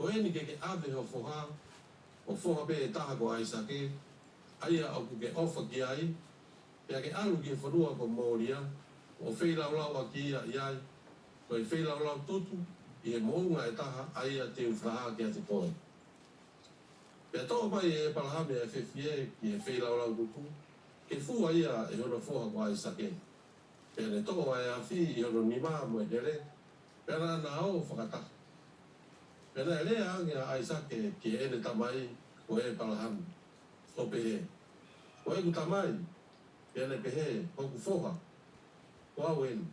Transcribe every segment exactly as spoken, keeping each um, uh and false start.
Ko eni ke ke ʻave ho foha, ho foha pē ʻe taha ko ʻAisake, ʻa ia ʻoku ke ʻofa ki ai, pea ke ʻalu ki he fonua ko Molia, ʻo feilaulau ʻaki ia ʻi ai, ko e feilaulau tutu ʻi he moʻunga ʻe taha ʻa ia te u fakahā kiate koe. Pea toʻo mai ʻe ʻĒpalahame ʻa e fefie ki he feilaulau tutu, ke fua ia ʻe hono foha ko ʻAisake. Pea ne toʻo ʻa e afi ʻi hono nima mo e hele, pea naʻa na ō fakataha. Pea naʻe lea ange ʻa ʻAisake ki heʻene tamai ko ʻĒpalahame, ʻo pehē, Ko ʻeku tamai. Pea ne pehē, Hoku foha, ko au eni.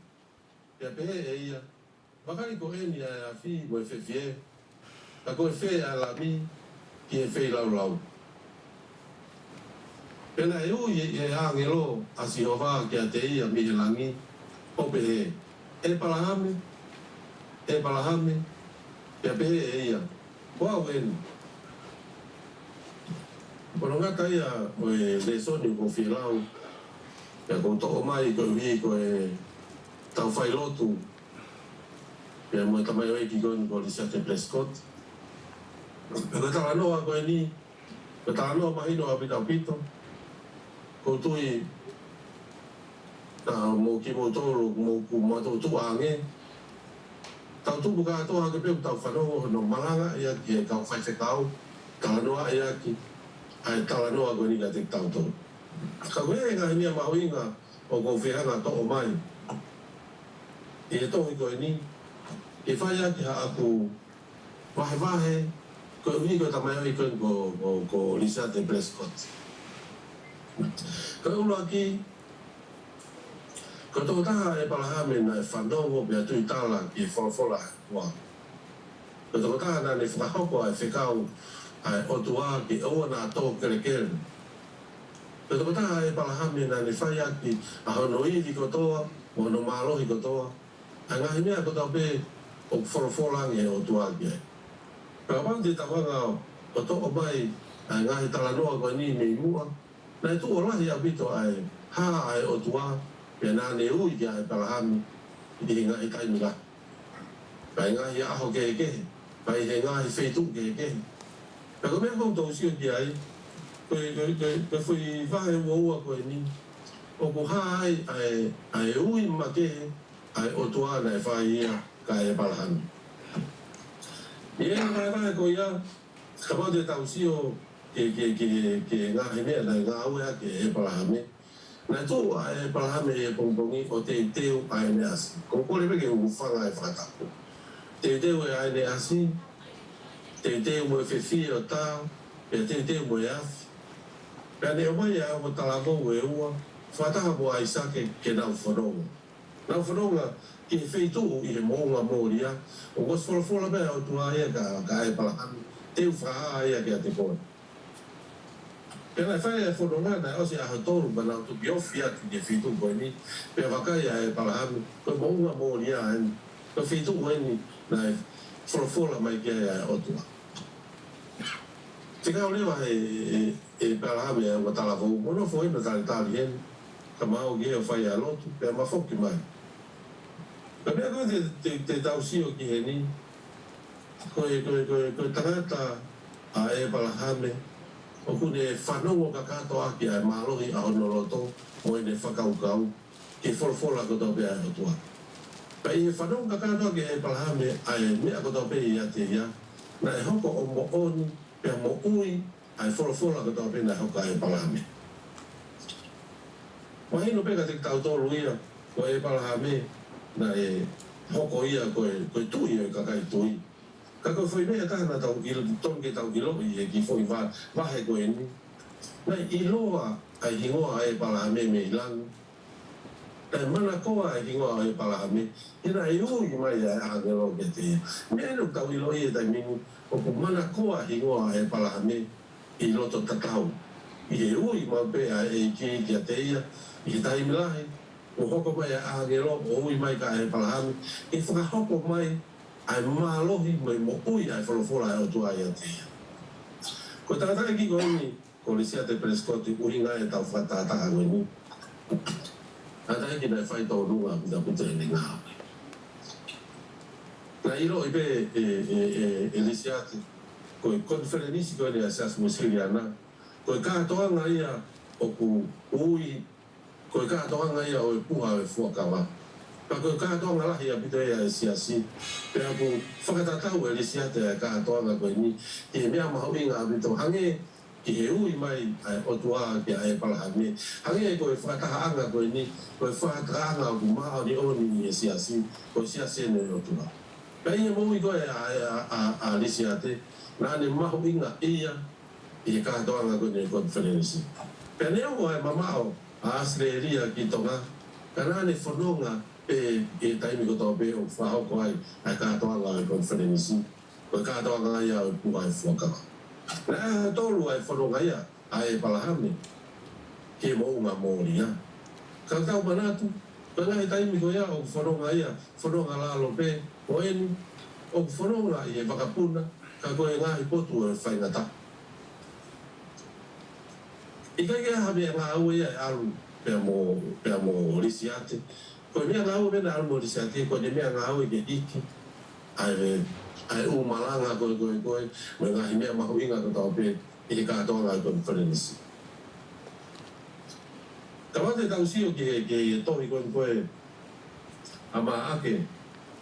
Pea pehē ʻe ia, Vakai ko eni ʻa e afi mo e fefie, ka ko e fē ʻa e lami ki he feilaulau? Pea naʻe ui ʻe he ʻāngelo ʻa Sihova kiate ia mei he langi, ʻo pehē, ʻĒpalahame, ʻĒpalahame. Pea pehē ʻe ia, Ko au eni. Ko hono ngata ia ʻo e lēsoni ʻoku ou fie lau, pea ʻoku ou toʻo mai koeʻuhi ko ʻetau failotu pea mo e tamaioʻeiki ko eni ko Lisiate Prescott. Pea ko e talanoa ko eni, ko e talanoa mahino ʻaupito ʻaupito. ʻOku ou tui, ka mo kimoutolu, mo ku mātou tuʻu ange, tau tupu kātoa hake pē ʻo tau fanongo hono malangaʻi ʻaki ʻe he kau faifekau, talanoaʻi ʻaki ʻa e talanoa ko eni kiate kitautolu. Ka ko e ngaahi meʻa mahuʻinga ʻoku ou fie hanga ʻo toʻo mai ʻi he tohi ko eni, ke fai ʻaki haʻaku vahevahe, koeʻuhi ko e tamaioʻeiki ko, ko, ko Lisiate Prescott. Ko e ʻuluaki, ko e tokotaha ʻa ʻĒpalahame naʻe fanongo pea tuitala ki he folofola ʻa e ʻOtua. Ko e tokotaha naʻa ne fakahoko ʻa e fekau ʻa e ʻOtua ke ʻoua naʻa tō kelekele. Ko e tokotaha ʻa ʻĒpalahame naʻa ne fai ʻaki ʻa hono ivi kotoa, mo hono mālohi kotoa, ʻa e ngaahi meʻa kotoa pē ʻoku folofola ange ʻe he ʻOtua ki ai. Pea kapau te tau hanga ʻo toʻo mai ʻa e ngaahi talanoa ko eni mei muʻa, naʻe tuʻo lahi ʻaupito ʻa e hā ʻa e ʻOtua, pea naʻa ne ui kia ʻĒpalahame ʻi he ngaahi taimi lahi, ʻi he ngaahi ʻaho kehekehe, ʻi he ngaahi feituʻu kehekehe. Pea ko e meʻa ʻoku ou sio ki ai, ko e, ko e, ko e, ko e foʻi vahe uaua ko eni, ʻoku hā ai ʻa e, ʻa e ui makehe ʻa e ʻOtua naʻe fai ia kia ʻĒpalahame. ʻI he vahevahe ko ia, kapau te tau sio ki he, ki he, ki he, ki he ngaahi meʻa naʻe ngāueʻaki ʻe ʻĒpalahame, naʻe tuʻu ʻa ʻĒpalahame he pongipongi ʻo teuteu ʻa ʻene ʻasi. ʻOku ou kole pē ke u hūfanga he fakatapu. Teuteu ʻa ʻene ʻasi, teuteu mo e fefie ʻo tā, pea teuteu mo e afi. Pea ne ʻomai ʻa e ongo talavou ʻe ua, fakataha mo ʻAisake ke nau fononga. Nau fononga ki he feituʻu ʻi he moʻunga Molia, ʻoku ʻosi folofola pē ʻa e ʻOtua ia kia, kia ʻĒpalahame, te u fakahā ia kiate koe. Pea naʻe fai ʻa e fononga, naʻe ʻosi ʻaho tolu pea nau toki ofi atu ki he feituʻu ko eni, pea vakai ʻa ʻĒpalahame, ko e moʻunga Molia eni, ko e feituʻu eni naʻe folofola mai ki ai ʻa e ʻOtua. Fekau leva ʻe, ʻe, ʻe ʻĒpalahame ʻa e ongo talavou, mo nofo eni ʻo talitali heni, ka ma ō ki ai ʻo fai ʻa e lotu, pea ma foki mai. Ka meʻa ko ē te, te, te tau sio ki heni, ko e, ko e, ko e, ko e tangata ʻa ʻĒpalahame, ʻoku ne fanongo kakato ʻaki ʻa e mālohi ʻa hono loto, mo ʻene fakakaukau ki he folofola kotoa pē ʻa e ʻOtua. Pea ʻi he fanongo kakato ʻaki ʻe ʻĒpalahame ʻa e meʻa kotoa pē ʻiate ia, naʻe hoko ʻo moʻoni, pea moʻui ʻa e folofola kotoa pē naʻe hoko kia ʻĒpalahame. Mahino pē kiate kitautolu ia, ko ʻĒpalahame naʻe hoko ia ko e, ko e tuʻi ʻo e kakai tui. Ka ko e foʻi meʻa ʻe taha naʻa tau ʻilo, tonu ke tau ʻiloʻi ʻi he kiʻi foʻi va-, vahe ko eni. Naʻe ʻiloa ʻa e hingoa ʻo ʻĒpalahame mei langi. Naʻe manakoa ʻa e hingoa ʻo ʻĒpalahame, he naʻe ui mai ʻa e ʻāngelo kiate ia. Meʻa eni ʻoku tau ʻiloʻi he taimi ni, ʻoku manakoa ʻa e hingoa ʻo ʻĒpalahame ʻi loto tatau. ʻI he ui maʻu pē ʻa e ʻEiki kiate ia, ʻi he taimi lahi, ʻo hoko mai ʻa e ʻāngelo, ʻo ui mai kia ʻĒpalahame, ke fakahoko mai ʻa e mālohi mo e moʻui ʻa e folofola ʻa e ʻOtua ʻiate ia. Ko e tangataʻeiki ko eni, ko Lisiate Prescott, ʻuhinga ʻetau fakatātā ko eni. Tangataʻeiki naʻe faitōnunga ʻaupito ʻaupito ʻene ngāue. Naʻe ʻiloʻi pē ʻe, ʻe, ʻe, ʻe Lisiate ko e konifelenisi ko eni ʻa e Siasi Uēsiliana, ko e kātoanga ia ʻoku ui ko e kātoanga ia ʻo e puha ʻo e fuakava. Pea ko e kātoanga lahi ʻaupito ia ʻa e siasi. Pea ʻoku fakatatau ʻe Lisiate ʻa e kātoanga ko eni ki he meʻa mahuʻinga ʻaupito, hangē ki he ui mai ʻa e ʻOtua kia ʻĒpalahame. Hangē ko e fakatahaʻanga ko eni, ko e fakatahaʻanga ʻoku māʻoniʻoni ʻi he siasi, ko e siasi eni ʻo e ʻOtua. Pea ʻi he moʻui ko ē ʻa, ʻa, ʻa, ʻa Lisiate, naʻa ne mahuʻingaʻia ʻi he kātoanga ko eni ʻo e konifelenisi. Pea neongo ʻa e mamaʻo ʻa ʻAositelēlia ki Tonga, ka naʻa ne fononga pē ʻi he taimi kotoa pē ʻoku fakahoko ai ʻa e kātoanga ʻo e konifelenisi, ko e kātoanga ia ʻo e puha ʻo e fuakava. Naʻe ʻaho ʻe tolu ʻa e fononga ia ʻa ʻĒpalahame ki he moʻunga Mōlia. Ka tau manatu, ko e ngaahi taimi ko ia ʻoku fononga ia, fononga lalo pē ko eni, ʻoku fononga ʻi he vakapuna, ka ko e ngaahi potu ʻo e faingataʻa. ʻIkai ke ʻi ai ha meʻangāue ia ʻe ʻalu pea mo, pea mo Lisiate. Ko e meʻangāue pē naʻe ʻalu mo Lisiate, ko ʻene meʻangāue ke hiki ʻa e, ʻa e ʻū malanga ko ē, ko ē, ko ē, mo e ngaahi meʻa mahuʻinga kotoa pē ʻi he kātoanga ʻo e konifelenisi. Kapau te tau sio ki he, ki he tohi ko ē, ko ē ʻa Maʻake,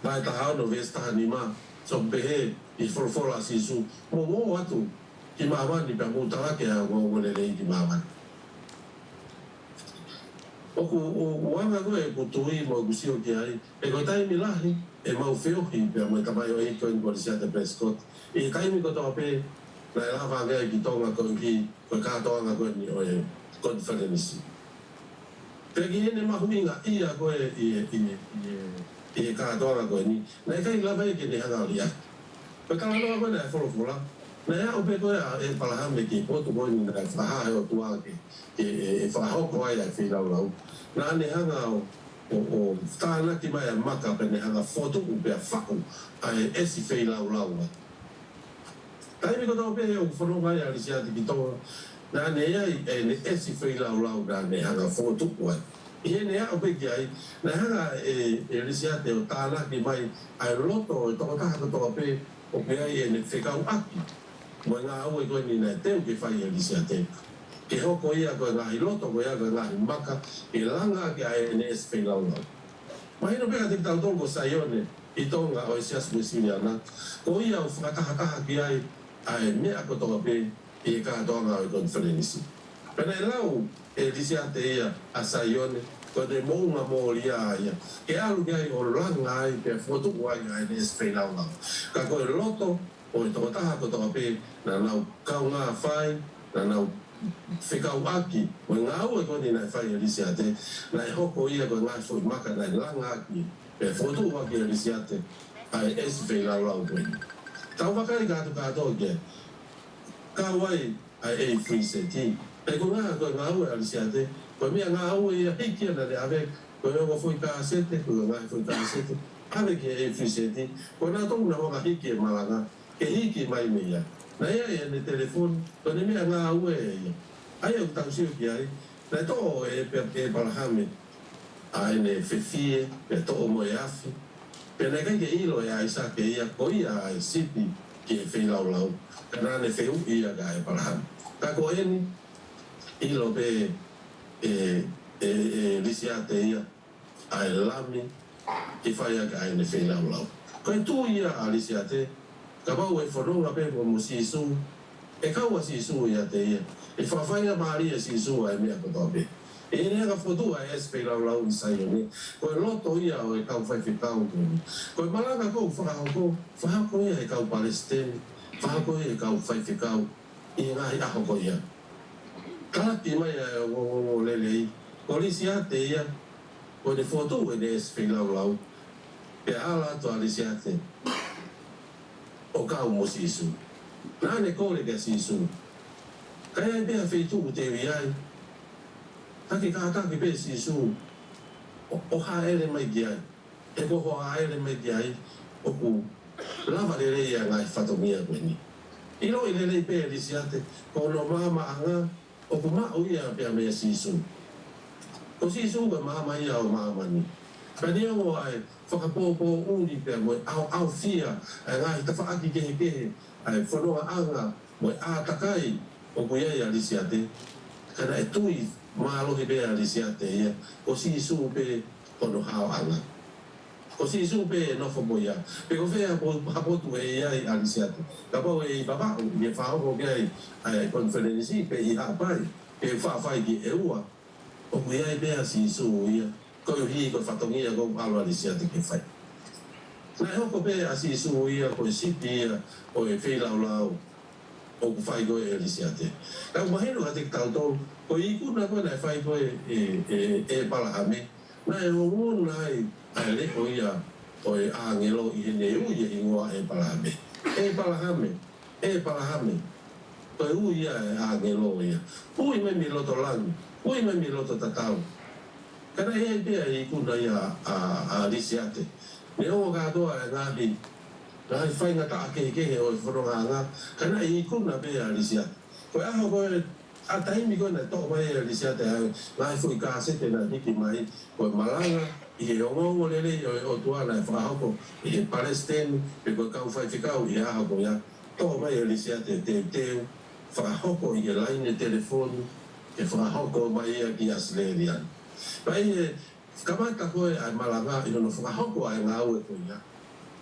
vahe taha ono, veesi taha nima, ʻoku pehē ʻi he folofola ʻa Sīsū, mou ō atu ki māmani pea mou talaki ʻa e ongoongolelei ki māmani. ʻOku, ʻo, ʻoku anga ko ē ʻeku tui mo ʻeku sio ki ai, he ko e taimi lahi ʻemau feohi pea mo e tamaioʻeiki ko eni ko Lisiate Pelesikoti. ʻI he taimi kotoa pē naʻe lava ange ai ki Tonga koeʻuhi ko e kātoanga ko eni ʻo e konifelenisi. Pea ki heʻene mahuʻingaʻia ko ē ʻi he, ʻi he, ʻi he, ʻi he kātoanga ko eni, naʻe ʻikai lava ia ke ne hanga ʻo liʻaki. Ko e talanoa ko ē naʻe folofola, naʻe aʻu pē ko ē ʻa ʻĒpalahame ki he potu ko eni naʻe fakahā ʻe he ʻOtua ke, ke, ʻe, ʻe fakahoko ai ʻa e feilaulau. Naʻa ne hanga ʻo, ʻo, ʻo tānaki mai ʻa e maka pea ne hanga ʻo fokotuʻu pea faʻu ʻa e ʻesi feilaulau. Taimi kotoa pē ʻoku fononga ai ʻa Lisiate ki Tonga, naʻa ne ʻi ai ʻene ʻesi feilaulau naʻa ne hanga ʻo fokotuʻu ai. ʻI heʻene aʻu pē ki ai, naʻe hanga ʻe, ʻe Lisiate ʻo tānaki mai ʻa e loto ʻo e tokotaha kotoa pē ʻoku ʻi ai ʻene fekauʻaki mo e ngāue ko eni naʻe teu ke fai ʻe Lisiate. Ke hoko ia ko e ngaahi loto ko ia ko e ngaahi maka ke langa ʻaki ʻa ʻene ʻesi feilaulau. Mahino pē kiate kitautolu ko Saione ʻi Tonga ʻo e Siasi Uēsiliana, ko ia ʻoku fakatahataha ki ai ʻa e meʻa kotoa pē ʻi he kātoanga ʻo e konifelenisi. Pea naʻe lau ʻe Lisiate ia ʻa Saione, ko ʻene moʻunga Mōlia ia, ke ʻalu ki ai ʻo langa ai pea fokotuʻu ai ʻa ʻene ʻesi feilaulau. Ka ko e loto ʻo e tokotaha kotoa pē naʻa nau kaungā fai, naʻa nau fekauʻaki mo e ngāue ko eni naʻe fai ʻe Lisiate, naʻe hoko ia ko e ngaahi foʻi maka naʻe langa ʻaki pea fokotuʻu ʻaki ʻe Lisiate ʻa e ʻesi feilaulau ko eni. Tau vakai kātoa kātoa ki ai. Kau ai ʻa e ʻEifiliseti. Pea ko e ngā-, ko e ngāue ʻa Lisiate, ko e meʻangāue ia hiki ia naʻa ne ʻave, ko e ongo foʻi kāsete, ko e ngaahi foʻi kāsete, ʻave ki he ʻEifiliseti. Ko kinautolu naʻa nau hanga ʻo hiki e malanga ke hiki mai mei ai. Naʻe ʻi ai ʻene telefoni, ko ʻene meʻangāue ia. ʻA ia ʻoku tau sio ki ai, naʻe toʻo ʻe, ʻe, ʻe ʻĒpalahame ʻa ʻene fefie, pea toʻo mo e afi. Pea naʻe ʻikai ke ʻilo ʻe ʻAisake ia ko ia ʻa e sipi ki he feilaulau. Ka naʻa ne fehuʻi ia kia ʻĒpalahame. Ka ko eni, ʻilo pē ʻe, ʻe, ʻe Lisiate ia ʻa e lami ke fai ʻaki ʻa ʻene feilaulau. Ko e tui ia ʻa Lisiate, kapau ʻe fononga pē mo, mo Sīsū, ʻe kau ʻa Sīsū ʻiate ia. ʻE fakafaingamālie ʻe Sīsū ʻa e meʻa kotoa pē. ʻI heʻene hanga ʻo fokotuʻu ʻa e ʻesi feilaulau ʻi Saione, ko e loto ia ʻo e kau faifekau ko eni. Ko e malanga ko ē ʻoku fakahoko, fakahoko ia ʻe he kau palesiteni, fakahoko ia ʻe he kau faifekau ʻi he ngaahi ʻaho ko ia. Talaki mai ʻa e ongoongolelei, ko Lisiate ia, ko ʻene fokotuʻu ʻene ʻesi feilaulau, pea ala atu ʻa Lisiate ʻo kau mo Sīsū. Naʻa ne kole kia Sīsū, ka ʻi ai pē ha feituʻu te u ʻi ai, ka ke kātaki pē Sīsū ʻo, ʻo hāʻele mai ki ai. He ko hoʻo hāʻele mai ki ai, ʻoku lava lelei ʻa e ngaahi fatongia ko eni. ʻIloʻi lelei pē ʻe Lisiate, ko hono maamaʻanga, ʻoku maʻu ia pea meia Sīsū. Ko Sīsū ko e maama ia ʻo māmani. Pea neongo ʻa e fakapōpōʻuli pea mo e ʻaoʻaofia ʻa e ngaahi tafaʻaki kehekehe ʻa e fonongaʻanga mo e ʻātakai ʻoku ʻi ai ʻa Lisiate, ka naʻe tui mālohi pē ʻa Lisiate ia ko Sīsū pē hono haoʻanga. Ko Sīsū pē ʻe nofo mo ia. Pe ko fē ha po-, ha potu ʻe ʻi ai ʻa Lisiate. Kapau ʻe ʻi Vavaʻu, ʻi he fakahoko ki ai ʻa e konifelenisi, pe ʻi Haʻapai, pe faʻa fai ki ʻEua, ʻoku ʻi ai pē ʻa Sīsū ia, koeʻuhi ko e fatongia ʻoku ʻalu ʻa Lisiate ke fai. Naʻe hoko pē ʻa Sīsū ia ko e sipi ia ʻo e feilaulau ʻoku fai ko ē ʻe Lisiate. Ka ʻoku mahino kiate kitautolu, ko e ikuna ko ē naʻe fai ko ē ʻe, ʻe, ʻe ʻĒpalahame, naʻe ongona ai ʻa e leʻo ia ʻo e ʻāngelo ʻi heʻene ui e hingoa ʻĒpalahame. ʻĒpalahame, ʻĒpalahame. Ko e ui ia ʻa e ʻāngelo ia. Ui mai mei loto langi, ui mai mei loto tatau. Ka naʻe ʻi ai pē ʻa e ikuna ia ʻa, ʻa Lisiate. Neongo kātoa e ngaahi, ngaahi faingataʻa kehekehe ʻo e fonongaʻanga, ka naʻe ikuna pē ʻa Lisiate. Ko e ʻaho ko ē, ʻa e taimi ko ē naʻe toʻo mai ai ʻa Lisiate ʻa e ngaahi foʻi kāsete naʻe hiki mai, ko e malanga ʻi he ongoongolelei ʻo e ʻOtua naʻe fakahoko ʻe he palesiteni, pe ko e kau faifekau ʻi he ʻaho ko ia, toʻo mai ʻe Lisiate e teuteu, fakahoko ʻi he laine telefoni, ke fakahoko mai ia ki ʻAositelēlia ni. Pea ʻi he kamata ko ē ʻa e malanga ʻi hono fakahoko ʻa e ngāue ko ia,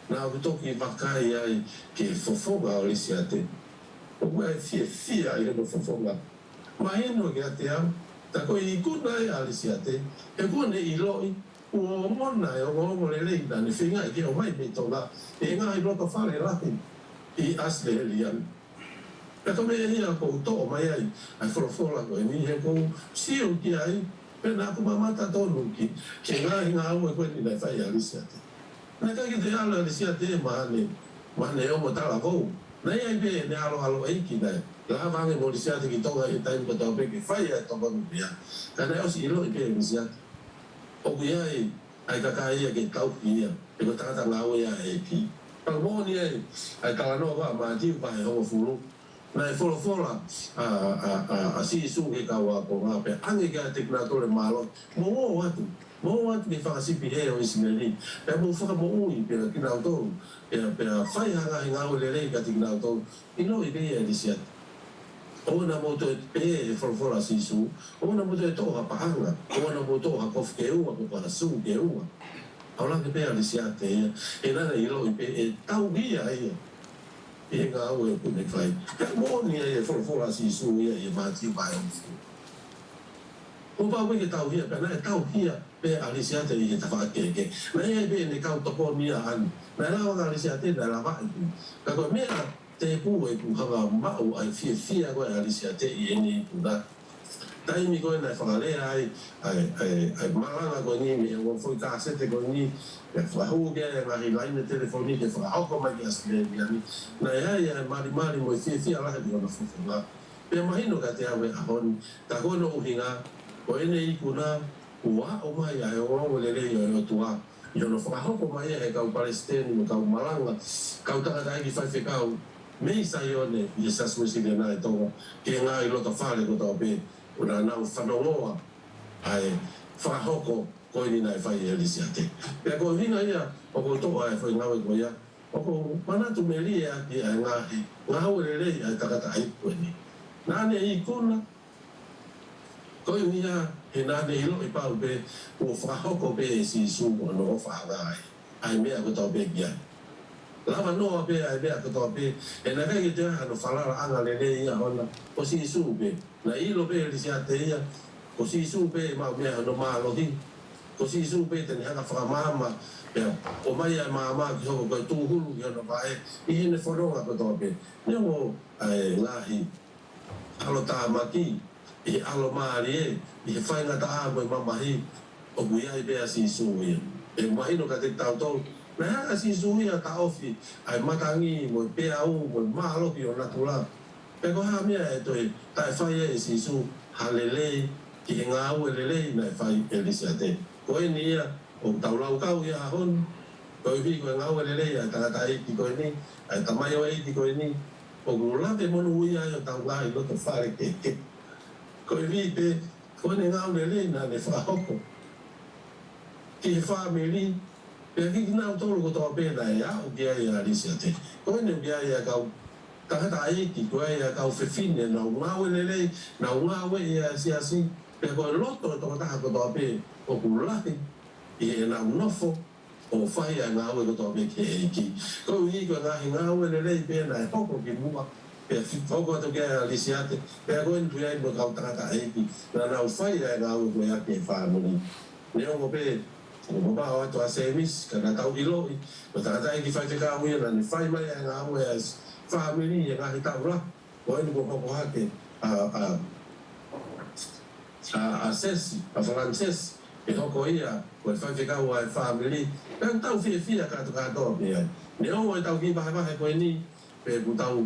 naʻá ku toki vakai ai ki he fofonga ʻo Lisiate. ʻOku ʻi ai e fiefia ʻi hono fofonga. Mahino kiate au, tā ko e ikuna ia ʻa Lisiate, he kuó ne ʻiloʻi, kuo ongona e ongoongolelei naʻá ne feingaʻi ke ʻomai mei Tonga, ʻi he ngaahi loto fale lahi ʻi ʻAositelēlia ni. Pea ko e meʻa ia ʻoku ou toʻo mai ai ʻa e folofola ko eni, he ʻoku ou sio ki ai, pea naʻá ku mamata tonu ki, ki he ngaahi ngāue ko eni naʻe fai ʻe Lisiate. Naʻe ʻikai ke toe ʻalu ʻa Lisiate ia maʻane, maʻane ongo talavou. Naʻe ʻi ai pē ʻene ʻaloʻaloʻeiki naʻe lava ange mo Lisiate ki Tonga ʻi he taimi kotoa pē ke fai ʻa e tokoni ko ia. Ka naʻe ʻosi ʻiloʻi pē ʻe Lisiate ʻoku ʻi ai ʻa e kakai ia ke tauhi ia, he ko e tangata ngāue ia ʻa e ʻEiki. Pea moʻoni ai ʻa e talanoa ʻa Mātiu vahe hongofulu. Naʻe folofola ʻa, ʻa, ʻa, ʻa Sīsū ki he kau ākonga, pea ʻange kiate kinautolu e mālohi, mou ō atu, mou ō atu ki he fanga sipi hē ʻo ʻIsileli, pea mou fakamoʻui pē kinautolu, pea, pea fai ha ngaahi ngāue lelei kiate kinautolu. ʻIloʻi pē ia ʻe Lisiate. ʻOua naʻa mou toe pehē he folofola ʻa Sīsū, ʻoua naʻa mou toe toʻo ha paʻanga, ʻoua naʻa mou toʻo ha kofu ke ua, pe ko ha sū ke ua. ʻAlu ange pē ʻa Lisiate ia, he naʻá ne ʻiloʻi pē ʻe tauhi ia ia ʻi he ngāue ʻokú ne fai. Pea moʻoni ai e folofola ʻa Sīsū ia ʻi he Mātiu vahe hongofulu. Kuo pau ke tauhi ia, pea naʻe tauhi ia pē ʻa Lisiate ʻi he tafaʻaki kehekehe. Naʻe ʻi ai pē ʻene kau tokoni ia ʻaʻana. Naʻe lava ʻa Lisiate, naʻe lava ʻi ai. Ka ko e meʻa tēpū ʻeku hanga ʻo maʻu ʻa e fiefia ko ē ʻa Lisiate ʻi heʻene ikuna. Taimi ko ē naʻe fakalea ai ʻa e, ʻa e, ʻa e malanga ko eni mei he ongo foʻi kāsete ko eni, pea fakahū ki ai e ngaahi laine telefoni ke fakahoko mai ki ʻAositelēlia ni. Naʻe ʻi ai ʻa e malimali mo e fiefia lahi ʻi hona fofonga. Pea mahino kiate au he ʻaho ni, tā ko hono ʻuhinga, ko ʻene ikuna, kuo aʻu mai ʻa e ongoongolelei ʻo e ʻOtua ʻi hono fakahoko mai ia ʻe he kau palesiteni mo e kau malanga, kau tangataʻeiki faifekau mei Saione ʻi he Siasi Uēsiliana ʻi Tonga, ki he ngaahi loto fale kotoa pē, ʻo nau fanongoa ʻa e fakahoko ko eni naʻe fai ʻe Lisiate. Pea ko e ʻuhinga ia ʻoku ou toʻo ʻa e foʻi ngāue ko ia, ʻoku ou manatu melie ʻaki ʻa e ngaahi ngāue lelei ʻa e tangataʻeiki ko eni. Naʻá ne ikuna, koeʻuhi he naʻá ne ʻiloʻi pau pē kuo fakahoko pē ʻe Sīsū hono ʻofaʻanga ai ʻa e meʻa kotoa pē ki ai. Lava noa pē ʻa e meʻa kotoa pē, he naʻe ʻikai ke toe ʻi ai hano falalaʻanga lelei ia ʻoʻona, ko Sīsū pē. Naʻe ʻilo pē ʻe Lisiate ia, ko Sīsū pē ʻe maʻu mei ai hono mālohi. Ko Sīsū pē te ne hanga ʻo fakamaama, pea ʻomai ʻa e maama ke hoko ko e tūhulu ki hono vaʻe ʻi heʻene fononga kotoa pē. Neongo ʻa e ngaahi ʻalotāmaki, ʻi he ʻalomālie, ʻi he faingataʻa mo e mamahi, ʻoku ʻi ai pē ʻa Sīsū ia. ʻE mahino kiate kitautolu, naʻe hanga ʻe Sīsū ia ʻo taʻofi ʻa e matangi mo e peau mo e mālohi ʻo natula. Pea ko e hā e meʻa ʻe toe taʻefai ai ʻe Sīsū ha lelei ki he ngāue lelei naʻe fai ʻe Lisiate? Ko eni ia ʻoku tau laukau ia he ʻaho ni, koeʻuhi ko e ngāue lelei ʻa e tangataʻeiki ko eni, ʻa e tamaioʻeiki ko eni, ʻoku lave monūʻia ai hotau ngaahi loto fale kehekehe. Koeʻuhi pē ko ʻene ngāue lelei naʻá ne fakahoko. ki he fāmili, pea ki kinautolu kotoa pē naʻe aʻu ki ai ʻa Lisiate. Ko eni ʻoku ʻi ai ʻa e kau tangataʻeiki, ko ia ʻa e kau fefine, nau ngāue lelei, nau ngāue ʻi he siasi, pea ko e loto ʻo e tokotaha kotoa pē ʻoku lahi ʻi heʻenau nofo ʻo fai ʻa e ngāue kotoa pē ki he ʻEiki. Koeʻuhi ko e ngaahi ngāue lelei pē naʻe hoko ki muʻa, pea fi-, hoko atu ki ai ʻa Lisiate, pea ko eni ʻoku ʻi ai mo e kau tangataʻeiki naʻa nau fai ʻa e ngāue ko ia ki he fāmili. Neongo pē ʻoku mamaʻo atu ʻa Sēmisi, ka naʻa tau ʻiloʻi ko e tangataʻeiki faifekau ia naʻa ne fai mai ʻa e ngāue ʻa e fāmili he ngaahi taʻu lahi. Ko eni kuo hoko hake ʻa, ʻa, ʻa, ʻa Sesi, ʻa Falanisesi, ke hoko ia ko e faifekau ʻa e fāmili. Pea ʻoku tau fiefia kātoa kātoa pē ai. Neongo ʻetau kiʻi vahevahe ko eni, pe ʻoku tau,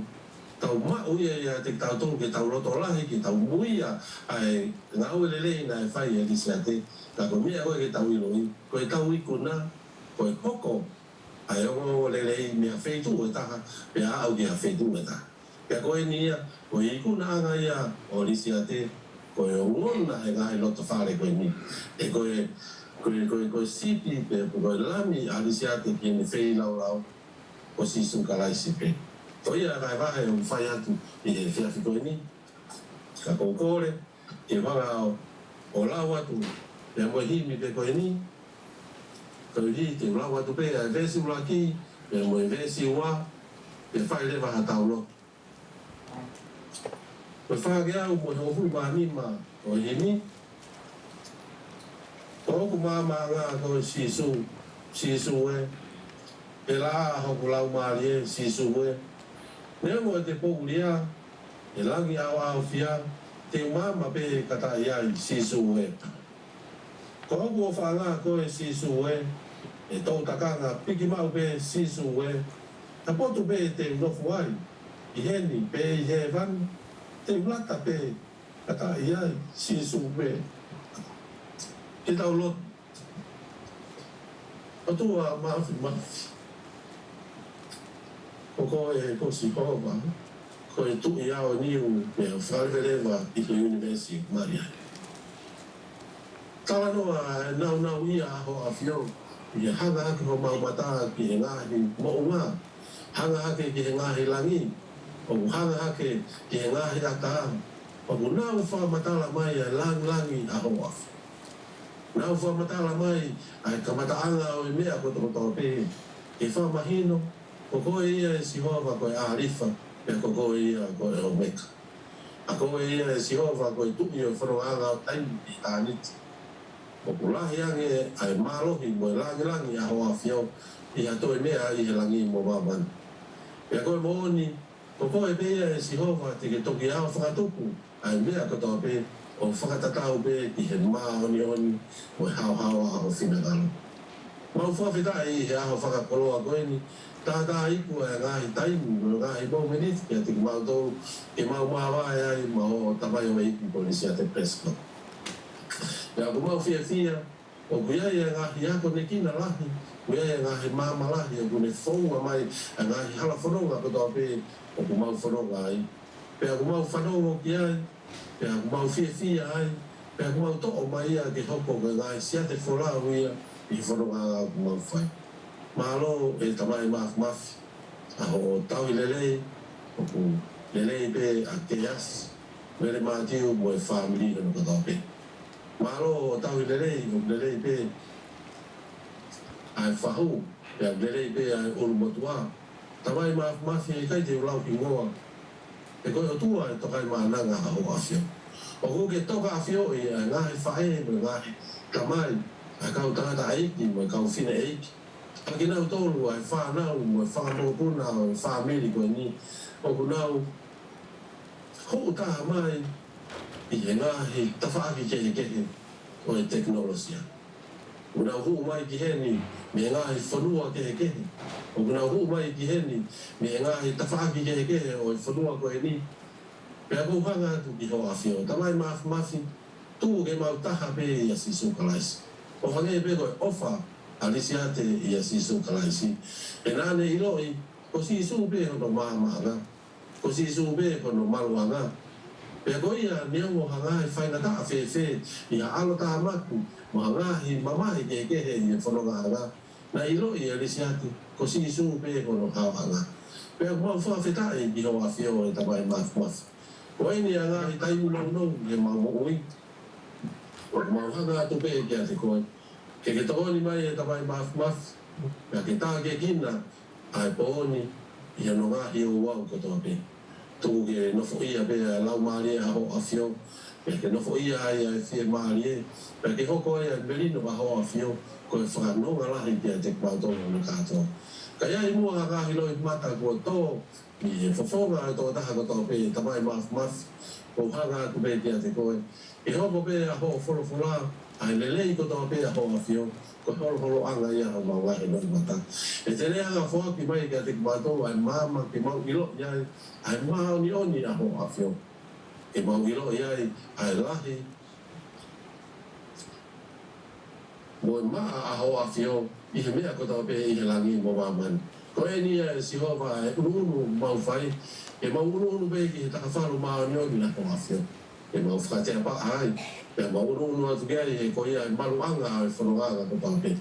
tau maʻu ia ʻiate kitautolu ke tau loto lahi, ke tau muimui ʻa e ngāue lelei naʻe fai ʻe Lisiate, ka ko e meʻa ko ē ke tau ʻiloʻi, ko ʻetau ikuna, ko e hoko ʻa e ongoongo lelei mei ha feituʻu ʻe taha, pea aʻu ki ha feituʻu ʻe taha. Pea ko eni ia, ko e ikunaʻanga ia ʻo Lisiate, ko e ongona ʻa e ngaahi loto fale ko eni. He ko e, ko e, ko e, ko e sipi, pe ko e lami ʻa Lisiate ki heʻene feilaulau, ko Sīsū Kalaisi pē. Ko ia ʻa e vahevahe ʻoku fai atu ʻi he efiafi ko eni. Ka ʻoku ou kole ke u hanga ʻo, ʻo lau atu pea mo e himi pē ko eni. Koeʻuhi ke u lau atu pē ʻa e veesi ʻuluaki pea mo e veesi ua, pea fai leva haʻatau lotu. Ko e fāngeau mo e hongofulu mā nima ʻo e himi. Ko hoku maamaʻanga koe Sīsū, Sīsū ē, pea laʻā hoku laumālie Sīsū ē. Neongo ʻete poʻulia ʻe langi ʻaoʻaofia, te u maama pē kata ʻi ai Sīsū ē. Ko hoku ʻofaʻanga koe Sīsū ē, ʻe toʻu takanga piki maʻu pē Sīsū ē. Ka potu pē te u nofo ai, ʻi heni pe ʻi hēvani, te u lata pē kata ʻi ai Sīsū ē. Ke tau lotu. ʻOtua Māfimafi, ko koe ko Sihova, ko e Tuʻi ʻo e niu mo e faleveleva ʻi he ʻunivēsi mali ai. Talanoa e nāunau ia ʻa Hoʻo ʻAfio, ʻi he hanga hake homau mata ki he ngaahi moʻunga, hanga hake ki he ngaahi langi, ʻo hanga hake ki he ngaahi ʻatā, ʻoku nau fakamatala mai ʻa e langilangi ʻa Hoʻo ʻAfio. Nau fakamatala mai ʻa e kamataʻanga ʻo e meʻa kotokotoa pē, ke fakamahino ko koe ia ʻe Sihova ko e ʻĀlifa, pea ko koe ia ko e ʻŌmeka. ʻA koe ia ʻe Sihova ko e Tuʻi ʻo e fonongaʻanga ʻo taimi ʻi ʻitāniti. ʻOku lahi ange ʻa e mālohi mo e langilangi ʻa Hoʻo ʻAfio ʻi ha toe meʻa ʻi he langi mo māmani. Pea ko e moʻoni, ko koe pē ia ʻe Sihova te ke toki ʻaofakatupu ʻa e meʻa kotoa pē, ʻo fakatatau pē ki he māʻoniʻoni mo e haohaoa ʻa ho finangalo. Mau fakafetaʻi ʻi he ʻaho fakakoloa ko eni, tātā iku ʻa e ngaahi taimi mo e ngaahi momeniti kiate kimautolu, ke mau māvae ai mo hoʻo tamaioʻeiki ko Lisiate Pesipato. Pea ʻoku mau fiefia ʻoku ʻi ai ʻa e ngaahi akonekina lahi, ʻoku ʻi ai ʻa e ngaahi maama lahi ʻoku ne foua mai ʻa e ngaahi hala fononga kotoa pē ʻoku mau fononga ai. Pea ʻoku mau fanongo ki ai, pea ʻoku mau fiefia ai, pea ʻoku mau toʻo mai ia ke hoko ko e ngaahi siate folau ia ʻi he fononga ʻoku mau fai. Mālō ʻe Tamai Māfimafi, ʻa hoʻo tauhi lelei, ʻoku lelei pē ʻa Keiasi, Mele Mātiu mo e fāmili hono kotoa pē. Mālō hoʻo tauhi lelei, ʻoku lelei pē ʻa e fahu, pea lelei pē ʻa e ʻulumotuʻa. Tamai Māfimafi, ʻe ʻikai te u lau hingoa, he ko e ʻOtua ʻe Tokaimaʻananga ʻa Hoʻo ʻAfio. ʻOku ke toka ʻafioʻi ʻa e ngaahi faʻē mo e ngaahi tamai, ʻa e kau tangataʻeiki mo e kau fineʻeiki, ʻa kinautolu ʻa e fānau mo e fanga mokopuna ʻo e fāmili ko eni, ʻoku nau huʻu taha mai ʻi he ngaahi tafaʻaki kehekehe ʻo e tekinolosia. ʻOku nau huʻu mai ki heni mei he ngaahi fonua kehekehe. ʻOku nau huʻu mai ki heni mei he ngaahi tafaʻaki kehekehe ʻo e fonua ko eni. Pea ʻoku ou hanga atu ki Hoʻo ʻAfio, Tamai Māfimafi, tuku ke mau taha pē ʻia Sīsū Kalaisi. ʻO hangē pē ko e ʻofa ʻa Lisiate ʻia Sīsū Kalaisi. He naʻa ne ʻiloʻi ko Sīsū pē hono maamaʻanga, ko Sīsū pē hono maluʻanga. Pea ko ia, neongo ha ngaahi faingataʻa fēfē ʻi ha ʻalotāmaki mo ha ngaahi mamahi kehekehe ʻi he fonongaʻanga, naʻe ʻiloʻi ʻe Lisiate ko Sīsū pē ko hono haoʻanga. Pea ʻoku mau fakafetaʻi ki hoʻo ʻAfio, ʻe Tamai Māfimafi. Ko eni ʻa e ngaahi taimi nounou ʻi heʻemau moʻui. ʻOku mau hanga atu pē kiate koe ke ke tokoni mai, ʻe Tamai Māfimafi, pea ke tākiekina ʻa e pō ni ʻi hono ngaahi ouau kotoa pē. Tuku ke nofoʻia pē ʻa e Laumālie ʻa hoʻo ʻAfio, pea ke nofoʻia ai ʻa e fiemālie, pea ke hoko ai ʻa e melino ʻa hoʻo ʻAfio ko e fakanonga lahi kiate kimautolu hono kātoa. Ka ʻi ai muʻa ha ngaahi loʻimata kuo tō ʻi he fofonga ʻo e tokotaha kotoa pē, Tamai Māfimafi, ʻoku ou hanga atu pē kiate koe ke hoko pē ʻa hoʻo folofola, ʻa e lelei kotoa pē ʻa hoʻo ʻAfio, ko e holoholoʻanga ia ʻo homau ngaahi loʻimata. ʻE te lea ange foaki mai kiate kimautolu ʻa e maama ke mau ʻiloʻi ai ʻa e māʻoniʻoni ʻa hoʻo ʻAfio, ke mau ʻiloʻi ai ʻa e lahi mo e maʻa ʻa hoʻo ʻAfio ʻi he meʻa kotoa pē ʻi he langi mo māmani. Ko eni ia, ʻe Sihova, ʻa e ʻunuʻunu ʻoku mau fai, ke mau ʻunuʻunu pē ki he takafalu māʻoniʻoni ʻa hoʻo ʻAfio, ke mau fakateapaʻa ai, pea mau ʻunuʻunu atu ki ai, he ko ia ʻa e maluʻanga ʻo e fonongaʻanga kotoa pē.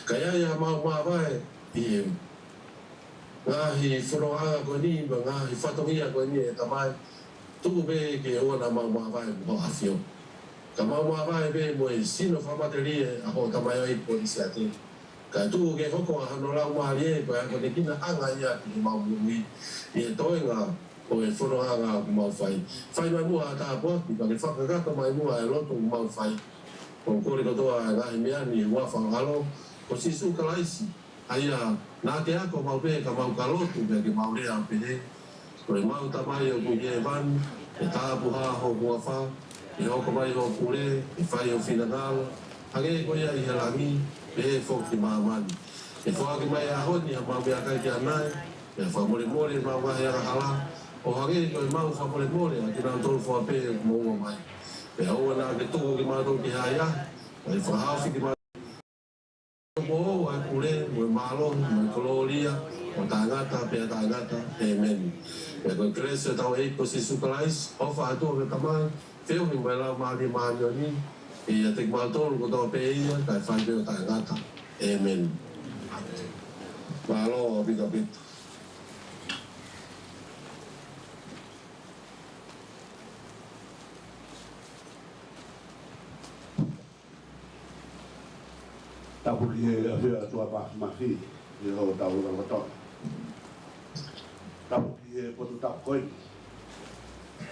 Ka ʻi ai haʻamau māvae ʻi he ngaahi fonongaʻanga ko eni, mo e ngaahi fatongia ko eni, ʻe Tamai, tuku pē ke ʻoua naʻa mau māvae mo hoʻo ʻAfio, ka mau māvae pē mo e sino fakamatelie ʻa hoʻo tamaioʻeiki ko Lisiate. Kae tuku ke hoko ʻa hono laumālie ko e akonekinaʻanga ia ki heʻemau moʻui ʻi he toenga ʻo e fonongaʻanga ʻoku mau fai. Fai mai muʻa ʻa e tāpuaki, pea ke fakakakato mai muʻa ʻa e lotu ʻoku mau fai. ʻOku kole kotoa ʻa e ngaahi meʻa ni ʻi he huafa ʻo ho ʻAlo ko Sīsū Kalaisi, ʻa ia naʻa ke ako maʻu pē ka mau ka lotu, pea ke mau lea ʻo pehē: Ko ʻemau Tamai ʻoku ʻi hēvani, ʻe tāpuhā ho huafa, ʻe hoko mai hoʻo pule, ʻe fai ho finangalo, hangē ko ia ʻi he langi, pehē foki ʻi māmani. ʻE foaki mai he ʻaho ni haʻamau meʻakai ki ʻanai, pea fakamolemole ʻemau ngaahi angahala, ʻo hangē ko ʻemau fakamolemole ʻa kinautolu fua pē ʻoku moʻua mai. Pea ʻoua naʻa ke tuku kimautolu ki he hāiahi, kae fakahaofi kimautolu. Ko hoʻo ʻa e pule, mo e mālohi, mo e kolōlia, ʻo taʻengata pea taʻengata. ʻĒmeni. Pea ko e kelesi ʻa hotau ʻEiki ko Sīsū Kalaisi, ʻofa ʻa e ʻOtua ko e Tamai, feohi mo e Laumālie Māʻoniʻoni, ʻe ʻiate kimautolu kotoa pē ia, kae fai pē ʻo taʻengata. ʻĒmeni. Mālō ʻaupito ʻaupito. Tapu ki he ʻAfio ʻa e ʻOtua Māfimafi ʻi hotau lotolotonga. Tapu ki he potu tapu ko eni,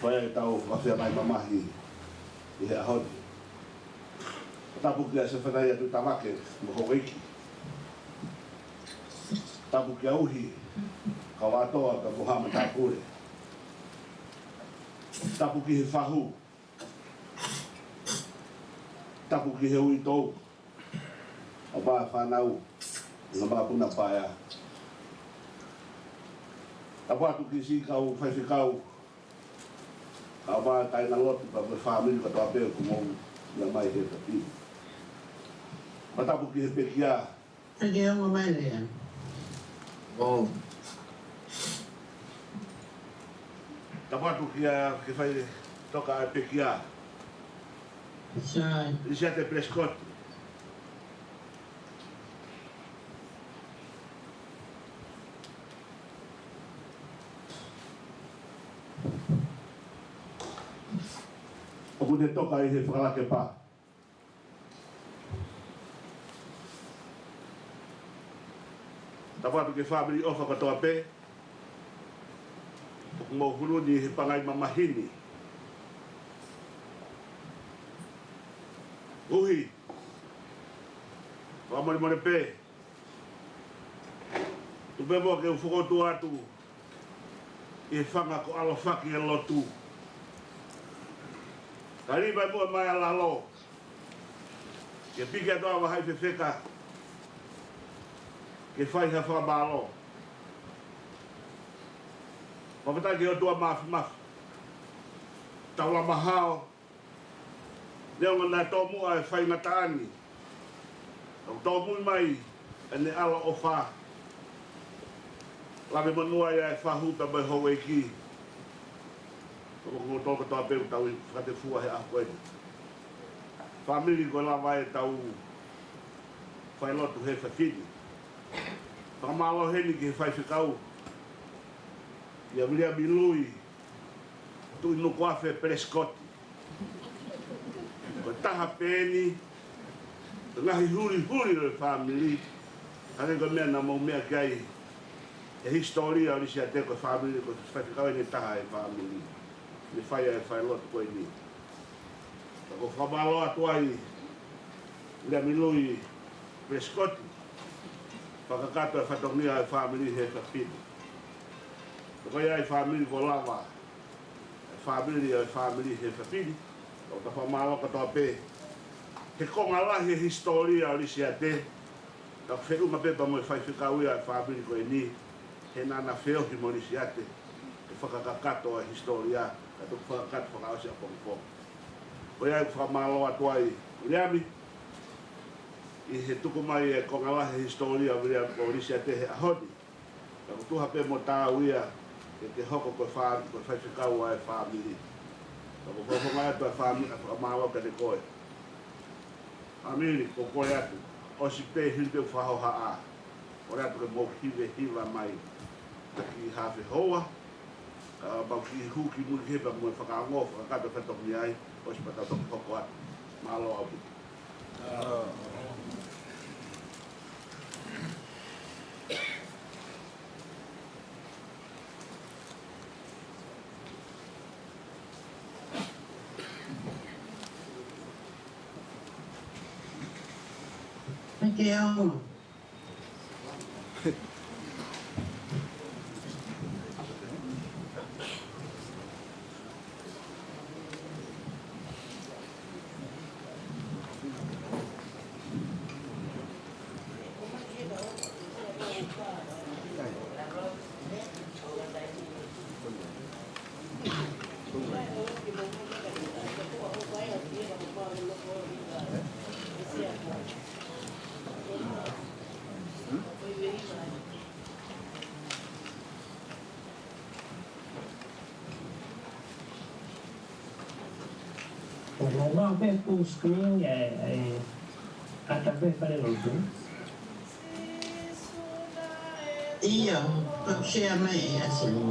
ko ia ʻetau ʻafio mai mamahi ʻi he ʻaho ni. Tapu kia Sefanaia Tuʻitāmaki mo houʻeiki. Tapu kia Uhi Kauatoa pea mo haʻa matāpule. Tapu ki he fahu. Tapu ki he uitou, ʻa e fānau, ʻa e makapuna paea. Tapu atu ki he siʻi kau faifekau, ʻa e kāingalotu pea mo e fāmili kotoa pē ʻoku mou meʻa mai he taimi ni. Pea tapu ki he pekia, Ke ongo mai lea. ʻO. Tapu atu kia, ki he faʻitoka ʻa e pekia. Sai. Lisiate Prescott. ʻOku ne toka ʻi he fakalakepa. Tapu atu ki he fāmili ʻofa kotoa pē ʻoku mou hulu ni he pangai mamahi ni. Uhi, fakamolemole pē. Tuku pē muʻa ke u fokotuʻu atu ʻi he fanga ko ʻAlofaki e lotu. Ka liʻi mai muʻa mai ʻa lalo, ke piki atu ʻa Vahaʻi Fefeka ke fai ha fakamālō. Fakafetaʻi ki he ʻOtua Māfimafi, taulama hao, neongo naʻe tōmuʻa e faingataʻa ni, ʻoku tōmui mai ʻene ʻaloʻofa. Lave monū ai ʻa e fahu pea mo e houʻeiki. Ko kimoutolu kotoa pē ʻoku tau fakatefua he ʻaho ko eni. Fāmili ko e lava ʻetau failotu he efiafi ni. Fakamālō heni ki he faifekau, ʻa Viliami Lui Tuʻinukuafe Pelesikoti. Ko e taha pē eni ʻo e ngaahi hulihuli ʻo e fāmili, hangē ko e meʻa naʻa mou meʻa ki ai, he hisitōlia ʻo Lisiate, ko e fāmili, ko e faifekau eni ʻe taha ʻi he fāmili ne fai ai e failotu ko eni. Ka ʻoku ou fakamālō atu ai, Viliami Lui Pelesikoti, fakakakato e fatongia ʻo e fāmili he efiafi ni. Ko ia ʻa e fāmili ko e lava, e fāmili ʻa e fāmili he efiafi ni. ʻOku tau fakamālō kotoa pē he konga lahi e hisitōlia ʻo Lisiate. Tau feʻunga pē pea mo e faifekau ia ʻa e fāmili ko eni, he naʻa na feohi mo Lisiate ke fakakakato e hisitōlia, kae tuku fakakakato fakaʻosi ʻapongipongi. Ko ia ʻoku ou fakamālō atu ai, Viliami, ʻi he tuku mai e konga lahi e hisitōlia ʻo Viliami, ʻo Lisiate he ʻaho ni. Ka ʻoku tuha pē mo taau ia ke ke hoko ko e fā-, ko e faifekau ʻa e fāmili. Ka ʻoku ou fakafofonga atu ʻa e fāmili ʻa e fakamālō kiate koe, fāmili, ko koe atu. ʻOsi pē, hili pē ʻeku fakahohaʻa, kole atu ke mou hivehiva mai, taki hafe houa, ka mau kiʻi hū ki mui ki he pea mo e fakaongo, fakakakato e fatongia ai, ʻosi pea tau toki hoko atu. Mālō ʻaupito. Thank you. ʻOku ou maʻu pē full screen ʻa e, ʻa e, ʻa e fale lotu. ʻIo, pea share mai ʻe Asili.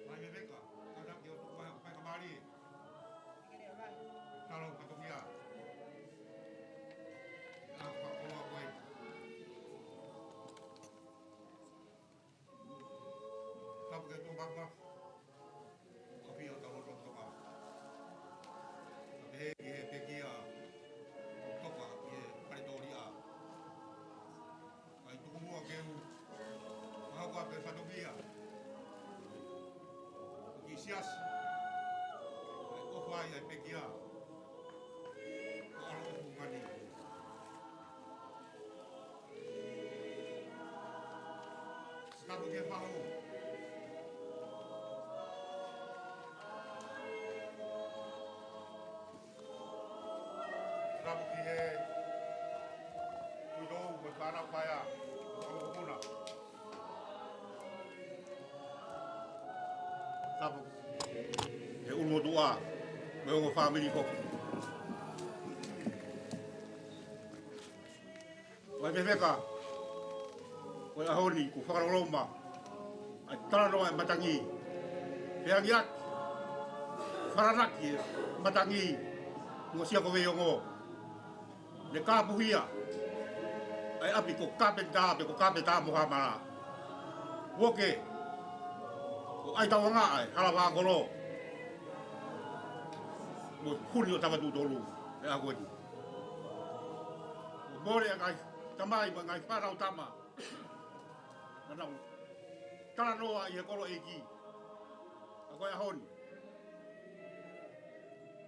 Mai Veveka, kātaki ʻo tuku mai ʻa e kapai kamālie. Talo fatongia. ʻA e fakakoloa ko ē. Tapu ki he Toʻu Mafimafi. ʻAfio ʻi hotau lotolotonga. Pea pehē ki he pekia ʻoku toka ʻi he fale tōliʻa. ʻAi tuku muʻa ke u fakahoko atu e fatongia ʻo e kiʻi siasi. ʻAi ʻofa ai ʻa e pekia ko ʻAlo ʻOfungani. Tapu ki he fahu. Tapu ki he uitou mo e fānau paea ʻo e mokopuna. Tapu ki he ʻulumotuʻa mo e ongo fāmili foki. Mai Veveka, ko e ʻaho ni kuo fakaloloma ʻa e talanoa ʻa e matangi. Feangiaki, falanaki e matangi, mo Siakoveiongo. Ne kapuhia ʻa e ʻapi ko Kapeta, pe ko Kapeta mo Hamala. Uoke, ko ʻAitauangaʻa e hala fakakolo. Mo Huni ʻo Tavatuʻutolu, ʻi he ʻaho ni. Kuo mole ʻa e ngaahi tamai mo e ngaahi fānau tama naʻa nau talanoa ʻi he kolo ʻeiki. Ka ko e ʻaho ni,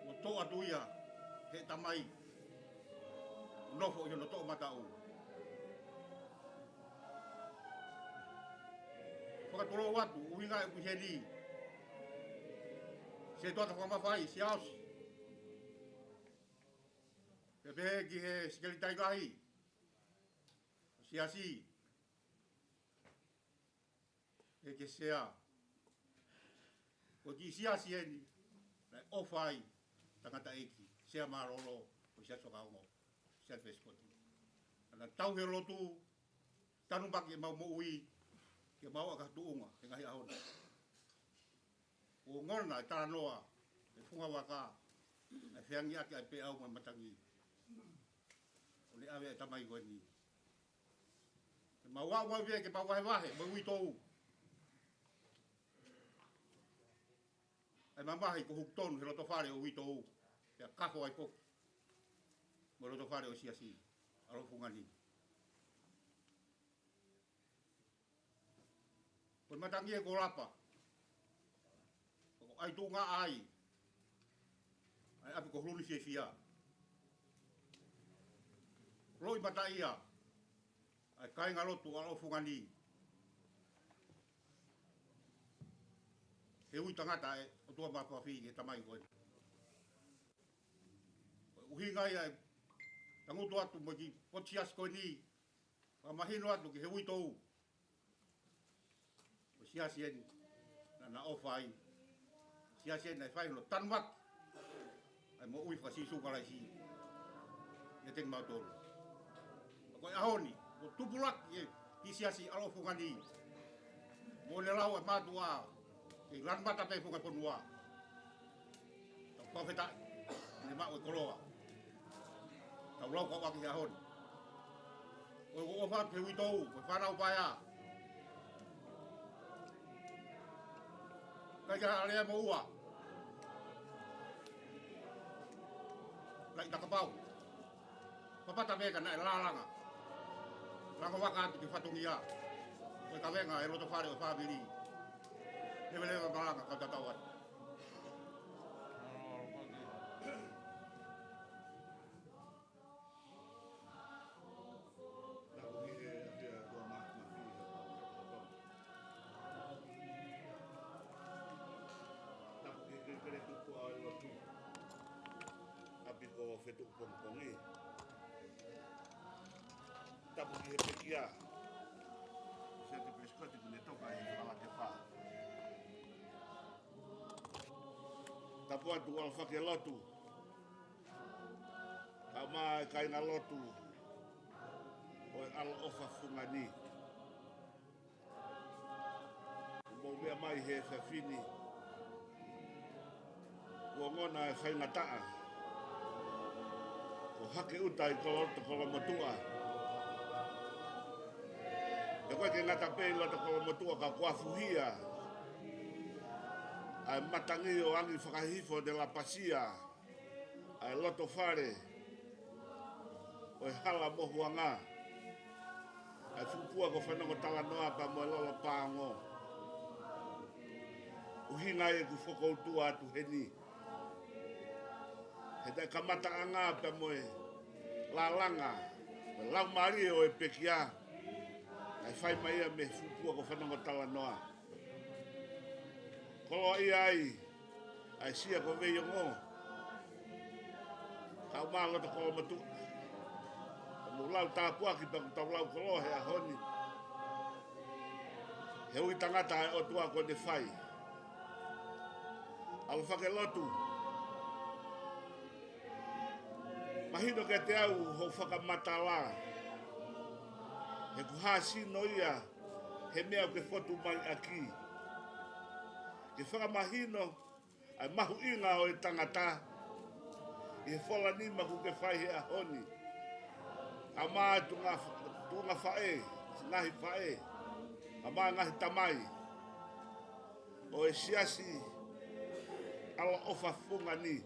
kuo toʻo atu ia ʻe he tamai, nofo ʻi hono toʻomataʻu. Fakatulou atu, ʻuhinga ʻeku ʻi heni. Setuata Fakamafai, Siaosi. Pea pehē ki he sekelitali lahi ʻo e siasi, pehē ki he sea. Ko e kiʻi siasi eni naʻe ʻofa ai e tangataʻeiki, sea mālōlō ʻo e Siasi Fakaongo, Siasi Uēsite. Naʻa nau tauhi e lotu, tanumaki ʻemau moʻui, ke mau ʻaka tuʻunga he ngaahi ʻaho ni. ʻOku ongona e talanoa ʻa e funga vaka, ʻa e feangiaki ʻa e peau mo e matangi. ʻO ne ʻave ʻa e tamai ko eni. Ke mau aʻu mai ke mau vahevahe mo e uitou ʻa e mamahi kuo hoko tonu he loto fale ʻo e uitou, pea kafo ai foki mo e loto fale ʻo e siasi ʻAlo ʻOfungani. Ko e matangi ē ko Lapa, ko ʻAituʻungaʻa ai ʻa e ʻapi ko Huluni Fiefia. Loʻimataʻia ʻa e kāingalotu ʻAlo ʻOfungani he ui tangata ʻa e ʻOtua Mafimafi ki he tamai ko ē. Ko e ʻuhinga ia e tangutu atu mo e kiʻi potu siasi ko eni, fakamahino atu ki he uitou Siasi eni naʻa na ʻofa ai. Siasi eni naʻe fai hono tanumaki ʻa e moʻui faka-Sīsū Kalaisi ʻiate kimautolu. Ko e ʻaho ni, ʻoku tupulaki e kiʻi siasi ʻaloʻofa fungani mo ʻene lau ʻa e mātuʻa ʻi lanumata pē funga fonua. Tau fakafetaʻi, ne maʻu e koloa. Tau lau kau ʻaki he ʻaho ni. Ko e ʻofa atu ki he uitou, ko e fānau paea. Kai ka alea mo ua. Lai takapau. Papata meka naʻe lalanga. Lango vaka atu ki fatongia. Ko e kavenga e loto fale ʻo e fāmili. Leveleva malanga kau tatau atu. Tapu ki he ʻafio ʻa e ʻOtua Māfimafi he pau. Tapu ki he kelekele tupu ʻa e lotu. ʻApi ko Fetuʻu Pongipongi. Tapu ki he pekia. Siate Pelesikoti kuo ne toka he Falakepa. Tapu atu ʻAlofake Lotu. Kae ʻumaʻā e kāingalotu ʻo e ʻaloʻofa fungani. Mou meʻa mai he efiafi ni. Kuo ongona e faingataʻa. Ko Hake ʻUta ʻi Koloto Kolomotuʻa. He ko e ke ngata pē ʻi loto Kolomotuʻa ka kuo afuhia ʻa e matangi ʻo angi fakahihifo de la Pasia. ʻA e loto fale ʻo e hala mohuʻanga, ʻa e fuʻu pua ko Fanongo Talanoa pea mo e lolo paongo. ʻUhinga ia ʻeku fokoutua atu heni. He taʻekamataʻanga pea mo e lalanga, mo e laumālie ʻo e pekia, ʻa e fai mai ia mei he fuʻu pua ko Fanongo Talanoa. Koloaʻia ai ʻa e sia ko Veiongo, kae ʻumaʻā loto Kolomotuʻa. Ka mou lau tāpuaki pea ʻoku tau lau koloa he ʻaho ni. He ui tangata ʻa e ʻOtua kuo ne fai. ʻAlofake Lotu. Mahino kiate au hoʻo fakamatala. He ʻoku hāsino ia he meʻa ʻoku ke fotu mai ʻaki. Ke fakamahino ʻa e mahuʻinga ʻo e tangata ʻi he fola nima kuo ke fai he ʻaho ni. ʻA e tuʻunga, tuʻunga faʻē, siʻi ngaahi faʻē, ʻa e ngaahi tamai ʻo e siasi ʻaloʻofa fungani.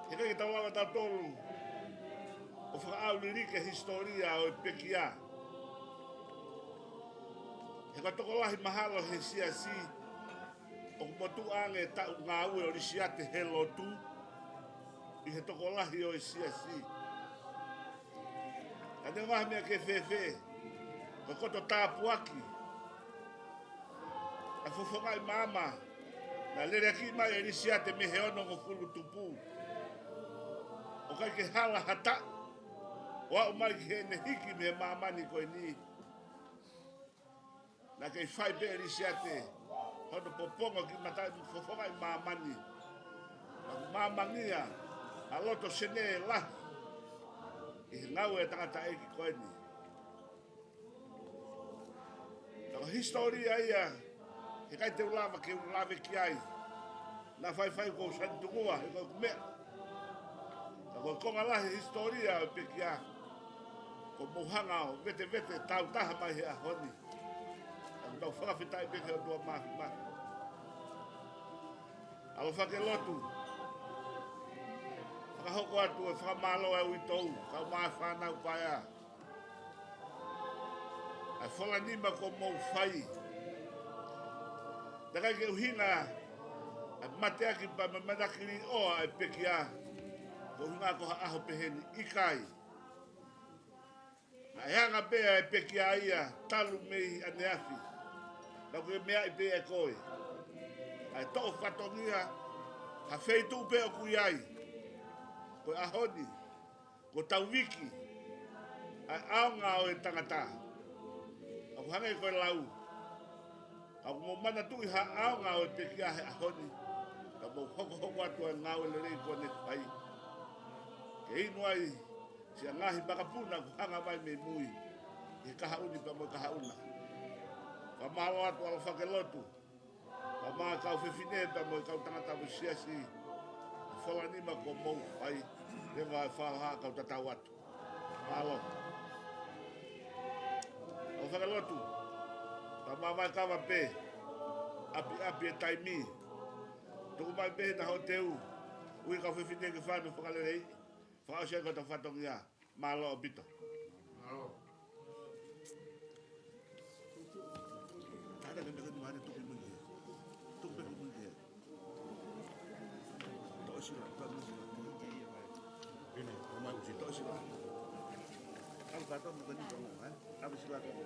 He ʻikai ke tau lava tautolu ʻo fakaʻauliliki e hisitōlia ʻo e pekia. He ko e tokolahi mahalo he siasi ʻoku motuʻa ange e taʻu ngāue ʻo Lisiate he lotu ʻi he tokolahi ʻo e siasi. Ka neongo ha meʻa ke fēfē, ko e koto tāpuaki ʻa e fofongaʻi maama naʻe lele ʻaki mai ʻe Lisiate mei he onongofulu tupu. ʻOku ʻikai ke hala ha taʻu ʻo aʻu mai ki heʻene hiki mei he māmani ko eni. Naʻe kei fai pē ʻe Lisiate hono popongo ki he mataʻi fofongaʻi māmani. Naʻe māmangia ʻa e loto sene lahi ʻi he ngāue ʻa e tangataʻeiki ko eni. Ka ko e hisitōlia ia, he ʻikai te u lava ke u lave ki ai. Naʻa faifai ko Sanitungua, he ko ʻeku meʻa. Ka ko e konga lahi e hisitōlia ʻo e pekia, ʻoku mou hanga ʻo vetevete tau taha mai he ʻaho ni. Ka ʻoku tau fakafetaʻi pē ki he ʻOtua Māfimafi. ʻAlofake Lotu. Fakahoko atu e fakamālō ʻa e uitou, kae ʻumaʻā e fānau paea. ʻA e fola nima kuo mou fai. Naʻe ʻikai ke ʻuhinga ʻa e mateaki pea mo e manakili ʻo e pekia. Ko e ʻuhinga ko ha ʻaho pehē ni, ʻikai. Naʻe anga pē ʻa e pekia ia talu mei ʻaneafi. Naʻa ke meaʻi pē ʻe koe. ʻA e toʻo fatongia, ha feituʻu pē ʻoku ʻi ai. Ko e ʻaho ni, ko e tau viki ʻa e ʻaonga ʻo e tangata. ʻOku hangē ko e lau, Ka ʻoku mou manatuʻi ha ʻaonga ʻo e pekia he ʻaho ni, ka mou hokohoko atu ʻa e ngāue lelei kuo ne fai. Ke inu ai siʻa ngaahi makapuna kuo hanga mai mei mui, ʻi he kahaʻu ni pea mo e kahaʻu na. Fakamālō atu ʻa e falelotu, pea mo e kau fefine pea mo e kau tangata ʻo e siasi, ʻa e falanima kuo mou fai, leva e fālaha kau tatau atu. Mālō. ʻA e falelotu, ka mavae kava pē, ʻapiʻapi e taimi. Tuku mai pē na hōteu, ui kau fefine ke fai ʻenau fakalelei, fakaʻosi ai ko ʻeta fatongia. Mālō ʻaupito. Mālō. Tara ke meke ni mane tuku mui ke. Tuku meke mui ke. Toʻo sila, toʻo sila. Ine, ʻomai usi toʻo sila. Au ka toʻo meke ni toʻo, eh? Au sila toʻo.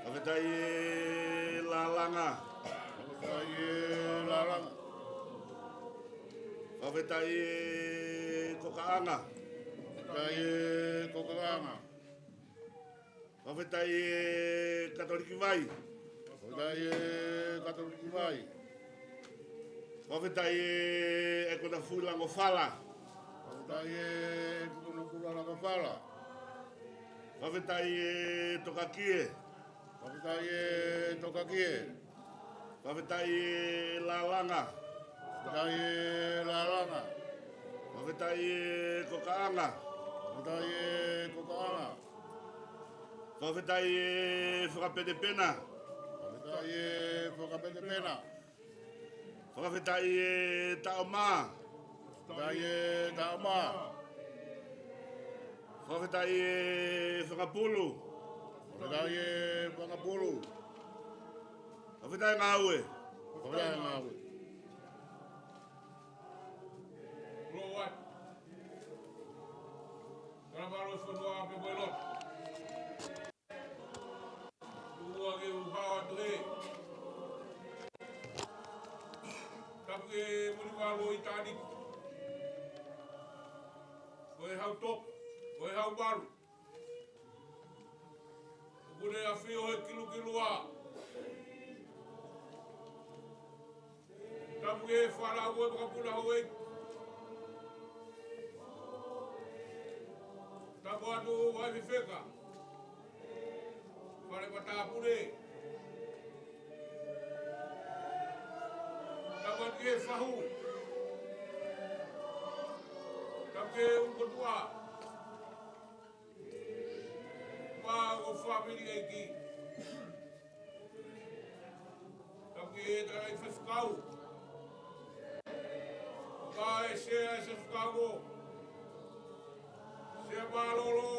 Fakafetaʻi e Lalanga. Fakafetaʻi e Lalanga. Fakafetaʻi e Kokaʻanga. Fakafetaʻi e Kokaʻanga. Fakafetaʻi e Katoliki Vai. Fakafetaʻi e Katoliki Vai. Fakafetaʻi e Konafuli Langofala. Fakafetaʻi e Konafuli Langofala. Fakafetaʻi e Tokakie. Fakafetaʻi e Tokakie. Fakafetaʻi e Lalanga. Fakafetaʻi e Lalanga. Fakafetaʻi e Kokaʻanga. Fakafetaʻi e Kokaʻanga. Fakafetaʻi e Fakapenepena. Fakafetaʻi e Fakapenepena. Fakafetaʻi e Taʻomā. Fakafetaʻi e Taʻomā. Fakafetaʻi e Fangapulu. Fakafetaʻi e Fangapulu. Fakafetaʻi ngāue. Fakafetaʻi ngāue. Lord. Kala malo fonua pe mo e lotu. Ua ke u hao atu he. Tapu ke muli valo i tani. Ko e hau top, ko e hau valu. Kuo ne ʻafio he kilukilua. Tapu ke fala ue makapuna houʻeiki. Tapu atu ʻa e fefeka. Fale matāpule. Tapu atu ke fahu. Tapu ke ulukotua. Pea ko e fāmili ʻeiki. Tapu ke tala i faifekau. Pea e sea e faifekau. Sea mālōlō.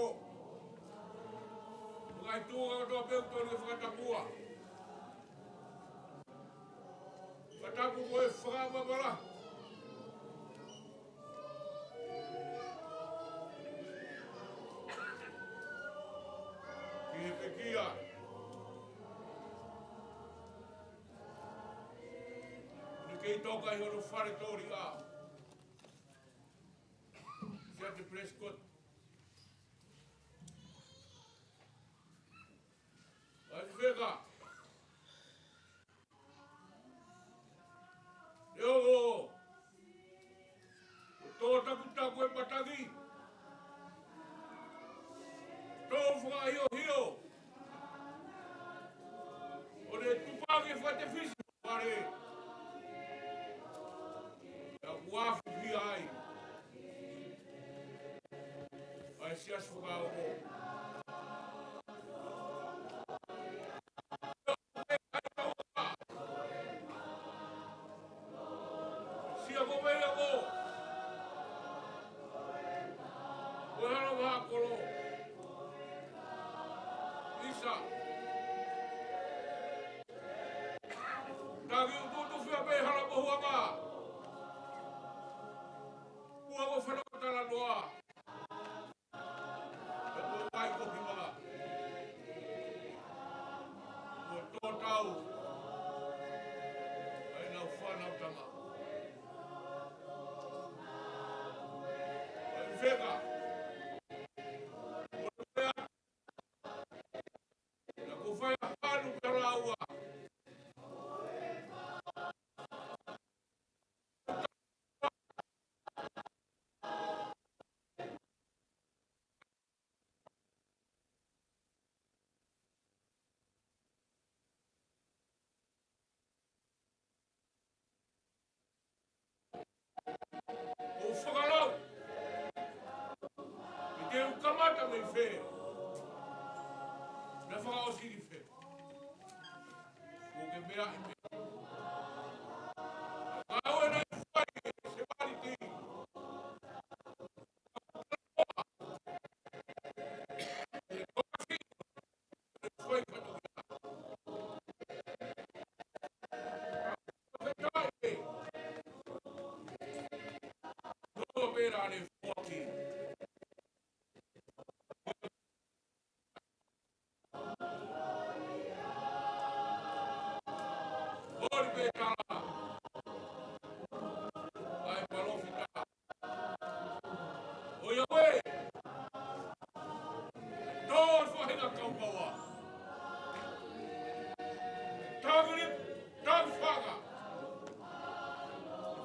Ngaahi tuʻunga kotoa pē ʻoku totonu ke fakatapua. Fakatapu ko e fakamāmala. Ki he pekia. Ne kei toka ʻi hono fale toli ʻa Siate Prescott. ʻAi feka. Leo o. Tō takutaku e pataki. Tō fakahiohio. ʻO ne tupaki fakatefisi. Pare. Ia kuafu ki ai. ʻAi siasi fakaʻoʻo. Sia ko mei ako. Ko e hala vaha kolo. Isa. Taki ututu fia pē hala mohuanga. Kua ko fana talanoa. Ko e kai ko hima. Ko tōtau. ʻAi nau fana tama. ʻAi feka. Ko e fea. Na ko fai a hanu talaua. ʻO fakalau. ʻI te u kamata mei fē. Na fakaʻosi ki fē. Kuo ke meaʻi pē. Ka ʻoua naʻa fai e se maliti. ʻOi, palōfita. ʻOiauē. Tō e faʻahinga kaukaua. Tangiri, tangifanga.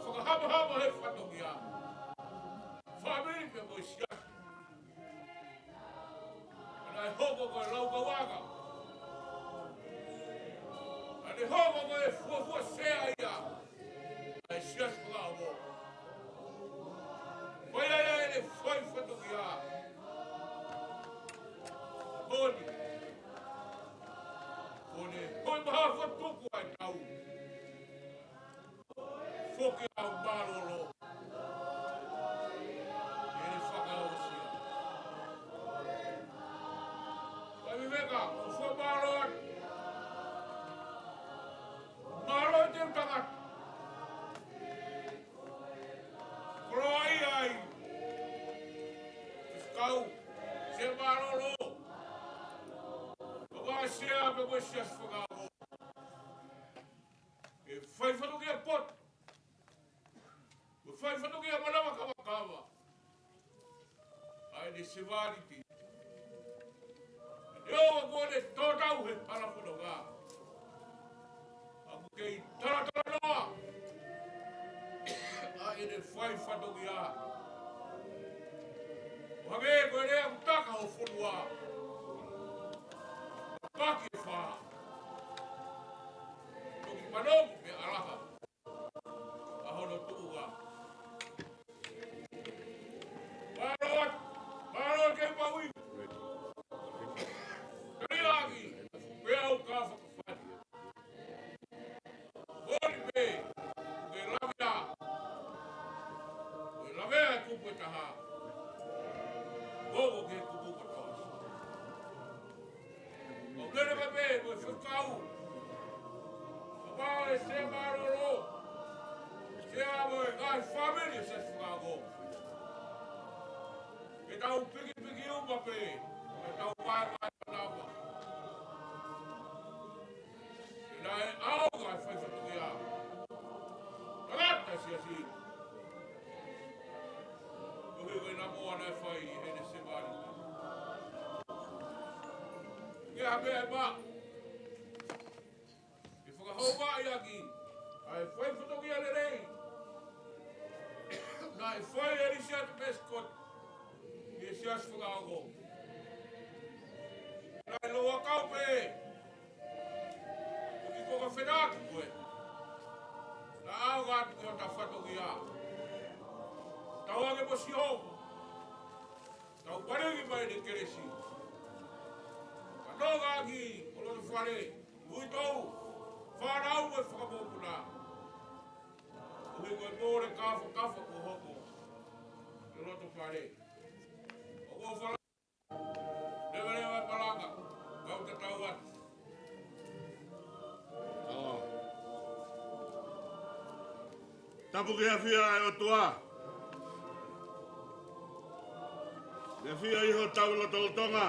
Fakahamahama he fatongia. Fāmili pea mo e siasi. Naʻe hoko ko e laukauʻanga. Naʻe hoko ko e fuofua sea ia. ʻAi siasi fakaʻomo. Ko ia ia ʻene fai fatongia. Koni. Koni. Koni maha fatuku ai tau. Foki au mālōlō. ʻE fakaʻosi. Vai viveka, ʻo fua mālō atu. Sea pea mo e Siasi Fakaongo. Ke fai fatongia poto. Ke fai fatongia manavakamaka. ʻA ʻene sevāniti. ʻEne ʻofa kuo ne tō tau he hala fononga. ʻOku kei talatalanoa ʻa ʻene fai fatongia. ʻO hangē ko e lea ʻoku taka ho fonua. Paki e fā. Toki panongi pē ʻalaha ʻa hono tuʻunga. Mālō atu, mālō ke maui. Kariaki, pea u ka fakafani. Moli pē, ke lavea. Ke lavea e kupu ʻe taha. Koko ke kupu kotoa. ʻO kele pē pē, mo e fekau. Kapau ʻe Sea Mālōlō. Sea mo e ngaahi fāmili ʻo e Siasi Fakaongo. Ke tau pikipiki uma pē. Ke tau vaevae manava. Ke naʻe ʻaonga e fai fatongia. Tangata Siasi. Koeʻuhi ko e namoa naʻe fai ʻe heʻene sevāniti. Ke ha meʻa ʻe maʻu. Ke fakahouaʻi ʻaki ʻa e fai fatongia lelei naʻe fai ʻe Lisiate Pesikoti ʻi he Siasi Fakaongo. Naʻe lōua kau pē. Ko ki ko ka fenaki koe. Naʻa au ngā tuku ʻo ta fatongia. Tau ange mo Sihova. Tau palegi mai ʻene kelesi. Ka nonga ki ʻo loto fale. Uitou. Fānau mo e fakamokuna. Koeʻuhi ko e mole kafakafa kuo hoko. Ke loto fale. ʻOku ou fala Leveleva e malanga, kau tatau atu. ʻO. Tapu ke afia ʻa e ʻOtua. Ke afia ʻi hotau lotolotonga.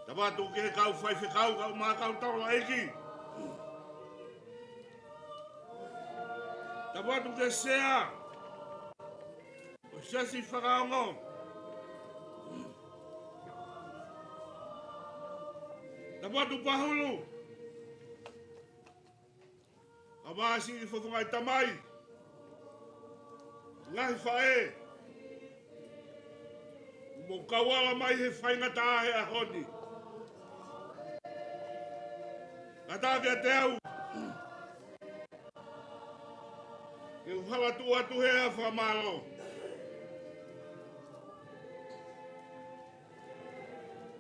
Tapu atu ki he kau faifekau, kau mā kau taulaʻeiki. Tapu atu ki he sea ʻo e Siasi Fakaongo. Tapu atu Pahulu. Kau mā siʻi fofonga ʻi tamai. Ngaahi faʻē. Mou kau ala mai he faingataʻa he ʻaho ni. Kātaki ʻiate au. Ke u hala tuʻu atu he fakamālō.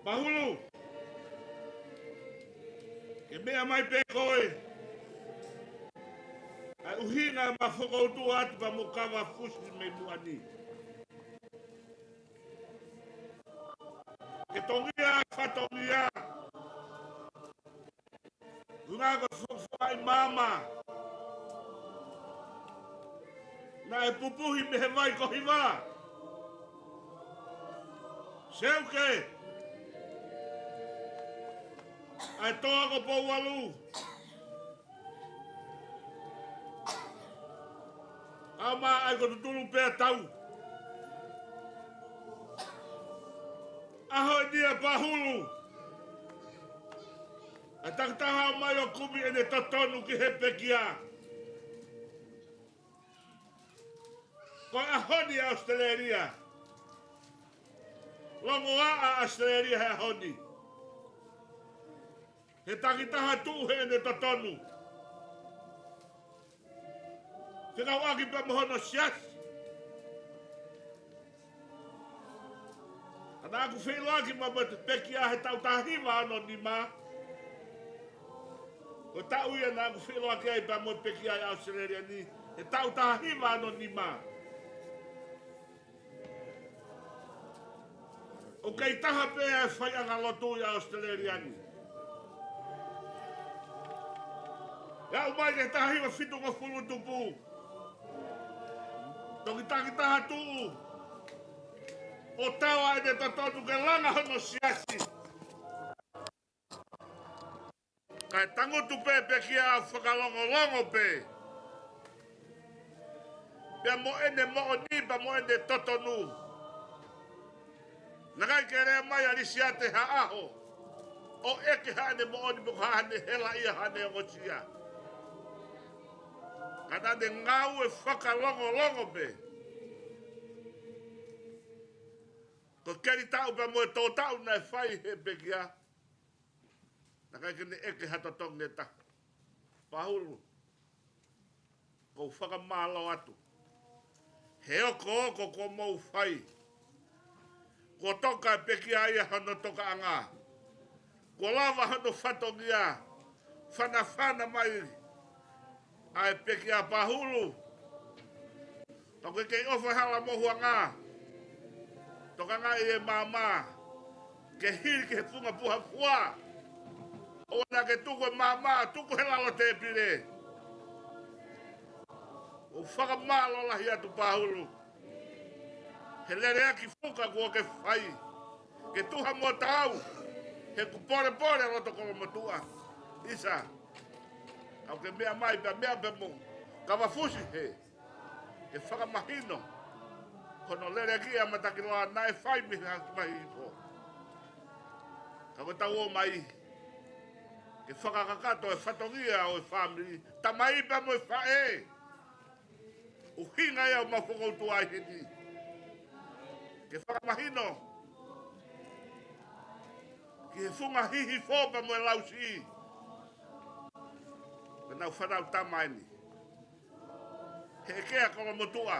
Pahulu, ke meʻa mai pē koe. ʻA e ʻuhinga ma fokoutua atu ka mo kava fusi mei muʻa ni. Ke tongia, fatongia. Ngā ko e fofoʻi māmā. Naʻe pupuhi mei he vai ko Hiva. Seuke. ʻA e toa ko Pouvalu. ʻA mā ʻai ko tutulu pea tau. ʻAho ni ʻa Pahulu. ʻA e takitaha mai ʻo kumi ʻene totonu ki he pekia. Ko e ʻaho ni ʻa ʻAositelēlia. Longoaʻa ʻAositelēlia he ʻaho ni. He takitaha tuʻu heʻene totonu. Fekauʻaki pea mo hono siasi. Ka naʻa ku feʻiloaki mo e pekia he taʻu taha hiva ono nima. Ko e taʻu ia naʻa ku feʻiloaki ai pea mo e pekia ʻi ʻAositelēlia ni. He taʻu taha hiva ono nima. ʻOku kei taha pē ʻa e faiʻanga lotu ʻi ʻAositelēlia ni. ʻE aʻu mai ki he taha hiva fitungofulu tupu. Toki takitaha tuʻu. ʻo taua ʻene totonu ke langa hono siasi. Kae tangutu pē pekia ʻo fakalongolongo pē. Pea mo ʻene moʻoni, pea mo ʻene totonu. Naʻe ʻikai ke lea mai ʻa Lisiate ha ʻaho ʻo ʻeke haʻane moʻoni pe ko haʻane hela ia haʻane ongosia. Ka naʻa ne ngāue fakalongolongo pē. Ko e keli taʻu pea mo e tō taʻu naʻe fai he pekia. Naʻe ʻikai ke ne ʻeke ha totongi ʻe taha. Pahulu, ʻoku ou fakamālō atu he okooko kuo mou fai. Kuo toka e pekia ia hono tokaʻanga. Kuo lava hono fatongia. Fanafana mai ʻa e pekia Pahulu. Ka ʻoku kei ʻofa hala mo huanga. Tokangaʻi e maama ke hili ki he funga puha fua. ʻOua naʻa ke tuku e maama, tuku he lalo tēpile. ʻOku fakamālō lahi atu Pahulu he leleaki fuka kuo ke fai. Ke tuha mo taau he kuo polepole loto Kolomotuʻa. ʻIsa, ʻoku ke meʻa mai pea meʻa pē mo Kavafusi he ke fakamahino hono leleaki ʻa Matakiloa naʻe fai mei he haki mai ifo. Ka ko e tau ō mai ke fakakakato e fatongia ʻo e fāmili, tamai pea mo e faʻē. ʻUhinga ia ʻoku mau fokoutua ai heni ke fakamahino ki he funga hihifo pea mo e lausiʻi. Pea nau fanau tama eni he ʻeke ʻa Kolomotuʻa.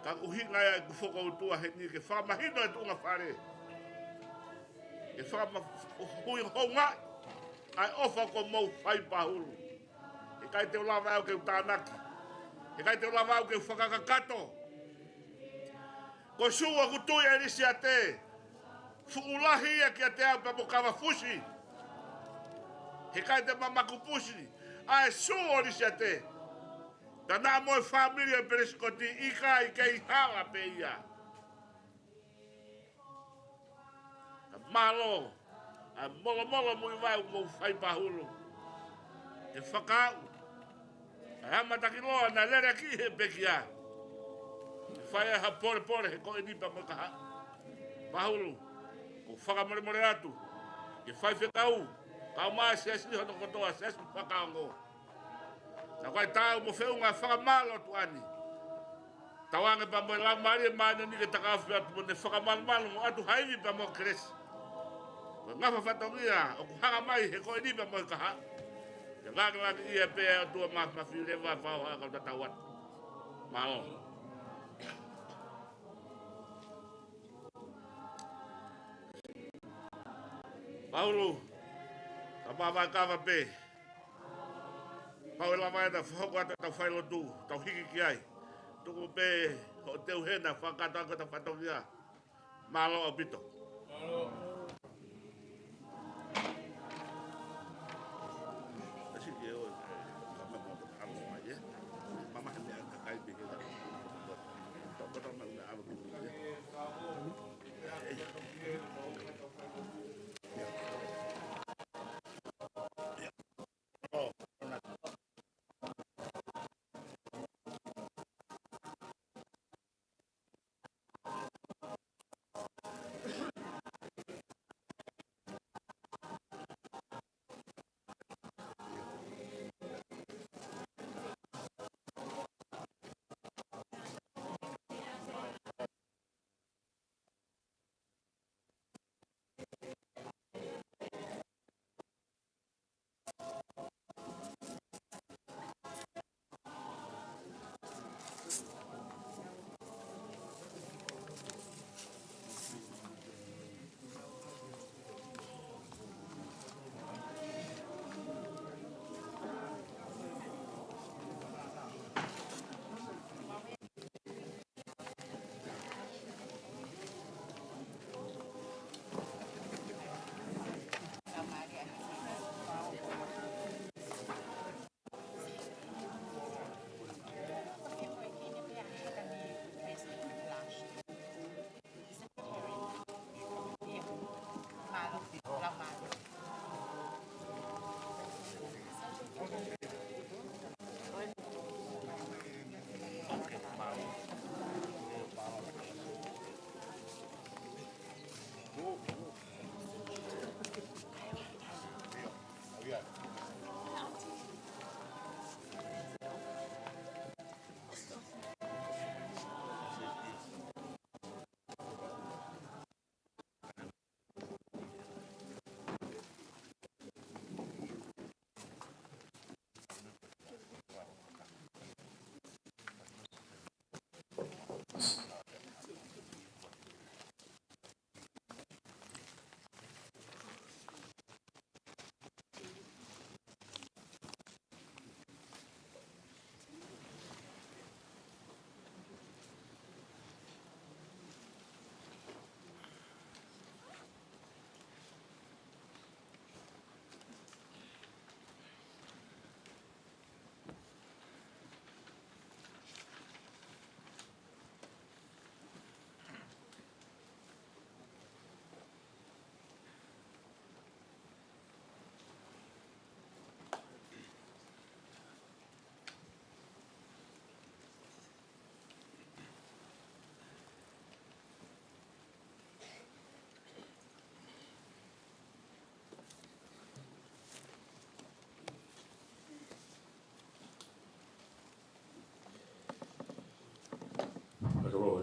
Ka ʻuhinga ia ʻeku fokoutua heni ke fakamahino e tuʻunga fale. Ke fakama-, hui houngaʻi ʻa e ʻofa kuo mou fai Pahulu. He ʻikai te u lava au ke u tānaki. He ʻikai te u lava au ke u fakakakato. Ko e sū ʻoku tui ʻe Lisiate. Fuʻu lahi ia kiate au pea mo Kavafusi. He ʻikai te ma makupusi ʻa e sū ʻo Lisiate. Ka naʻa mo e fāmili ʻo Pelesikoti ʻikai kei hala pē ia. Ka mālō ʻa e molomolo muivae ʻoku mou fai Pahulu ke fakaaʻu ʻa e Matakiloa naʻe leleaki he pekia. Ke fai ai ha polepole he ko eni pea mo e kahaʻu. Pahulu, ʻoku ou fakamolemole atu ke fai fekau kau mai siasi hono kotoa, siasi fakaongo. Naʻe ʻikai taau mo feʻunga e fakamālō atu ʻeni. Tauange pea mo e Laumālie Māʻoniʻoni ke takafi atu mo ne fakamalumalu mo ʻatu ha ivi pea mo e kelesi. Ko e ngafa fatongia ʻoku hanga mai he ko eni pea mo e kahaʻu. Ke langilangiʻia pē ʻa e ʻOtua Māfimafi leva fau ha kau tatau atu. Mālō. Pahulu, ka mavae kava pē. Pau ʻe lava ʻe ta fahoko atu ʻetau failotu, tau hiki ki ai. Tuku pē hoʻo teu hena, fakakakato ʻaki ʻetau fatongia. Mālō ʻaupito. Kasi ke o, ka mea mea ʻalu mai, ē. Mama he meʻa kakai pē ke la. Tau kata mai meʻa ʻalu ki, ē.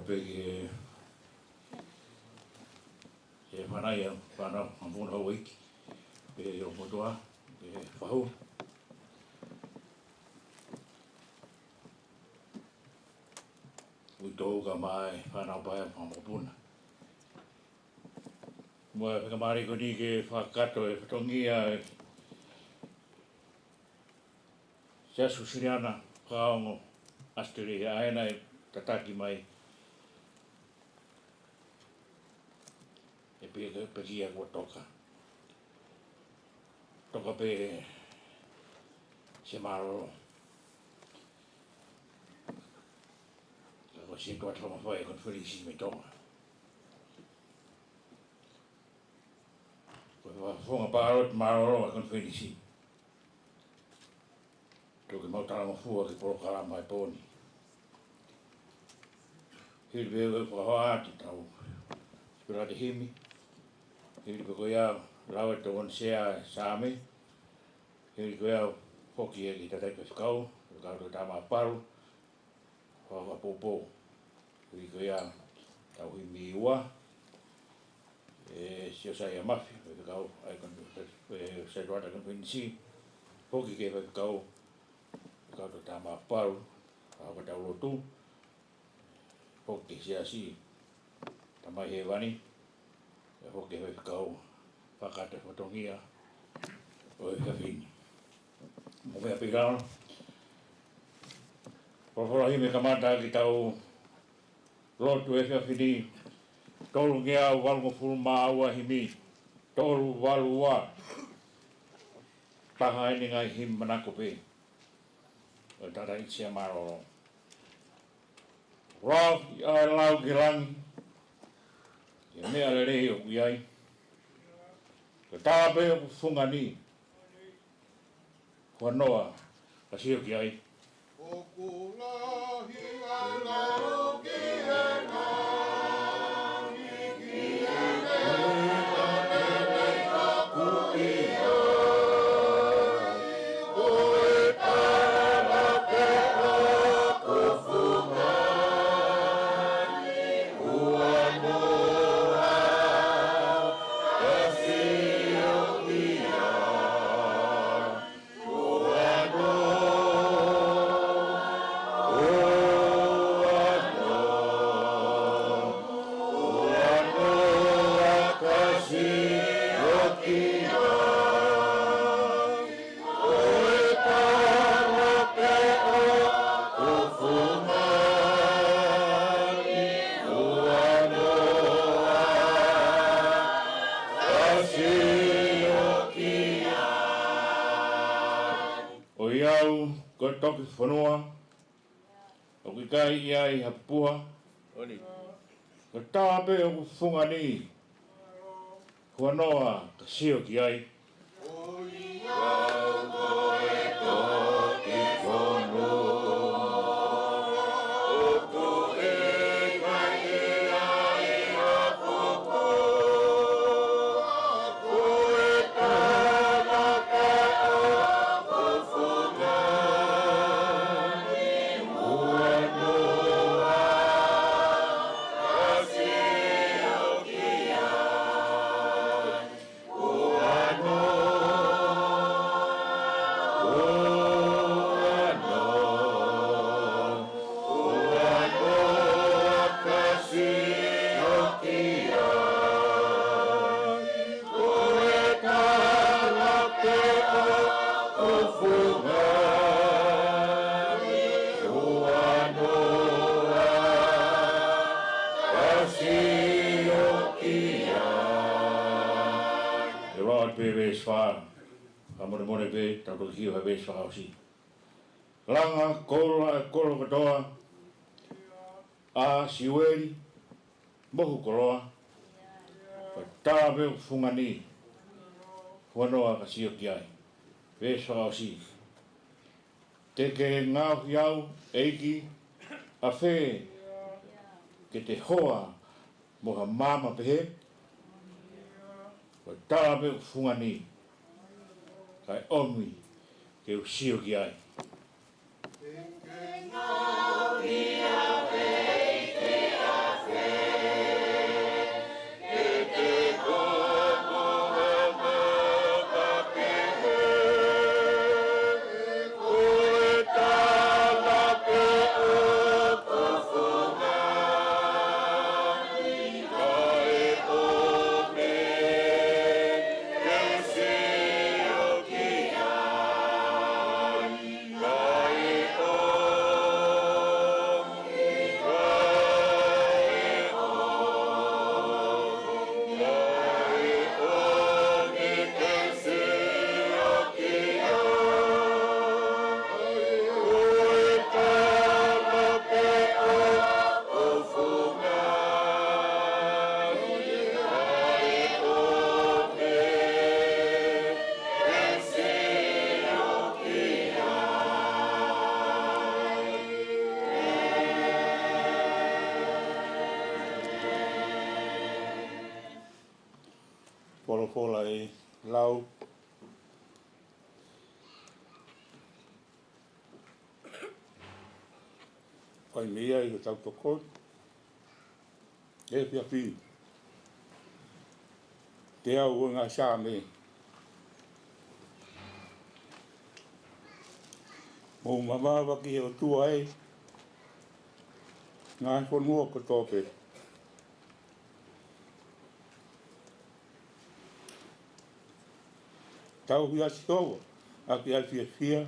Pea ki he, he fānau, fānau, fānau Houʻeiki, pea ʻi he motuʻa, pea ki he fahu. ʻUi tō ka mai fānau pae fanga mokopuna. Mo e fakamālō ko eni ke fakakakato e fatongia ʻa e Siasi Uēsiliana Fakaongo ʻAositelēlia, ʻa ena ʻe tataki mai ʻe pē, pē kia kua toka. Toka pē se mālōlō. Ka ko e siʻi tuʻa tama fai e konifelenisi mei Tonga. Ko e fakafofonga pāloti mālōlō ʻa e konifelenisi. Tuku ke mau talangofua ki he polokalama ʻo e pō ni. Hili pē ʻeku fakahoa atu ʻetau sipela ʻa e himi. Hili pē ko ia ʻa e lau ʻa e tokoni sea ʻa e Saame. Hili ko ia foki ʻa e tangataʻeiki faifekau, faifekau Toketā Maʻapalu, fakapoupou. Hili ko ia ʻetau himi ua, ʻe Siosaia Mafi, faifekau ʻa e kon-, ʻe, Sētuata Konifelenisi, foki ki he faifekau, faifekau Toketā Maʻapalu, fakapoupou ʻetau lotu, foki ki he siasi, Tamai Hēvani, pea foki ki he faifekau, fakakakato e fatongia ʻo e efiafi ni. Mo e meʻa pē kalo. Folofola himi kamata ki heʻetau lotu efiafi ni, tolungeau valungofulu mā ua himi, tolu valu ua. Taha eni ngaahi himi manako pē ʻo e tangataʻeiki sea mālōlō. Lau ʻa e lau ki langi, ʻa e meʻa lelei ʻoku ʻi ai. Ko e tā pē ʻoku fungani, huanoa ka sio ki ai. ʻOku lahi ʻa e lau ki he langi, ki he meʻa lelei ʻoku ʻi ai. Ko e tala pē ʻoku fungani, huanoa ka sio ki ai. Huanoa, huanoa, huanoa ka sio ki ai. Ko e tala pē ʻoku fungani, huanoa ka sio ki ai. ʻOiauē, ko e toki fonua ʻoku ʻikai ʻi ai ha puha. Ko e tā pē ʻoku fungani, huanoa ka sio ki ai. ʻOiauē, ko e toki fonua ʻoku ʻikai ʻi ai ha puha. Ko e tala pē ʻoku fungani, huanoa ka sio ki ai. Huanoa, huanoa, huanoa ka sio ki ai. Ko e tala pē ʻoku fungani, huanoa ka sio ki ai. ʻE lau atu pē veesi fā, fakamolemole pē, tau toki hio he veesi fakaʻosi. Langa koula e kolo kotoa, ʻa Siueli, mohu koloa, ko e tā pē ʻoku fungani, huanoa ka sio ki ai. Veesi fakaʻosi. Te ke ngaohi au, ʻEiki, ʻafē ke te hoa mo ha maama pehē? Ko e tā pē ʻoku fungani, kae ʻomi ke u sio ki ai. Te ke ngaohi au, ʻEiki, ʻa Folofola ʻe lau. Fai mei ai ʻetau tokoni he efiafi ni. Teau ʻo e ngaahi Saame. Mou mamafa ki he ʻOtua ʻi he ngaahi fonua kotoa pē. Tauhi ʻa Sihova ʻaki ʻa e fiefia,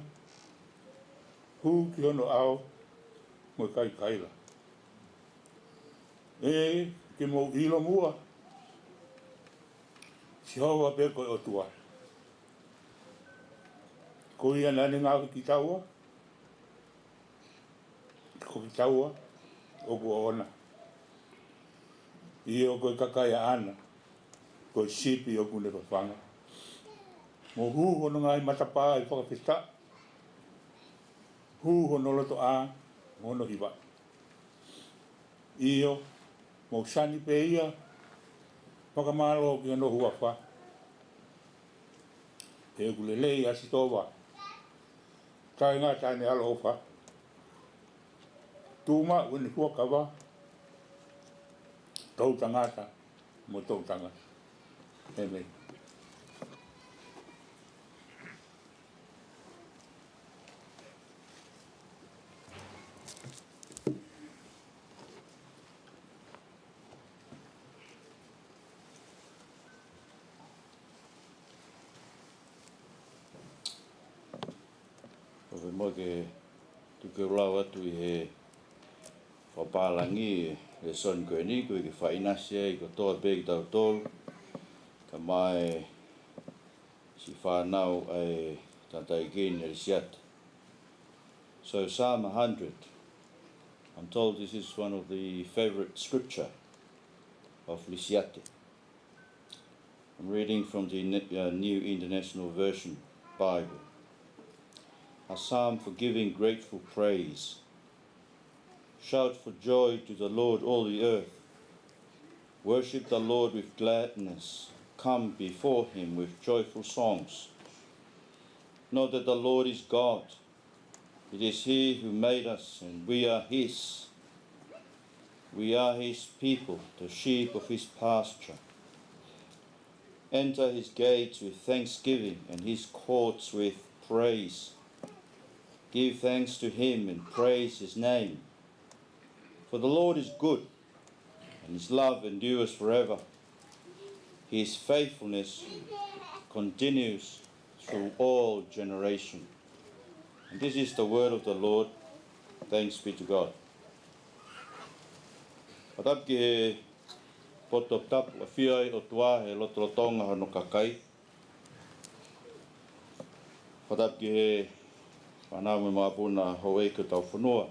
hū ki hono ʻao mo e kaikaila. ʻE, ke mou ʻilo muʻa, Sihova pē ko e ʻOtua. Ko ia naʻa ne ngaohi kitaua, ko kitaua ʻoku ʻoʻona. ʻIo, ko e kakai ʻaʻana, ko e sipi ʻoku ne fafanga. Mou hū hono ngaahi matapā ʻi he fakafetaʻi, hū hono lotoʻā mo hono hiva. ʻIo, mou sani pē ia, fakamālō ki hono huafa. He ʻoku lelei ʻa Sihova, taʻengata ʻene ʻaloʻofa. Tuʻu maʻu ʻene fuakava, toʻutangata mo toʻutangata. ʻĒmeni. ʻOfa mo ke tuku ke u lau atu ʻi he fakapālangi ʻa e lēsoni ko eni, ko e ke faʻinasi ai kotoa pē kitautolu, kae ʻumaʻā siʻi fānau ʻa e tangataʻeiki ni ʻa Lisiate. So Psalm a hundred, I'm told this is one of the favorite scripture of Lisiate. I'm reading from the Ne-, uh, New International Version Bible. A psalm for giving grateful praise. Shout for joy to the Lord, all the earth. Worship the Lord with gladness. Come before him with joyful songs. Know that the Lord is God. It is he who made us, and we are his. We are his people, the sheep of his pasture. Enter his gates with thanksgiving and his courts with praise. Give thanks to him and praise his name. For the Lord is good, and his love endures forever. His faithfulness continues through all generation. And this is the word of the Lord. Thanks be to God. Fakatapu ki he potu toputapu, ʻafio ai ʻOtua he lotolotonga hono kakai. Fakatapu ki he fānau mo e makapuna houʻeiki ʻo hotau fonua.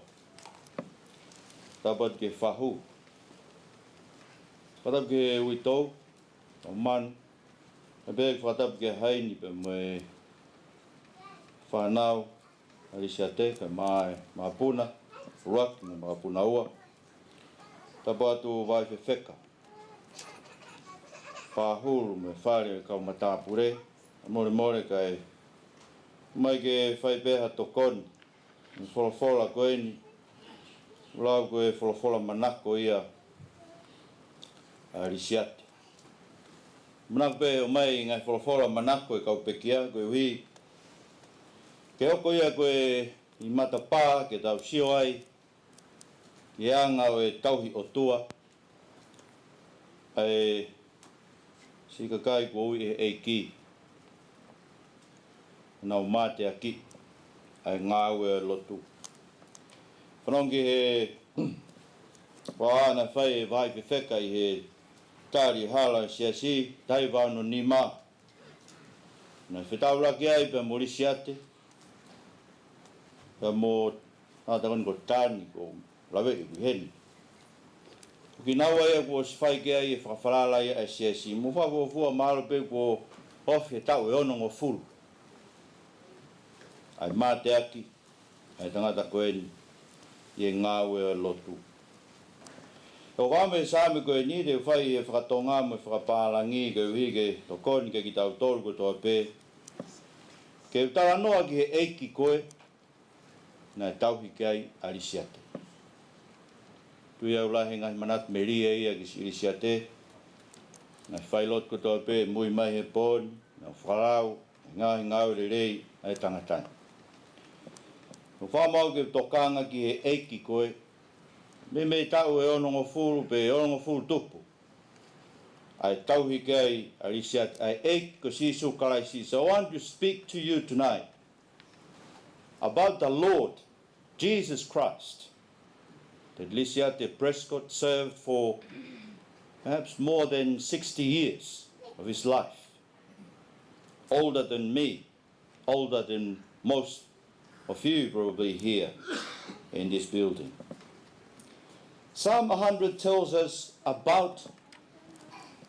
Tapu atu ki he fahu. Fakatapu ki he uitou, ʻo manu. Pea pehē fakatapu ki he haini pea mo e fānau ʻa Lisiate, kae ʻumaʻā e makapuna ʻuluaki mo e makapuna ua. Tapu atu Vaifefeka, Pahulu mo e fale ʻo e kau matāpule, molemole kae ʻomai ke fai pē ha tokoni. Mo e folofola ko eni, ʻoku lau ko e folofola manako ia ʻa Lisiate. Manako pē ʻomai ngaahi folofola manako ʻa e kau pekia, koeʻuhi ke hoko ia ko e kiʻi matapā ke tau sio ai ki he anga ʻo e tauhi ʻOtua ʻa e siʻi kakai kuo ui ʻe he ʻEiki ke nau mateaki ʻa e ngāue ʻo e lotu. Fanongo ki he faʻa naʻe fai ʻe Vaifefeka ʻi he tali hala ʻa e siasi, taha valu nima. Naʻe fetaulaki ai pea mo Lisiate, pea mo e tangata ko eni ko Tani, ʻoku laveʻi ʻoku ʻi heni. Ko kinaua ia kuo ʻosi fai ki ai e fakafalala ia ʻa e siasi. Mou fakafuofua, mahalo pē kuo ofi he taʻu ʻe onongofulu ʻa e mateaki ʻa e tangata ko eni ʻi he ngāue ʻo e lotu. Ko e Saame ko eni te u fai e fakatonga mo e fakapālangi koeʻuhi ke tokoni kiate kitautolu kotoa pē. Ke u talanoa ki he ʻEiki ko ē naʻe tauhi ki ai ʻa Lisiate. Tui au lahi e ngaahi manatu melie ia kia Lisiate. Ngaahi failotu kotoa pē ʻe mui mai he pō ni, naʻa nau fakalau e ngaahi ngāue lelei ʻa e tangata ni. Ko e fakaʻamu ke tokanga ki he ʻEiki ko ē, meimei taʻu ʻe onongofulu pe onongofulu tupu ʻa e tauhi ki ai ʻa Lisiate ʻa e ʻEiki ko Sīsū Kalaisi. So I want to speak to you tonight about the Lord Jesus Christ that Lisiate Prescott served for perhaps more than sixty years of his life. Older than me, older than most of you probably here in this building. Psalm a hundred tells us about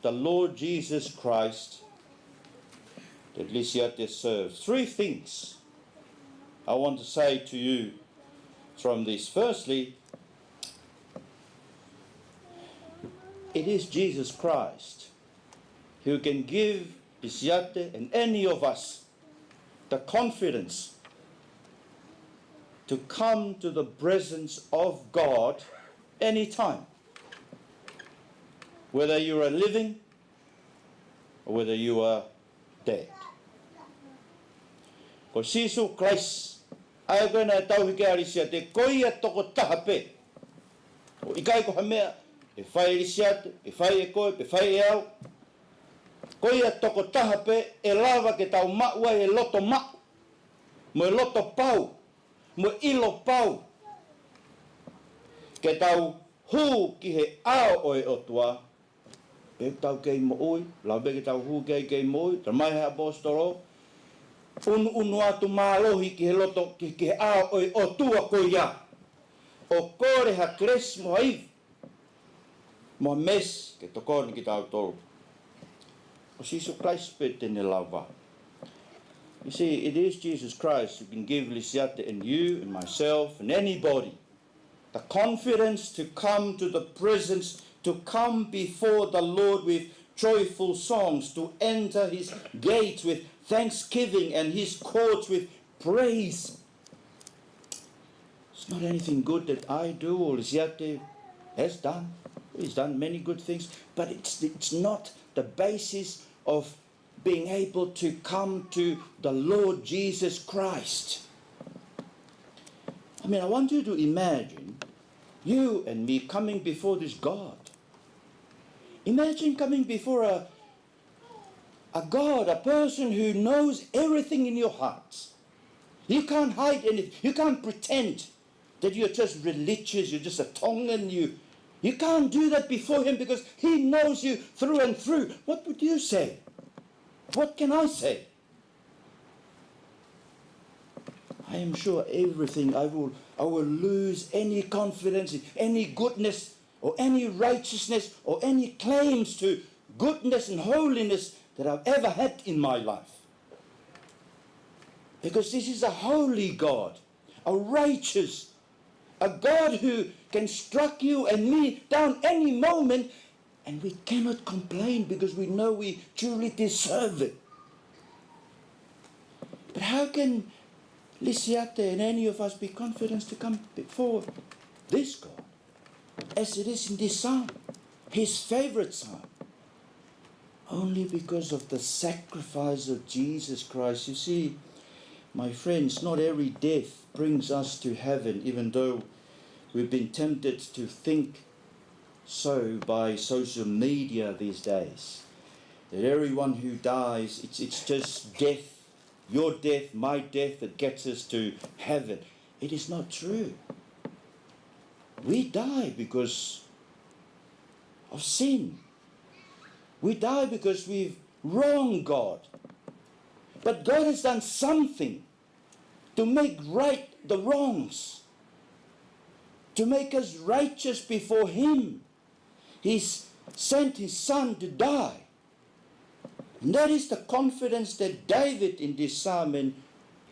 the Lord Jesus Christ that Lisiate serves. Three things I want to say to you from this. Firstly, it is Jesus Christ who can give Lisiate and any of us the confidence to come to the presence of God anytime, whether you are living or whether you are dead. Ko Sīsū Kalaisi, ʻa ia ko ē naʻe tauhi ki ai ʻa Lisiate, ko ia tokotaha pē. ʻOku ʻikai ko ha meʻa ʻe fai ʻe Lisiate, ʻe fai ʻe koe, pe fai ʻe au. Ko ia tokotaha pē ʻe lava ke tau maʻu ai e loto maʻu, mo e loto pau, mo e ʻilo pau, ke tau hū ki he ʻao ʻo e ʻOtua, pe ʻoku tau kei moʻui, lau pē ke tau hū ki ai kei moʻui, talamai ʻe he ʻaposetolo, ʻunuʻunu atu mālohi ki he loto, ki, ki he ʻao ʻo e ʻOtua ko ia. ʻO kole ha kelesi mo ha ivi mo ha meesi ke tokoni kiate kitautolu. Ko Sīsū Kalaisi pē te ne lava. You see, it is Jesus Christ who can give Lisiate and you and myself and anybody the confidence to come to the presence, to come before the Lord with joyful songs, to enter his gates with thanksgiving and his courts with praise. It's not anything good that I do or Lisiate has done. He's done many good things, but it's, it's not the basis of being able to come to the Lord Jesus Christ. I mean, I want you to imagine you and me coming before this God. Imagine coming before a, a God, a person who knows everything in your heart. You can't hide anything. You can't pretend that you're just religious, you're just a Tongan. You, you can't do that before him because he knows you through and through. What would you say? What can I say? I am sure everything, I will, I will lose any confidence in any goodness or any righteousness or any claims to goodness and holiness that I've ever had in my life. Because this is a holy God, a righteous, a God who can strike you and me down any moment, and we cannot complain because we know we truly deserve it. But how can Lisiate and any of us be confident to come before this God, as it is in this psalm, his favorite psalm? Only because of the sacrifice of Jesus Christ. You see, my friends, not every death brings us to heaven, even though we've been tempted to think so by social media these days. That everyone who dies, it's, it's just death, your death, my death, that gets us to heaven. It is not true. We die because of sin. We die because we've wronged God. But God has done something to make right the wrongs, to make us righteous before him. He's sent his son to die. And that is the confidence that David in this psalm and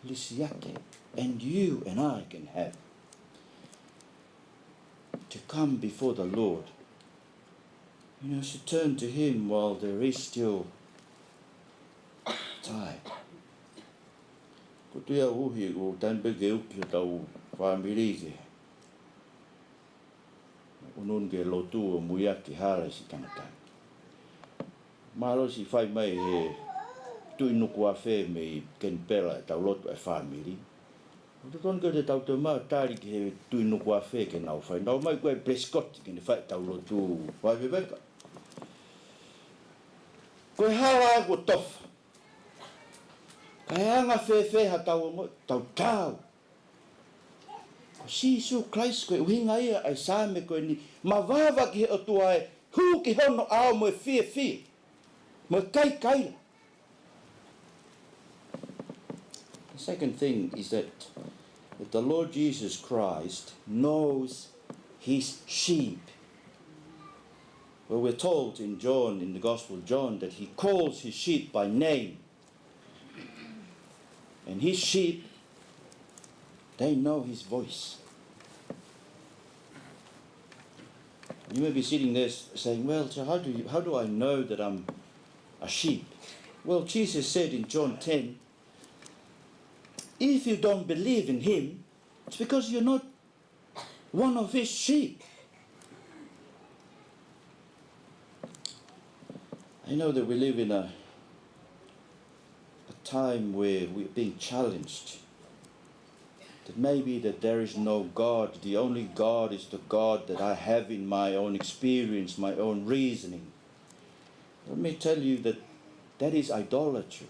Lisiate and you and I can have, to come before the Lord You know, should turn to him while there is still time. Ko e tuʻu ia ʻuhi, ʻoku taimi pē ke uki hotau fāmili ke ʻunuʻunu ki he lotu ʻo muiaki hala ʻi siʻi tangata. Mālō siʻi fai mai he Tuʻi Nukuʻafe mei Kenipela ʻetau lotu ʻa e fāmili. ʻOku totonu ke tau toe maʻu tali ki he Tuʻi Nukuʻafe ke nau fai. Nau ō mai ko ē Prescott ke ne fai ʻetau lotu vaiveveka. Ko e hala ʻoku tofa. Ka ʻe anga fēfē haʻatau ongoʻi, tau taau. Ko Sīsū Kalaisi ko e ʻuhinga ia ʻa e Saame ko eni, mavava ki he ʻOtua ē, hū ki hono ʻao mo e fiefia, mo e kaikaila. The second thing is that, that the Lord Jesus Christ knows his sheep. Well, we're told in John, in the Gospel of John, that he calls his sheep by name. And his sheep, they know his voice. You may be sitting there s-, saying, "Well, so how do you, how do I know that I'm a sheep?" Well, Jesus said in John ten, "If you don't believe in him, it's because you're not one of his sheep." I know that we live in a, a time where we're being challenged. That maybe that there is no God. The only God is the God that I have in my own experience, my own reasoning. Let me tell you that that is idolatry.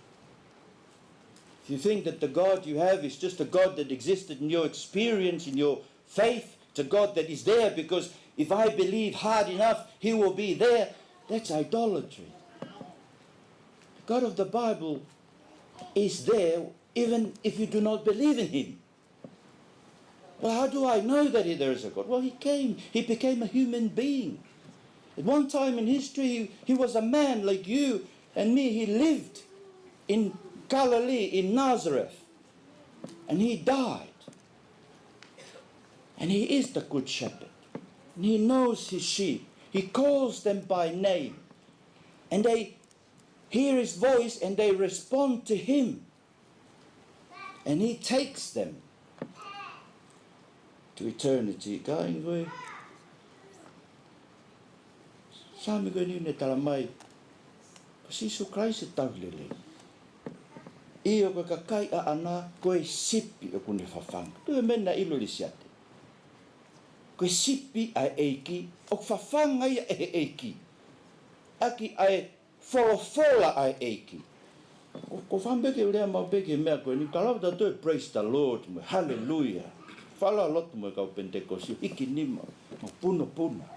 If you think that the God you have is just a God that existed in your experience, in your faith, it's a God that is there because if I believe hard enough, he will be there, that's idolatry. The God of the Bible is there even if you do not believe in him. Well, how do I know that he, there is a God? Well, he came, he became a human being. At one time in history, he, he was a man like you and me. He lived in Galilee, in Nazareth, and he died. And he is the good shepherd. And he knows his sheep. He calls them by name. And they hear his voice and they respond to him. And he takes them to eternity. Kāinga, ko e Saame ko eni naʻe tala mai, ko Sīsū Kalaisi e tauhi lelei. ʻIo, ko e kakai ʻaʻana, ko e sipi ʻoku ne fafanga. Tuʻu he meʻa naʻe ʻilo ʻe Lisiate. Ko e sipi ʻa e ʻEiki, ʻoku fafanga ia ʻe he ʻEiki. ʻAki ʻa e folofola ʻa e ʻEiki. Ko, ko fāmili ke lea maʻu pē ki he meʻa ko eni, ka lava tautolu e praise the Lord mo e hallelujah. Fakalalotu mo e kau Penitekosi, hiki nima, mo punopuna.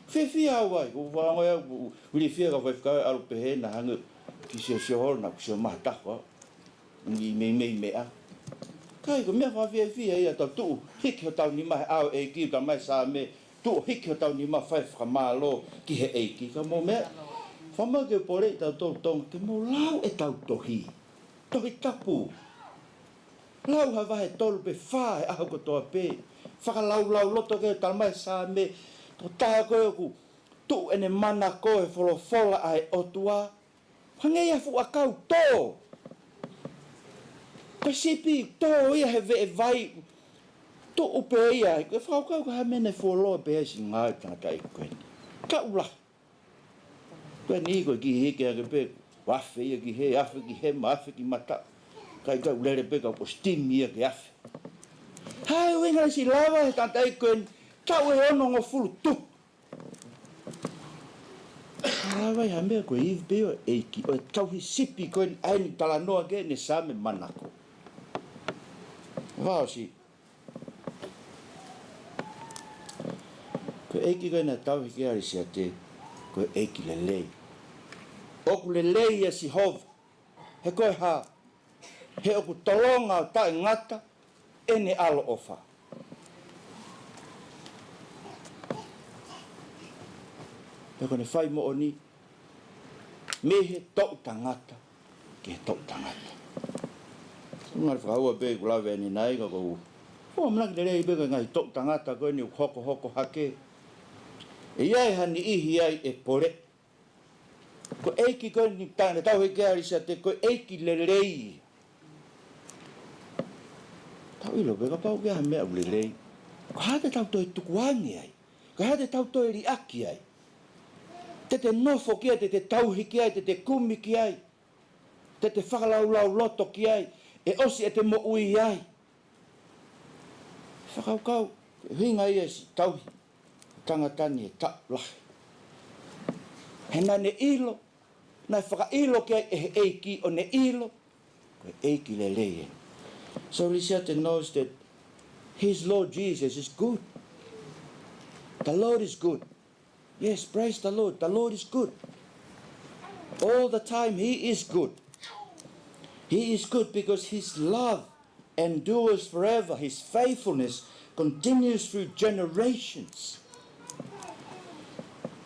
Fiefia au ai, ko e fānau ia, ko e ilifia ka fai fika ʻalu pehē naʻa hangē ki sio sio holo naʻa ku sio mahataho. Ni meimei meʻa. Kai, ko e meʻa fakafiefia ia ʻetau tuʻu hiki hotau nima he ʻao ʻo e ʻEiki, tala mai Saame, tuʻu hiki hotau nima fai fakamālō ki he ʻEiki. Ka mou meʻa, fai mai ke u poleʻi tautolu Tonga, ke mou lau ʻetau tohi. Tohi Tapu. Lau ha vahe tolu pe fā he ʻaho kotoa pē. Fakalaulauloto ki he tala mai Saame, ko e taha ko ē ʻoku tuʻu ʻene manako he folofola ʻa e ʻOtua. Hangē ia ha fuʻu ʻakau tō. Ko e sipi tō ia he veʻe vai. Tuʻu pē ia, ko e fakakaukau ko e hā e meʻa naʻe fuoloa pē ai siʻi ngāue ʻa e tangataʻeiki ko eni. Kaʻula. Ko eni ko e kiʻi hiki hake pē, afe ia ki hē, afe ki hema, afe ki mataʻu. Kai kau lele pē kau ʻosi timi ia ke afe. Hā e ʻuhinga siʻi lava he tangataʻeiki ko eni, taʻu ʻe onongofulu tupu. Lava ia ha meʻa ko e ivi pē ʻo e ʻEiki, ʻo e tauhi sipi ko eni ʻa eni talanoa ki ai ʻene Saame manako. Vaosi. Ko e ʻEiki ko ē naʻe tauhi ki ai ʻa Lisiate, ko e ʻEiki lelei. ʻOku lelei ʻa Sihova, he ko e hā, he ʻoku tolonga ʻo taʻengata ʻene ʻaloʻofa. Pea ko ʻene fai moʻoni, mei he toʻu tangata ki he toʻu tangata. Ngali fakaua pē ʻeku lave ʻanenai ka ʻoku ou ʻamanaki lelei pē ko e ngaahi toʻu tangata ko eni ʻoku hokohoko hake. ʻE ʻi ai ha niʻihi ai ʻe pole. Ko e ʻEiki ko eni naʻe tauhi ki ai ʻa ʻIlisiate, ko e ʻEiki lelei. Tau ʻilo pē kapau ʻoku ʻi ai ha meʻa ʻoku lelei, ko e hā te tau toe tukuange ai? Ko e hā te tau toe liʻaki ai? Te te nofo ki ai, te te tauhi ki ai, te te kumi ki ai, te te fakalaulauloto ki ai, ʻe ʻosi ʻete moʻui ai. Fakakaukau, ʻuhinga ia ʻo e siʻi tauhi ʻo e tangata ni he taʻu lahi. He naʻa ne ʻilo, naʻe fakaʻilo ki ai ʻe he ʻEiki ʻo ne ʻilo, ko e ʻEiki lelei eni. So ʻIlisiate knows that his Lord Jesus is good. The Lord is good. Yes, praise the Lord. The Lord is good. All the time, He is good. He is good because His love endures forever. His faithfulness continues through generations.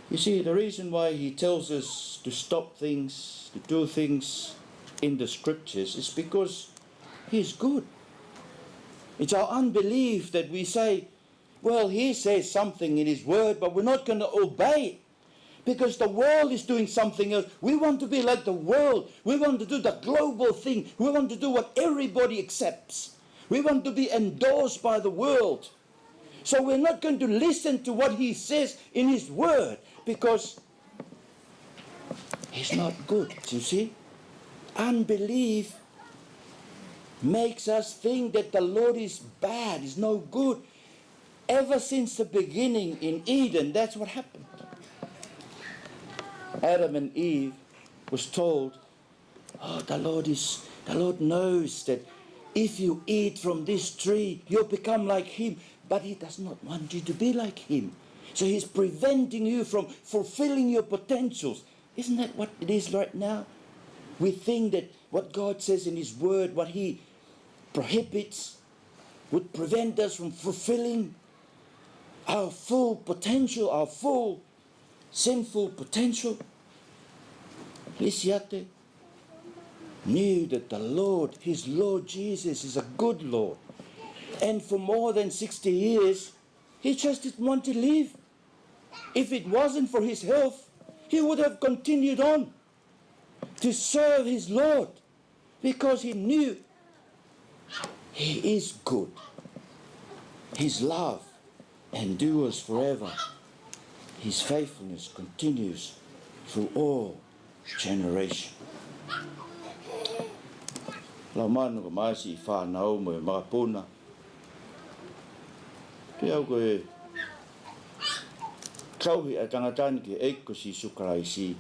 You see, the reason why He tells us to stop things, to do things in the scriptures is because He is good. It's our unbelief that we say, "Well, He says something in His word, but we're not gonna obey it because the world is doing something else." We want to be like the world. We want to do the global thing. We want to do what everybody accepts. We want to be endorsed by the world. So we're not going to listen to what He says in His word because He's not good, you see. Unbelief makes us think that the Lord is bad, is no good. Ever since the beginning in Eden, that's what happened. Adam and Eve was told, "Oh, the Lord is, the Lord knows that if you eat from this tree, you'll become like Him." But He does not want you to be like Him. So He's preventing you from fulfilling your potentials. Isn't that what it is right now? We think that what God says in His Word, what He prohibits, would prevent us from fulfilling our full potential, our full sinful potential. ʻIlisiate knew that the Lord, his Lord Jesus, is a good Lord. And for more than sixty years, he just didn't want to leave. If it wasn't for his health, he would have continued on to serve his Lord, because he knew he is good. His love endures forever. His faithfulness continues through all generation. Lau manu ka maasi ʻi fānau mo e makapuna. Pea ko e tauhi ʻa e tangata ni ki he ʻEiki ko Sīsū Kalaisi,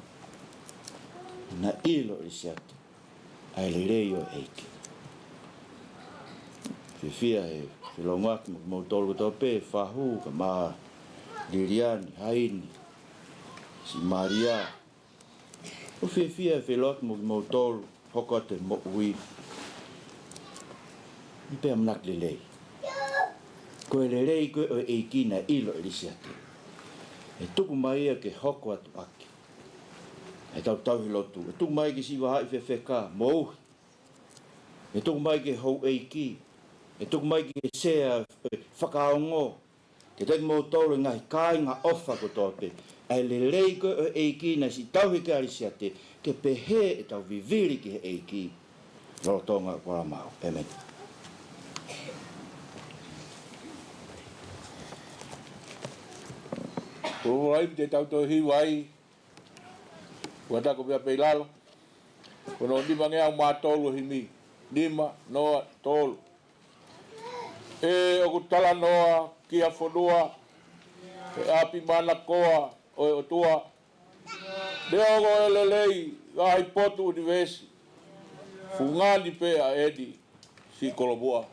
naʻe ʻilo ʻe ʻIlisiate ʻa e lelei ʻo e ʻEiki. Fiefia he felongoaki mo kimoutolu kotoa pē, Fahu, kae ʻumaʻā Liliani, Haini, siʻi Malia. ʻOku fiefia he felongoaki mo kimoutolu, hoko atu e moʻui ni pea ʻamanaki lelei. Ko e lelei ko ē ʻo e ʻEiki naʻe ʻilo ʻe ʻIlisiate, ʻe tuku mai ia ke hoko atu ʻaki ʻetau tauhi lotu. ʻE tuku mai ki he siʻi vahaʻa fefeka, mouhi. ʻE tuku mai ki he houʻeiki. ʻE tuku mai ki he sea, e, fakaongo. Kiate kimoutolu e ngaahi kāinga ʻofa kotoa pē, ʻa e lelei ko ē ʻo e ʻEiki naʻe siʻi tauhi ki ai ʻa ʻIlisiate, ke pehē ʻetau vivili ki he ʻEiki lolotonga ʻetau koloa maʻu. ʻĒmeni. Ko e ʻuluaki himi te tau toe hiva ai, ʻoku ʻatā ko e meʻa pē ʻi lalo. Ko hono nima ngeau mā tolu ʻo e himi. Nima, noa, tolu. ʻE ʻoku talanoa ki ha fonua, ʻe ʻapi manakoa ʻo e ʻOtua. Neongo e lelei ngaahi potu ʻunivēsi, fungani pē ʻa eni siʻi kolomuʻa.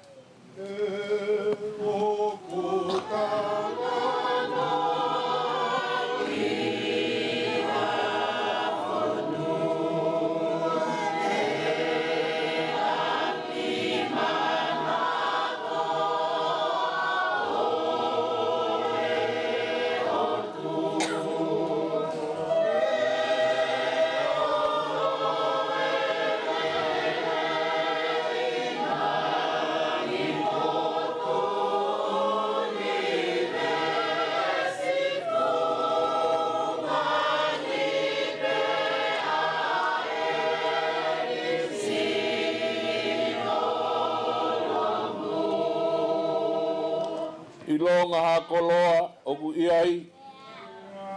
ʻIlonga ha koloa ʻoku ʻi ai,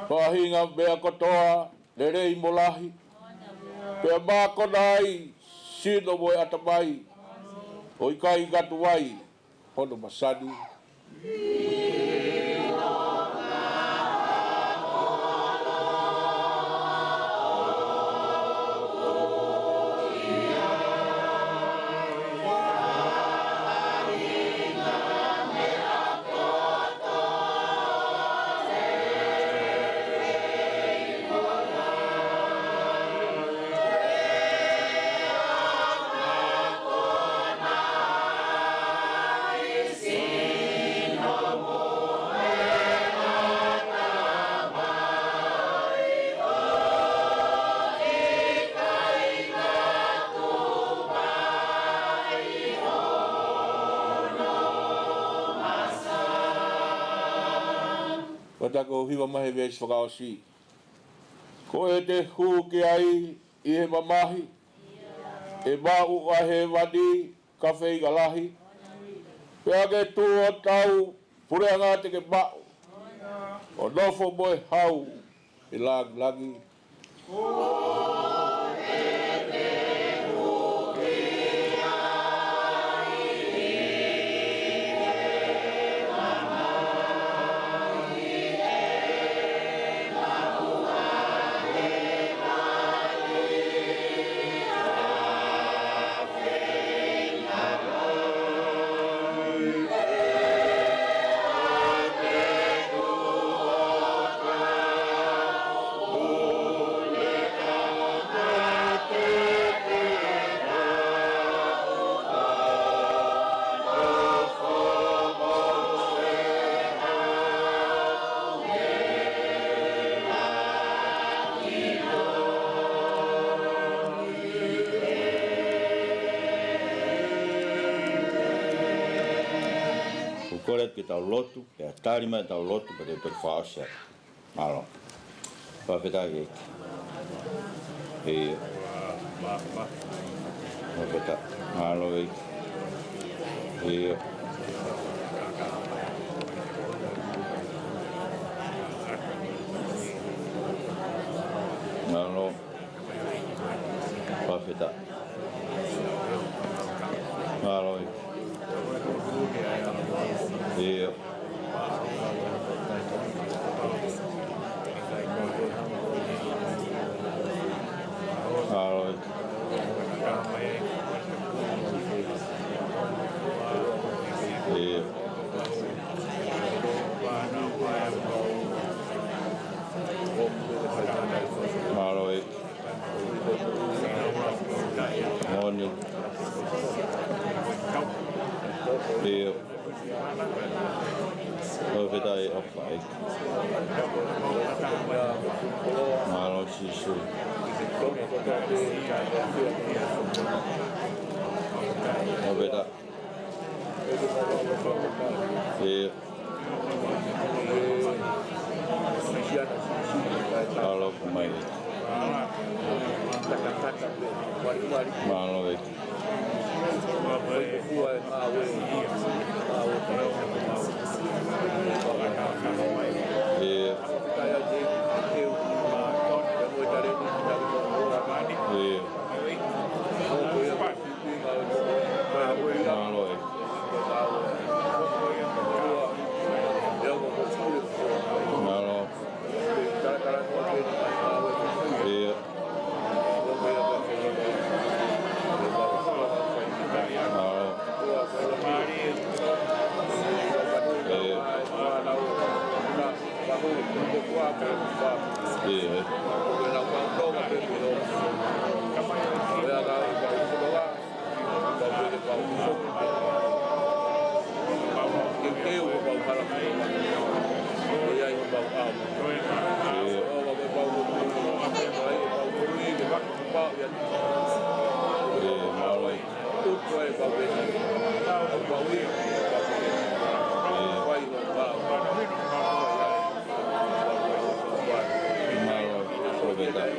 faʻahinga meʻa kotoa lelei mo lahi, pea mākona ai sino mo e ʻatamai, ʻo ʻikai ngatu ai hono masani. Ko e taha hiva mai he veesi fakaʻosi. Ko e te hū ki ai ʻi he mamahi, ʻe maʻu ʻa hēvani ka feinga lahi. Pea ke tuʻu ʻo tau, puleʻanga te ke maʻu, ʻo nofo mo e hau ʻi langilangi. ʻOku kole atu ke tau lotu, pea tali mai ʻetau lotu, pea te u toki fakaʻosi atu. Mālō. Fakafetaʻi ʻEiki. ʻIo. Fakafetaʻi. Mālō ʻEiki. ʻIo. Mālō. Fakafetaʻi. Mālō ʻEiki. ʻIo. Mālō ʻEiki. ʻIo. Mālō ʻEiki. Moʻoni. ʻIo. Fakafetaʻi ʻEiki. Mālō Sīsū. Fakafetaʻi. ʻIo. Mālō ʻEiki. Mālō ʻEiki. ʻIo. ʻIo. Mālō ʻEiki. Mālō. ʻIo. Mālō. ʻIo. ʻIo. ʻIo, mālō. Mālō, fakafetaʻi.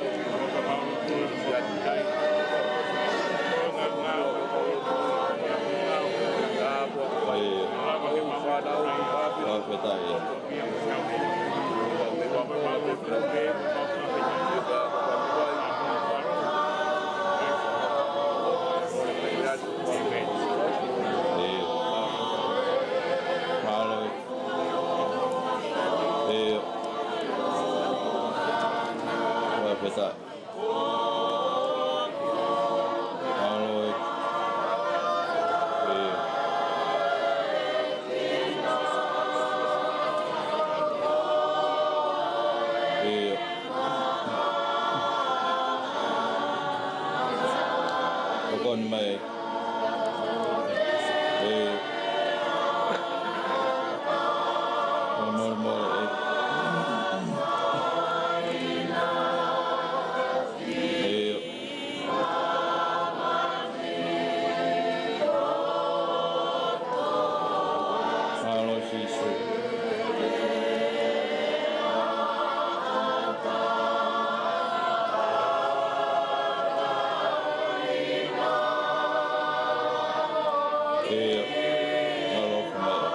ʻIo. Fakafetaʻi. ʻIo. Mālō. ʻIo. Fakafetaʻi. Mālō. ʻIo. ʻIo. Tokoni mai. ʻIo. Mole, mole, ʻio. ʻIo. Mālō Sīsū. ʻIo. Mālō Fumela.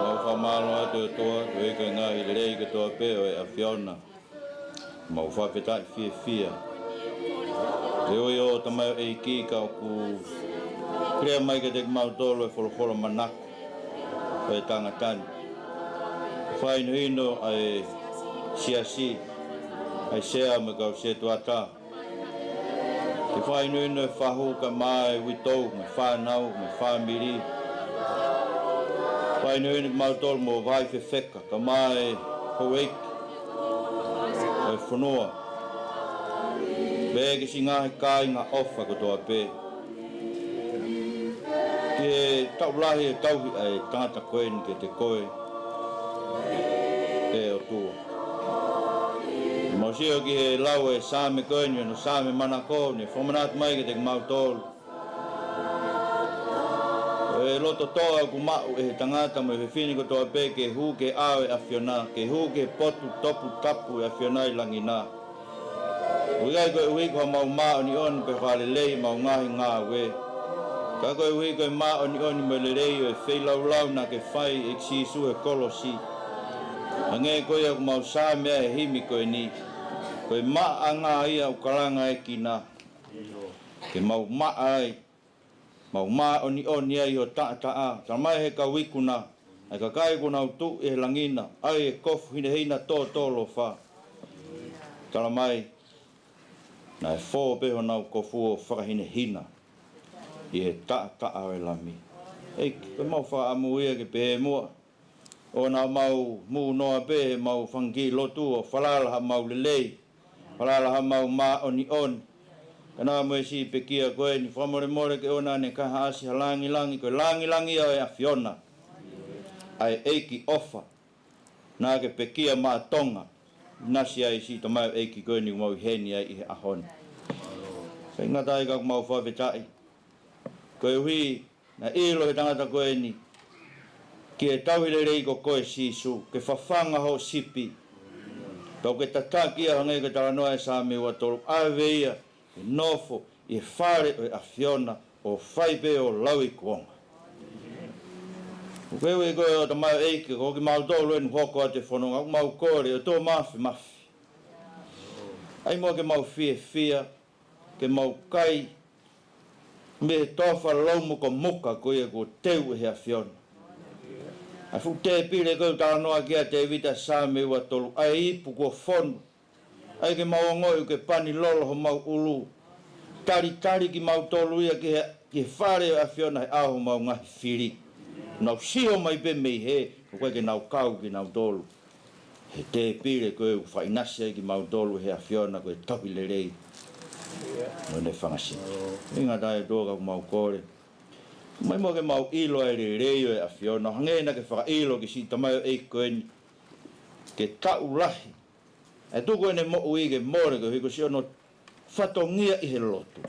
Mau fakamālō atu ʻOtua, koeʻuhi ko e ngaahi lelei kotoa pē ʻo e ʻAfiona. Mau fakafetaʻi fiefia. He ʻoku ʻi ai ʻo tamaioʻeiki ka ʻoku lea mai kiate kimautolu e folofola manako ʻo e tangata ni. Fakahinohino ʻa e siasi, ʻa e sea mo e kau setuata. Ke fakahinohino e fahu kae ʻumaʻā e uitou, mo e fānau, mo e fāmili. Fakahinohino kimautolu mo Vai Fefeka, kae ʻumaʻā e houʻeiki ʻo e fonua. Pea ki siʻi ngaahi kāinga ʻofa kotoa pē. Ke tau lahi e tauhi ʻa e tangata ko eni kiate koe, ʻe ʻOtua. Mau sio ki he lau e Saame ko eni, ʻa e Saame manako, ne fakamanatu mai kiate kimautolu. ʻE loto toʻa ʻoku maʻu ʻe he tangata mo e fefine kotoa pē ke hū ki he ʻao ʻo e ʻAfiona, ke hū ki he potu toputapu ʻo e ʻAfiona ʻi langi na. ʻOku ʻikai koeʻuhi ko haʻamau māʻoniʻoni pe ko ha lelei ʻemau ngaahi ngāue. Ka koeʻuhi ko e māʻoniʻoni mo e lelei ʻo e feilaulau naʻa ke fai ʻe Sīsū he kolosi. Hangē ko ia ʻoku mau saame ai he himi ko eni. Ko e maʻanga ia ʻoku kalanga ʻe kina. Ke mau maʻa ai, mau māʻoniʻoni ai ʻi ho taʻataʻa. Tala mai he kau ikuna, ʻa e kakai kuo nau tuʻu ʻi he langi na, ʻa e kofu hinehina tōtōlofa. Tala mai, naʻe fō pē honau kofu ʻo fakahinehina ʻi he taʻataʻa ʻo e Lami. ʻEiki, ko ʻemau fakaʻamu ia ke pehē muʻa, ʻoua naʻa mau mūnoa pē heʻemau fanga kiʻi lotu ʻo falala haʻamau lelei, falala haʻamau māʻoniʻoni. Ka naʻa mo e siʻi pekia ko eni, fakamolemole ke ʻoua naʻa ne kaihaʻasi ha langilangi, ko e langilangi ia ʻo e ʻAfiona. ʻA e ʻEiki ʻofa, naʻa ke pekia maʻa Tonga, ʻinasi ai siʻi tamaioʻeiki ko eni ʻoku mau ʻi heni ai ʻi he ʻaho ni. Sai ngata ai ka ʻoku mau fakafetaʻi. Koeʻuhi, naʻe ʻilo he tangata ko eni, ki he tauhi lelei ko koe Sīsū, ke fafanga hoʻo sipi. Pea ke tataki ia hangē ko e talanoa ʻa e Saame ua tolu, ʻave ia, ke nofo ʻi he fale ʻo e ʻAfiona, ʻo fai pē ʻo lauikuonga. Koeʻuhi ko e ʻo tamaioʻeiki, ko kimautolu eni ʻoku hoko atu e fononga, ʻoku mau kole, ʻOtua Māfimafi. ʻAi muʻa ke mau fiefia, ke mau kai, mei he toafa lau mukamuka ko ia kuo teu ʻe he ʻAfiona. ʻA e fuʻu tēpile ko ē ʻoku talanoa ki ai ʻa Tēvita Saame ua tolu, ʻa e ipu kuo fonu. ʻAi ke mau ongoʻi ʻoku ke pani lolo homau ʻulu. Talitali kimautolu ia ki he, ki he fale ʻo e ʻAfiona he ʻao homau ngaahi fili. Nau sio mai pē mei hē, ʻoku ʻikai ke nau kau kinautolu he tēpile ko ē ʻoku fakaʻinasi ai kimautolu ʻe he ʻAfiona ko e tauhi lelei mo ʻene fanga sipi. Sai ngata ai ʻOtua ka ʻoku mau kole, mai muʻa ke mau ʻilo ʻa e lelei ʻo e ʻAfiona, hangē naʻa ke fakaʻilo ki siʻi tamaioʻeiki ko eni, ke taʻu lahi ʻa e tuku ʻene moʻui ke mole koeʻuhi ko siʻono fatongia ʻi he lotu.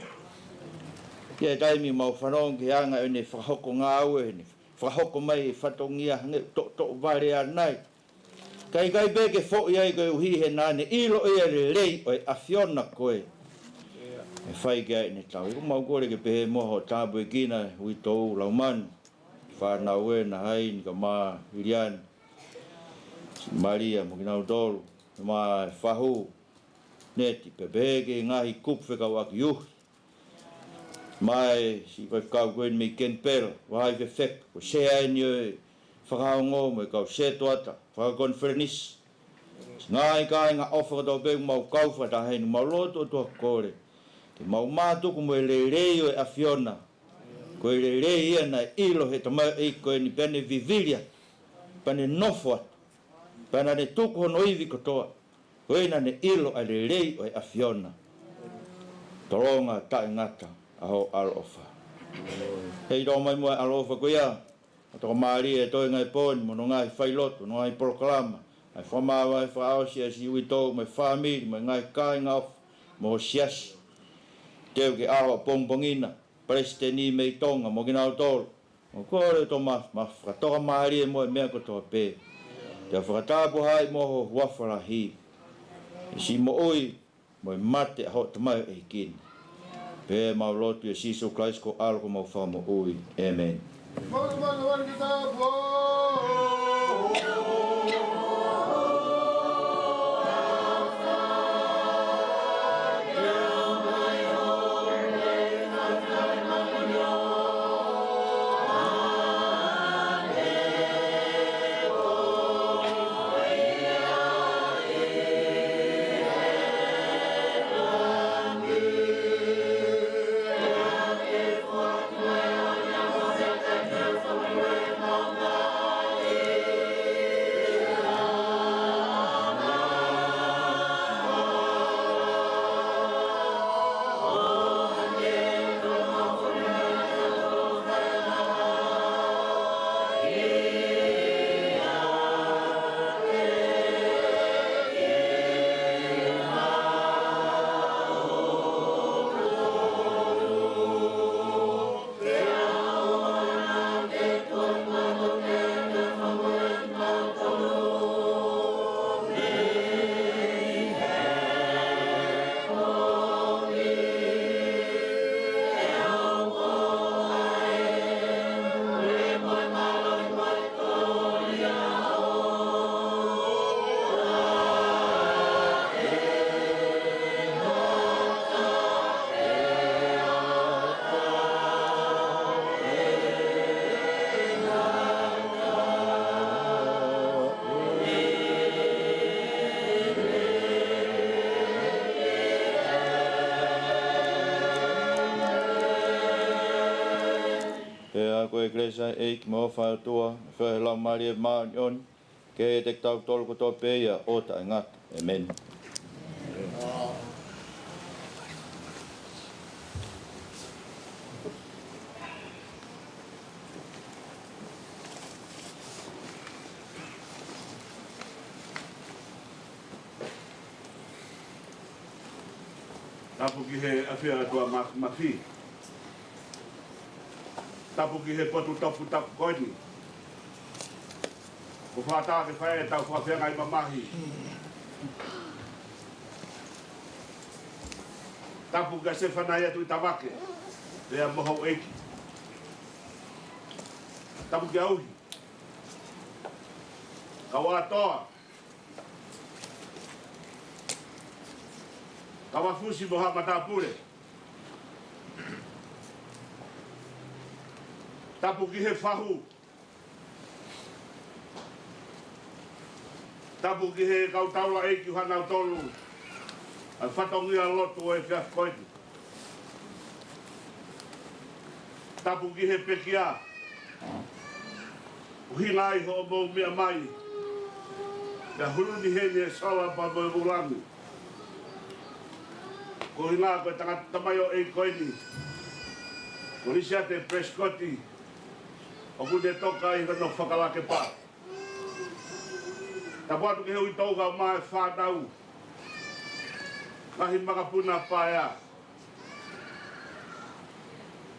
ʻI he taimi ʻoku mau fanongo ki he anga ʻene fakahoko ngāue, ʻene fakahoko mai e fatongia hangē ʻoku toʻotoʻo vale ʻanai. Ka ʻikai pē ke foʻi ai koeʻuhi he naʻa ne ʻilo ʻa e lelei ʻo e ʻAfiona ko ē. ʻe fai ki ai ʻene tauhi. ʻOku mau kole ke pehē mo hoʻo tāpuekina ʻa e uitou Laumanu, fānau ē, Nahaini kae ʻumaʻā ʻIliani, Malia mo kinautolu, mo e fahu, Neti, pea pehē ki he ngaahi kupu fekauʻaki uhi. Mo e siʻi faifekau ko eni mei Kenipela, vahaʻa fefeka, ko e sea eni ʻo e fakaongo mo e kau sētuata fakakonifelenisi. Ngaahi kāinga ʻofa kotoa pē ʻoku mau kau fakataha heni, mau lotu ʻOtua kole ke mau mātuku mo e lelei ʻo e ʻAfiona. Ko e lelei ia naʻe ʻilo he tamaioʻeiki ko eni pea ne vivili atu, pea ne nofo atu, pea naʻa ne tuku hono ivi kotoa. Ko ia naʻa ne ʻilo ʻa e lelei ʻo e ʻAfiona. Tolonga taʻengata ʻa hoʻo ʻaloʻofa. Heiʻilo mai mo e ʻaloʻofa ko ia, ʻa e tokamālie ʻa e toenga ʻo e pō ni mo hono ngaahi failotu, hono ngaahi polokalama, ʻa e fakamāvae fakaʻosi ʻa e siʻi uitou mo e fāmili mo e ngaahi kāinga ʻofa mo ho siasi. Teu ki he ʻaho ʻapongipongi na, Palesiteni mei Tonga mo kinautolu. Mau kole ʻOtua ma, ma fakatokamālie mo e meʻa kotoa pē. Te u fakatapui mo ho huafa lahi ʻa e siʻi moʻui mo e mate ʻa hoʻo tamaioʻeiki ni. Pea mau lotu ʻia Sīsū Kalaisi ko ho ʻAlo ko homau Fakamoʻui. ʻĒmeni. Pea ko e kelesi ʻa e ʻEiki mo e ʻofa ʻa e ʻOtua, feohi ʻa e Laumālie Māʻoniʻoni, ke ʻiate kitautolu kotoa pē ia ʻo taʻengata. ʻĒmeni. Tapu ki he ʻafio ʻa e ʻOtua Māfimafi. Tapu ki he potu toputapu ko eni. Kuo fakaʻatā ke fai ʻetau fakafeangai mamahi. Tapu kia Sefanaia Tuʻitavake, pea mo houʻeiki. Tapu kia Uhi, Kauatoa, Kavafusi mo haʻa matāpule. Tapu ki he fahu. Tapu ki he kau taulaʻeiki ʻo hanau tolu ʻa e fatongia lotu ʻo e efiafi ko eni. Tapu ki he pekia. ʻUhinga ai hoʻomou meʻa mai, pea hulu ni heni e sola pea mo e vūlangi. Ko e ʻuhinga ko e tangata tamaioʻeiki ko eni, ko Lisiate Pelesikoti, ʻoku ne toka ʻi hono fakalakepa. Tapu atu ki he uitou kae ʻumaʻā e fānau, ngaahi makapuna paea.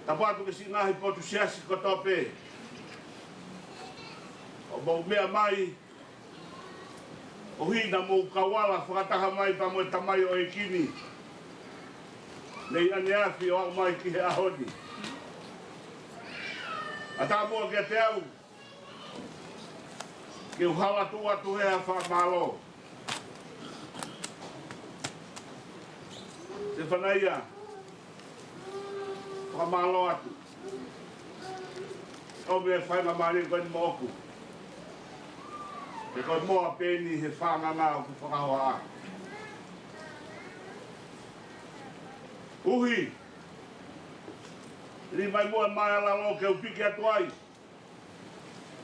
Tapu atu ki he siʻi ngaahi potu siasi kotoa pē ʻoku mou meʻa mai, ʻuhinga hoʻomou kau ala fakataha mai pea mo e tamaioʻeiki ni. Nei ʻaneafi ʻo aʻu mai ki he ʻaho ni. ʻAtā muʻa kiate au ke u hala tuʻu atu he fakamālō. Sefanaia, fakamālō atu. ʻO me faingamālie ko eni moʻoku. He ko e moa pē eni he fānganga ʻoku fakahoa. ʻUhi, lī mai muʻa mai ʻa lalo ke u piki atu ai.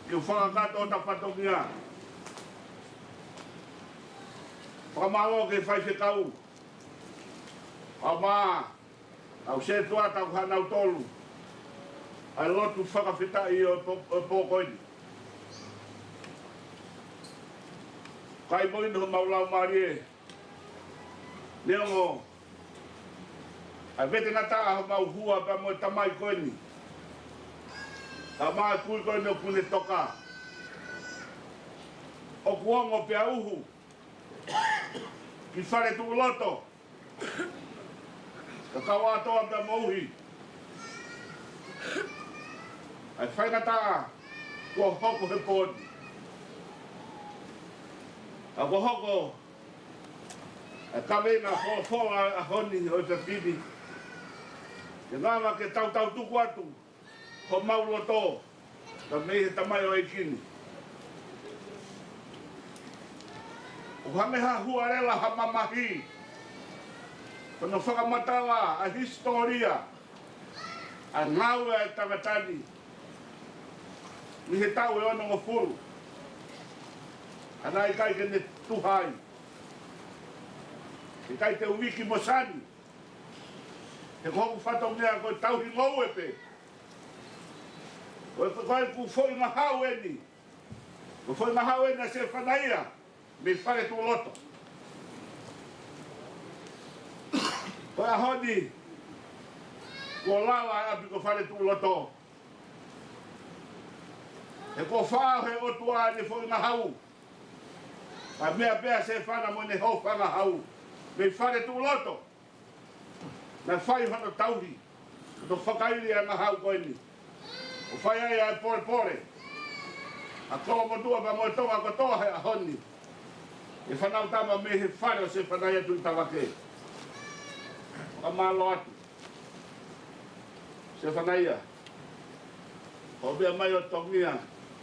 Ke u fakakakato ʻo ta fatongia. Fakamālō ki he faifekau. ʻA ma, au se tua tau hanau tolu. ʻA e lotu fakafetaʻi ʻo e pō, ʻo e pō ko eni. Kai mo ino mau lau mālie. Neongo ʻa e vete ngata ʻa homau hua pea mo e tamai ko eni. ʻA ma kui ko eni ʻoku ne toka. ʻOku ongo pea uhu ki fale tuʻuloto. Ka kau atoa pea mo ʻUhi. ʻA e faingataʻa kuo hoko he pō ni. ʻA kuo hoko ʻa e kaveinga folofola ʻa e ʻaho ni ʻo e fefine. Ke nganga ke tautau tuku atu homau loto, ka mei he tamaioʻeiki ni. ʻOku hangē ha hualela ha mamahi. Ko hono fakamatala ʻa e hisitōlia ʻa e ngāue ʻa e tangata ni. Mei he taʻu ʻe onongofulu. Ka naʻe ʻikai ke ne tuha ai. ʻIkai te u viki mo sani. He ko hoku fatongia ko e tauhi ngoue pē. Ko e, ko e, ko e ʻeku foʻi ngahau eni. Ko e foʻi ngahau eni ʻa Sefanaia mei fale tuʻuloto. Ko e ʻaho ni, kuo lava ʻa e ʻapi ko fale tuʻuloto. He kuo faʻo he ʻOtua ʻene foʻi ngahau. ʻA e meʻa pē ʻa Sefana mo ʻene hofa ngahau mei fale tuʻuloto. Naʻe fai hono tauhi, hono fakaili ʻa e ngahau ko eni. ʻO fai ai ʻa e polepole ʻa Kolomotuʻa pea mo e Tonga kotoa he ʻaho ni. ʻE Fānautama mei he fale ʻo Sefanaia Tuʻitavake. Fakamālō atu. Sefanaia. Ko hoʻo meʻa mai ʻo tongia,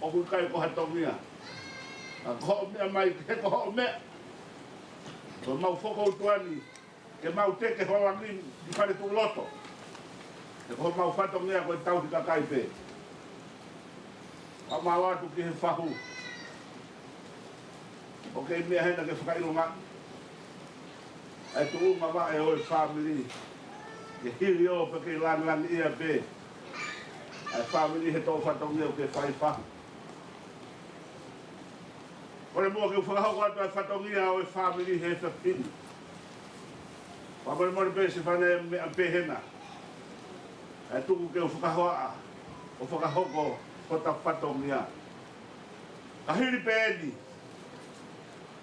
ʻoku ʻikai ko ha tongia. Ka ko hoʻo meʻa mai, he ko hoʻo meʻa. Ko mau fokoutua ni, ke mau teke ho langi ʻi fale tuʻuloto. He ko homau fatongia ko e tauhi kakai pē. Fakamālō atu ki he fahu. ʻOku kei meʻa hena ke fakaʻilonga ʻa e tuʻunga vaʻe ʻo e fāmili. Ke hili ʻo pē kei langilangiʻia pē ʻa e fāmili he toʻo fatongia ʻoku ke fai fahu. Kole muʻa ke u fakahoko atu ʻa e fatongia ʻo e fāmili he efiafi ni. Fakamolemole pē Sefana ʻe meʻa pē hena. ʻE tuku ke u fakahoaʻa ʻo fakahoko hota fatongia. Ka hili pē eni,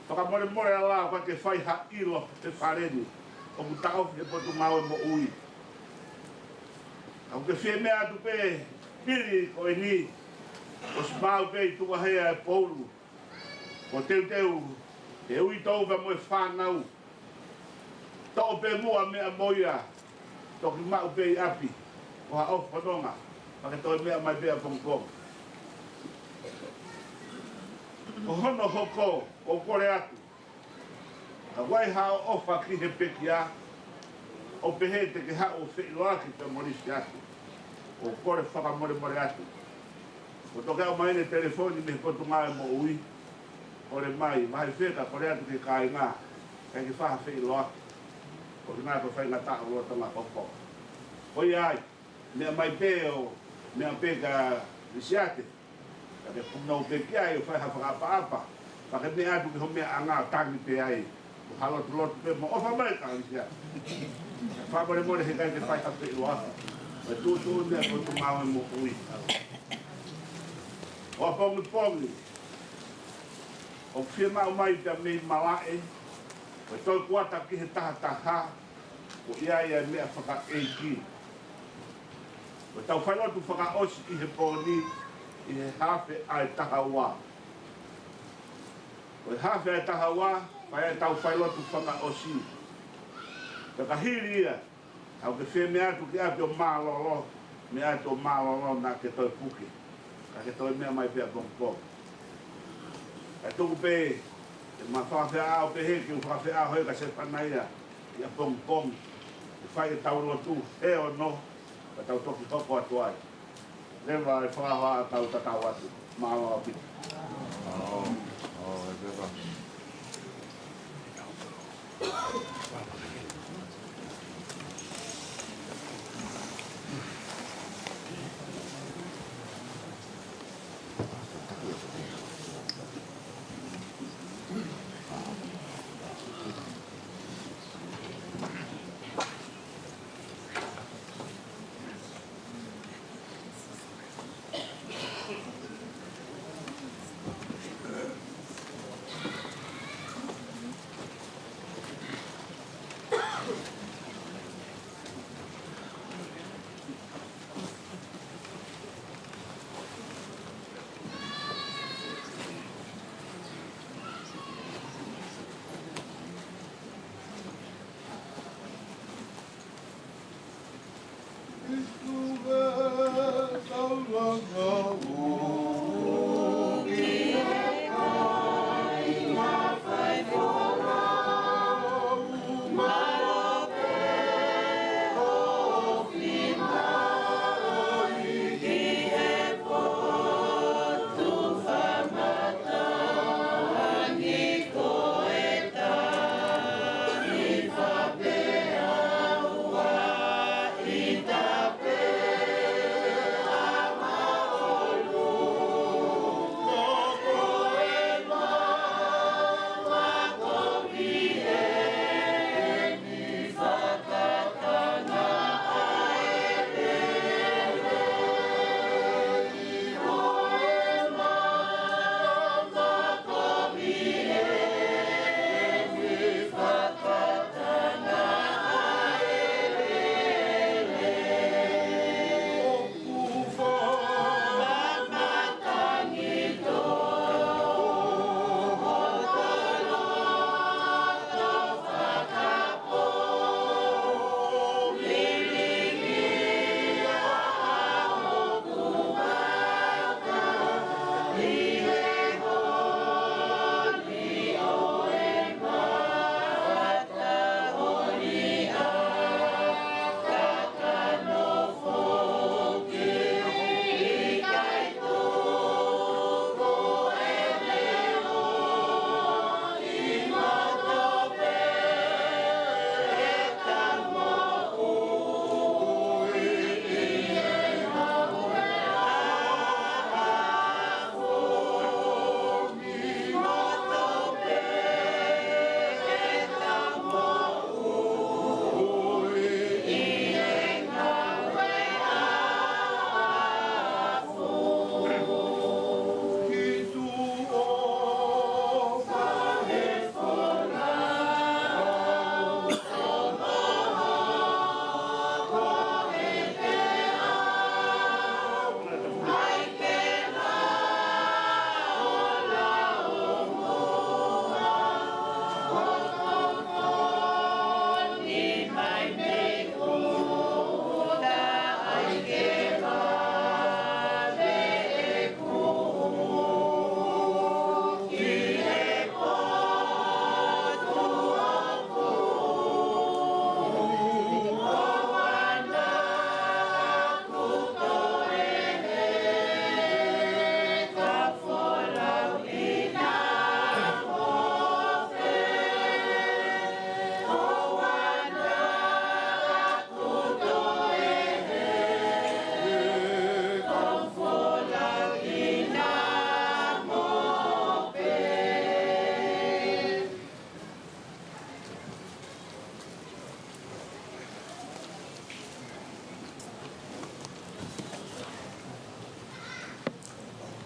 fakamolemole ʻa lalo ka ke fai ha ʻilo he fale ni ʻoku taʻofi he Potungāue Moʻui. Ka ʻoku ke fie meʻa atu pē, hili ko eni, ʻosi maʻu pē ʻi tuʻa hea ʻe Paulu. Ko teuteu, he uitou pea mo e fānau. Toʻo pē muʻa meʻa mo ia, toki maʻu pē ʻi ʻapi, ko ha ʻofa fononga, pea ke toe meʻa mai pē ʻapongipongi. Ko hono hoko, ʻoku kole atu. Ka ʻoku ʻi ai haʻo ʻofa ki he pekia, ʻo pehē te ke haʻu ʻo feʻiloaki pea mo Lisiate. ʻOku kole fakamolemole atu. Ko toki aʻu mai ʻene telefoni mei he Potungāue Moʻui. Kole mai, mahalo fē ka kole atu ki he kāinga, kae ke fai ha feʻiloaki. Ko e ngaahi ko e faingataʻa ʻo Tonga koko. Ko ia ai, meʻa mai pē ʻo, meʻa pē kia Lisiate. Ka ke punou pē ki ai ʻo fai ha fakaʻapaʻapa. Ka ke meʻa atu ki ho meʻaʻanga ʻo tangi pē ai. Mo ha lotulotu pē mo ʻofa mai kia Lisiate. Fakamolemole he ʻikai ke fai ha feʻiloaki. Ko e tuʻutuʻuni ʻa e Potungāue Moʻui. ʻO apongipongi, ʻoku fiemaʻu mai pea mei malaʻe, ko e toe kuata ki he tahataha, Ko ia ia e meʻa fakaʻeiki. Ko ʻetau failotu fakaʻosi ʻi he pō ni, ʻi he hafe ʻa e taha ua. Ko e hafe ʻa e taha ua, fai ai ʻetau failotu fakaʻosi. Pea ka hili ia, ʻoku ke fie meʻa atu ki ʻapi ʻo mālōlō, meʻa atu ʻo mālōlō naʻa ke toe puke. Ka ke toe meʻa mai pē ʻapongipongi. Kae tuku pē, ʻe ma fakafeʻao pē he ke u fakafeʻao he ka se pana ia, ʻi ʻapongipongi. ʻE fai ʻetau lotu he ono, ka tau toki hoko atu ai. Leva e fakahoa tau tatau atu. Mālō ʻaupito.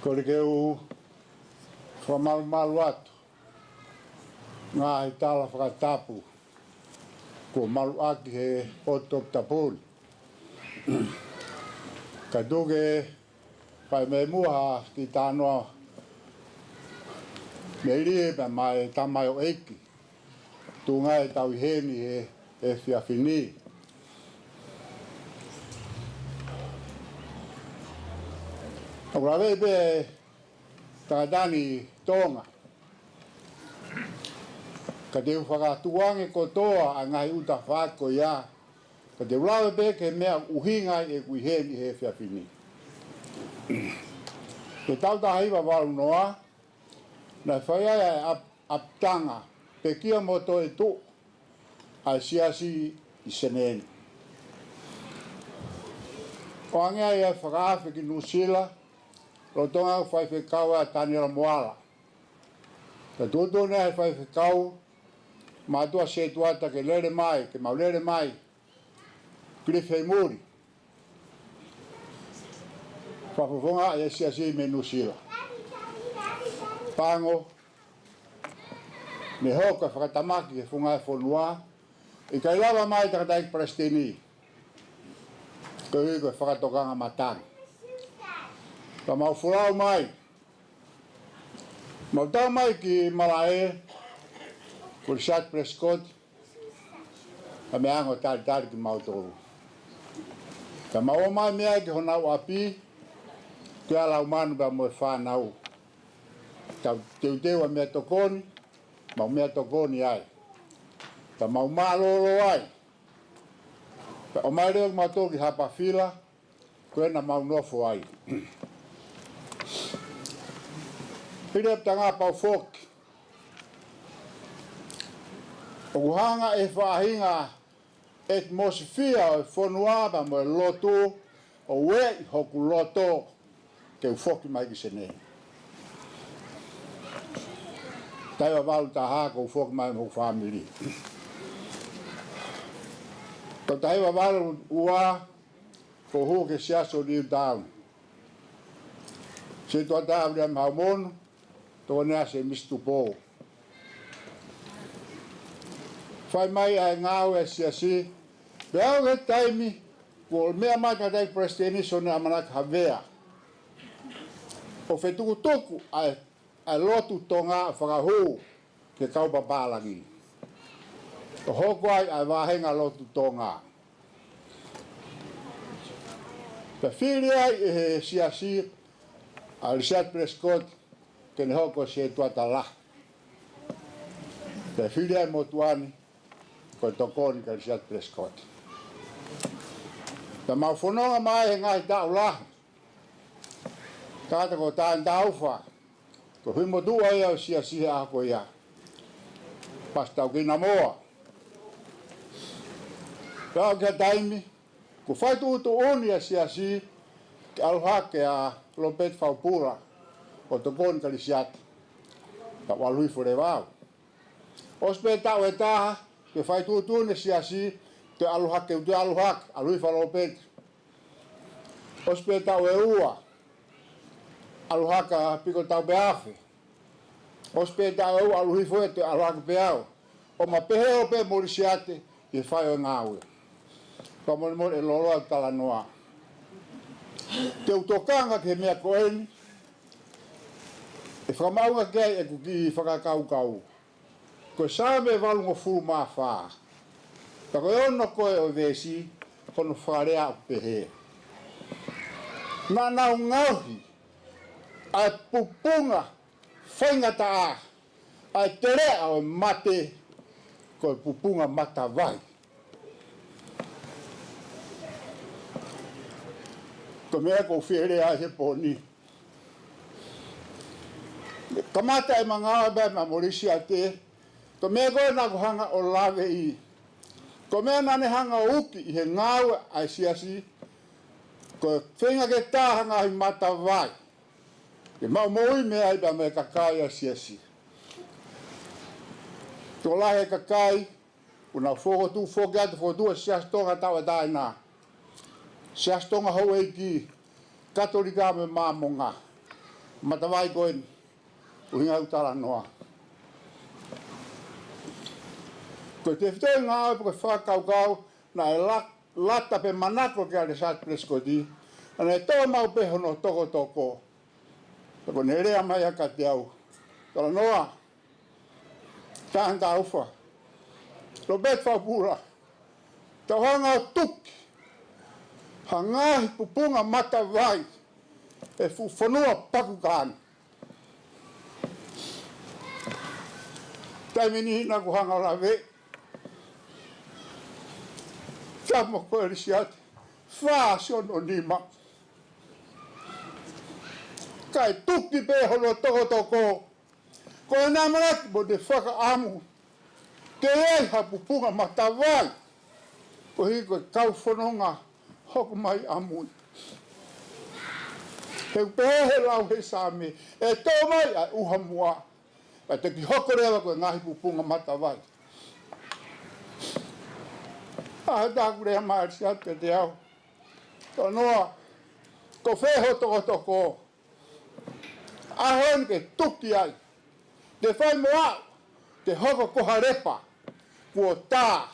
Kole ke u fakamalumalu atu ngaahi tala fakatapu kuo maluʻaki he ʻotu toputapu ni. Kae tuku ke fai mei muʻa ha kiʻi talanoa melie pea maʻa e tamaioʻeiki tuʻunga ʻetau ʻi heni he, he efiafi ni. ʻOku laveʻi pē ʻe he tangata ni Tonga, ka te u fakatukuange kotoa ʻa e ngaahi ʻuta faʻaki ko ia, ka te u lave pē ki he meʻa ʻoku ʻuhinga ai ʻeku ʻi heni he efiafi ni. He taʻu taha hiva valu noa, naʻe fai ai ʻa e ʻap-, ʻapitanga pekia mo toetuʻu ʻa e Siasi ʻi Senē ni. ʻOange ai ʻa e fakaafe ki Nuʻusila, lolotonga ʻeku faifekau ʻa Taniela Moala. Naʻe tuʻutuʻuni ai ʻe he faifekau, Mātuʻa Setuata, ke lele mai, ke mau lele mai Kilifi ʻi muli, fakafofongaʻi e Siasi mei Nuʻusila. Pango, ne hoko e fakatamaki he funga e fonua, ʻikai lava mai tangataʻeiki palesiteni, koeʻuhi ko e fakatokanga matangi. Ka mau folau mai, mau tau mai ki Malaʻe, ko Lisiate Pelesikoti, ka meʻa ange ʻo talitali kimautolu. Ka mau ō mai mei ai ki honau ʻapi, ki a Laumanu pea mo e fānau. Tau teuteu ʻa e meʻatokoni, mau meʻatokoni ai. Ka mau mālōlō ai. Pea ō mai leva kimautolu ki Hapafila, ko ena mau nofo ai. Hili e ʻapitanga pau foki, ʻoku hanga ʻe he faʻahinga ʻetimosifia ʻo e fonua pea mo e lotu ʻo ueʻi hoku loto ke u foki mai ki Senē. Taʻu hiva valu taha kuo u foki mai mo hoku fāmili. Taʻu taha hiva valu ua, kuo u hū ki he Siasi ʻo Niutauni. Setuata Viliami Haumonu, Tokonea Semisi Tupou. Fai mai ʻa e ngāue ʻa e Siasi, pea aʻu ki he taimi kuo meʻa mai tangataʻeiki palesiteni Sione ʻAmanaki Havea, ʻo fetukutuku ʻa e, ʻa e lotu Tonga ʻo fakahū ki he kau papālangi, ʻo hoko ai ʻa e vāhenga lotu Tonga. Pea fili ai ʻe he Siasi ʻa Lisiate Pelesikoti ke ne hoko ko e setuata lahi. Pea fili ai e motuʻa ni ko e tokoni kia Lisiate Pelesikoti. Pea mau fononga mai he ngaahi taʻu lahi. Tangata ko Tānitaufa, ko e hui motuʻa ia ʻo e Siasi he ʻaho ko ia, Pasitā Ukinamoa. Pea aʻu ki he taimi kuo fai tuʻutuʻuni ʻa e Siasi ke ʻalu hake ʻa Lopeti Faupula ʻo tokoni kia Lisiate, ka ʻalu hifo leva au. ʻOsi pē taʻu ʻe taha, kuo fai tuʻutuʻuni ʻa e Siasi ke ʻalu hake, ke ʻalu hake, ʻalu hifo ʻa Lopeti. ʻOsi pē taʻu ʻe ua, ʻalu hake ʻa Piko Taupeafe. ʻOsi pē taʻu ʻe ua, ʻalu hifo ʻe, toe ʻalu hake pē au. ʻO ma pehē ʻo pē mo Lisiate ʻi he fai ʻo e ngāue. Ka molemole ʻe loloa talanoa. Te u tokanga ki he meʻa ko eni, ʻe fakamaʻunga ki ai ʻeku kiʻi fakakaukau. Ko e Saame valungofulu mā fā, ka ko e ono ko ē ʻo e veesi, ko hono fakalea ʻoku pehē: Naʻa nau ngaohi ʻa e pupunga faingataʻa ʻa e teleʻa ʻo e mate ko e pupunga matavai. Ko e meʻa ʻoku ou fie lea ai he pō ni. Kamata ʻema ngāue pea mo Lisiate, ko e meʻa ko ē naʻa ku hanga ʻo laveʻi, ko e meʻa naʻa ne hanga ʻo uki ʻi he ngāue ʻa e Siasi, ko e feinga ke tā ha ngaahi matavai ke maʻu moʻui mei ai pea mo e kakai ʻa e Siasi. Tokolahi e kakai ʻoku nau fokotuʻu, foki atu, fokotuʻu e Siasi Tonga taʻu ʻe taha ʻena. Siasi Tonga houʻeiki, Katolika mo e Māmonga. Matavai ko eni, ʻuhinga ʻeku talanoa. Ko e tefitoʻi ngāue pe ko e fakakaukau naʻe la-, lata pē manako ki ai ʻa Lisiate Pelesikoti, naʻa ne toʻo maʻu pē hono tokotoko. Pea ko ʻene lea mai ia kiate au, Talanoa, Tangata Ufa, Lopeti Fakapula, tau hanga ʻo tuki ha ngaahi pupunga matavai he fuʻu fonua paku ka ni. Taimi ni naʻa ku hanga ʻo lave kia mo koe Lisiate, fā siʻono nima. Kae tuki pē hono tokotoko. Ko ʻene ʻamanaki mo ʻene fakaʻamu ke ʻi ai ha pupunga matavai koeʻuhi ko e kau fononga hoko mai ʻamui. He ʻoku pehē he lau he Saame, ʻe toʻo mai ʻa e ʻuha muʻa, pea toki hoko leva ko e ngaahi pupunga matavai. ʻA, tā ko e lea mai ʻa Lisiate kiate au, Talanoa, ko fē hoʻo tokotoko? ʻAho ni ke tuki ai, te u fai mo au, te u hoko ko ha lepa kuo tā,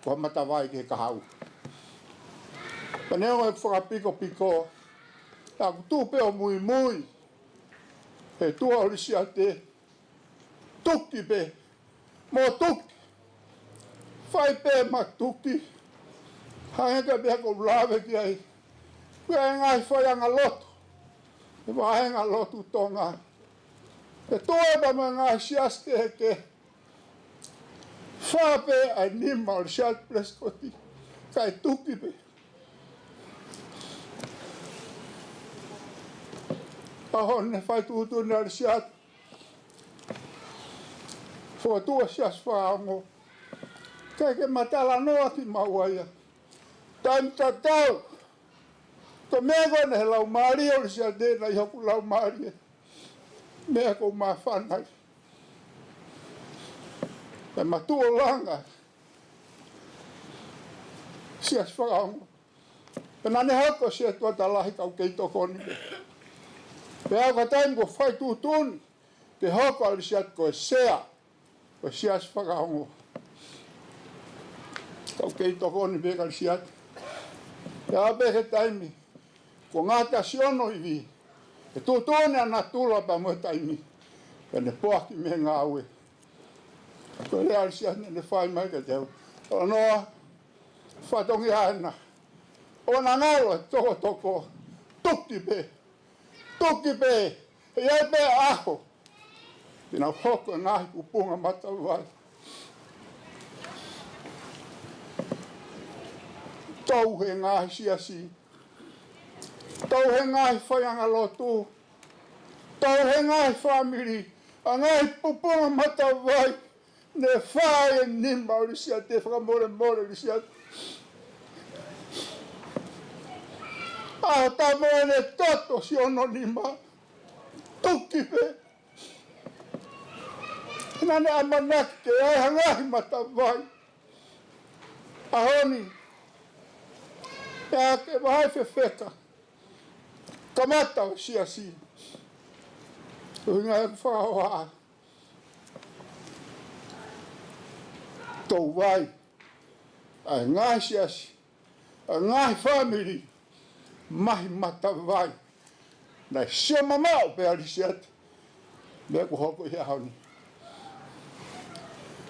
ko ha matavai ki he kahaʻu. Pea neongo ʻeku fakapikopiko, naʻa ku tuʻu pē ʻo muimui he tuʻa ʻo Lisiate, tuki pē, mo tuki. Fai pē mo tuki. Hangē ko e meʻa ʻoku ou lave ki ai, ko e ngaahi faiʻanga lotu he vahenga lotu Tonga, ʻe tuʻu pē mo e ngaahi siasi kehekehe, fā pē ʻa e nima ʻo Lisiate Pelesikoti, kae tuki pē. ʻAho ni naʻe fai tuʻutuʻuni ʻa Lisiate, fokotuʻu e Siasi Fakaongo. Kae ke ma talanoa kimaua ia. Taimi tatau, ko e meʻa ko ena he laumālie ʻo Lisiate naʻe ʻi hoku laumālie, meʻa ʻoku ou māfana ai. Pea ma tuʻu ʻo langa Siasi Fakaongo. Pea naʻa ne hoko ko e setuata lahi, ka u kei tokoni pē. Pea aʻu ki he taimi kuo fai tuʻutuʻuni ke hoko ʻa Lisiate ko e sea ʻo e Siasi Fakaongo, ka u kei tokoni pē kia Lisiate. Pea aʻu pē ki he taimi kuo ngata siʻono ivi, he tuʻutuʻuni ʻa natula pea mo e taimi, pea ne poaki mei he ngāue. Ko e lea ʻa Lisiate naʻa ne fai mai kiate au, Talanoa, fatongia ena. ʻOua naʻa ngalo e tokotoko. Tuki pē. Tuki pē. He ʻe ʻi ai pē ʻaho te nau hoko e ngaahi pupunga matavai. Tou he ngaahi siasi, tou he ngaahi faiʻanga lotu, tou he ngaahi fāmili, ʻa e ngaahi pupunga matavai ne fai ʻe he nima ʻo Lisiate, fakamolemole Lisiate. ʻAho tā mo ʻene toto siʻono nima, tuki pē. Naʻa ne ʻamanaki ke ʻi ai ha ngaahi matavai. ʻAho ni, ʻa ia ke vahe fefeka, kamata ʻo e siasi. ʻUhinga ʻeku fakahohaʻa, tou vai ʻa e ngaahi siasi, ʻa e ngaahi fāmili, maʻu ha matavai. Naʻe sio mamaʻo pē ʻa Lisiate meʻa kuo hoko ʻi he ʻaho ni.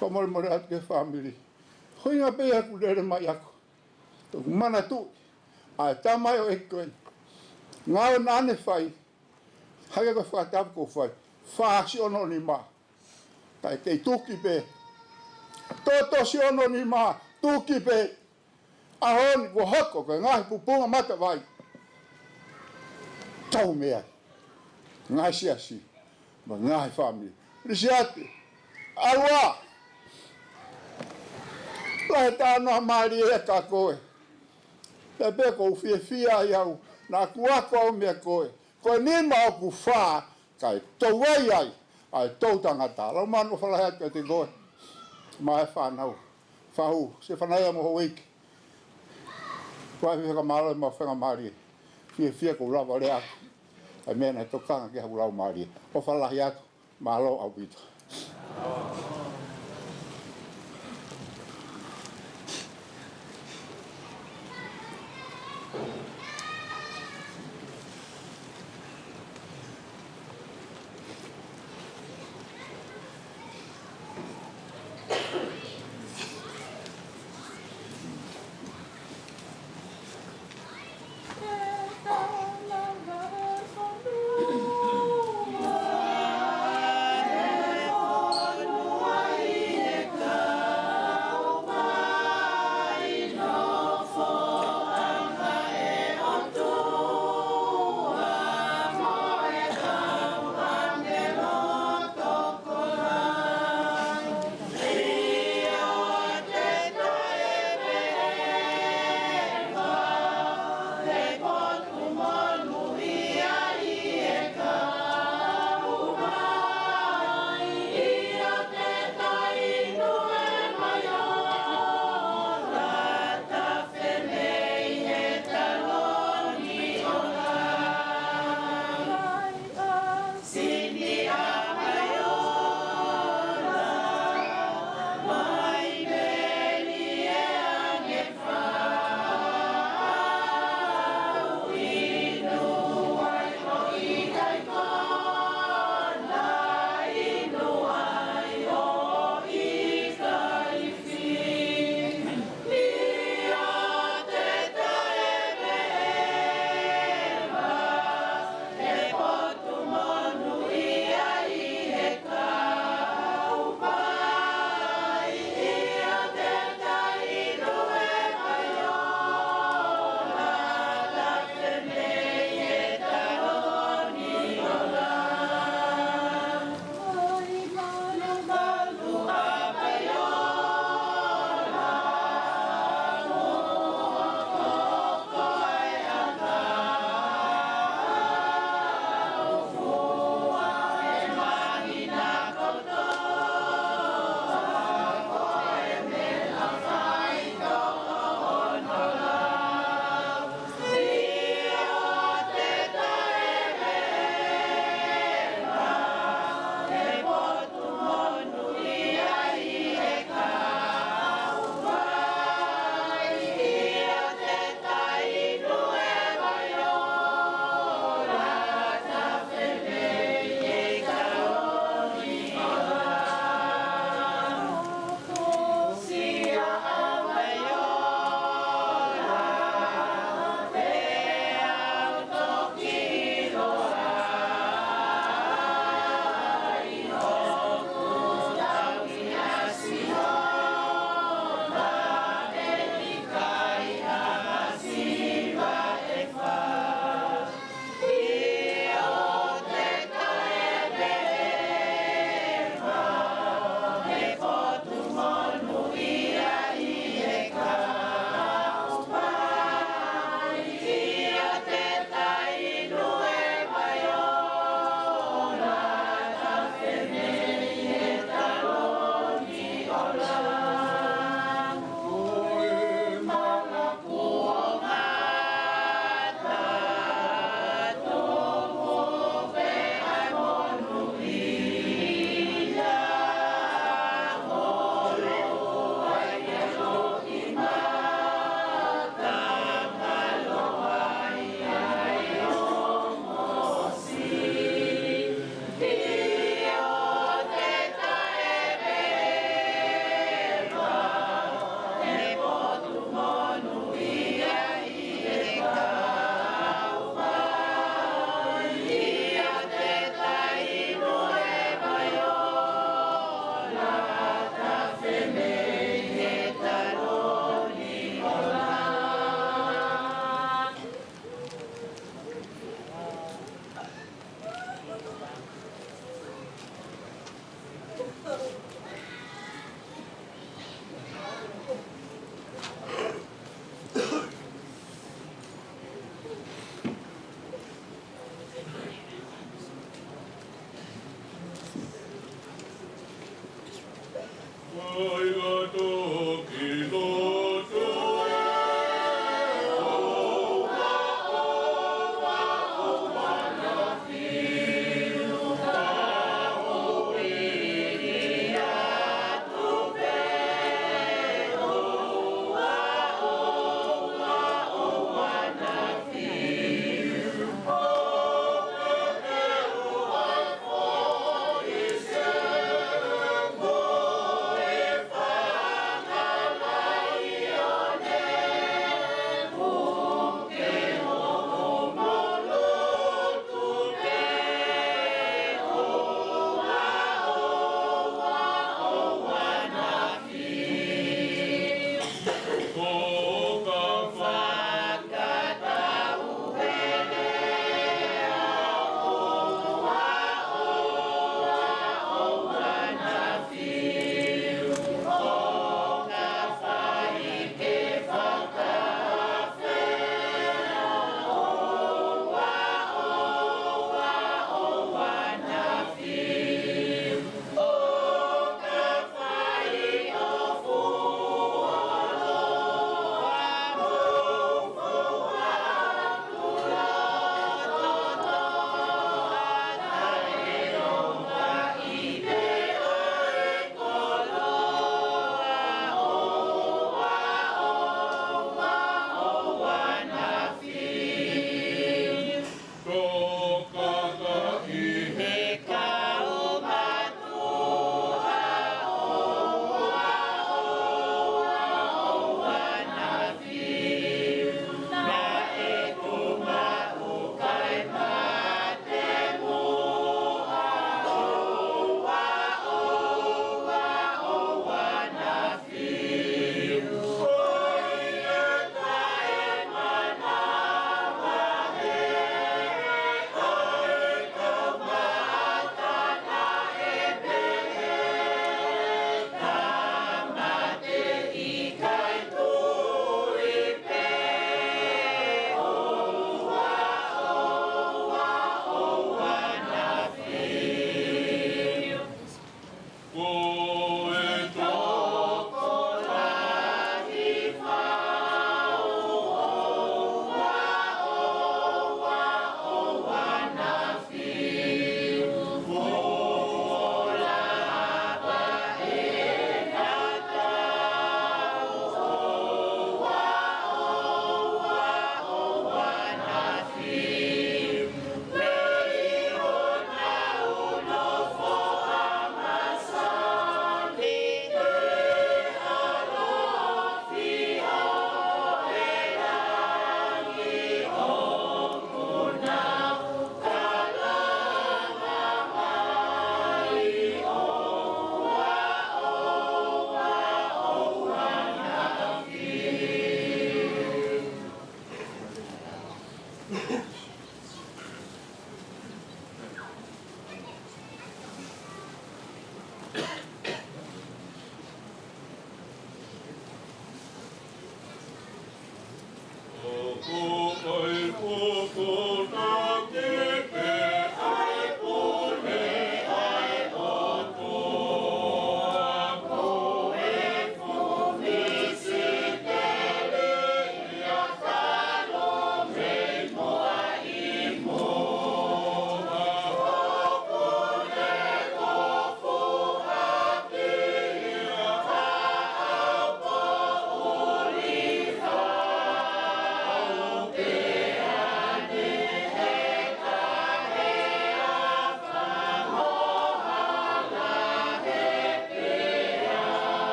Fakamolemole atu ki he fāmili. ʻUhinga pē ia ʻeku lele mai ʻaku, ʻoku ou manatuʻi ʻa e tamaioʻeiki ko eni, ngāue naʻa ne fai, hangē ko e fakatapu kuo fai, fā siʻono nima, kae kei tuki pē. Toto siʻono nima, tuki pē. ʻAho ni kuo hoko ko e ngaahi pupunga matavai. Tau meʻa ai, ngaahi siasi mo e ngaahi fāmili. Lisiate, ʻalu ā. Lahi e talanoa mālie kia koe. Pea pehē ʻoku ou fiefia ai au naʻa ku ako au meia koe. Ko e nima ʻoku fā, kae tou vai ai ʻa e tou tangata. Lau manu ʻofa lahi atu kiate koe mo e fānau. Fahu, Sefanaia mo Houʻeiki. Ko e fie fakamālō mo e faingamālie. Fiefia ʻoku ou lava lea atu ʻa e meʻa naʻe tokanga ki ai haʻaku laumālie. ʻOfa lahi atu, mālō ʻaupito.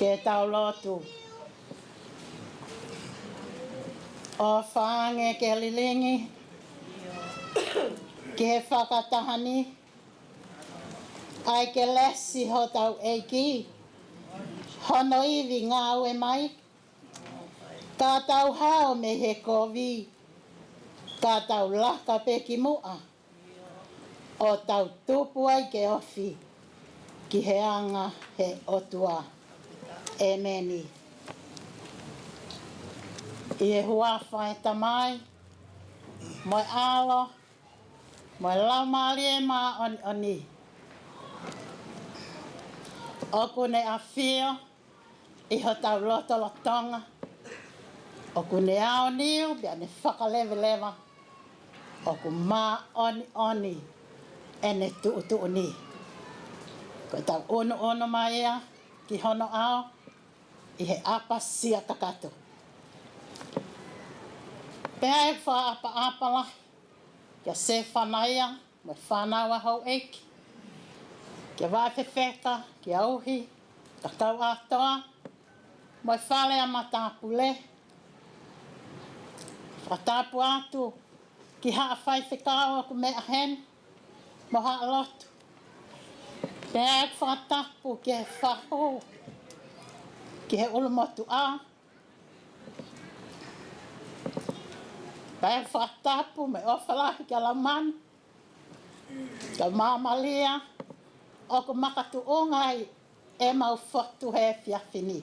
Ke tau lotu. ʻOfa ange ke lilingi ki he fakataha ni ʻa e kelesi hotau ʻEiki, hono ivi ngāue mai, ka tau hao mei he kovi, ka tau laka pē ki muʻa, ʻo tau tupu ai ke ofi ki he anga he ʻOtua. ʻEmeni. ʻI he huafa ʻo e Tamai, mo e ʻAlo, mo e Laumālie Māʻoniʻoni, ʻoku ne ʻafio ʻi hotau lotolotonga, ʻoku ne aoniu pea ne fakaleveleva, ʻoku māʻoniʻoni ʻene tuʻutuʻuni. Ko ʻetau ʻunuʻunu mai ia ki hono ʻao ʻi he ʻapasia kakato. Pea ʻoku fakaʻapaʻapa lahi kia Sefanaia mo e fānau ʻa houʻeiki, kia Vaʻe Fefeka, kia Uhi, kakai ʻa Toa, mo e fale ʻa Matāpule. Fakatapu atu ki Haʻa Faifekau ʻoku meʻa heni, mo Haʻa Lotu. Pea ʻoku fakatapu ki he fahu, ki he ʻulumotuʻa. Pea ʻoku fakatapu mo e ʻofa lahi kia Laumanu, kia Māmālie, ʻoku makatuʻunga ai ʻemau fotu he efiafi ni.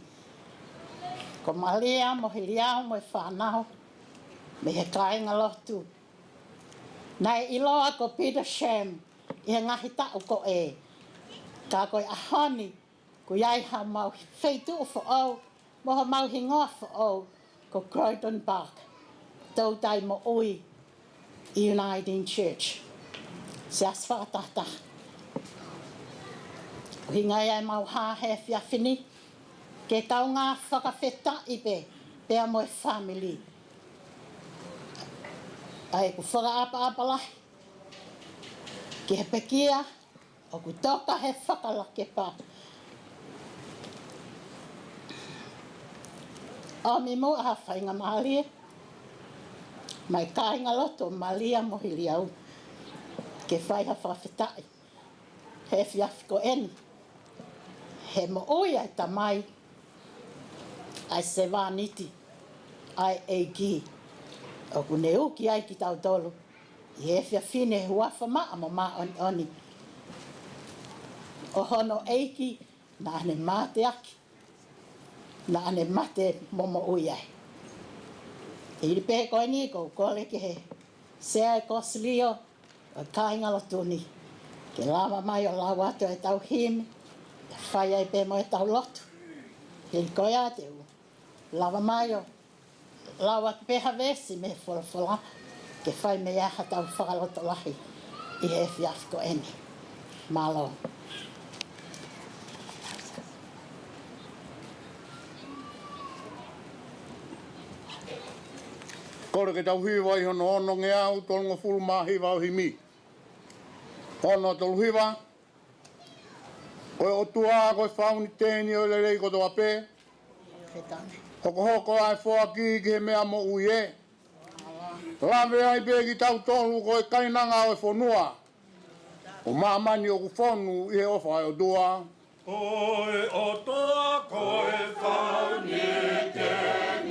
Ko Malia Mohiliau mo e fānau, mei he kāingalotu naʻe ʻiloa ko Petersham ʻi he ngaahi taʻu ko ē. Ka ko e ʻaho ni, kuo ʻi ai haʻamau feituʻu foʻou, mo homau hingoa foʻou, ko Croydon Park, Toutai Moʻui Uniting Church. Siasi fakatahataha. ʻUhinga ia ʻemau hā he efiafi ni, ke kaungā fakafetaʻi pē, pea mo e fāmili. ʻA ʻeku fakaʻapaʻapa lahi ki he pekia, ʻoku toka he fakalakepa. ʻOmi muʻa ha faingamālie mei he kāingalotu ʻo Malia Mohiliau ke fai ha fakafetaʻi he efiafi ko eni, he moʻui ʻa e tamai, ʻa e sevāniti ʻa e ʻEiki, ʻoku ne uki ai kitautolu ʻi he efiafi ni he huafa maʻa mo māʻoniʻoni ʻo hono ʻEiki naʻa ne mateaki, naʻa ne mate mo moʻui ai. Hili pē ko eni ʻoku ou kole ki he sea ʻo e kosilio ʻo e kāingalotu ni, ke lava mai ʻo lau atu ʻetau himi, ke fai ai pē mo ʻetau lotu. Hili ko ia te u lava mai ʻo lau atu pē ha veesi mei he folofola, ke fai mei ai haʻatau fakalotolahi ʻi he efiafi ko eni. Mālō. Kole ke tau hiva ʻi hono onongeau tolungofulu mā hiva ʻo e himi. Ono tolu hiva. Ko e ʻOtua ko e fauniteni ʻo e lelei kotoa pē. Hokohoko ʻa e foaki ki he meʻa moʻui ē. Lave ai pē kitautolu ko e kainanga ʻo e fonua, ʻo māmani ʻoku fonu ʻi he ʻofa ʻa e ʻOtua. Ko e ʻOtua ko e fauniteni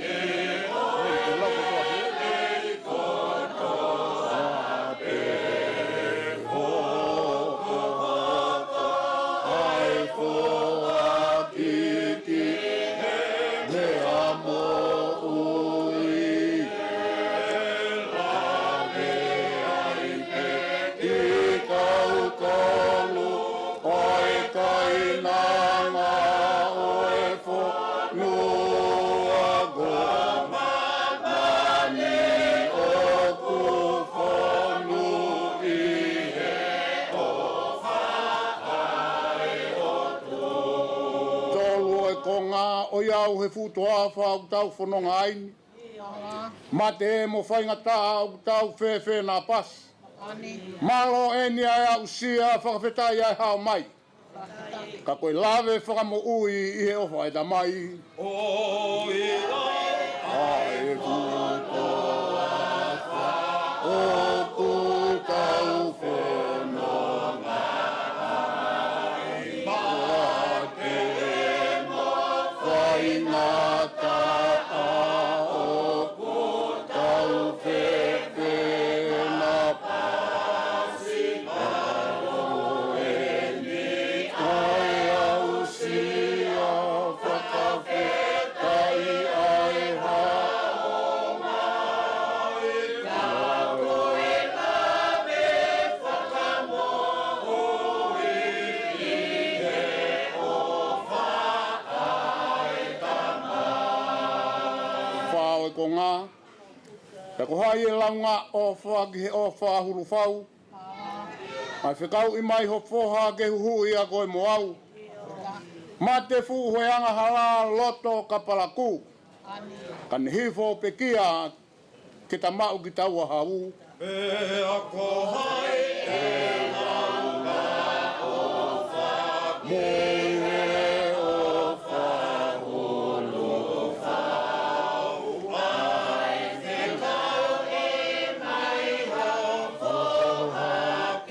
ʻo e lelei kotoa pē. Hokohoko ʻa e foaki ki he meʻa moʻui ē. Lave ai pē kitautolu ko e kainanga ʻo e fonua, ko māmani ʻoku fonu ʻi he ʻofa ʻa e ʻOtua. Tolu ʻo e konga ʻo e au he fuʻu toafa ʻoku tau fononga ai ni. Mate mo faingataʻa ʻoku tau fēfē naʻa pasi. Mālō eni ʻa e aʻusia, fakafetaʻi ʻa e hao mai. Ka ko e lave fakamoʻui ʻi he ʻofa ʻa e Tamai. ʻOiauē, ʻa e fuʻu toafa ʻoku tau fononga ai, mate mo faingataʻa ʻoku tau fefenapa. Fā ʻo e konga, pea ko hai ʻe launga ʻofa ki he ʻofa hulufau, ʻa e fekauʻi mai ho foha ke huhuʻi ʻa koe mo au. Mate fuʻu he angahala loto ka palakū. Ka ne hifo pekia ke ta maʻu kitaua hau. Pea ko hai ʻe launga ʻofa ki he ʻofa hulufau, ʻa e fekauʻi mai ho foha ke huhuʻi ʻa koe mo au. Mate fuʻu he angahala loto ka palakū, ka ne hifo pekia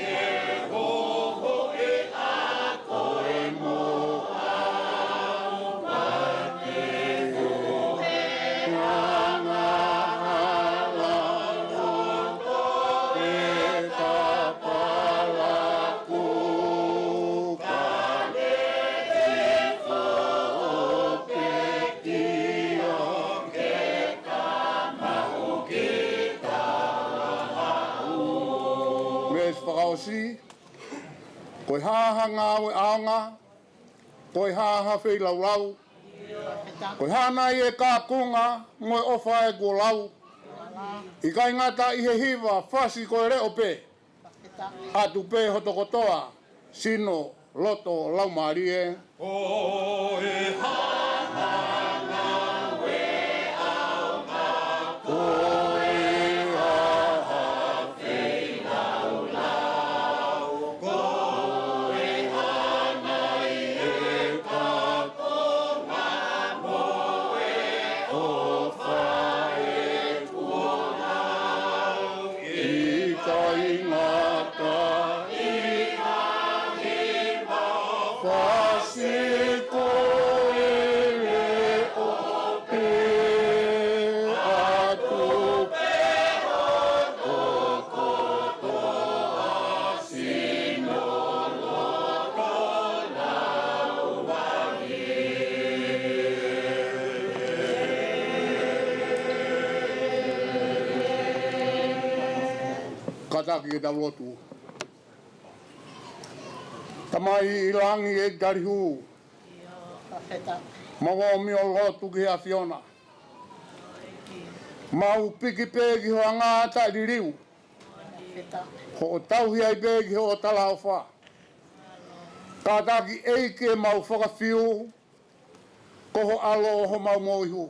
ke ta maʻu kitaua hau. Veesi fakaʻosi, ko e hā ha ngāue ʻaonga, ko e hā ha feilaulau, ko e hā nai e kakunga mo e ʻofa ʻe kuo lau. ʻIkai ngata ʻi he hiva, fasi ko e leʻo pē, ʻatu pē hoto kotoa, sino, loto, laumālie. Ko e hā ha ngāue ʻaonga, ko e hā ha feilaulau, ko e hā nai e kakunga mo e ʻofa ʻe kuo lau. ʻIkai ngata ʻi ha hiva, fasi ko e leʻo pē, ʻatu pē hoto kotoa, sino, loto, laumālie. Kātaki ke tau lotu. Tamai ʻi langi, ʻEiki tali hū, mau ō mai ʻo lotu ki he ʻAfiona. Mau piki pē ki hoʻo anga taʻeliliu, hoʻo tauhi ai pē ki hoʻo talaʻofa. Kātaki ʻEiki ke mau fakafiu ko ho ʻAlo ʻo homau moʻui hū.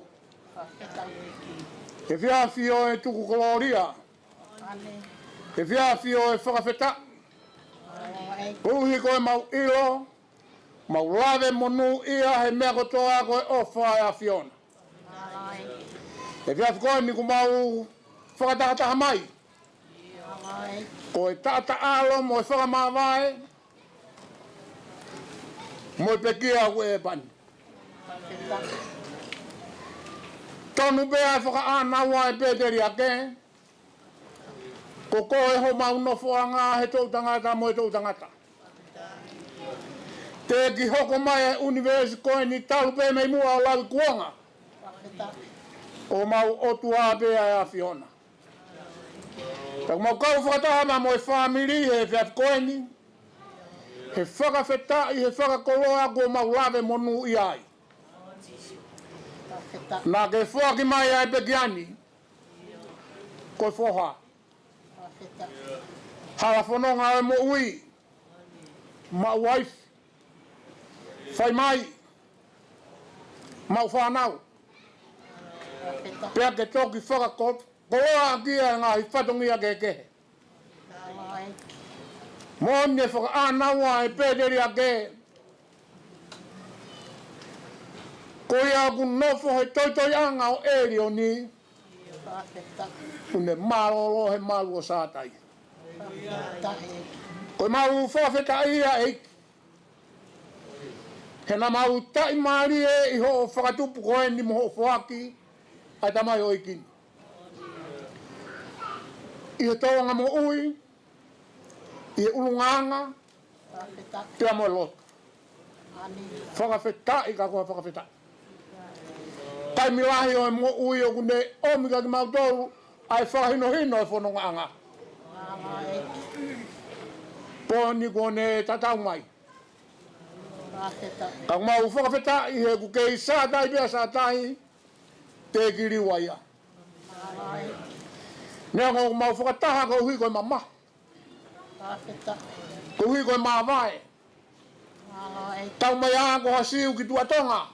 Efiafi ʻo e tuku kolōlia, efiafi ʻo e fakafetaʻi, koeʻuhi ko ʻemau ʻilo, mau lave monūʻia he meʻa kotoa ko e ʻofa ʻa e ʻAfiona. Efiafi ko eni kuo mau fakatahataha mai, ko e taʻataʻalo mo e fakamāvae mo e pekia ʻoku ʻe pani. Tonu pē ʻa e fakaʻānaua ʻa e pēteliake, ko koe homau nofoʻanga he toʻutangata mo e toʻutangata. Teʻeki hoko mai e ʻunivēsi ko eni talu pē mei muʻa ʻo laui kuonga, ko homau ʻOtua pē ʻa e ʻAfiona. Pea mau kau fakataha mo e fāmili he efiafi ko eni he fakafetaʻi, he fakakoloa kuo mau lave monūʻia ai. Naʻa ke foaki mai ʻa e pekia ni ko e foha, hala fononga ʻo e moʻui, maʻu uaifi, fai mai, maʻu fānau, pea ke toki fakakoloaʻaki ʻa e ngaahi fatongia kehekehe. Moʻoni e fakaʻānaua ʻa e pēteliake, Ko ia ʻoku nofo he toitoiʻanga ʻo ʻElioni, ʻoku ne mālōlō he malu ʻo Sātai. Mau fakafetaʻi ʻEiki he naʻa mau taʻimālie ʻi hoʻo fakatupu ko eni mo hoʻo foaki ʻa e tamaioʻeiki ni ʻi he tōʻonga moʻui, ʻi he ʻulungaanga, pea mo e lotu. Fakafetaʻi ka ko e fakafetaʻi. Taimi lahi ʻo e moʻui ʻoku ne ʻomi kia kimautolu ʻa e fakahinohino ʻo e fonongaʻanga. Pō ni kuo ne tatau mai. Ka ʻoku mau fakafetaʻi he ʻoku kei Sātai pē ʻa Sātai, teʻeki liliu ia. Neongo ʻoku mau fakataha koeʻuhi ko e mamahi, koeʻuhi ko e māvae. Tau mai ā ko ha Siu ki Tuʻa Tonga,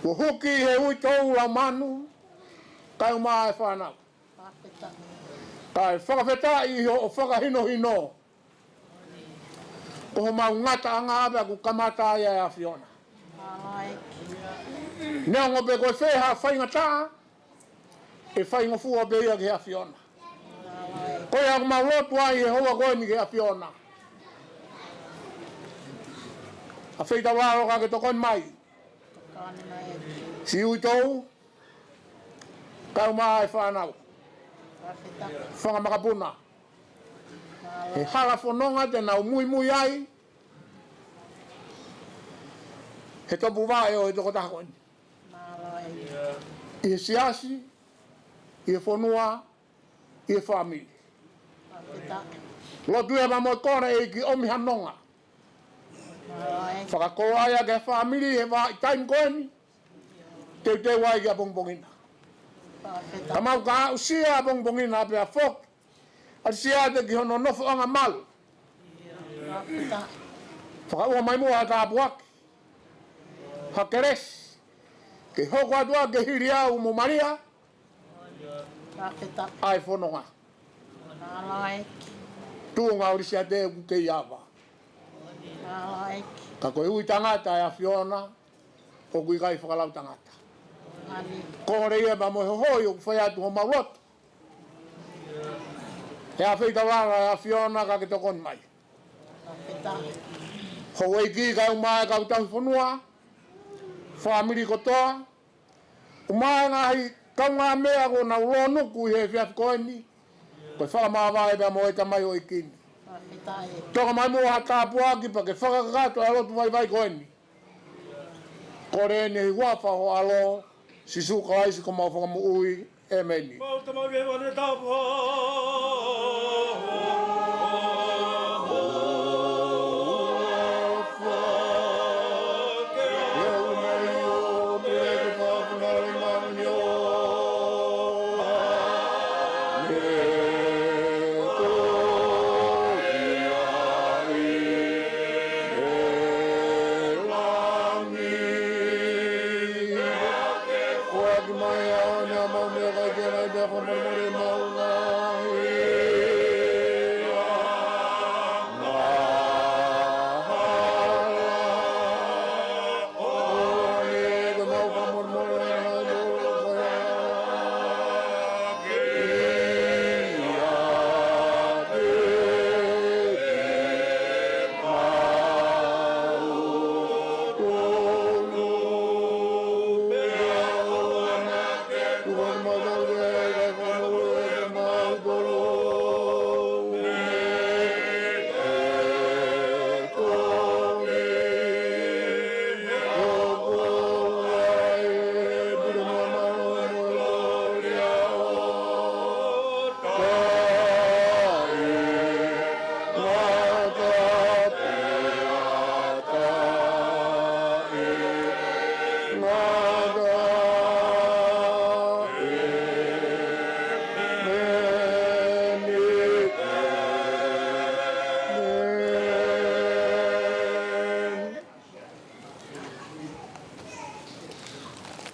kuo huki he uitou lau manu, kae ʻumaʻā e fānau. Kae fakafetaʻi ʻi hoʻo fakahinohino ko homau ngataʻanga pea kuo kamata ai ʻa e ʻAfiona. Neongo pe ko e fē ha faingataʻa, ʻe faingofua pē ia ki he ʻAfiona. Ko ia ʻoku mau lotu ai he houa ko eni ki he ʻAfiona. ʻAfio taulalo ka ke tokoni mai. Siʻi uitou, kae ʻumaʻā e fānau. Fanga makapuna. He hala fononga te nau muimui ai he topuvaʻe ʻo e tokotaha ko eni. ʻI he siasi, ʻi he fonua, ʻi he fāmili. Lotu ia pea mo e kole ʻEiki ʻomi ha nonga. Fakakoloa ia ki he fāmili he vahaʻa taimi ko eni. Teuteu ai ki ʻapongipongi na. Ka mau ka aʻusia ʻapongipongi na pea foki ʻa Lisiate ki hono nofoʻanga malu. Fakaʻuha mai muʻa ha tāpuaki, ha kelesi, ke hoko atu ʻa e hili au mo Malia ʻa e fononga. Tuʻunga ʻo Lisiate ʻoku kei ava. Ka ko e ui tangata ʻa e ʻAfiona ʻoku ʻikai fakalautangata. Kole ia pea mo e hohoi ʻoku fai atu homau lotu. He ʻAfio taulalo ʻa e ʻAfiona ka ke tokoni mai. Houʻeiki kae ʻumaʻā e kau tauhi fonua, fāmili kotoa, ʻumaʻā e ngaahi kaungāmeʻa kuo nau lōnuku ʻi he efiafi ko eni, ko e fakamāvae pea mo e tamaioʻeiki ni. Toka mai muʻa ha tāpuaki pea ke fakakakato ʻa e lotu vaivai ko eni. Kole eni ʻi he huafa ho ʻAlo, Sīsū Kalaisi ko homau Fakamoʻui. ʻEmeni.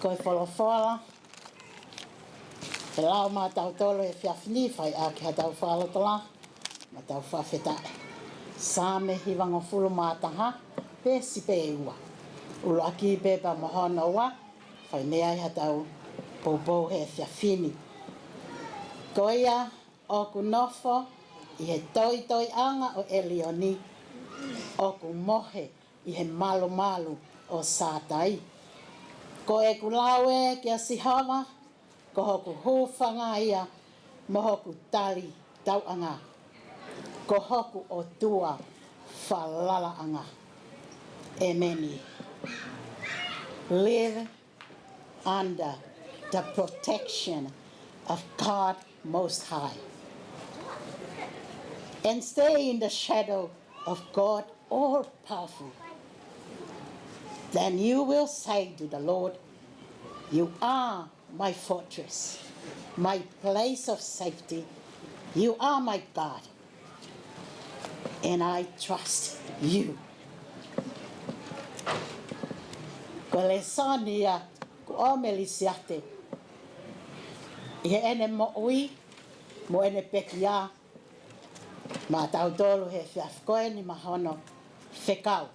Ko e folofola ʻe lau maʻatautolu he efiafi ni, fai ʻaki haʻatau fakalotolahi mo ʻetau fakafetaʻi. Saame hivangofulu mā taha, veesi pē ua. ʻUluaki pē pea mo hono ua, fai mei ai haʻatau poupou he efiafi ni. Ko ia ʻoku nofo ʻi he toitoiʻanga ʻo ʻElioni, ʻoku mohe ʻi he malumalu ʻo Sātai. Ko ʻeku lau ē kia Sihova, ko hoku hūfanga ia mo hoku tali tauʻanga, ko hoku ʻOtua falalaʻanga. ʻEmeni. Live under the protection of God Most High and stay in the shadow of God All Powerful. Then you will say to the Lord, "You are my fortress, my place of safety. You are my God, and I trust you." Ko e lēsoni ia kuo ʻomi ʻe Lisiate ʻi heʻene moʻui mo ʻene pekia maʻatautolu he efiafi ko eni mo hono fekau.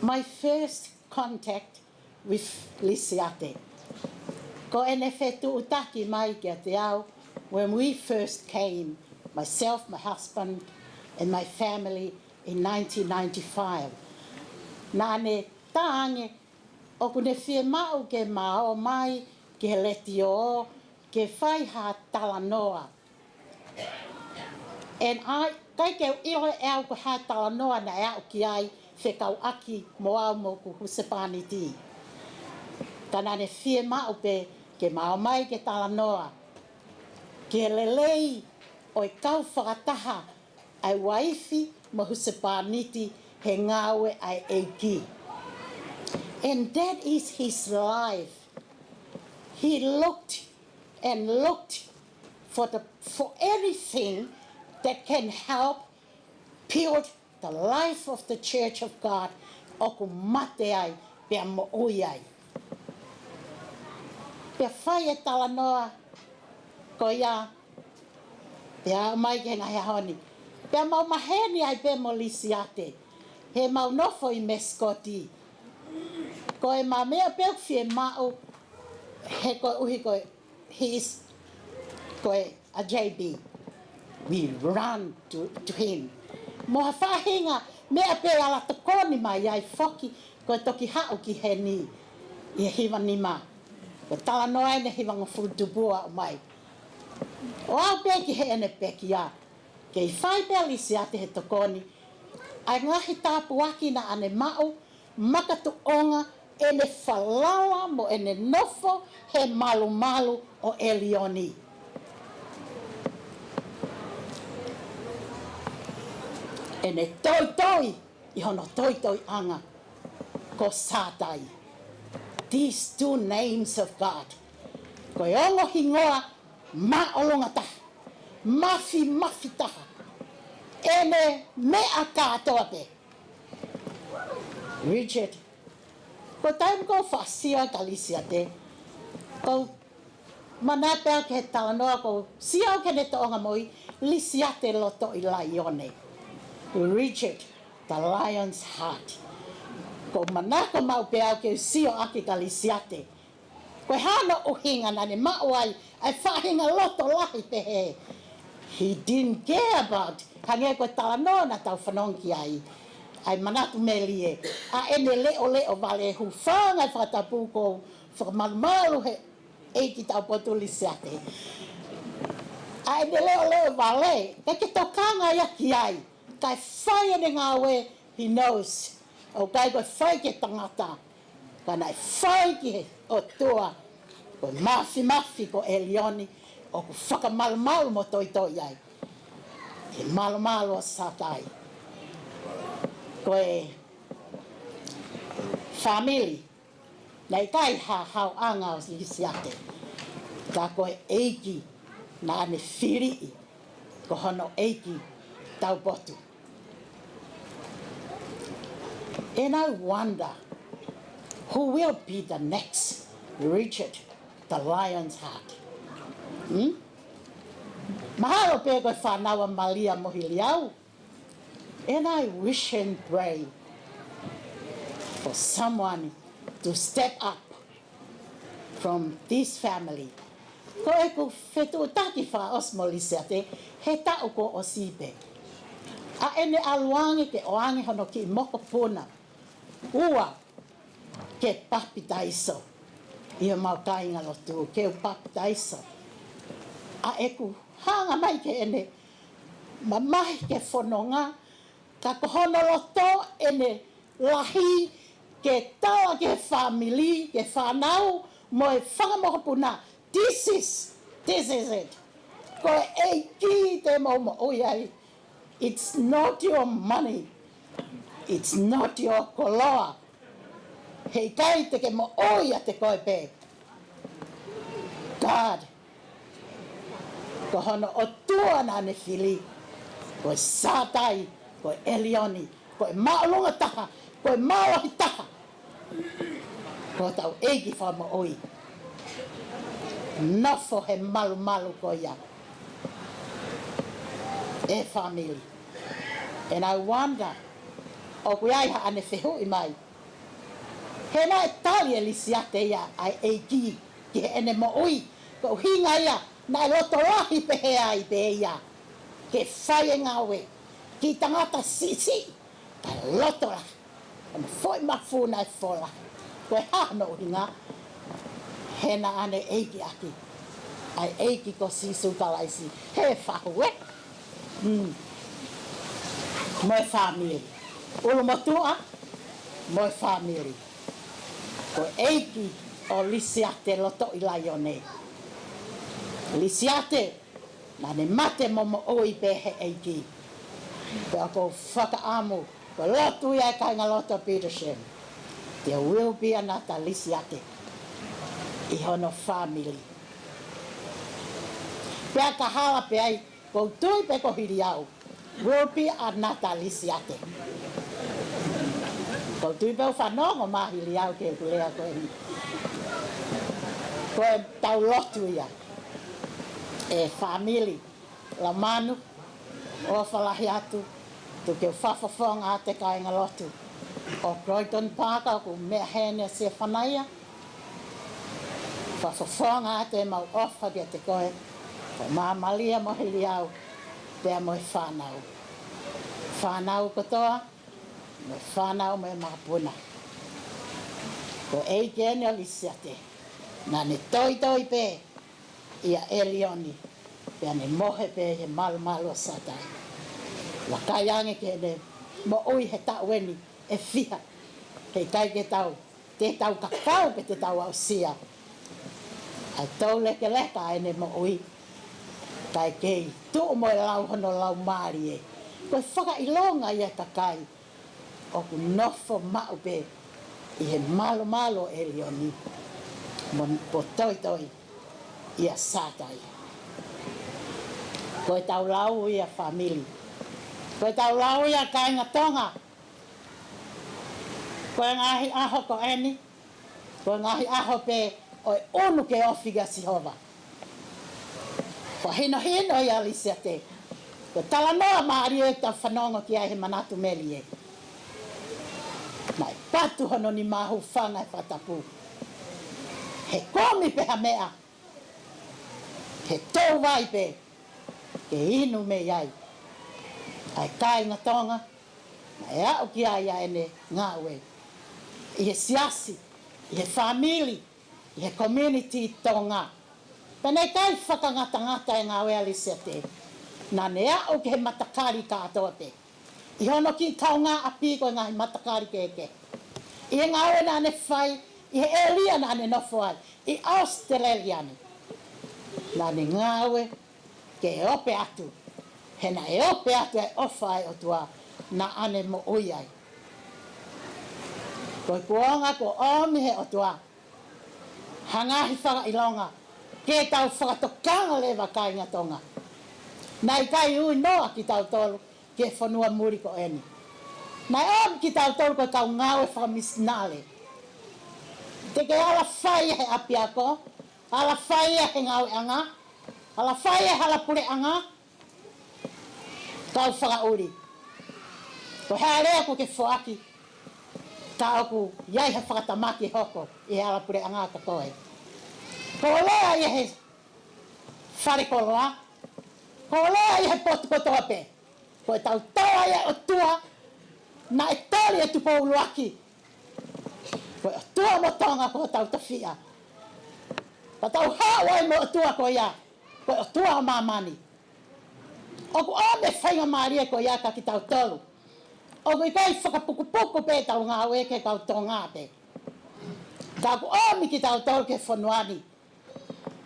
My first contact with Lisiate. Ko ʻene fetuʻutaki mai kiate au when we first came, myself, my husband, and my family in nineteen ninety-five. Naʻa ne talaange ʻoku ne fiemaʻu ke ma ō mai ki he letiō ke fai ha talanoa. And I, ʻikai ke u ʻilo ʻe au ko e hā e talanoa naʻe aʻu ki ai fekauʻaki mo au mo hoku husepāniti. Ka naʻa ne fiemaʻu pē ke ma ō mai ke talanoa ki he lelei ʻo e kau fakataha ʻa e uaifi mo e husepāniti he ngāue ʻa e ʻEiki. And that is his life. He looked and looked for the, for anything that can help build the life of the Church of God, ʻoku mate ai pea moʻui ai. Pea fai e talanoa ko ia, pea aʻu mai ki he ngaahi ʻaho ni. Pea mau maheni ai pē mo Lisiate he mau nofo ʻi Mesikoti. Ko e meʻa pē ʻoku fiemaʻu, he koeʻuhi ko e, he is, ko e, a J B. We run to, to him. Mo ha faʻahinga meʻa pē ʻe ala tokoni mai ai foki, ko e toki haʻu ki heni ʻi he hiva nima. Ko e talanoa eni ʻe hivangofulu tupu ʻo aʻu mai. ʻO aʻu pē ki heʻene pekia, kei fai pē ʻa Lisiate he tokoni ʻa e ngaahi tāpuaki naʻa ne maʻu, makatuʻunga ʻene falala mo ʻene nofo he malumalu ʻo ʻElioni. ʻEne toitoi ʻi hono toitoiʻanga ko Sātai. These two names of God. Ko e ongo hingoa māʻolunga taha, mafimafi taha. ʻEne meʻa kātoa pē. Richard, ko e taimi ko ē ʻoku ou faʻa sio ai kia Lisiate, ʻoku ou manatu pē au ki he talanoa ʻoku ou sio au ki heʻene tōʻonga moʻui, Lisiate loto ʻi laione. Richard, the lion's heart. ʻOku ou manako maʻu pē au ke u sio ʻaki kia Lisiate. Ko e hā hono ʻuhinga naʻa ne maʻu ai ʻa e faʻahinga loto lahi pehē? He didn't care about, hangē ko e talanoa naʻa tau fanongo ki ai, ʻa e manatu melie, ʻa ʻene leʻoleʻo vale, hūfanga he fakatapu, ʻoku ou fakamalumalu he ʻEiki taupotu Lisiate. ʻA ʻene leʻoleʻo vale, ʻikai ke tokanga ia ki ai, kae fai ʻene ngāue, he knows. ʻOku ʻikai ko e fai ki he tangata, ka naʻe fai ki he ʻOtua, ko e mafimafi ko ʻElioni, ʻoku fakamalumalu mo toitoi ai. Ki he malumalu ʻo Sātai. Ko e fāmili, naʻe ʻikai ha haoʻanga ʻo Lisiate, ka ko e ʻEiki naʻa ne filiʻi ko hono ʻeiki taupotu. And I wonder who will be the next Richard the Lion's Heart. Hmm? Mahalo pē ko e fānau ʻa Malia mo Hiliau. And I wish and pray someone to step up from this family. Ko ʻeku fetuʻutaki fakaʻosi mo Lisiate he taʻu kuo ʻosi pē, ʻa ʻene ʻalu ange ke ʻoange hono kiʻi mokopuna ua ke papitaiso ʻi homau kāingalotu, ke u papitaiso. ʻA ʻeku hanga mai ki heʻene mamahi ke fononga, ka ko hono loto ʻene lahi ke tala ki he fāmili, ki he fānau mo e fanga mokopuna, this is, this is it. Ko e ʻEiki te mou moʻui ai. It's not your money. It's not your koloa. Heʻikai te ke moʻui ʻiate koe pē. God, ko hono ʻOtua naʻa ne fili, ko e Sātai, ko e ʻElioni, ko e māʻolunga taha, ko e mālohi taha. Ko hotau ʻEiki Fakamoʻui. Nofo he malumalu ko ia. ʻE fāmili. And I wonder, ʻoku ʻi ai haʻane fehuʻi mai. He naʻe tali ʻe Lisiate ia ʻa e ʻEiki ki heʻene moʻui, ko e ʻuhinga ia naʻe loto lahi pehē ai pē ia ke fai e ngāue. Kiʻi tangata siʻisiʻi, ka loto lahi. Ko hono foʻi mafu naʻe fola. Ko e hā hono ʻuhinga? He naʻa ne ʻeiki ʻaki ʻa e ʻEiki ko Sīsū Kalaisi he fahu, ē? Mm. Mo e fāmili. ʻUlumotuʻa mo e fāmili. Ko e ʻeiki ʻo Lisiate Lotoʻi Laione. Lisiate, naʻa ne mate mo moʻui pē he ʻEiki. Pea ʻoku ou fakaʻamu, ko e lotu ia ʻa e kāingalotu ʻo Petersham. There will be another Lisiate ʻi hono fāmili. Pea ka hala pē ai, ʻoku ou tui pē ko Hiliau will be another Lisiate. ʻOku ou tui pē ʻoku fanongo mai Hiliau ki heʻeku lea ko eni. Ko ʻetau lotu ia. ʻE fāmili, Lamanu, ʻofa lahi atu, tuku ke u fakafofonga atu e kāingalotu ʻo Croydon Park, ʻoku meʻa heni ʻa Sefanaia. Fakafofonga atu ʻemau ʻofa kiate koe, ko Māmālie mo Hiliau, pea mo e fānau. Fānau kotoa, mo e fānau mo e makapuna. Ko e ʻeiki eni ʻo Lisiate, naʻa ne toitoi pē ʻia ʻElioni, pea ne mohe pē he malumalu ʻo Sātai. Vakai ange ki heʻene moʻui he taʻu eni ʻe fiha. Heʻikai ke tau, te tau kakau pe te tau aʻusia ʻa e toulekeleka ʻene moʻui, kae kei tuʻu mo e lau hono laumālie. Ko e fakaʻilonga ia ʻa e kakai ʻoku nofo maʻu pē ʻi he malumalu ʻo ʻElioni, mo e potoitoi ʻia Sātai. Ko ʻetau lau ia fāmili. Ko ʻetau lau ia kāinga Tonga. Ko e ngaahi ʻaho ko eni, ko e ngaahi ʻaho pē ʻo e ʻunu ke ofi kia Sihova. Ko e hinohino ia ʻa Lisiate. Ko e talanoa mālie ʻoku tau fanongo ki ai he manatu melie. Naʻe patu hono nima ʻo hūfanga he fakatapu. He kumi pē ha meʻa, he touvai pē ke inu mei ai ʻa e kāinga Tonga, naʻe aʻu ki ai ʻa ʻene ngāue ʻi he siasi, ʻi he fāmili, ʻi he community Tonga. Pea naʻe ʻikai fakangatangata e ngāue ʻa Lisiate. Naʻa ne aʻu ki he matakali kātoa pē, ʻi hono kiʻi kaungāʻapi ko e ngaahi matakali kehekehe. ʻI he ngāue naʻa ne fai ʻi he ʻēlia naʻa ne nofo ai ʻi ʻAositelēlia ni, naʻa ne ngāue ke ope atu. He naʻe ope atu e ʻofa ʻa e ʻOtua naʻa ne moʻui ai. Ko e kuonga kuo ʻomi he ʻOtua ha ngaahi fakaʻilonga ke tau fakatokanga leva kāinga Tonga. Naʻe ʻikai ui noa kitautolu ki he fonua muli ko eni. Naʻe ʻomi kitautolu ko e kau ngāue fakamisinale. Te ke ala fai ia he ʻapiako, ala fai ia he ngāueʻanga, ala fai ia he hala puleʻanga, kau fakaʻuli. Ko e hā e lea ʻoku ke foaki? Ka ʻoku ʻi ai ha fakatamaki hoko ʻi he hala puleʻanga ka ko e. Ko e lea ʻi he falekoloa, ko e lea ʻi he potu kotoa pē. Ko ʻetau tala ʻa e ʻOtua naʻe tali ʻe Tupou ʻUluaki. Ko e ʻOtua mo Tonga ko hotau tofiʻa. Ka tau haʻu ai mo e ʻOtua ko ia, ko e ʻOtua ʻo māmani. ʻOku ʻomi e faingamālie ko ia kia kitautolu. ʻOku ʻikai fakapukupuku pē ʻetau ngāue ki he kau Tonga pē. Ka ʻoku ʻomi kitautolu ki he fonua ni,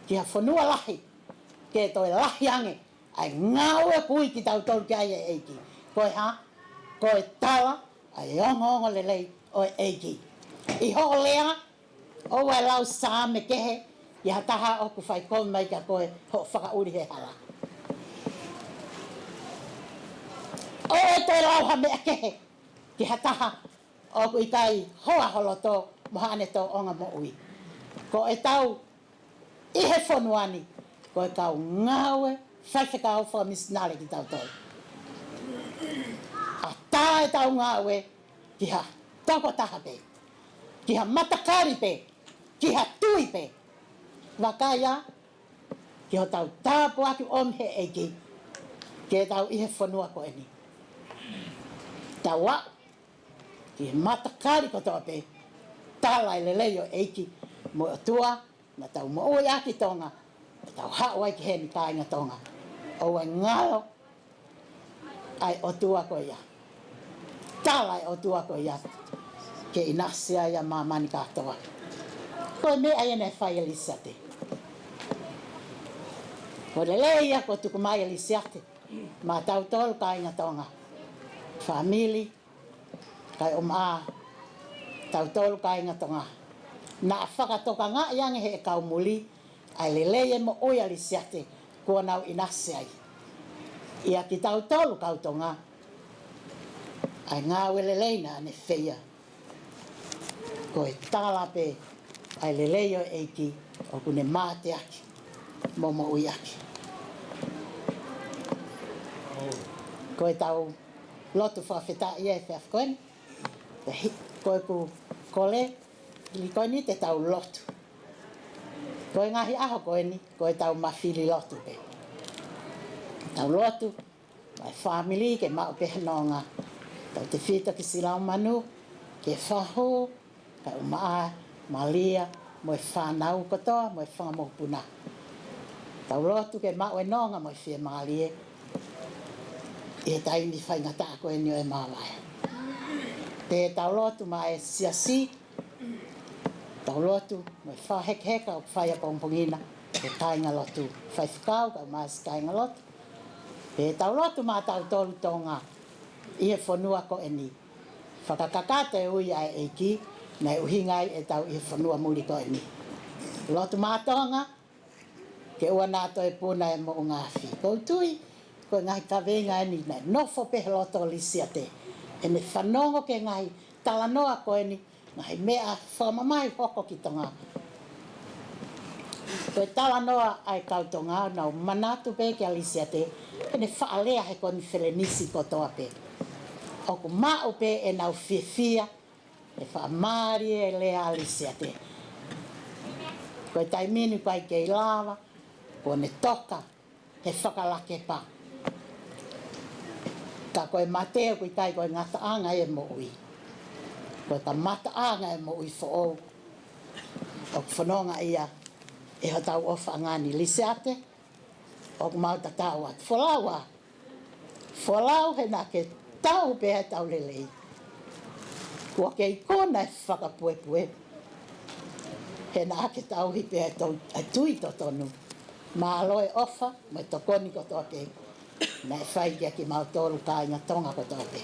ki ha fonua lahi, ke toe lahi ange ʻa e ngāue ʻoku ui kitautolu ki ai ʻe he ʻEiki. Ko e hā? Ko e tala ʻa e ongoongolelei ʻo e ʻEiki. ʻI hoʻo lea, ʻoua ʻe lau Saame kehe ʻi ha taha ʻoku fai kovi mai kia koe hoʻo fakaʻuli he hala. ʻOua ʻe toe lau ha meʻa kehe ki ha taha ʻoku ʻikai hoa ho loto mo haʻane tōʻonga moʻui. Ko ʻetau ʻi he fonua ni, ko e kau ngāue faifekau fakamisinale kitautolu. ʻAtā ʻetau ngāue ki ha tokotaha pē, ki ha matakali pē, ki ha tui pē. Vakai ā ki hotau tāpuaki ʻomi he ʻEiki, ke tau ʻi he fonua ko eni. Tau aʻu ki he matakali kotoa pē, tala e lelei ʻo e ʻEiki mo e ʻOtua, naʻa tau moʻui ʻaki Tonga, naʻa tau haʻu ai ki heni kāinga Tonga. ʻOua ʻe ngalo ʻa e ʻOtua ko ia. Tala e ʻOtua ko ia ke ʻinasi ai ʻa māmani kātoa. Ko e meʻa ia naʻe fai ʻe Lisiate. Ko e lelei ia kuo tuku mai ʻe Lisiate maʻatautolu kāinga Tonga. Fāmili, kae ʻumaʻā tautolu kāinga Tonga. Naʻa fakatokangaʻi ange ʻe he kau muli ʻa e lelei e moʻui ʻa Lisiate kuo nau ʻinasi ai. ʻIa kitautolu kau Tonga, ʻa e ngāue lelei naʻa ne feia, ko e tala pē ʻa e lelei ʻo e ʻEiki ʻoku ne mateaki mo moʻui ʻaki. Ko ʻetau lotu fakafetaʻi ʻi he efiafi ko eni. Pea hē, ko ʻeku kole, hili ko eni te tau lotu. Ko e ngaahi ʻaho ko eni, ko ʻetau mafili lotu pē. Tau lotu maʻa e fāmili ke maʻu pē ha nonga. Tautefito ki Silaumanu, ki he fahu, kae ʻumaʻā Malia mo e fānau kotoa, mo e fanga mokopuna. Tau lotu ke maʻu e nonga mo e fiemālie ʻi he taimi faingataʻa ko eni ʻo e māvae. Pea tau lotu maʻa e siasi, tau lotu mo e fakahekeheka ʻoku fai ʻapongipongi na, e kāingalotu, faifekau kae ʻumaʻā e siʻi kāingalotu. Pea tau lotu maʻatautolu Tonga ʻi he fonua ko eni. Fakakakato e ui ʻa e ʻEiki, naʻe ʻuhinga ai ʻetau ʻi he fonua muli ko eni. Lotu maʻa Tonga, ke ʻoua naʻa toe puna e moʻunga afi. ʻOku ou tui, ko e ngaahi kaveinga eni naʻe nofo pē he loto ʻo Lisiate. ʻEne fanongo ki he ngaahi talanoa ko eni, ngaahi meʻa fakamamahi hoko ki Tonga. Ko e talanoa ʻa e kau Tonga, nau manatu pē kia Lisiate, ʻene faʻa lea he konifelenisi kotoa pē. ʻOku maʻu pē ʻenau fiefia, ʻe faʻa mālie e lea ʻa Lisiate. Ko e taimi ni ʻoku ʻikai ke lava, kuo ne toka he fakalakepa. Ka ko e mate ʻoku ʻikai ko e ngataʻanga e moʻui. Ko e kamataʻanga e moʻui foʻou. ʻOku fononga ia ʻe hotau ʻofaʻanga ni Lisiate, ʻoku mau tatau atu. Folau ā. Folau he naʻa ke tau pē ʻetau lelei. Kuo ke ikuna e fakapuepue. He naʻa ke tauhi pē ʻetau, e tui totonu. Mālō e ʻofa mo e tokoni kotoa pē naʻe fai kia kimautolu kāinga Tonga kotoa pē.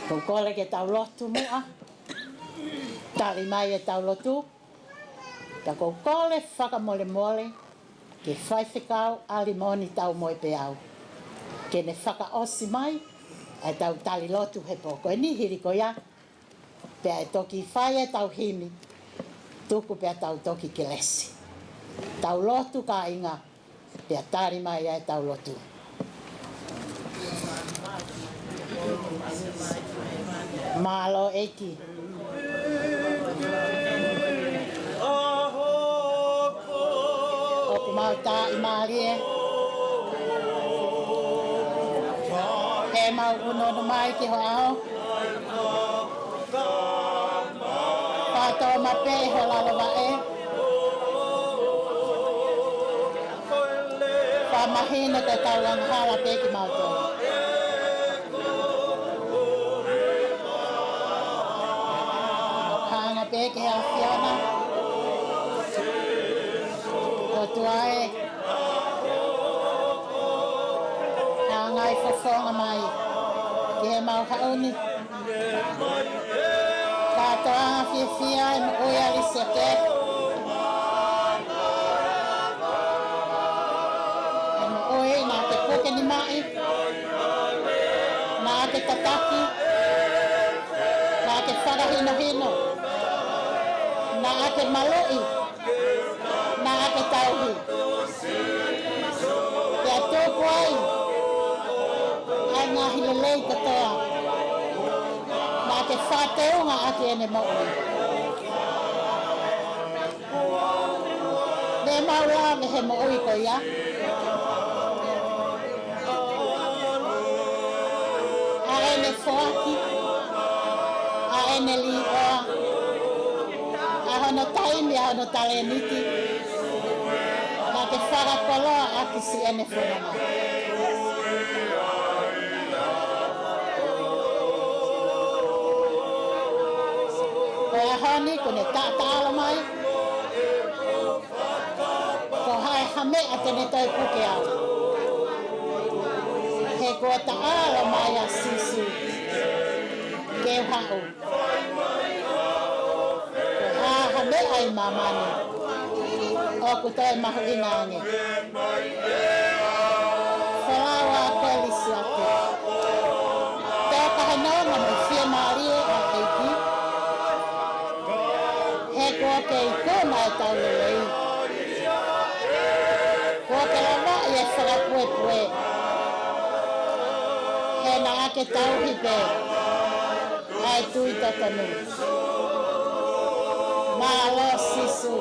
ʻOku ou kole ke tau lotu muʻa. Tali mai ʻetau lotu. Ka ʻoku ou kole fakamolemole ki he faifekau ʻAlimoni Taumoepeau, ke ne fakaʻosi mai ʻa ʻetau tali lotu he pō ko eni. Hili ko ia, pea ʻe toki fai ʻetau himi, tuku pea tau toki kelesi. Tau lotu kāinga, pea tali mai ʻa ʻetau lotu. Mālō ʻEiki. ʻOku mau taaʻi mālie heʻemau ʻunuʻunu mai ki ho ʻao. Fakatōmapeʻe ho lalo vaʻe. Fakamahino ko e kau angahala pē kimautolu. Hanga pē ki he ʻAfiona. ʻOtua ē, hanga ʻo fofonga mai ki heʻemau haʻu ni. Kātoa fiefia e moʻui ʻa Lisiate. E moʻui naʻa ke puke nimaʻi, naʻa ke tataki, naʻa ke fakahinohino, naʻa ke maluʻi, naʻa ke tauhi. Pea tuku ai ʻa e ngaahi lelei kotoa naʻa ke fakateunga ʻaki ʻene moʻui. Naʻa mau lave he moʻui ko ia ʻa ʻene foaki, ʻa ʻene līʻoa, ʻa hono taimi, ʻa hono talēniti, naʻa ke fakakoloa ʻaki siʻene fononga. Ko e ʻaho ni kuo ne taʻataʻalo mai, ko hai ha meʻa te ne toe puke au? He kuo taʻalo mai ʻa Sīsū ke u haʻu. Ko e hā ha meʻa ʻi māmani ʻoku toe mahuʻinga ange? Folau ā koe Lisiate. Toka he nonga mo e fiemālie ʻa e ʻEiki. He kuo ke ikuna ʻetau lelei. Kuo ke lavaʻi e fakapuepue. He naʻa ke tauhi pē ʻa e tui totonu. Mālō Sīsū.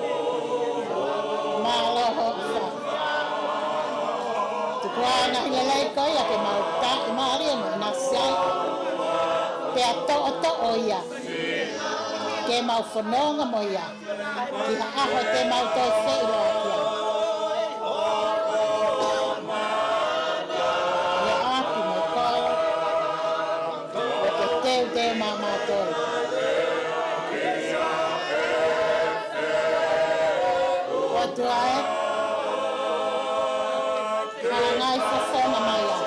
Mālō hoʻo ʻofa. Tuku ā e ngaahi lelei ko ia ke mau taaʻi mālie mo ʻinasi ai. Pea toʻotoʻo ia ke mau fononga mo ia ki ha ʻaho te mau toe feʻiloaki ai. ʻI he ʻapi mo e kolo, ʻo ke teuteu maʻamautolu. ʻOtua ē, hanga ʻo fofonga mai ā.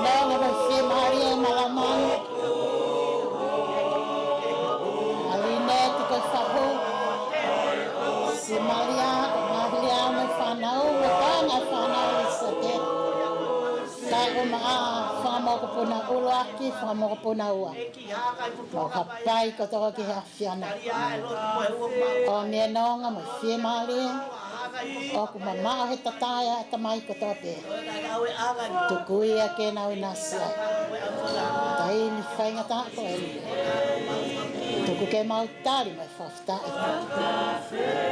Nonga mo e fiemālie ʻa e mālama ni. ʻA Lineti ko e fahu. Siʻi Malia, ko Malia mo e fānau, mo e kāinga e fānau Lisiate. Kae ʻumaʻā e fanga mokopuna ʻuluaki, fanga mokopuna ua. Mau hapai kotoa ki he ʻAfiona. ʻOmi e nonga mo e fiemālie ʻoku mamaʻo he tatae ʻa e tamai kotoa pē. Tuku ia ke nau ʻinasi ai. Taimi faingataʻa ko eni. Tuku ke mau tali mo e fakafetaʻi.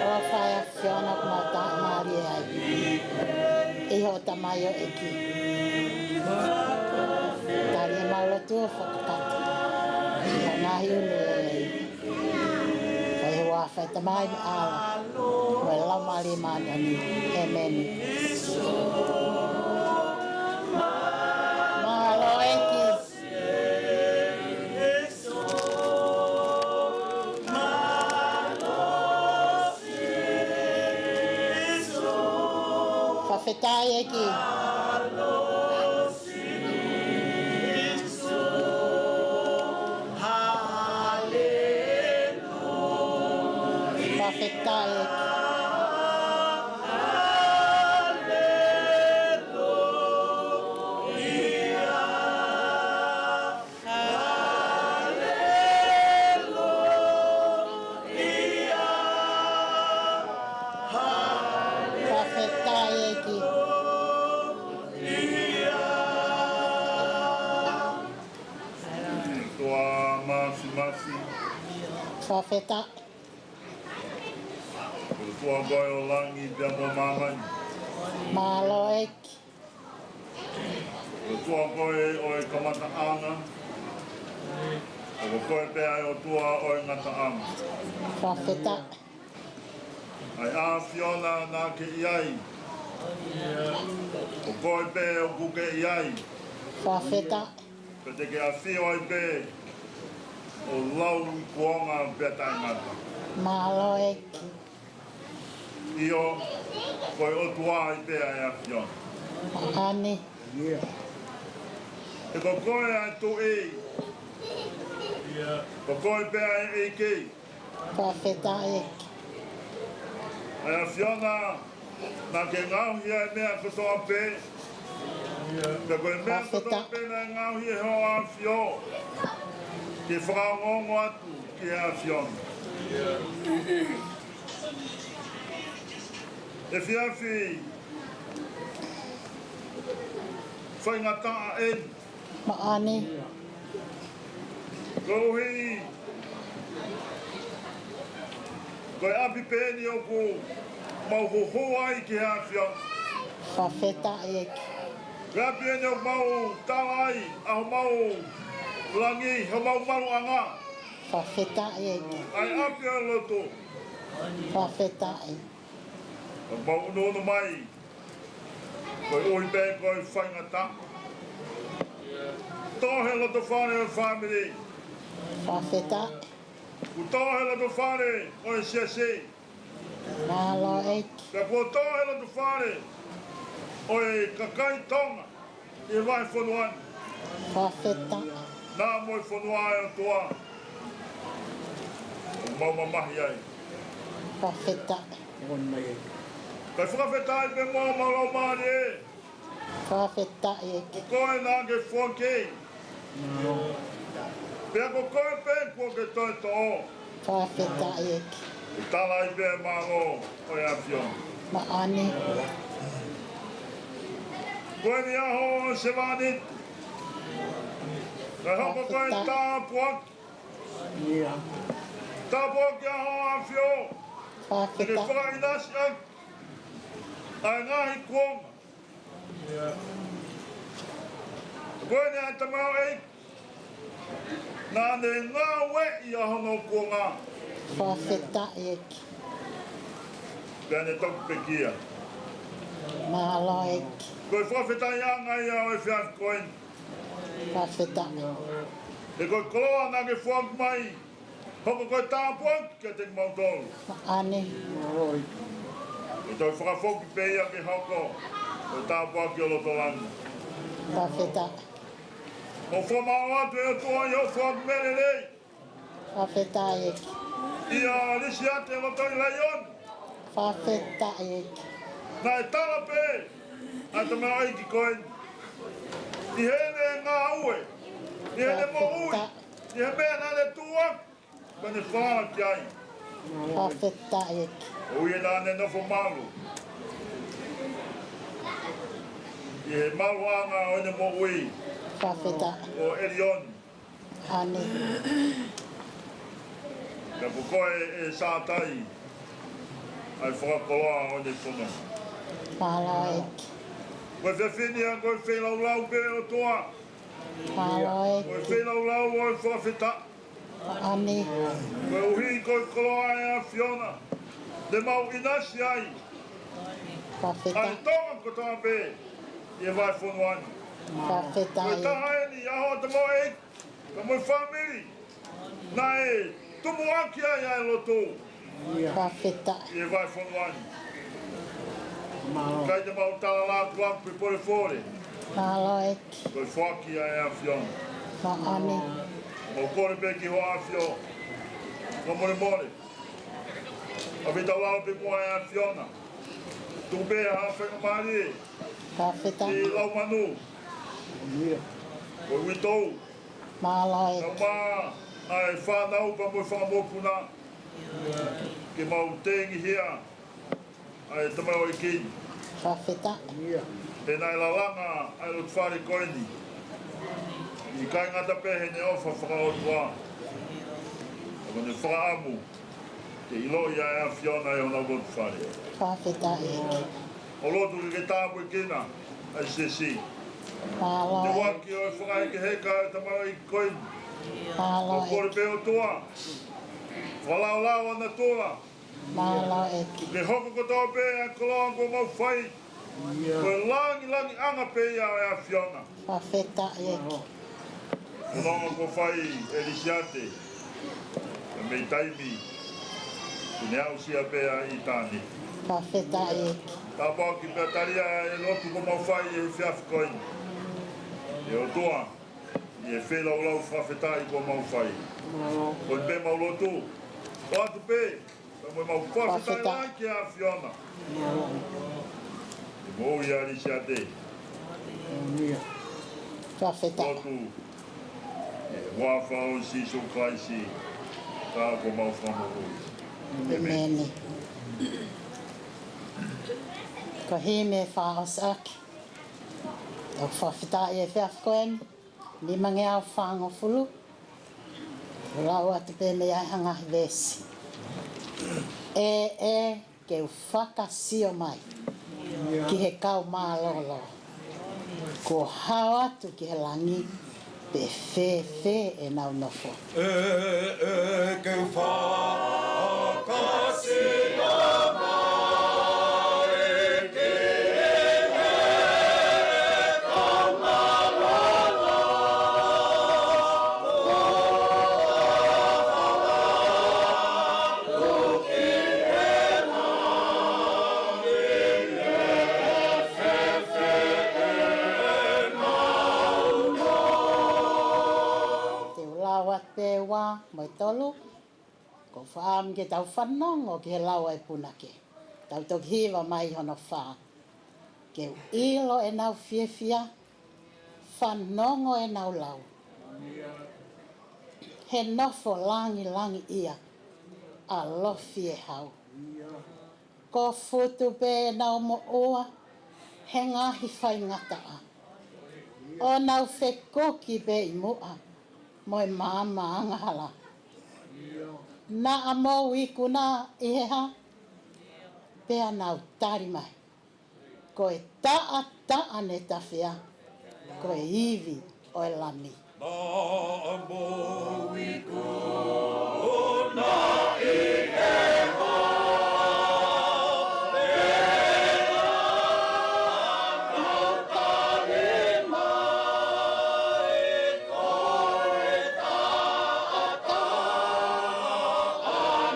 ʻOfa ʻa e ʻAfiona ʻoku mau taaʻi mālie ai. ʻI hoʻo tamaioʻeiki. Tali ʻemau lotu ʻo fakakakato ʻi he ngaahi ʻulu lelei. Fai he huafa ʻo e Tamai mo e ʻAlo mo e Laumālie Māʻoniʻoni. ʻĒmeni. Mālō ʻEiki. Fakafetaʻi ʻEiki. Fakafetaʻi ʻEiki. Fakafetaʻi ʻEiki. Fakafetaʻi. ʻOtua koe ʻo langi pea mo māmani. Mālō ʻEiki. ʻOtua koe ʻo e kamataʻanga. Ko koe pē ʻa e ʻOtua ʻo e ngataʻanga. Fakafetaʻi. ʻA e ʻAfiona naʻa ke ʻi ai. Ko koe pē ʻoku ke ʻi ai. Fakafetaʻi. Pea te ke ʻafio ai pē ʻo lau ʻi kuonga pea taʻengata. Mālō ʻEiki. ʻIo, ko e ʻOtua ai pē ʻa e ʻAfiona. ʻAni. He ko koe ʻa e Tuʻi. Ko koe pē ʻa e ʻEiki. Fakafetaʻi ʻEiki. ʻA e ʻAfiona, naʻa ke ngaohi ʻa e meʻa kotoa pē. Pea ko e meʻa kotoa pē naʻe ngaohi ʻe hoʻo ʻAfio, ke fakaongoongo atu ki he ʻAfiona. Efiafi faingataʻa eni. Mālō. Koeʻuhi ko e ʻapi pē eni ʻoku mau huhu ai ki he ʻAfiona. Fakafetaʻi ʻEiki. Ko e ʻapi eni ʻoku mau tala ai ʻa homau langi, homau maluʻanga. Fakafetaʻi ʻEiki. ʻA e ʻapi ʻo e lotu. Fakafetaʻi. ʻOku mau ʻunuʻunu mai. Koeʻuhi pē ko e faingataʻa. Tō he lotofale ʻo e fāmili. Fakafetaʻi. Kuo tō he lotofale ʻo e siasi. Mālō ʻEiki. Pea kuo tō he lotofale ʻo e kakai Tonga ʻi he vahefonua ni. Fakafetaʻi. Naʻa mo e fonua ʻa e ʻOtua. ʻOku mau mamahi ai. Fakafetaʻi. Kae fakafetaʻi pē mo homau laumālie. Fakafetaʻi ʻEiki. Ko koe naʻa ke foaki. Pea ko koe pē kuo ke toe toʻo. Fakafetaʻi ʻEiki. ʻE tala ai pē mālō ʻo e ʻAfiona. Māʻani. Ko eni ʻa ho sevāniti. Kae hoko ko e tāpuaki. Tāpuaki ʻa ho ʻAfio. Ke fakaʻinasi ʻaki ʻa e ngaahi kuonga. Ko eni ʻa e tamaioʻeiki naʻa ne ngāueʻi ʻa hono kuonga. Fakafetaʻi ʻEiki. Pea ne toki pekia. Mālō ʻEiki. Ko e fakafetaʻiʻanga ia ʻo e efiafi ko eni. Fakafetaʻi. He ko e koloa naʻa ke foaki mai. Hoko ko e tāpuaki kiate kimautolu. ʻAni. ʻE toe fakafoki pē ia ke hoko ko e tāpuaki ʻo loto langi. Fakafetaʻi. ʻOku fakamālō atu ʻe ʻOtua ʻi hoʻo foaki meʻa lelei. Fakafetaʻi ʻEiki. ʻIa lisi atu e loto ʻi laioni. Fakafetaʻi ʻEiki. Naʻe tala pē ʻa e tamaioʻeiki ko eni ʻi heʻene ngāue, ʻi heʻene moʻui, ʻi he meʻa naʻa ne tuʻu ʻaki, pea ne falala ki ai. Fakafetaʻi ʻEiki. ʻOku ʻi ai naʻa ne nofo malu ʻi he maluʻanga ʻo ʻene moʻui. Fakafetaʻi. ʻO ʻElioni. ʻAni. Pea ko koe ʻe Sātai ʻa e fakakoloa ʻo ʻene fononga. Mālō ʻEiki. Ko e fefine ia ko e feilaulau pē ʻOtua. Mālō ʻEiki. Ko e feilaulau ʻo e fakafetaʻi. ʻAni. Koeʻuhi ko e koloa ʻa e ʻAfiona te mau ʻinasi ai. Fakafetaʻi. ʻA e Tonga kotoa pē ʻi he vahefonua ni. Fakafetaʻi. Ko e taha eni ʻa hoʻo tamaioʻeiki pea mo e fāmili naʻe tumuʻaki ai ʻa e lotu. Fakafetaʻi. ʻI he vahefonua ni. Mālō. ʻIkai te mau tala lākuaku pe pōlepole. Mālō ʻEiki. Ko e foaki ʻa e ʻAfiona. ʻAni. Mau kole pē ki hoʻo ʻAfio fakamolemole. ʻAve tau lalo pē muʻa ʻa e ʻAfiona. Tuku pē ha faingamālie. Fakafetaʻi. ʻI Laumanu. Ko uitou. Mālō ʻEiki. Kau mā ʻa e fānau pea mo e fanga mokopuna ke mau tengihia ʻa e tamaioʻeiki. Fakafetaʻi. He naʻe lalanga ʻa e lotofale ko eni. ʻIkai ngata pē heʻene ʻofa fakaʻotua, ka Ko ʻene fakaʻamu ke ʻiloʻi ʻa e ʻAfiona ʻi honau lotu fale. Fakafetaʻi. ʻOku lotu ke ke tāpuekina ʻa e siasi. Mālō ʻEiki. Te uaki ʻo e fakahekeheka ʻa e tamaioʻeiki ko eni. Mālō ʻEiki. ʻOku kole pē ʻOtua, fakalaulauloto ʻa natula. Mālō ʻEiki. Ke hoko kotoa pē ʻa e koloa kuo mau fai ko e langilangiʻanga pē ia ʻo e ʻAfiona. Fakafetaʻi ʻEiki. Fononga kuo fai ʻe Lisiate mei taimi kuo ne aʻusia pē ʻa ʻitāniti. Fakafetaʻi ʻEiki. Tāpuaki pea talia ʻa e lotu kuo mau fai he efiafi ko eni. ʻE ʻOtua, ʻi he feilaulau fakafetaʻi kuo mau fai, ko eni pē mau lotu, ʻoatu pē, pea mo ʻemau fakafetaʻi lahi ki he ʻAfiona. ʻI he moʻui ʻa Lisiate. Fakafetaʻi. Lotu ʻi he huafa ʻo Sīsū Kalaisi, ka ko homau Fakamoʻui. ʻĒmeni. Ko e himi fakaʻosi ʻaki ʻo e fakafetaʻi he efiafi ko eni, nimangeau fāngofulu. Lau atu pē mei ai ha ngaahi veesi. ʻE, ʻe, ke u fakasio mai ki he kau mālōlō. Kuo hao atu ki he langi, pe fēfē ʻenau nofo. ʻE, ʻe, ke u fakasio mai ki he kau mālōlō. Te u lau atu pē ua mo e tolu, ko e fakaʻamu ke tau fanongo ki he lau ʻa e punake. Tau toki hiva mai hono fā. Ke u ʻilo ʻenau fiefia, fanongo ʻenau lau. He nofo langilangiʻia, ʻalofi e hau. Ko futu pē ʻenau moʻua he ngaahi faingataʻa, ʻo nau fekuki pē ʻi muʻa mo e maama angahala. Naʻa mou ikuna ʻi he hā? Pea nau tali mai, ko e taʻataʻa ne tafea, ko e ivi ʻo e Lami. Naʻa mou ikuna ʻi he hā? Pea nau tali mai, ko e taʻataʻa ne tafea, ko e ivi ʻo e Lami.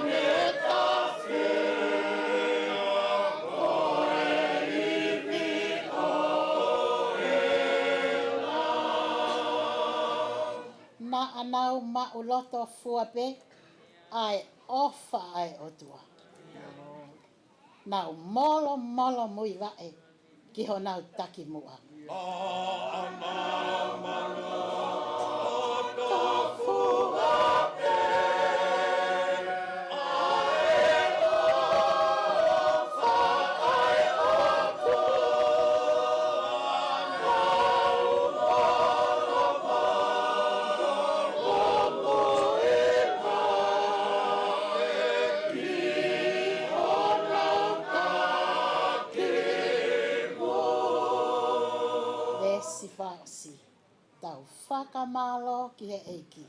Naʻa nau maʻuloto fua pē ʻa e ʻofa ʻa e ʻOtua. Nau molomolo muivaʻe ki honau takimuʻa. Naʻa nau maʻuloto fua pē ʻa e ʻofa ʻa e ʻOtua. Veesi fakaʻosi. Tau fakamālō ki he ʻEiki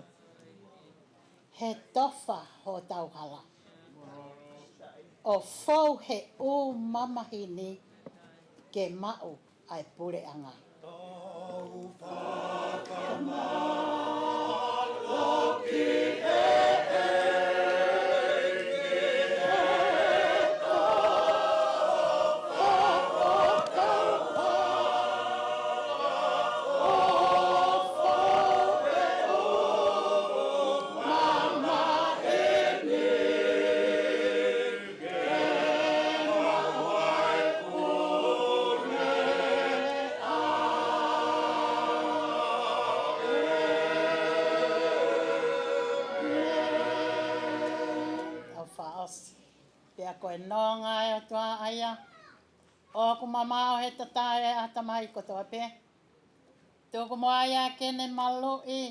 he tofa hotau hala, ʻo fou he ʻū mamahi ni ke maʻu ʻa e puleʻanga. Tau fakaʻosi. Pea ko e nonga ʻa e ʻOtua ʻa ia, ʻoku mamaʻo he tatae ʻa e ʻatamai kotoa pē. Tuku muʻa ia ke ne maluʻi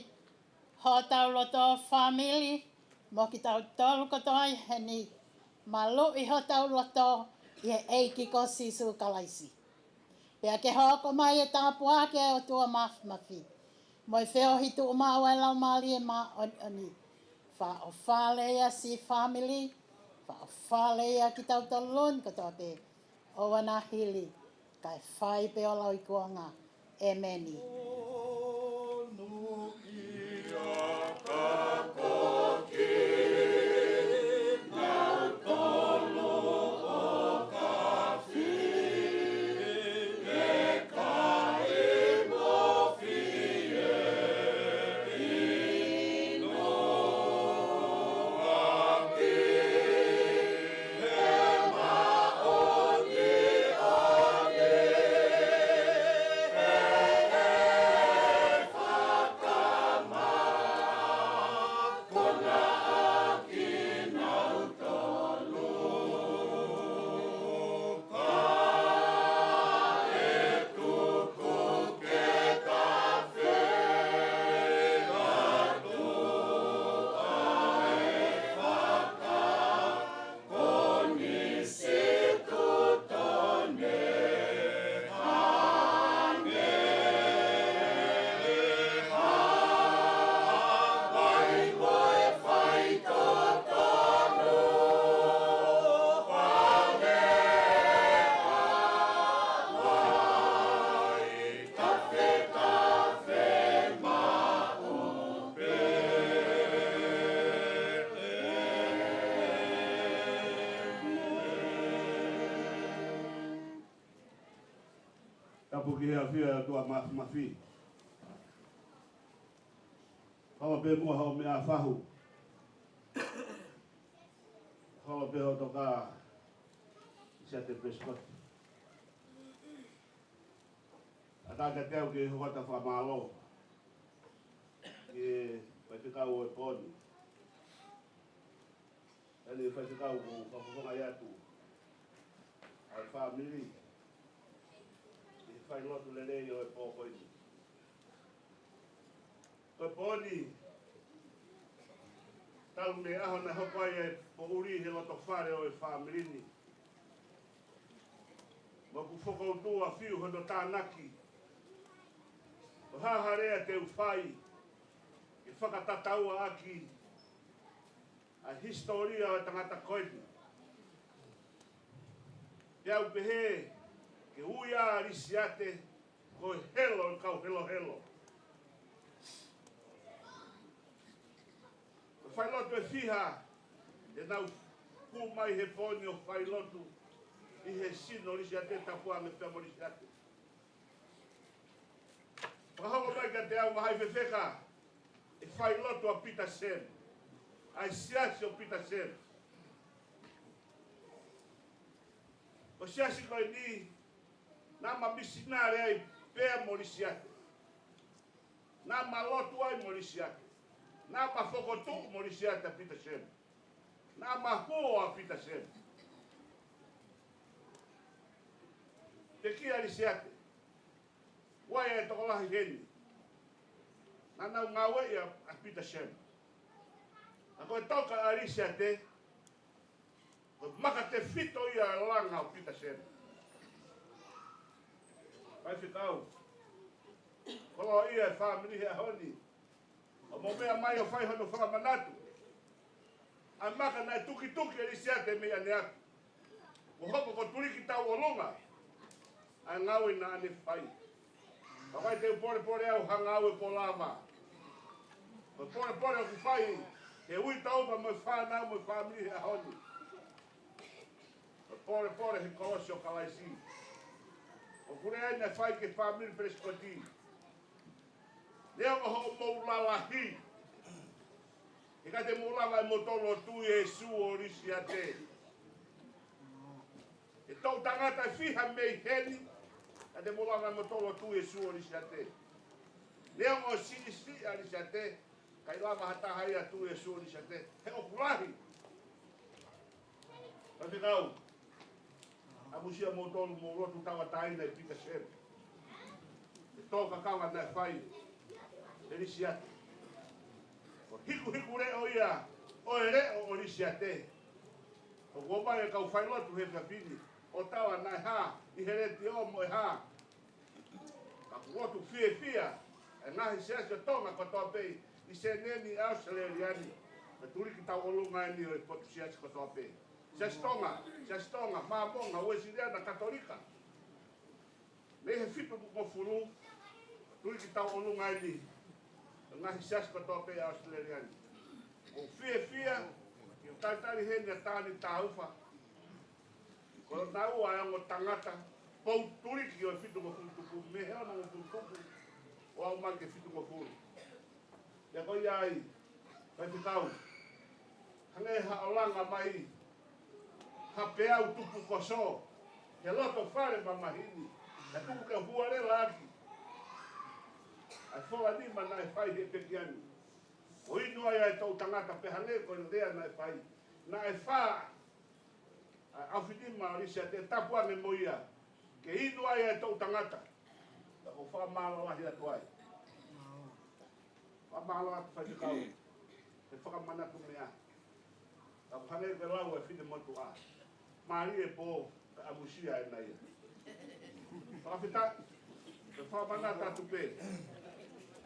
hotau loto, fāmili, Mo kitautolu kotoa ʻi heni, maluʻi hotau loto ʻi he ʻEiki ko Sīsū Kalaisi. Pea ke hoko mai e tāpuaki ʻa e ʻOtua Māfimafi, mo e feohi tuʻumaʻu ʻa e Laumālie Māʻoniʻoni, fakaʻofa leva ʻa e siʻi fāmili, fakaʻofa leva kitautolu ni kotoa pē, ʻo ʻoua naʻa hili, kae fai pē ʻo lauikuonga. ʻĒmeni. Tapu ki he ʻafio ʻa e ʻOtua Māfimafi. Kau pē muʻa haʻo meʻa fahu. Kau pē hoʻo toka Lisiate Prescott. ʻAtā kiate au ke hoko atu ʻa e fakamālō ki he faifekau ʻo e pō ni. Eni faifekau, ʻoku ou fakafofongaʻi atu ʻa e fāmili ʻi he failotu lelei ʻo e pō ko eni. Ko e pō ni, talu mei he ʻaho naʻe hoko ai e poʻuli he loto fale ʻo e fāmili ni. Mo ʻeku fokoutua fiu hono tānaki. Ko e hā ha lea te u fai ke fakatataua ʻaki ʻa e hisitōlia ʻo e tangata ko eni. Pea u pehē ke ui ʻa Lisiate ko e helo ʻo e kau helohelo. Ko e failotu ʻe fiha te nau hū mai he pō ni ʻo failotu ʻi he sino ʻo Lisiate, tapu ange pea mo Lisiate. Fakahoko mai kiate au, Ngaahi Fefeka, ʻe failotu ʻa Petersen, ʻa e siasi ʻo Petersen. Ko e siasi ko eni, naʻa ma misinale ai pea mo Lisiate. Naʻa ma lotu ai mo Lisiate. Naʻa ma fokotuʻu mo Lisiate ʻa Petersen. Naʻa ma huo ʻa Petersen. Pekia Lisiate. Ua e tokolahi heni naʻa nau ngāueʻi ʻa, ʻa Petersen. Ka ko e toka ʻa Lisiate, ko e makatefito ia ʻo e langa ʻo Petersen. Faifekau, koloaʻia e fāmili he ʻaho ni. ʻOku mou meʻa mai ʻo fai hono fakamanatu ʻa e maka naʻe tukituki ʻe Lisiate mei ʻaneafi, kuo hoko ko e tuliki tauʻolunga ʻa e ngāue naʻa ne fai. Ka ʻoku ʻikai te u polepole au ha ngāue kuo lava. Ko e polepole ʻoku fai he uitou pea mo e fānau mo e fāmili he ʻaho ni. Ko e polepole he kolosi ʻo Kalaisi. ʻOku lea ʻeni naʻe fai ki he fāmili Pelesikoti. Neongo hoʻomou lalahi, he ʻikai te mou lava ʻe moutolu ʻo tui Sīsū ʻo Lisiate. ʻE toʻu tangata ʻe fiha mei heni, ʻikai te mou lava ʻe moutolu ʻo tui Sīsū ʻo Lisiate. Neongo ʻoku siʻisiʻi ʻa Lisiate, ʻikai lava ha taha ia ʻo tui Sīsū ʻo Lisiate. He ʻoku lahi. Faifekau, ʻamusia moutolu mou lotu tauʻatāina ʻi Petersen. He tō kakava naʻe fai ʻe Lisiate. Ko e hikuhikuleʻo ia ʻo e leʻo ʻo Lisiate. ʻOku ʻomai e kau failotu he efiafi ni ʻo tala naʻe hā ʻi he letiō mo e hā. Ka ʻoku lotu fiefia e ngaahi siasi ʻo Tonga kotoa pē ʻi Seneni, ʻAositelēlia ni, mo e Tuliki Tauʻolunga eni ʻo e potu siasi kotoa pē. Siasi Tonga, Siasi Tonga, Māmonga, Uēsiliana, Katolika. Mei he fitungofulu, Tuliki Tauʻolunga eni ʻo e ngaahi siasi kotoa pē ʻAositelēlia ni. ʻOku fiefia ke talitali heni ʻa Tani Taufa. Ko e taha ʻo e ongo tangata, pou tuliki ʻo e fitungofulu tupu, mei he onongofulu tupu ʻo aʻu mai ki he fitungofulu. Pea ko ia ai, Faifekau, hangē haʻo langa mai ha peau tupu koso he loto fale mamahi ni, naʻe tuku ke hualela ʻaki ʻa e fola nima naʻe fai he pekia ni. ʻO inu ai ʻa e toʻu tangata pea hangē ko e lea naʻe fai. Naʻe fā ʻa e ʻaofinima ʻo Lisiate, tapu ange mo ia, ke inu ai ʻa e toʻu tangata. Ka ʻoku ou fakamālō lahi atu ai. Fakamālō atu Faifekau he fakamanatu meʻa. Ka ʻoku hangē ko e lau ʻa e finemotuʻa, mālie e pō kae ʻamusia ʻe naua. Fakafetaʻi, ke fakamanatu atu pē.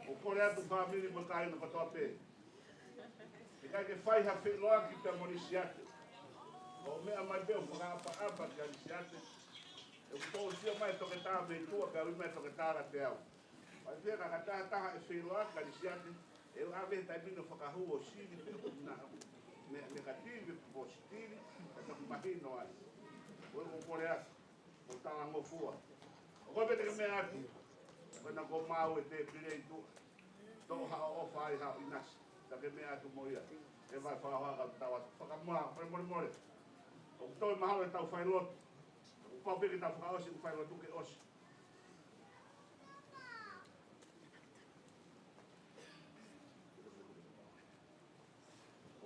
ʻOku ou kole atu fāmili mo e kāinga kotoa pē, ʻikai ke fai ha feʻiloaki pea mo Lisiate. ʻO meʻa mai pē ʻo fakaʻapaʻapa kia Lisiate. ʻOku tō sia mai toketā mei tuʻa pea ui mai toketā la teau. Pea pehē ka ka taha taha ʻe feʻiloaki kia Lisiate, ʻe ʻave he taimi ni ʻo fakahū ʻo sili pē ʻo na me, negative pe positive, ka toki mahino ai. Ko e ʻoku ou kole atu, ʻo talangofua. ʻOku ou pehē ke meʻa atu, ko ena ko mau e tēpile ʻi tuʻa. Toʻo haʻo ʻofa ai haʻo ʻinasi, ka ke meʻa atu mo ia. Ke vai fakahoa ka tau atu. Fakamoa, fakamolemole. ʻOku toe mahalo ʻetau failotu. ʻOku pau pē ke tau fakaʻosi ʻeku failotu ke ʻosi.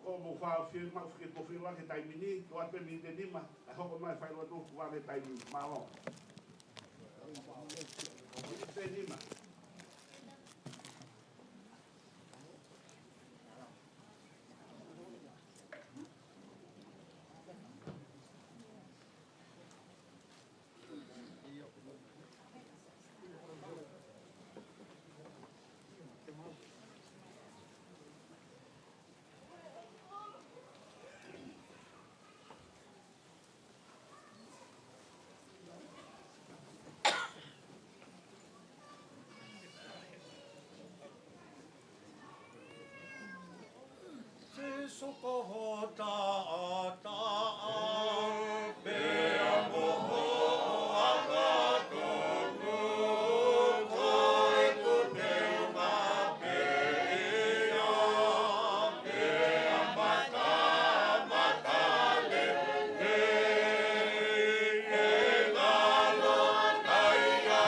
ʻOku mou fakaʻosi maʻu fike kofi lake taimi ni, tuʻu atu pē miniti ʻe nima, ʻe hoko mai failotu kuange taimi ni, mālō. Miniti ʻe nima. Sīsū ko ho taʻataʻa, pea mo hoʻo anga tonu, ko ʻeku teunga pē ia, pea matamata lelei, ʻe ngalo mai ʻa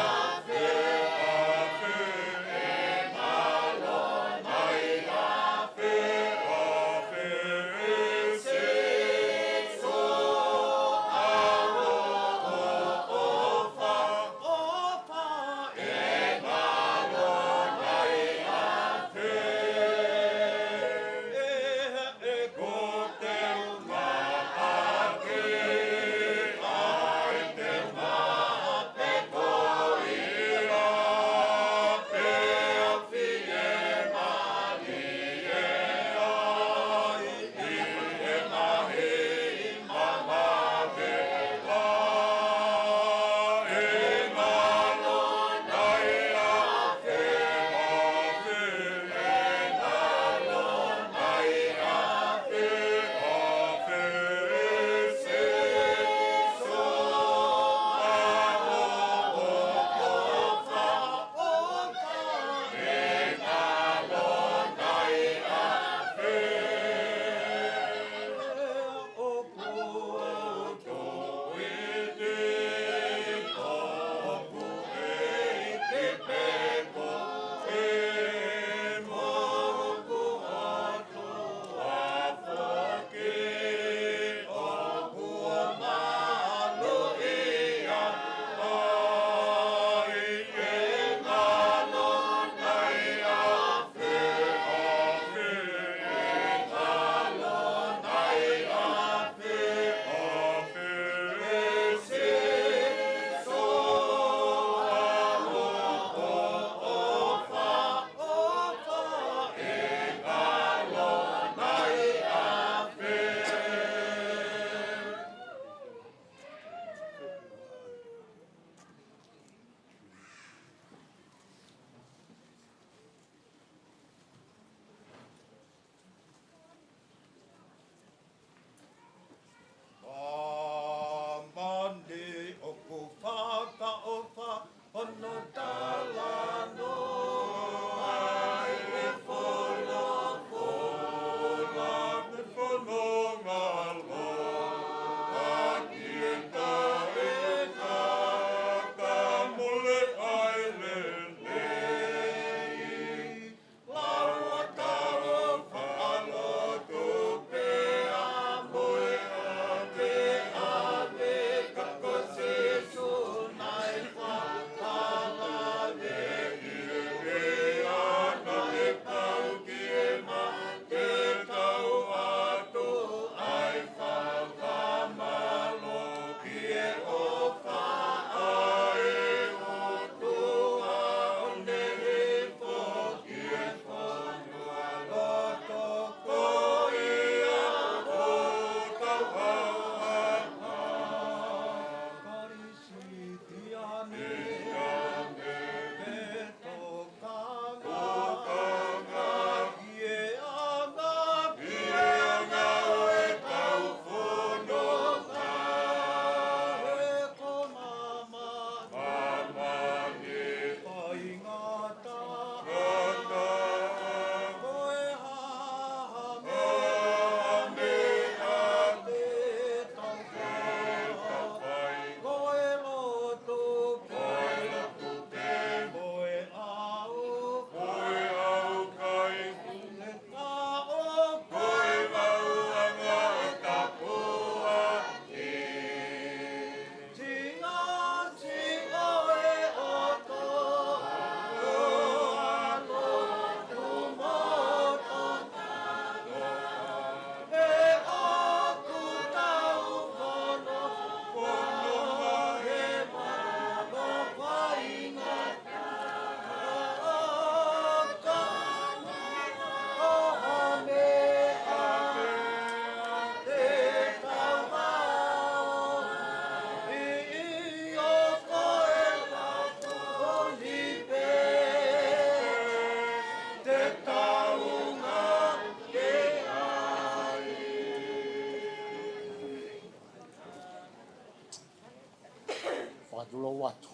Lou atu.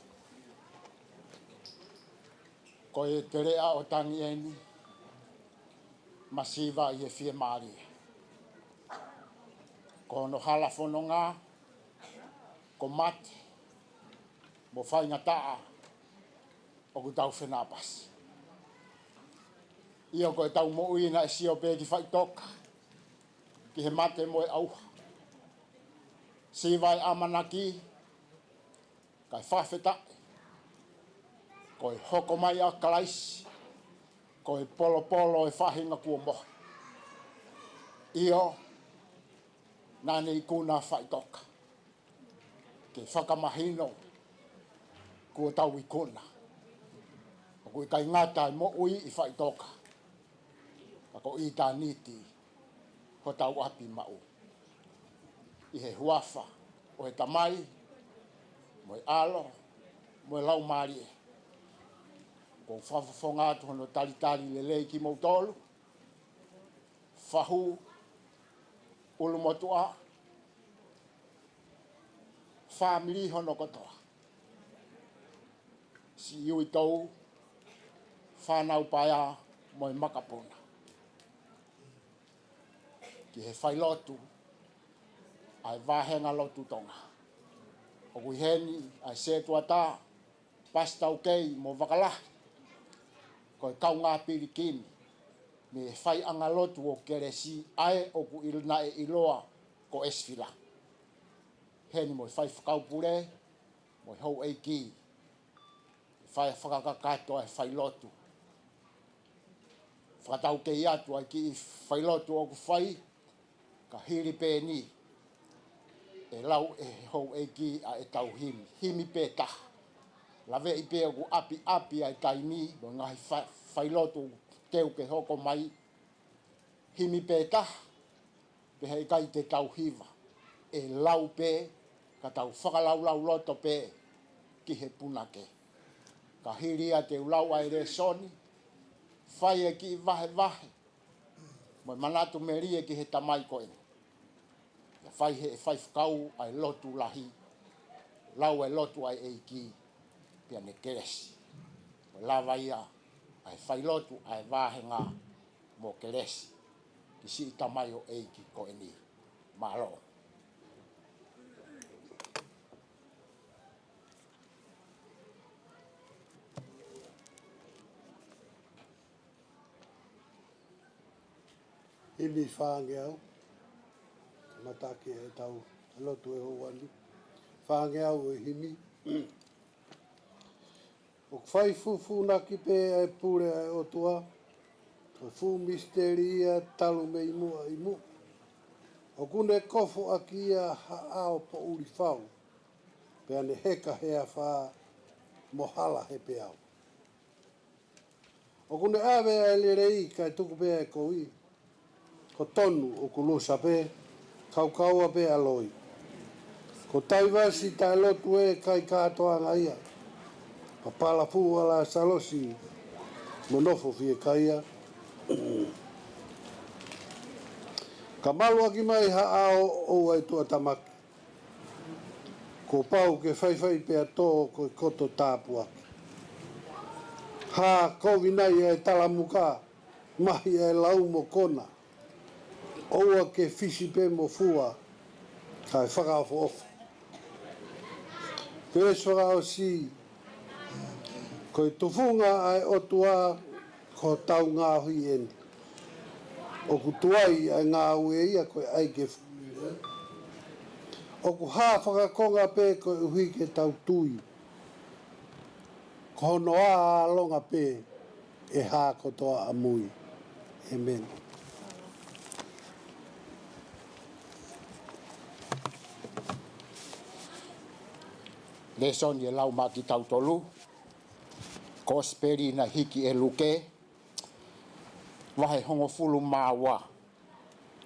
Ko e teleʻa ʻo Tangi ʻeni, masiva ʻi he fiemālie. Ko hono hala fononga, ko mate mo faingataʻa ʻoku tau fenāpasi. ʻIo, ko ʻetau moʻui naʻe sio pē ki faʻitoka, ki he mate mo e ʻauha. Siva e ʻamanaki, kae fakafetaʻi, ko e hoko mai ʻa Kalaisi ko e polopolo e faʻahinga kuo mohe. ʻIo, naʻa ne ikuna faʻitoka ke fakamahino kuo tau ikuna. ʻOku ʻikai ngata e moʻui ʻi faʻitoka, ka ko ʻitāniti hotau ʻapi maʻu. ʻI he huafa ʻo e Tamai, mo e ʻAlo, mo e Laumālie, ʻoku ou fakafofonga atu hono talitali lelei kimoutolu, fahu, ʻulumotuʻa, fāmili hono kotoa, siʻi uitou, fānau paea mo e makapuna, ki he failotu ʻa e Vāhenga Lotu Tonga. ʻOku ʻi heni ʻa e setuata, Pastor Ukei mo Vakalahi, ko e kaungā pilikimi mei he faiʻanga lotu ʻo Kelesi, ʻa ē ʻoku ʻil-, naʻe ʻiloa ko ʻEsifila. Heni mo e faifekau pule mo e houʻeiki, fai fakakakato ʻa e failotu. Fakataukei atu ʻa e kiʻi failotu ʻoku fai, ka hili pē eni, ʻe lau ʻe he houʻeiki ʻa ʻetau himi, himi pē taha. Laveʻi pē ʻoku ʻapiʻapi ʻa e taimi mo e ngaahi fa-, failotu ʻoku teu ke hoko mai, himi pē taha, pea heʻikai te tau hiva, ʻe lau pē, ka tau fakalaulauloto pē ki he punake. Ka hili ia te u lau ʻa e lēsoni, fai e kiʻi vahevahe mo e manatu melie ki he tamai ko eni. Pea fai ʻe he faifekau ʻa e lotu lahi, lau e lotu ʻa e ʻEiki, pea ne kelesi. Ko e lava ia ʻa e failotu ʻa e vāhenga mo kelesi ki siʻi tamaioʻeiki ko eni. Mālō. Himi fāngeau, kamata ʻaki ʻetau lotu ʻi he houa ni. Fāngeau ʻo e himi. ʻOku fai fufūnaki pē ʻa e pule ʻa e ʻOtua, ko e fuʻu misiteli ia talu mei muʻa ʻi muʻa. ʻOku ne kofu ʻaki ia ha ʻao poʻuli fau, pea ne heka he afā mo hala he peau. ʻOku ne ʻave ʻa e lelei kae tuku pē ʻa e kovi. Ko tonu ʻoku lusa pē, kaukaua pē ʻa loi. Ko taivasi taʻelotu ē, kai kātoanga ia. Papala fuʻu ʻa Lasalosi mo nofo fiekaia. Ka malu ʻaki mai ha ʻao ʻoua ʻe tuʻatamaki. Kuo pau ke faifai pea tō ko e koto tāpuaki. Hā kovi nai ʻa e talamuka, mahi ʻa e lau mo kona. ʻOua ke fisi pē mo fua, kae fakaʻofoʻofa. Veesi fakaʻosi, ko e tufunga ʻa e ʻOtua ko hotau ngaohi eni. ʻOku tuai ʻa e ngāue ia ko e ʻai ke fu-, ʻoku hā fakakonga pē koeʻuhi ke tau tui. Ko hono ʻālonga pē ʻe hā kotoa ʻamui. ʻĒmeni. Lēsoni ʻe lau maʻa kitautolu, Kosipeli naʻe hiki ʻe Luke, vahe hongofulu mā ua,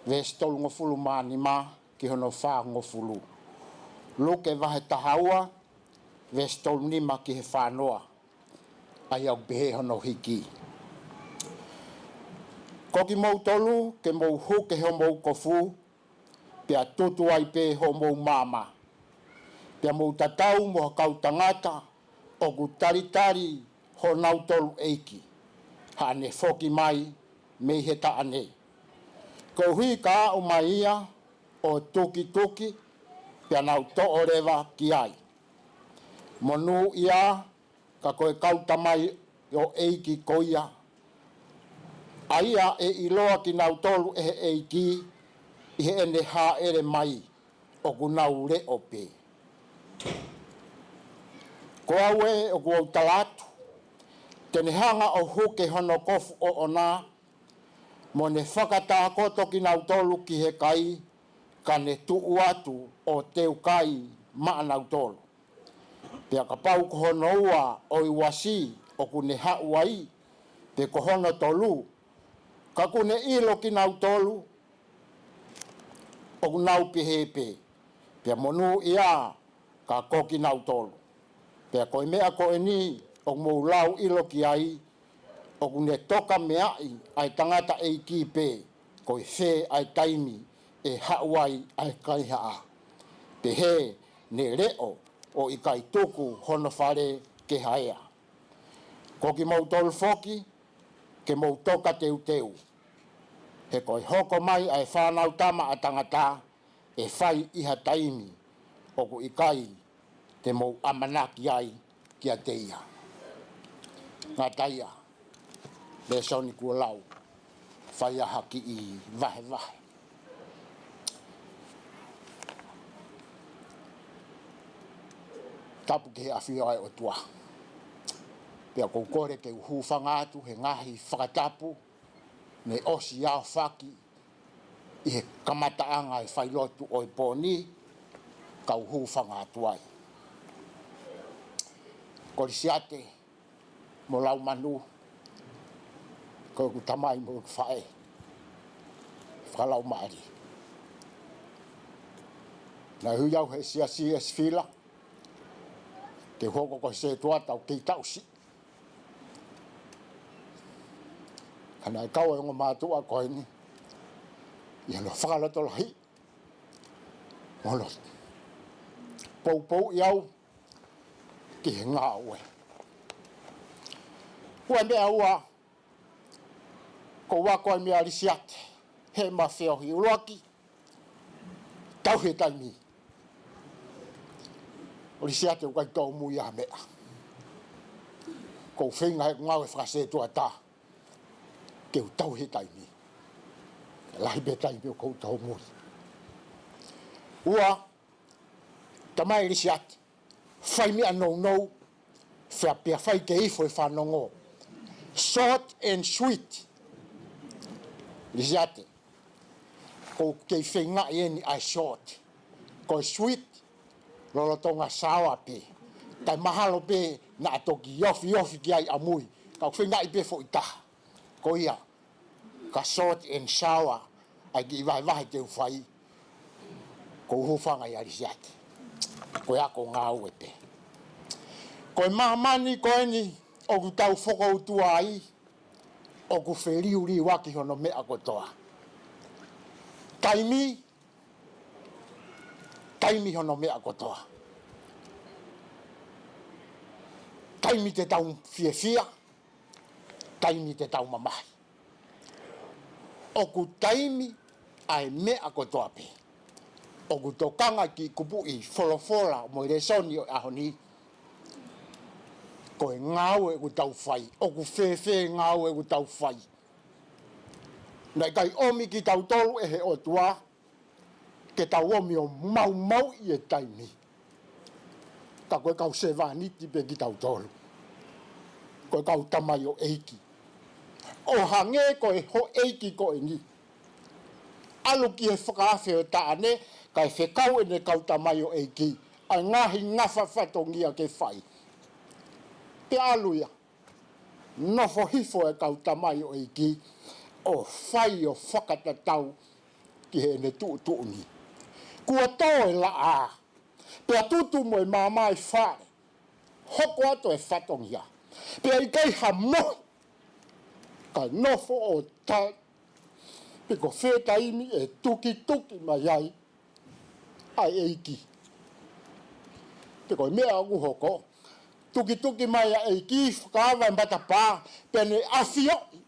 veesi tolungofulu mā nima ki hono fāngofulu. Luke vahe taha ua, veesi tolu nima ki he fā noa. ʻA ia ʻoku pehē hono hiki: Ko kimoutolu ke mou huke homou kofu, pea tutu ai pē homou maama. Pea mou tatau mo ha kau tangata ʻoku talitali honautolu ʻeiki, haʻane foki mai mei he taʻane. Koeʻuhi ka aʻu mai ia ʻo tukituki, pea nau toʻo leva ki ai. Monūʻia, ka ko e kau tamaioʻeiki ko ia, ʻa ia ʻe ʻiloa kinautolu ʻe he ʻEiki ʻi heʻene hāʻele mai, ʻoku nau leʻo pē. Ko au ē ʻoku ou tala atu, te ne hanga ʻo huke hono kofu ʻoʻona, mo ne fakatākoto kinautolu ki he kai, ka ne tuʻu atu ʻo teu kai maʻanautolu. Pea kapau ko hono ua ʻo e uasi ʻoku ne haʻu ai, pe ko hono tolu, ka ʻoku ne ʻilo kinautolu, ʻoku nau pehē pē, pea monūʻia ka ko kinautolu. Pea ko e meʻa ko eni ʻoku mou lau ʻilo ki ai, ʻoku ne toka meaʻi ʻa e tangataʻeiki pē, ko e fē ʻa e taimi ʻe haʻu ai ʻa e kaihaʻa. Pehē ne leʻo ʻo ʻikai tuku hono fale ke haea. Ko kimoutolu foki, ke mou toka teuteu. He ko e hoko mai ʻa e Fanautama ʻa Tangata, ʻe fai ʻi ha taimi ʻoku ʻikai te mou ʻamanaki ai kiate ia. Ngata ia, lēsoni kuo lau, fai ʻa ha kiʻi vahevahe. Tapu ki he ʻafio ʻa e ʻOtua. Pea ʻoku ou kole ke u hūfanga atu he ngaahi fakatapu ne ʻosi aofaki ʻi he kamataʻanga e failotu ʻo e pō ni, kau hūfanga atu ai. Kolisiate mo Laumanu, ko ʻeku tamai mo ʻeku faʻē fakalaumālie. Naʻe ui au he siasi ʻi Esifila ke u hoko ko e sētuata ʻo kei taʻu siʻi. Ka naʻe kau e ongo mātuʻa ko eni ʻi hono fakalotolahi, hono poupouʻi au ki he ngāue. Ko e meʻa ua, ko ua ko e meʻa Lisiate, he ma feohi ʻuluaki, tauhi e taimi. ʻO Lisiate ʻoku ʻikai tōmui ʻa e meʻa. Ko e feinga he ngāue fakasētuata ke u tauhi e taimi. Lahi pē taimi ʻoku ou tōmui. Ua, tamai Lisiate, fai meʻa nounou, fea pea fai ke ifo e fanongo. Short and sweet. Lisiate, ʻoku ou kei feingaʻi eni ʻa e short. Ko e sweet, lolotonga saoa pē. Kae mahalo pē naʻa toki ofiofi ki ai ʻamui. Ka ʻoku feingaʻi pē foʻi taha. Ko ia, ka short and sour ʻa e kiʻi vahevahe te u fai, ʻoku ou hūfanga ʻia Lisiate. Ko e ako ngāue pē. Ko e māmani ko eni ʻoku tau fokoutua ai, ʻoku feliuliuaki hono meʻa kotoa. Taimi, taimi hono meʻa kotoa. Taimi te tau fiefia, taimi te tau mamahi. ʻOku taimi ʻa e meʻa kotoa pē. ʻOku tokanga ki he kupuʻi folofola mo e lēsoni ʻo e ʻaho ni, ko e ngāue ʻoku tau fai, ʻoku fēfē e ngāue ʻoku tau fai. Naʻe ʻikai ʻomi kitautolu ʻe he ʻOtua ke tau ō mai ʻo maumauʻi e taimi. Ka ko e kau sevāniti pē kitautolu. Ko e kau tamaioʻeiki. ʻO hangē ko e houʻeiki ko eni. ʻAlu ki he fakaafe ʻo e taʻane, kae fekau ʻene kau tamaioʻeiki ʻa e ngaahi ngafa fatongia ke fai. Pea ʻalu ia. Nofo hifo e kau tamaioʻeiki ʻo fai ʻo fakatatau ki heʻene tuʻutuʻuni. Kuo tō e laʻā, pea tutu mo e maama e fale, hoko atu e fatongia, pea ʻikai ha mohi, ka nofo ʻo tali pe ko fē taimi ʻe tukituki mai ai ʻa e ʻEiki. Pea ko e meʻa ʻoku hoko, tukituki mai ʻa e ʻEiki, fakaava e matapā, pea ne ʻafioʻi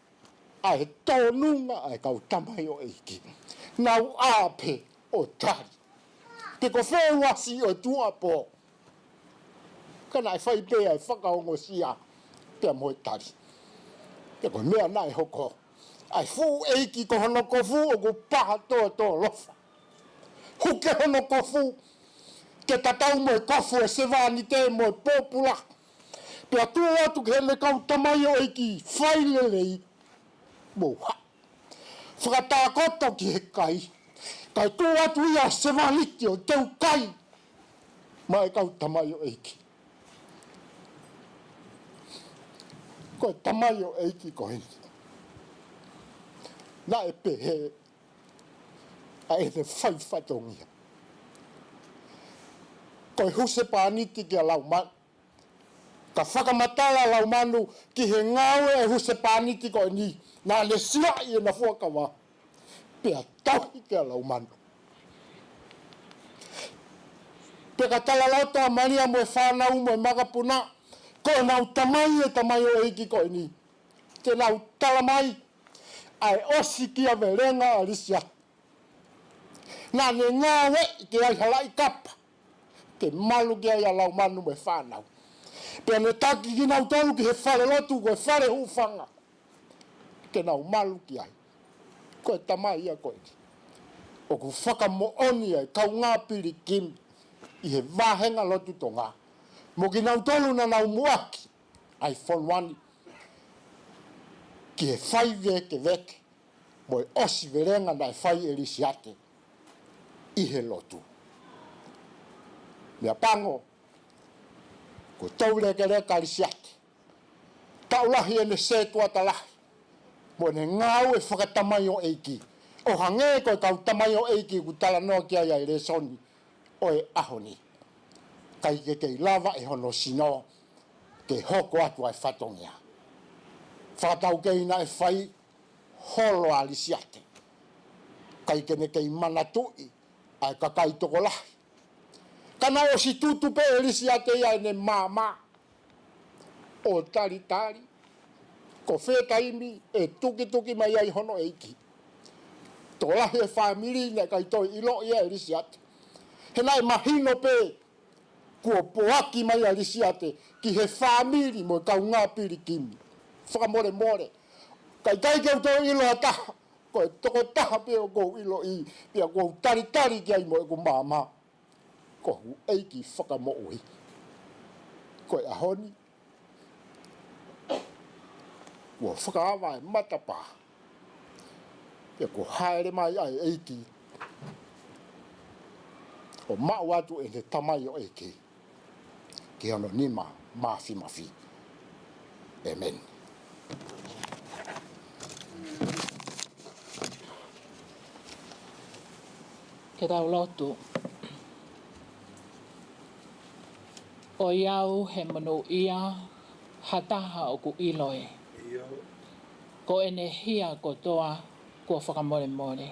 ʻa e tōnunga ʻa e kau tamaioʻeiki. Nau ʻā pē ʻo tali. Pe ko fē uasi ʻo e tuʻuapō, ka naʻe fai pē ʻa e fakaongosia pea mo e tali. Pea ko e meʻa naʻe hoko, ʻa e fuʻu ʻeiki ko hono kofu ʻoku paha tōtōlofa. Huke hono kofu ke tatau mo e kofu ʻo e sevānite mo e pōpula. Pea tuʻu atu ki heʻene kau tamaioʻeiki, fai lelei, mou haʻu. Fakatākoto ki he kai. Kae tuʻu atu ia ʻa e sevānite ʻo teu kai maʻa e kau tamaioʻeiki. Ko e tamaioʻeiki ko eni, naʻe pehē ʻa ʻene fai fatongia. Ko e husepāniti kia Laumanu. Ka fakamatala Laumanu ki he ngāue ʻa e husepāniti ko eni, naʻa ne silaʻi ʻena fuakava pea tauhi kia Laumanu. Pea ka talaloto ʻa Malia mo e fānau mo e makapuna, ko ʻenau tamai e tamaioʻeiki ko eni, te nau tala mai ʻa e ʻosikiavelenga ʻa Lisiate. Naʻa ne ngāueʻi ke ʻai ha laʻi kapa ke malu ki ai ʻa Laumanu mo e fānau. Pea ne taki kinautolu ki he falelotu, ko e fale hūfanga, ke nau malu ki ai. Ko e tamai ia ko eni ʻoku fakamoʻoni ʻa e kaungā pilikimi ʻi he vāhenga lotu Tonga mo kinautolu naʻa nau muʻaki ʻa e fonua ni ki he fai vēkeveke mo e ʻosivelenga naʻe fai ʻe Lisiate ʻi he lotu. Meʻa pango, kuo toulekeleka ʻa Lisiate. Taʻu lahi ʻene sētuata lahi mo ʻene ngāue fakatamaioʻeiki, ʻo hangē ko e kau tamaioʻeiki ʻoku talanoa ki ai ʻa e lēsoni ʻo e ʻaho ni. ʻIkai ke kei lava ʻe hono sino ke hoko atu ʻa e fatongia. Fakataukei naʻe fai holo ʻa Lisiate, ʻikai ke ne kei manatuʻi ʻa e kakai tokolahi. Ka naʻe ʻosi tutu pē ʻe Lisiate ia ʻene maama ʻo talitali ko fē taimi ʻe tukituki mai ai hono ʻeiki. Tokolahi e fāmili naʻe ʻikai toe ʻiloʻi ia ʻe Lisiate. He naʻe mahino pē kuo poaki mai ʻa Lisiate ki he fāmili mo e kaungā pilikimi. Fakamolemole, ka ʻikai ke u toe ʻilo ha taha, ko e tokotaha pē ʻoku ou ʻiloʻi pea ʻoku ou talitali ki ai mo ʻeku maama, ko hoku ʻEiki Fakamoʻui. Ko e ʻaho ni, kuo fakaava e matapā, pea kuo hāʻele mai ʻa e ʻEiki ʻo maʻu atu ʻene tamaioʻeiki ki hono nima mafimafi. ʻĒmeni. Ke tau lotu. ʻOiauē, he monūʻia ha taha ʻoku ʻilo ē, ko ʻene hia kotoa kuo fakamolemole.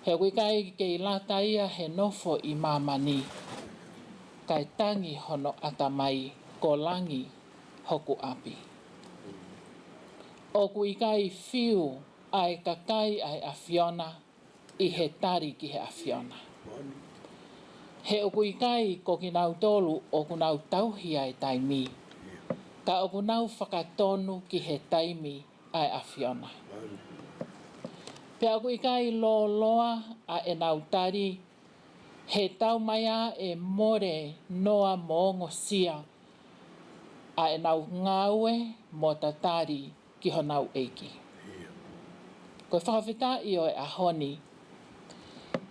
He ʻoku ʻikai kei lata ia he nofo ʻi māmani, kae tangi hono ʻatamai, ko langi hoku ʻapi. ʻOku ʻikai fiu ʻa e kakai ʻa e ʻAfiona ʻi he tali ki he ʻAfiona. He ʻoku ʻikai ko kinautolu ʻoku nau tauhi ʻa e taimi, ka ʻoku nau fakatonu ki he taimi ʻa e ʻAfiona. Pea ʻoku ʻikai lōloa ʻa ʻenau tali, he taumaiā ʻe mole noa mo ongosia ʻa ʻenau ngāue mo tatali ki honau ʻEiki. Ko e fakafetaʻi ʻo e ʻaho ni,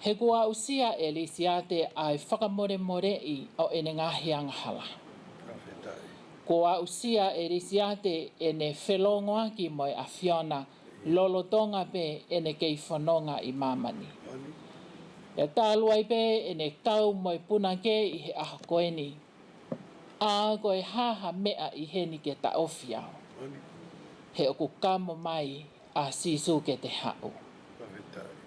he kuo aʻusia ʻe Lisiate ʻa e fakamolemoleʻi ʻo ʻene ngaahi angahala. Kuo aʻusia ʻe Lisiate ʻene felōngoaki mo e ʻAfiona lolotonga pē ʻene kei fononga ʻi māmani. Pea talu ai pē ʻene kau mo e punake ʻi he ʻaho ko eni, ʻa ko e hā ha meʻa ʻi heni ke taʻofi au, he ʻoku kamo mai ʻa Sīsū ke te haʻu.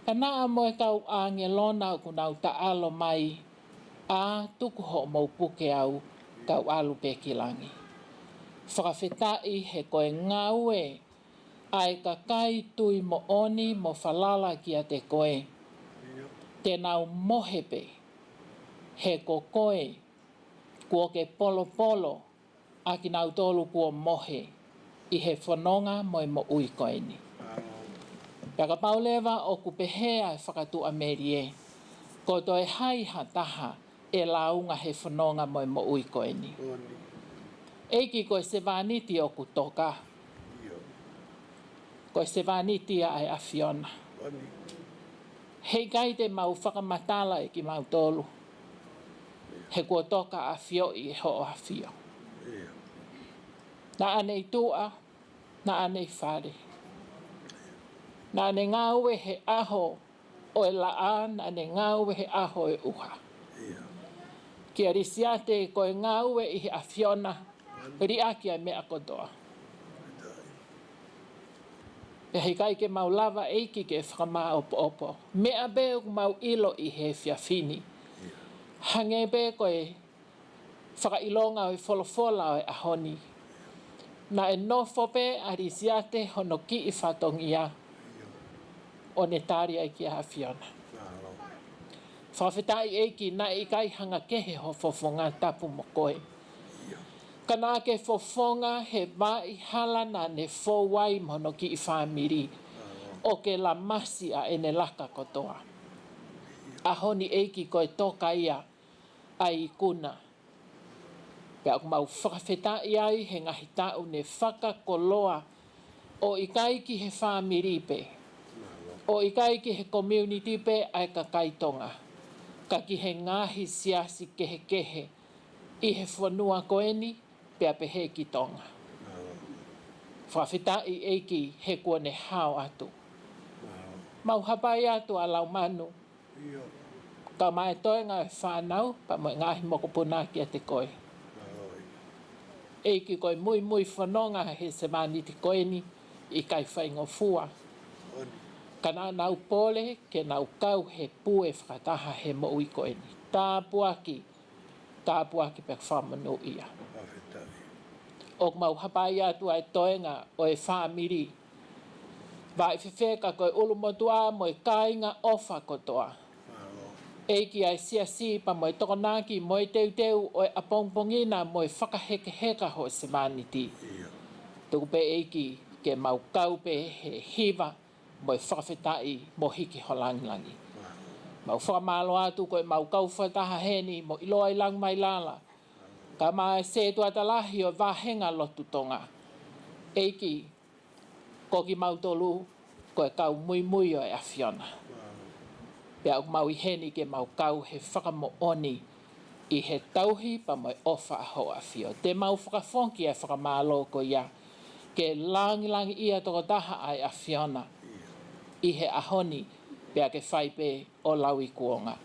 Ka naʻa mo e kau ʻāngelona ʻoku nau taʻalo mai ʻĀ, tuku hoʻomou puke au, kau ʻalu pē ki langi. Fakafetaʻi he ko e ngāue ʻa e kakai tui moʻoni mo falala kiate koe. Te nau mohe pē, he ko koe kuo ke polopolo ʻa kinautolu kuo mohe ʻi he fononga mo e moʻui ko eni. Pea kapau leva ʻoku pehē ʻa e fakatuʻamelie, ko e toe hai ha taha ʻe lāunga he fononga mo e moʻui ko eni. ʻEiki, ko e sevāniti ʻoku toka. Ko e sevāniti ia ʻa e ʻAfiona. Heʻikai te mau fakamatala ʻe kimautolu, he kuo toka ʻafioʻi ʻe hoʻo ʻAfio. Naʻa ne ʻi tuʻa, naʻa ne ʻi fale. Naʻa ne ngāue he ʻaho ʻo e laʻā, naʻa ne ngāue he ʻaho ʻo e ʻuha. Kia Lisiate, ko e ngāue ʻi he ʻAfiona, liʻaki ʻa e meʻa kotoa. Pea heʻikai ke mau lava, ʻEiki, ke fakamāʻopoʻopo meʻa pē ʻoku mau ʻilo ʻi he efiafi ni. Hangē pē ko e fakaʻilonga ʻo e folofola ʻo e ʻaho ni, naʻe nofo pē ʻa Lisiate hono kiʻi fatongia, ʻo ne tali ai kia ʻAfiona. Fakafetaʻi, ʻEiki, naʻe ʻikai hanga kehe hoʻo fofonga tapu mo koe. Ka naʻa ke fofonga he vaʻa hala naʻa ne fou ai mo hono kiʻi fāmili, ʻo ke lamasi ʻa ʻene laka kotoa. ʻAho ni, ʻEiki, ko e toka ia ʻa e ikuna. Pea ʻoku mau fakafetaʻi ai he ngaahi taʻu ne fakakoloa, ʻo ʻikai ki he fāmili pē, ʻo ʻikai ki he community pē ʻa e kakai Tonga, ka ki he ngaahi siasi kehekehe ʻi he fonua ko eni, pea pehē ki Tonga. Fakafetaʻi, ʻEiki, he kuo ne hao atu. Mau hapai atu ʻa Laumanu, kae ʻumaʻā e toenga ʻo e fānau, pea mo e ngaahi mokopuna kiate koe. ʻEiki, ko e muimui fononga he sevāniti ko eni ʻikai faingofua. Ka naʻa nau pole ke nau kau he pue fakataha he moʻui ko eni. Tāpuaki, tāpuaki pea fakamonūʻia. ʻOku mau hapai atu ʻa e toenga ʻo e fāmili, vaʻe fefeka ko e ʻulumotuʻa mo e kāinga ʻofa kotoa. ʻEiki, ʻa e siasi pea mo e tokonaki mo e teuteu ʻo e ʻapongipongi na mo e fakahekeheka hoʻo sevāniti. Tuku pē, ʻEiki, ke mau kau pē he hiva mo e fakafetaʻi mo hiki ho langilangi. Mau fakamālō atu ko e mau kau fakataha heni mo ʻiloa ʻi langi mai lala, kae ʻumaʻā e sētuata lahi ʻo e vāhenga lotu Tonga. ʻEiki, ko kimautolu ko e kau muimui ʻo e ʻAfiona. Pea ʻoku mau ʻi heni ke mau kau he fakamoʻoni ʻi he tauhi pea mo e ʻofa ʻa hoʻo ʻAfio. Te mau fakafoki ʻa e fakamālō ko ia, ke langilangiʻia tokotaha ʻa e ʻAfiona ʻi he ʻaho ni, pea ke fai pē ʻo lauikuonga.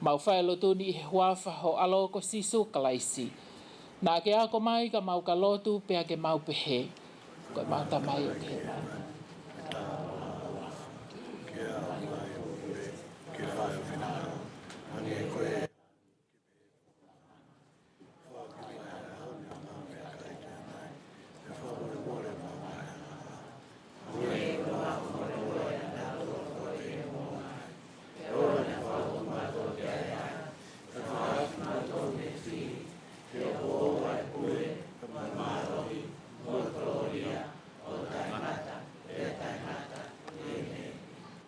Mau fai e lotu ni ʻi he huafa ho ʻAlo ko Sīsū Kalaisi. Naʻa ke ako mai ka mau ka lotu pea ke mau pehē: Ko ʻemau Tamai ʻoku ʻi he langi,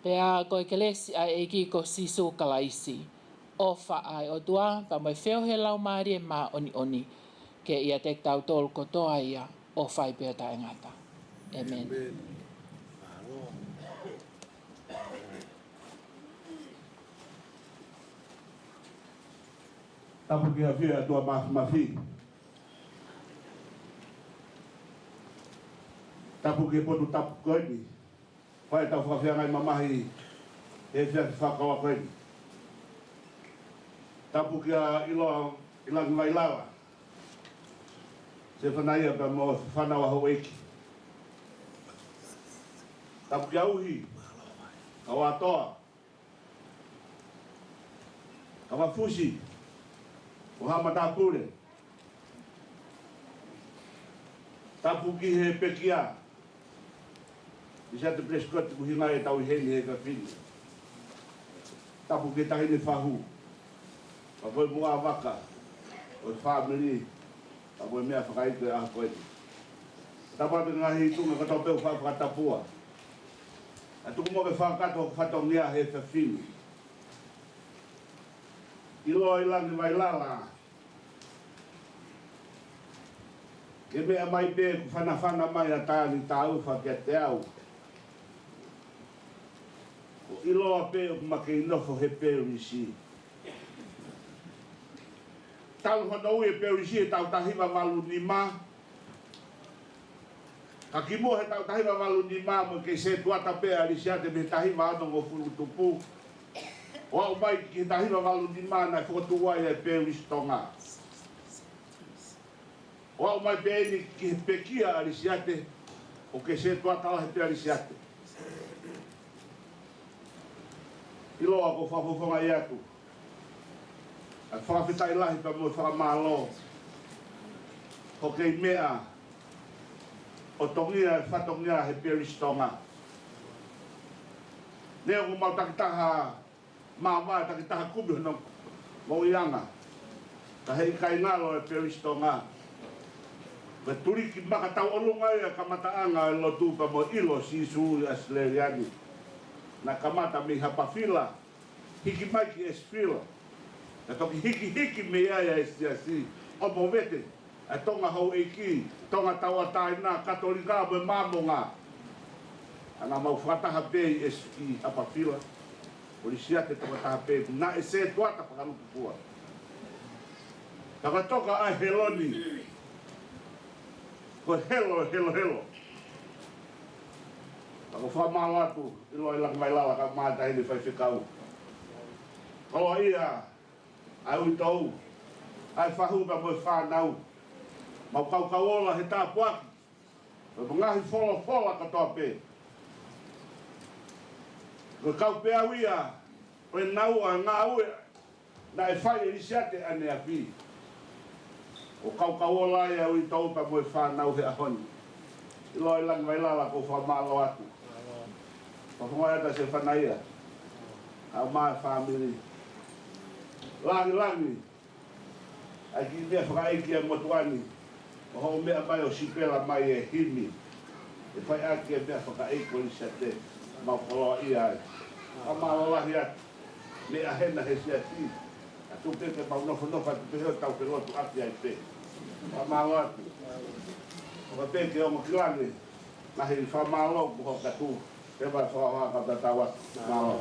pea ko e kelesi ʻa e ʻEiki ko Sīsū Kalaisi, ʻofa ʻa e ʻOtua, pea mo e feohi ʻa e Laumālie Māʻoniʻoni, ke ʻiate kitautolu kotoa ia ʻo fai pē ʻo taʻengata. ʻĒmeni. Tapu ki he ʻAfio ʻa e ʻOtua Māfimafi. Tapu ki he potu tapu ko eni, fai ʻetau fakafeangai mamahi he efiafi fakakoloa ko eni. Tapu kia ʻIloa ʻi langi mai lala, Sefanaia pea mo e fānau ʻa houʻeiki. Tapu kia Uhi, Kauatoa, Kavafusi, Ko e haʻa matāpule. Tapu ki he pekia, Lisiate Prescott, ko e ʻuhinga ia ʻetau ʻi heni he efiafi ni. Tapu ki he taʻahine fahu, pea mo e muʻa vaka ʻo e fāmili, pea mo e meʻa fakaʻeiki ʻo e ʻaho ko eni. Tapu atu ki he ngaahi tuʻunga kotoa pē ʻoku faʻa fakatapua. ʻA ia tuku muʻa ke fakakakato hoku fatongia he efiafi ni. ʻIloa ʻi langi Vailala, ke meʻa mai pē kuo fanafana mai ʻa Tani Taufa kiate au. ʻOku ʻiloa pē ʻoku ma kei nofo he Pelisi. Talu hono ui e Pelisi he taʻu taha hiva valu nima. Ka kimuʻa he taʻu taha hiva valu nima mo e kei sētuata pē ʻa Lisiate mei he taha hiva ono ngofulu tupu, ʻo aʻu mai ki he taha hiva valu nima naʻe fokotuʻu ai e Pelisi Tonga. ʻO aʻu mai pē eni ki he pekia ʻa Lisiate, ʻo kei sētuata lahi pē ʻa Lisiate. ʻIloa ʻoku ou fakafofongaʻi atu ʻa e fakafetaʻi lahi pea mo e fakamālō hoʻo kei meʻa ʻo tongia e fatongia he Pelisi Tonga. Neongo ʻemau takitaha māvae, takitaha kumi hono moʻuiʻanga, ka heʻikai ngalo e Pelisi Tonga. Ko e tuliki maka tauʻolunga ia e kamataʻanga e lotu pea mo e ʻilo ʻo Sīsū ʻi ʻAositelēlia ni. Naʻe kamata mei Hapafila, hiki mai ki ʻEsifila, naʻe toki hikihiki mei ai ʻa e siasi ʻo movete ʻa e Tonga houʻeiki, Tonga tauʻatāina, Katolika mo e Māmonga. Ka naʻa mau fakataha pē ʻi ʻEsi-, ʻi Hapafila, ko Lisiate tokotaha pē naʻe sētuata fakalukupua. Ka ka toka ʻa e helo ni, ko e helo, helo, helo. Ka ʻoku ou fakamālō atu, ʻiloa ʻi langi Vailala, kae ʻumaʻā e taʻahine faifekau. Koloaʻia ʻa e uitou, ʻa e fahu pea mo e fānau. Mau kaukau ola he tāpuaki ʻo e ngaahi folofola kotoa pē. Ko e kau peau ia ʻo e naua ngāue naʻe fai ʻe Lisiate ʻaneafi. ʻOku kaukau ola ai ʻa e uitou pea mo e fānau he ʻaho ni. ʻIloa ʻi langi Vailala, ʻoku ou fakamālō atu. Fakamālō atu ʻa Sefana ia, ʻa e ʻomai e fāmili. Langilangi ʻa e kiʻi meʻa fakaʻeiki ʻa e motuʻa ni, ʻo hoʻo meʻa mai ʻo sipela mai e himi. ʻE fai ʻaki e meʻa fakaʻeiki ʻo Lisiate, mau koloaʻia ai. Fakamālō lahi atu. Meʻa hena he siasi, ʻa tuku pē ke mau nofonofo atu pē he ʻoku tau felotuʻaki ai pē. Fakamālō atu. ʻOka pē ke ongo ki langi, ngaahi fakamālō kuo hoko atu. Pea mau fakahā ka tatau atu. Mālō.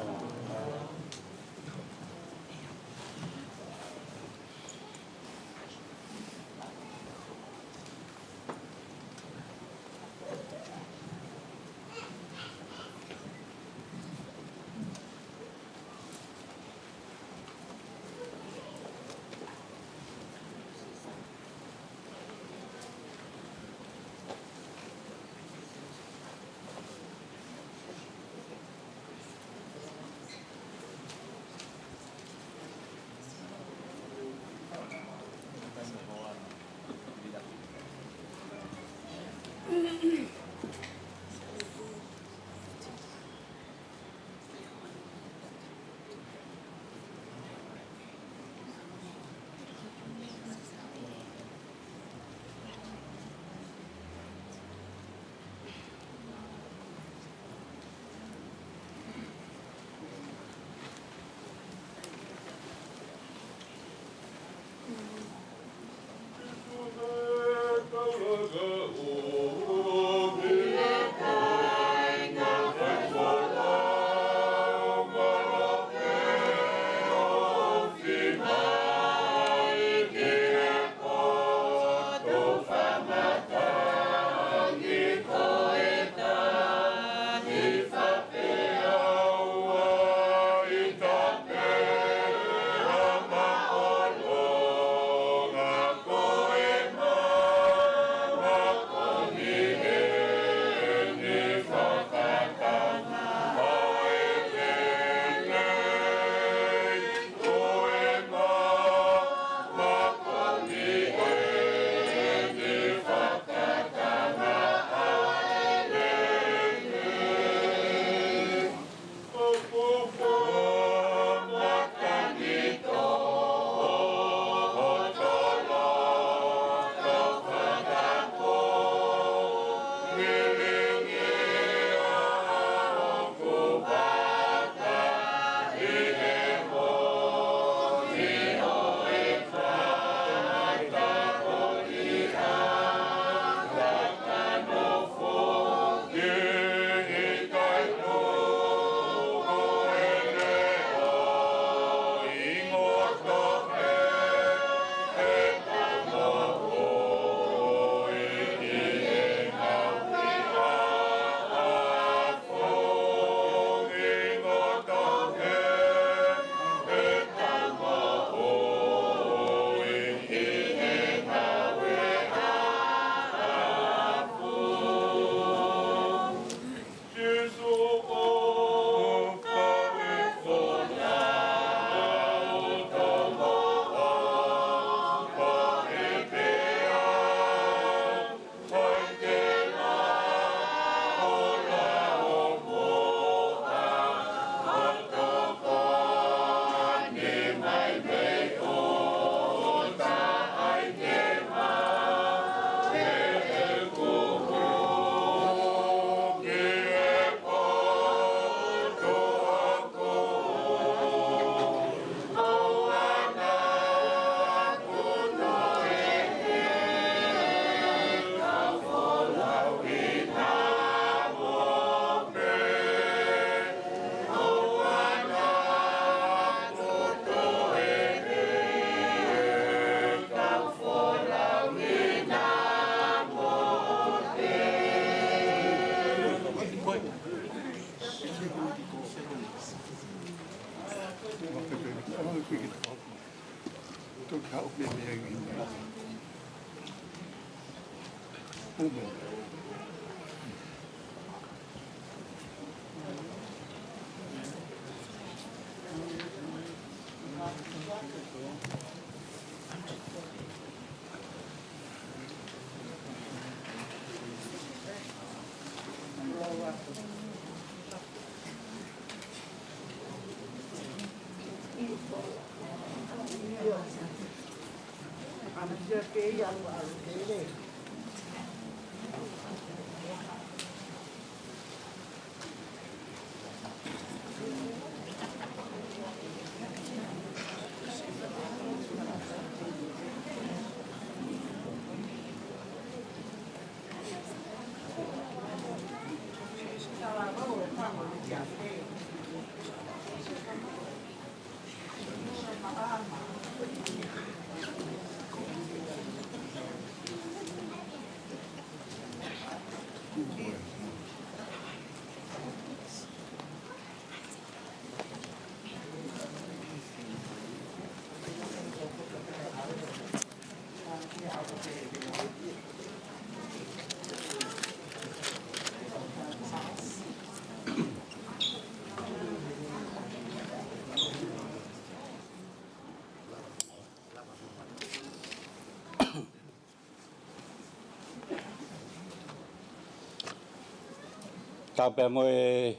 Tau pea mo e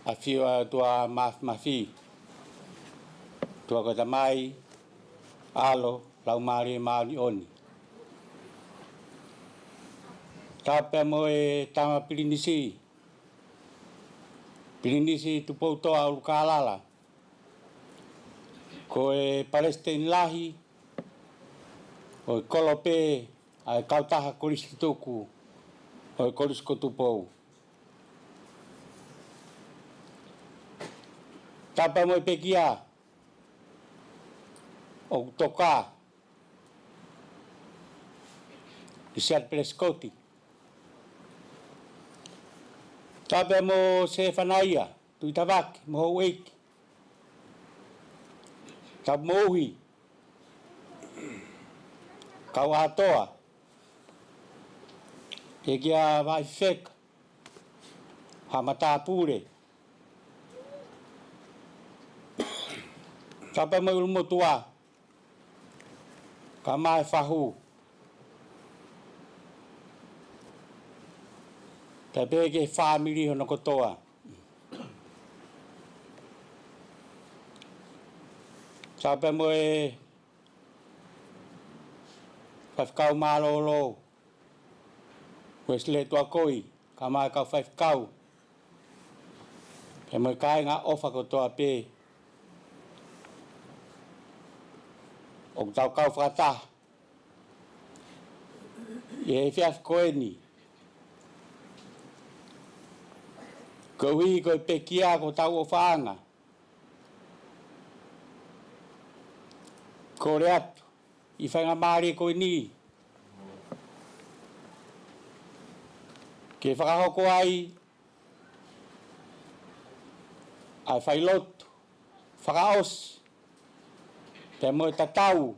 ʻafio ʻa e ʻOtua Mafimafi, ʻOtua ko e Tamai, ʻAlo, Laumālie Māʻoniʻoni. Tau pea mo e Tama Pilinisi, Pilinisi Tupoutoʻa ʻUlukalala, ko e Palesiteni Lahi ʻo e Kolope ʻa e Kautaha Kolisi Tutuku ʻo e Kolisi ko Tupou. Tau pea mo e pekia ʻoku toka, Lisiate Pelesikoti. Tau pea mo Sefanaia Tuʻitavake mo houʻeiki. Tau moʻui, kau ʻatoa, pekia Vaifeka, Haʻa Matāpule. Tau pea mo e ʻulumotuʻa, kae ʻumaʻā e fahu, pea pehē ki he fāmili hono kotoa. Tau pea mo e Faifekau Mālōlō, Uesilē Tuakoi, kae ʻumaʻā e kau faifekau, pea mo e kāinga ʻofa kotoa pē ʻoku tau kau fakataha ʻi he efiafi ko eni, koeʻuhi ko e pekia ko hotau ʻofaʻanga. Kole atu ʻi he faingamālie ko eni ke fakahoko ai ʻa e failotu fakaʻosi pea mo e tatau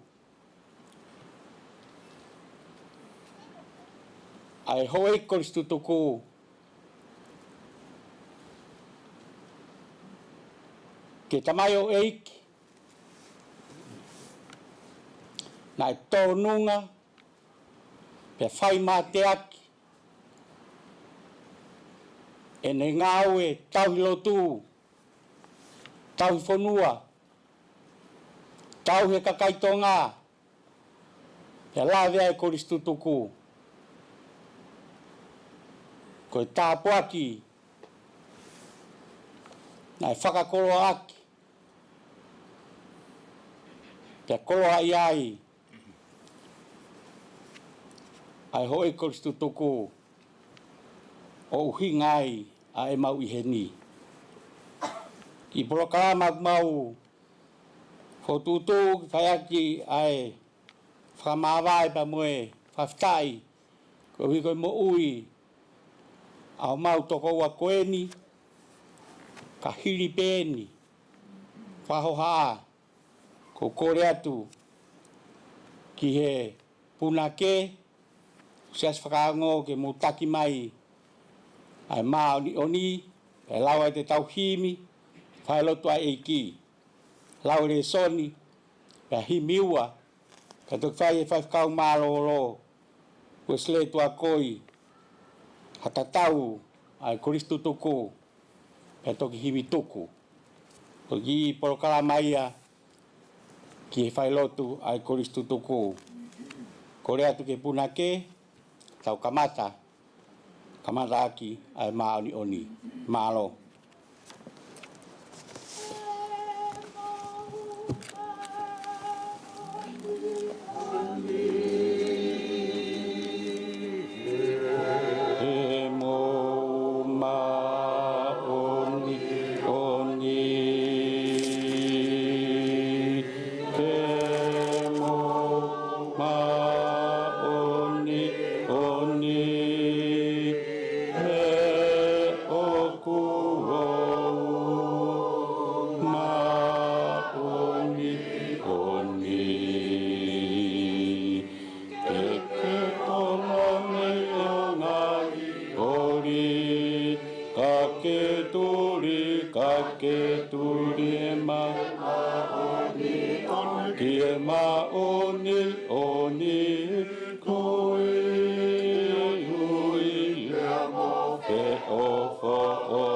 ʻa e houʻeiki kolisi tutuku ki he tamaioʻeiki naʻe tōnunga pea fai mateaki ʻene ngāue tauhi lotu, tauhi fonua, tauhi e kakai Tonga, pea lave ai e kolisi tutuku. Ko e tāpuaki naʻe fakakoloaʻaki pea koloaʻia ai ʻa e houʻeiki kolisi tutuku ʻo ʻuhinga ai ʻa ʻemau ʻi heni. ʻI he polokalama ʻoku mau fokotuʻutuʻu ke fai ʻaki ʻa e fakamāvae pea mo e fakafetaʻi koeʻuhi ko e moʻui ʻa homau tokoua ko eni, ka hili pē eni, fakahohaʻa ʻOku ou kole atu ki he punake, Siasi Fakaongo, ke mou taki mai ʻa e māʻoniʻoni, ʻe lau ai ʻetau himi, fai lotu ʻa e ʻEiki, lau lēsoni, pea himi ua, ka toki fai ʻe he faifekau mālōlō, Uesilē Tuakoi, ha tatau ʻa e kolisi tutuku, pea toki himi tuku. Ko e kiʻi polokalama ia ki he fai lotu ʻa e kolisi tutuku. Kole atu ki he punake, tau kamata, kamata ʻaki ʻa e māʻoniʻoni. Mālō. Ke mou māʻoniʻoni. Ke mou māʻoniʻoni. He ʻoku ou māʻoniʻoni. Ke ke tolongi ʻo ngaahi ʻoli, ka ke tuli, ka ke tuli ʻe māʻoniʻoni, ki he māʻoniʻoni, ko e ui ia mo e ʻofaʻofani.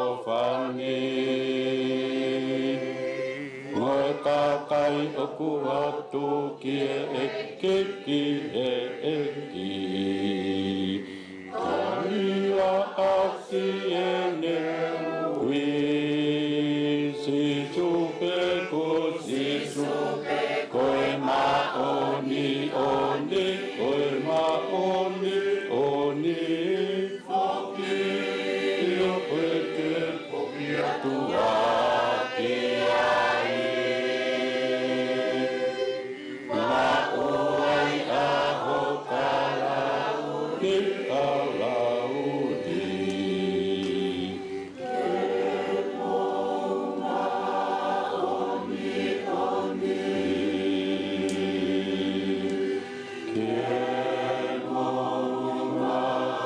Mo e kakai ʻoku ʻatu ki he ʻEiki, ki he ʻEiki, ka ia ʻaki ʻene ui. Sīsū pē, ko Sīsū pē, ko e māʻoniʻoni, ko e māʻoniʻoni foki, ʻio, ko e ke foki atu ʻaki ai. Maʻu ai ʻa ho kalauni, kalauni. Ke mou māʻoniʻoni. Ke mou māʻoniʻoni.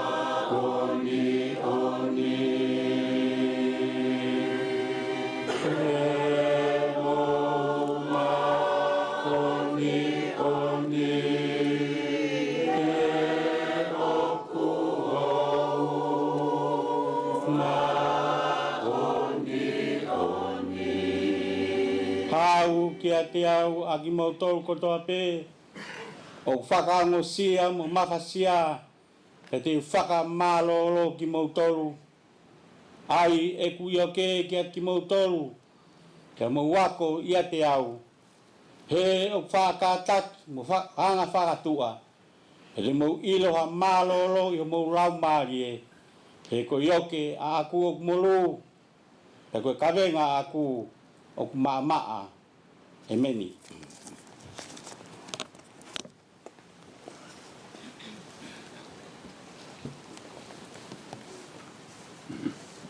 Ke mou māʻoniʻoni. He ʻoku ou māʻoniʻoni. Haʻu kiate au ʻa kimoutolu kotoa pē ʻoku fakaongosia mo mafasia, pea te u fakamālōlō kimoutolu. ʻAi ʻeku ʻioke kiate kimoutolu, pea mou ako ʻiate au. He ʻoku faʻa kātaki mo fa-, anga fakatuʻa, pea te mou ʻilo ha mālōlō ʻi homou laumālie. He ko e ʻioke ʻaʻaku ʻoku molū, pea ko e kavenga ʻaʻaku ʻoku maʻamaʻa. ʻEmeni.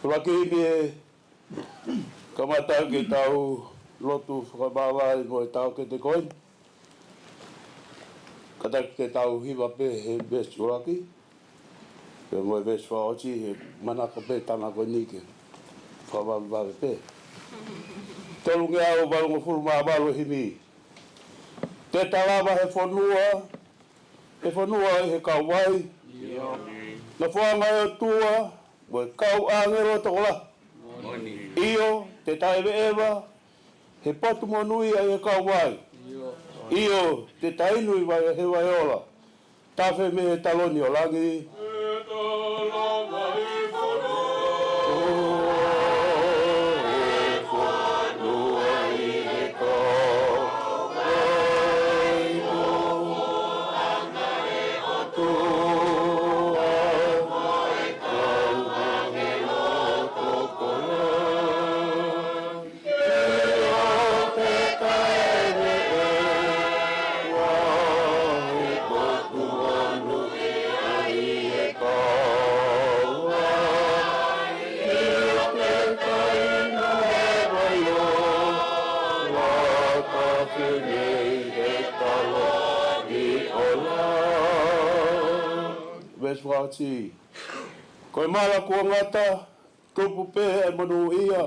Tulaki ni ē, kamata ke tau lotu fakavavai mo e tau ke te koe. Kātaki ke tau hiva pē he veesi ʻuluaki. Pea mo e veesi fakaʻosi, he manako pē tana ko eni ke fakavavevave pē. Tolungeau valungofulu mā valu e himi. Te ta lava he fonua, he fonua ʻi he kauvai. ʻIo. Nofoʻanga ʻo e ʻOtua, mo e kau ʻāngelo tokolahi. Moʻoni. ʻIo, te ta ʻeveʻeva he potu monūʻia ʻi he kauvai. ʻIo. ʻIo, te ta inu ʻi vai, he vai ola. Tafe mei he taloni ʻo langi. Veesi fakaʻosi. Ko e mala kuo ngata, tupu pē ʻa e monūʻia.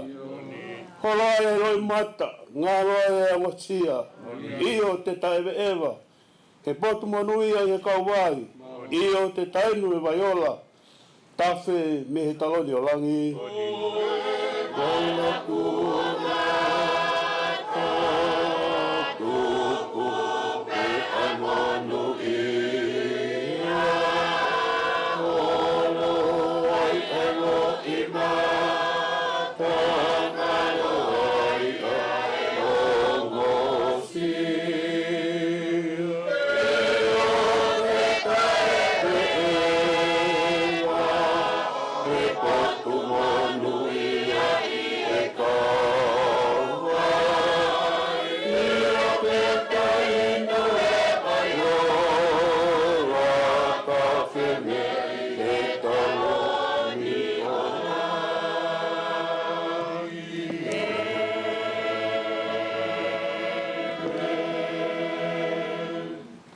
Holo ai ʻa e loʻimata, ngalo ai ʻa e ongosia. ʻIo, te ta ʻeveʻeva he potu monūʻia ʻi he kauvai. ʻIo, te ta inu e vai ola, tafe mei he taloni ʻo langi. Mala kuo ngata, tupu pē ʻa e monūʻia. Holo ai ʻa e loʻimata, ngalo ai ʻa e ongosia. ʻIo, te ta ʻeveʻeva he potu monūʻia ʻi he kauvai. ʻIo, te ta inu e vai ola, tafe mei he taloni ʻo langi.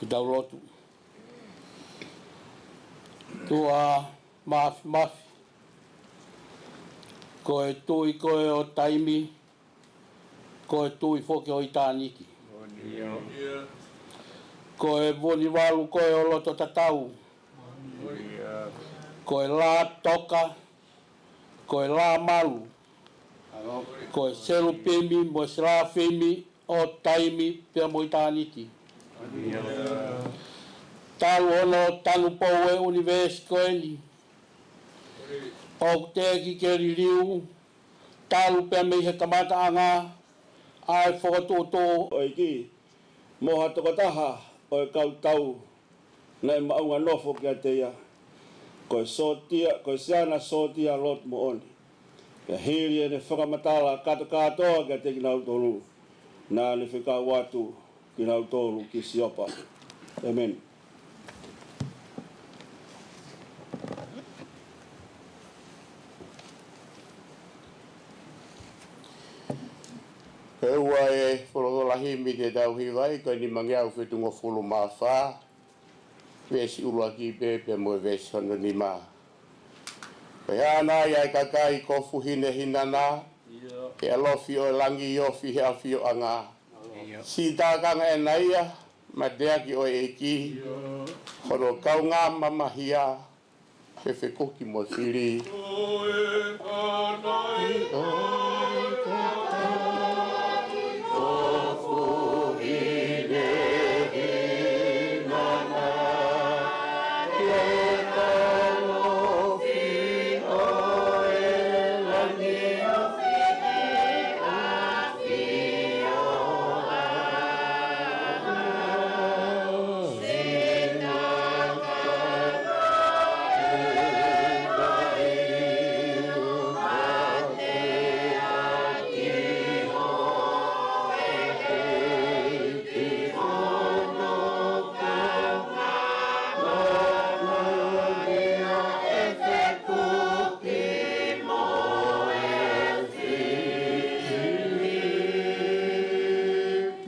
Ke tau lotu. ʻOtua Māfimafi, ko e Tuʻi koe ʻo taimi, ko e Tuʻi foki ʻo ʻitāniti. Ko e Vunivalu koe ʻo loto tatau, ko e Lā Toka, ko e Lā Malu, ko e Selupimi mo e Selafimi ʻo taimi pea mo ʻitāniti. Talu hono tanupou e ʻunivēsi ko eni, ʻoku teʻeki ke liliu, talu pē mei he kamataʻanga ʻa e fokotuʻutuʻu ʻo e ʻEiki, mo ha tokotaha ʻo e kau tau naʻe maʻunga nofo kiate ia, ko e sōtia, ko e siana sōtia lotu moʻoni. Pea hili ʻene fakamatala kātokātoa kiate kinautolu, naʻa ne fekau atu kinautolu ki Siopa. ʻĒmeni. Pea ʻoku ʻi ai e folofola himi te tau hiva ai, ko e nimangeau fitungofulu mā fā, veesi ʻuluaki pē pea mo e veesi hono nima. Ko e hā nai ʻa e kakai kofu hinehina na, ʻi he ʻalofi ʻo e langi ofi he ʻafioʻanga? Siʻi tākanga ʻena ia, mateaki ʻo e ʻEiki, hono kaungā mamahia, fefekuki mo e fili.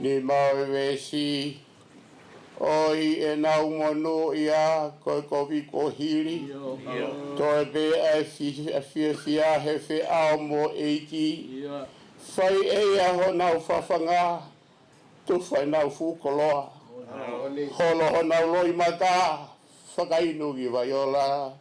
Nima ʻo e veesi, ʻoku ʻi ai ʻenau monūʻia ko e kovi kuo hili. Toe pē ʻa e fi-, ʻa e fiefia he feʻao mo e ʻEiki. Fai ʻe ia honau fafanga, tufa ʻenau fuʻu koloa. Holo honau loʻimata, fakainu ki vai ola.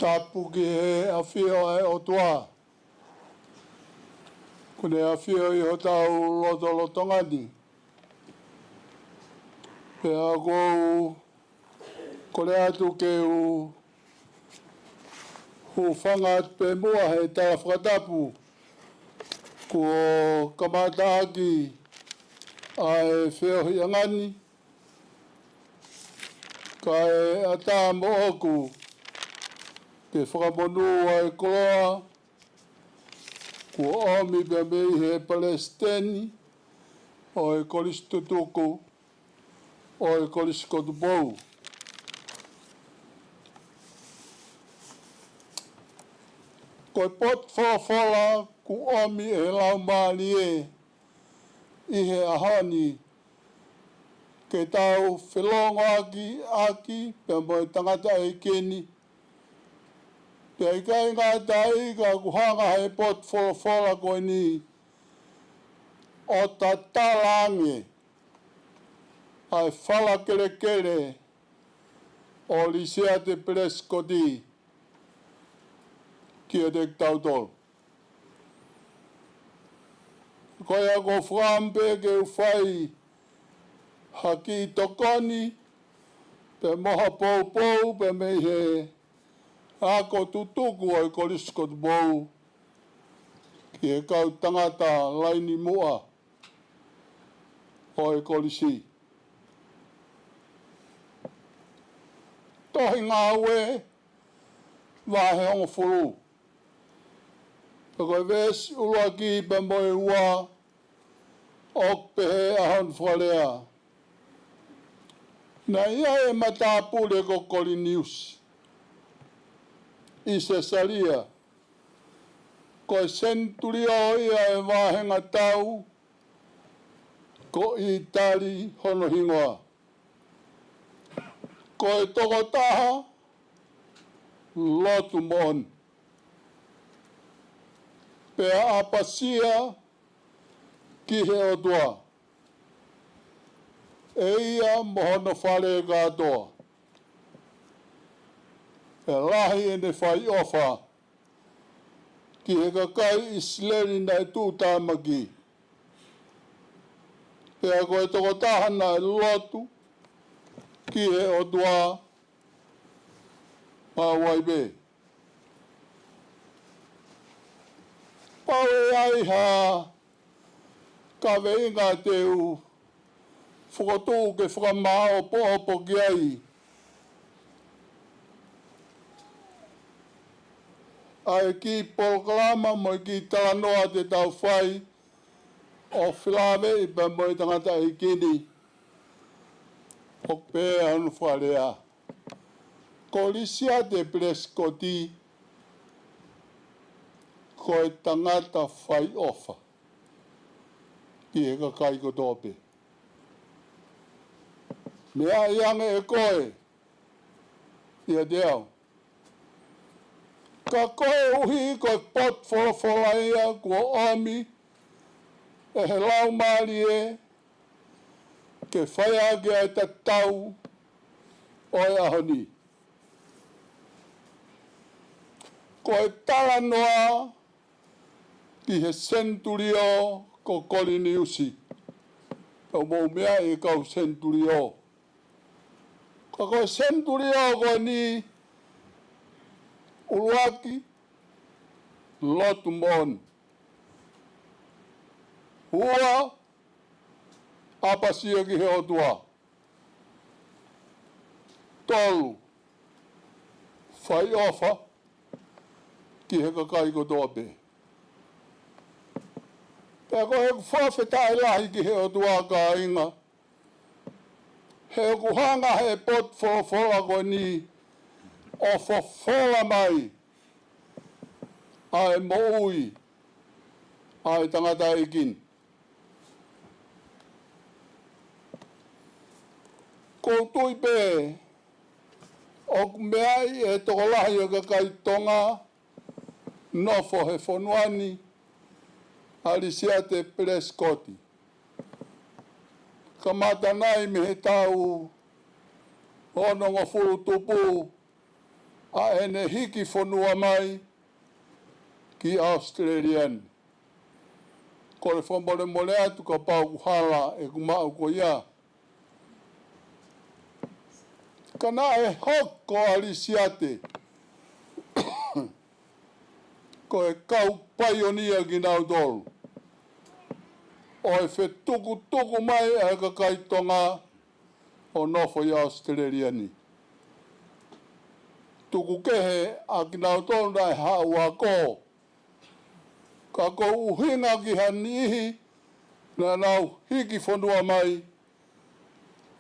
Tapu ki he ʻafio ʻa e ʻOtua, kuo ne ʻafio ʻi hotau lotolotonga ni. Pea ʻoku ou kole atu ke u hūfanga atu pē muʻa he tala fakatapu kuo kamataʻaki ʻa e feohiʻanga ni, kae ʻatā moʻoku ke fakamonū ʻa e koloa kuo ʻomi pē mei he Palesiteni ʻo e Kolisi Tutuku ʻo e Kolisi Kotupou. Ko e potu folofola kuo ʻomi ʻe he Laumālie ʻi he ʻaho ni ke tau felōngoaki ʻaki pea mo e tangataʻeiki ni. Pea ʻikai ngata ai ka kuo hanga ʻe he potu folofola ko eni ʻo tatala ange ʻa e fala kelekele ʻo Lisiate Pelesikoti kiate kitautolu. Ko ia ʻoku ou fakaʻamu pē ke u fai ha kiʻi tokoni pea mo ha poupou pea mei he ako tutuku ʻo e Kolisi Kotupou ki he kau tangata laini muʻa ʻo e kolisi. Tohi Ngāue vahe hongofulu. Pea ko e veesi ʻuluaki pea mo e ua ʻoku pehē ʻa hono fakalea. Naʻe ʻi ai e matāpule ko Koliniusi ʻi Sesalia. Ko e senituliō ia ʻo e vāhenga tau, ko ʻItali hono hingoa. Ko e tokotaha lotu moʻoni. Pea ʻapasia ki he ʻOtua ʻe ia mo hono fale kātoa. Pea lahi ʻene fai ʻofa ki he kakai ʻIsileli naʻe tuʻutāmaki. Pea ko e tokotaha naʻe lotu ki he ʻOtua maʻu ai pē. Kapau ʻe ʻi ai ha kaveinga te u fokotuʻu ke fakamāʻopoʻopo ki ai ʻa e kiʻi polokalama mo e kiʻi talanoa te tau fai ʻo felāveʻi pea mo e tangataʻeiki ni, ʻoku pehē ʻa hono fakalea. Ko Lisiate Pelesikoti ko e tangata fai ʻofa ki he kakai kotoa pē. Meaʻi ange ʻe koe ʻiate au. Ka koeʻuhi ko e potu folofola ia kuo ʻomi ʻe he Laumālie ke fai ʻaki ʻa e tatau ʻo e ʻaho ni. Ko e talanoa ki he senituliō ko Koliniusi. Tau mou meaʻi e kau senituliō. Ka ko e senituliō ko eni, ʻuluaki, lotu moʻoni. Ua, ʻapasia ki he ʻOtua. Tolu, fai ʻofa ki he kakai kotoa pē. Pea ko ʻeku fakafetaʻi lahi ki he ʻOtua kāinga, he ʻoku hanga ʻe he potu folofola ko eni ʻo fofola mai ʻa e moʻui ʻa e tangataʻeiki ni. ʻOku ou tui pē ʻoku meaʻi ʻe he tokolahi ʻo e kakai Tonga nofo he fonua ni ʻa Lisiate Pelesikoti. Kamata nai mei he taʻu onongofulu tupu ʻa ʻene hiki fonua mai ki ʻAositelēlia ni. Kole fakamolemole atu kapau ʻoku hala ʻeku maʻu ko ia. Ka naʻe hoko ʻa Lisiate ko e kau paionia kinautolu ʻo e fetukutuku mai ʻa e kakai Tonga ʻo nofo ʻi ʻAositelēlia ni. Tuku kehe ʻa kinautolu naʻe haʻu ako, ka ko e ʻuhinga ki ha niʻihi naʻa nau hiki fonua mai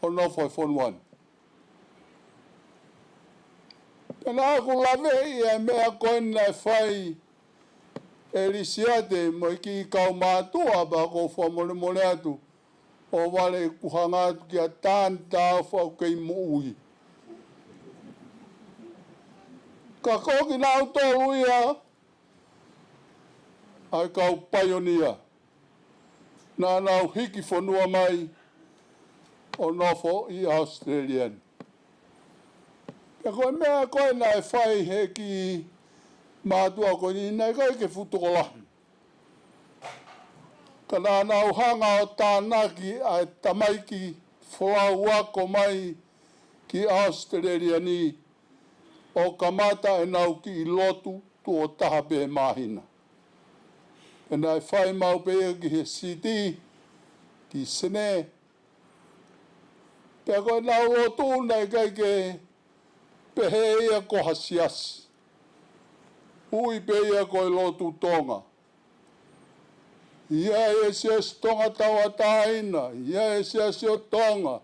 ʻo nofo he fonua ni. Pea naʻa ku laveʻi ʻa e meʻa ko eni naʻe fai ʻe Lisiate mo e kiʻi kau mātuʻa, pea ʻoku ou fakamolemole atu ʻo vale ʻeku hanga atu kia Tani Taofa ʻoku kei moʻui. Ka ko kinautolu ia ʻa e kau paionia naʻa nau hiki fonua mai ʻo nofo ʻi ʻAositelēlia ni. Pea ko e meʻa ko ē naʻe fai he kiʻi mātuʻa ko eni naʻe ʻikai ke fuʻu tokolahi. Ka naʻa nau hanga ʻo tānaki ʻa e tamaiki folau ako mai ki ʻAositelēlia ni ʻo kamata ʻenau kiʻi lotu tuʻo taha pē he māhina. Pea naʻe fai maʻu pē ia ki he siti, ki Senē. Pea ko ʻenau lotu naʻe ʻikai ke pehē ia ko ha siasi. Ui pē ia ko e lotu Tonga. ʻI ai e siasi Tonga Tauʻatāina, ʻi ai e siasi ʻo Tonga,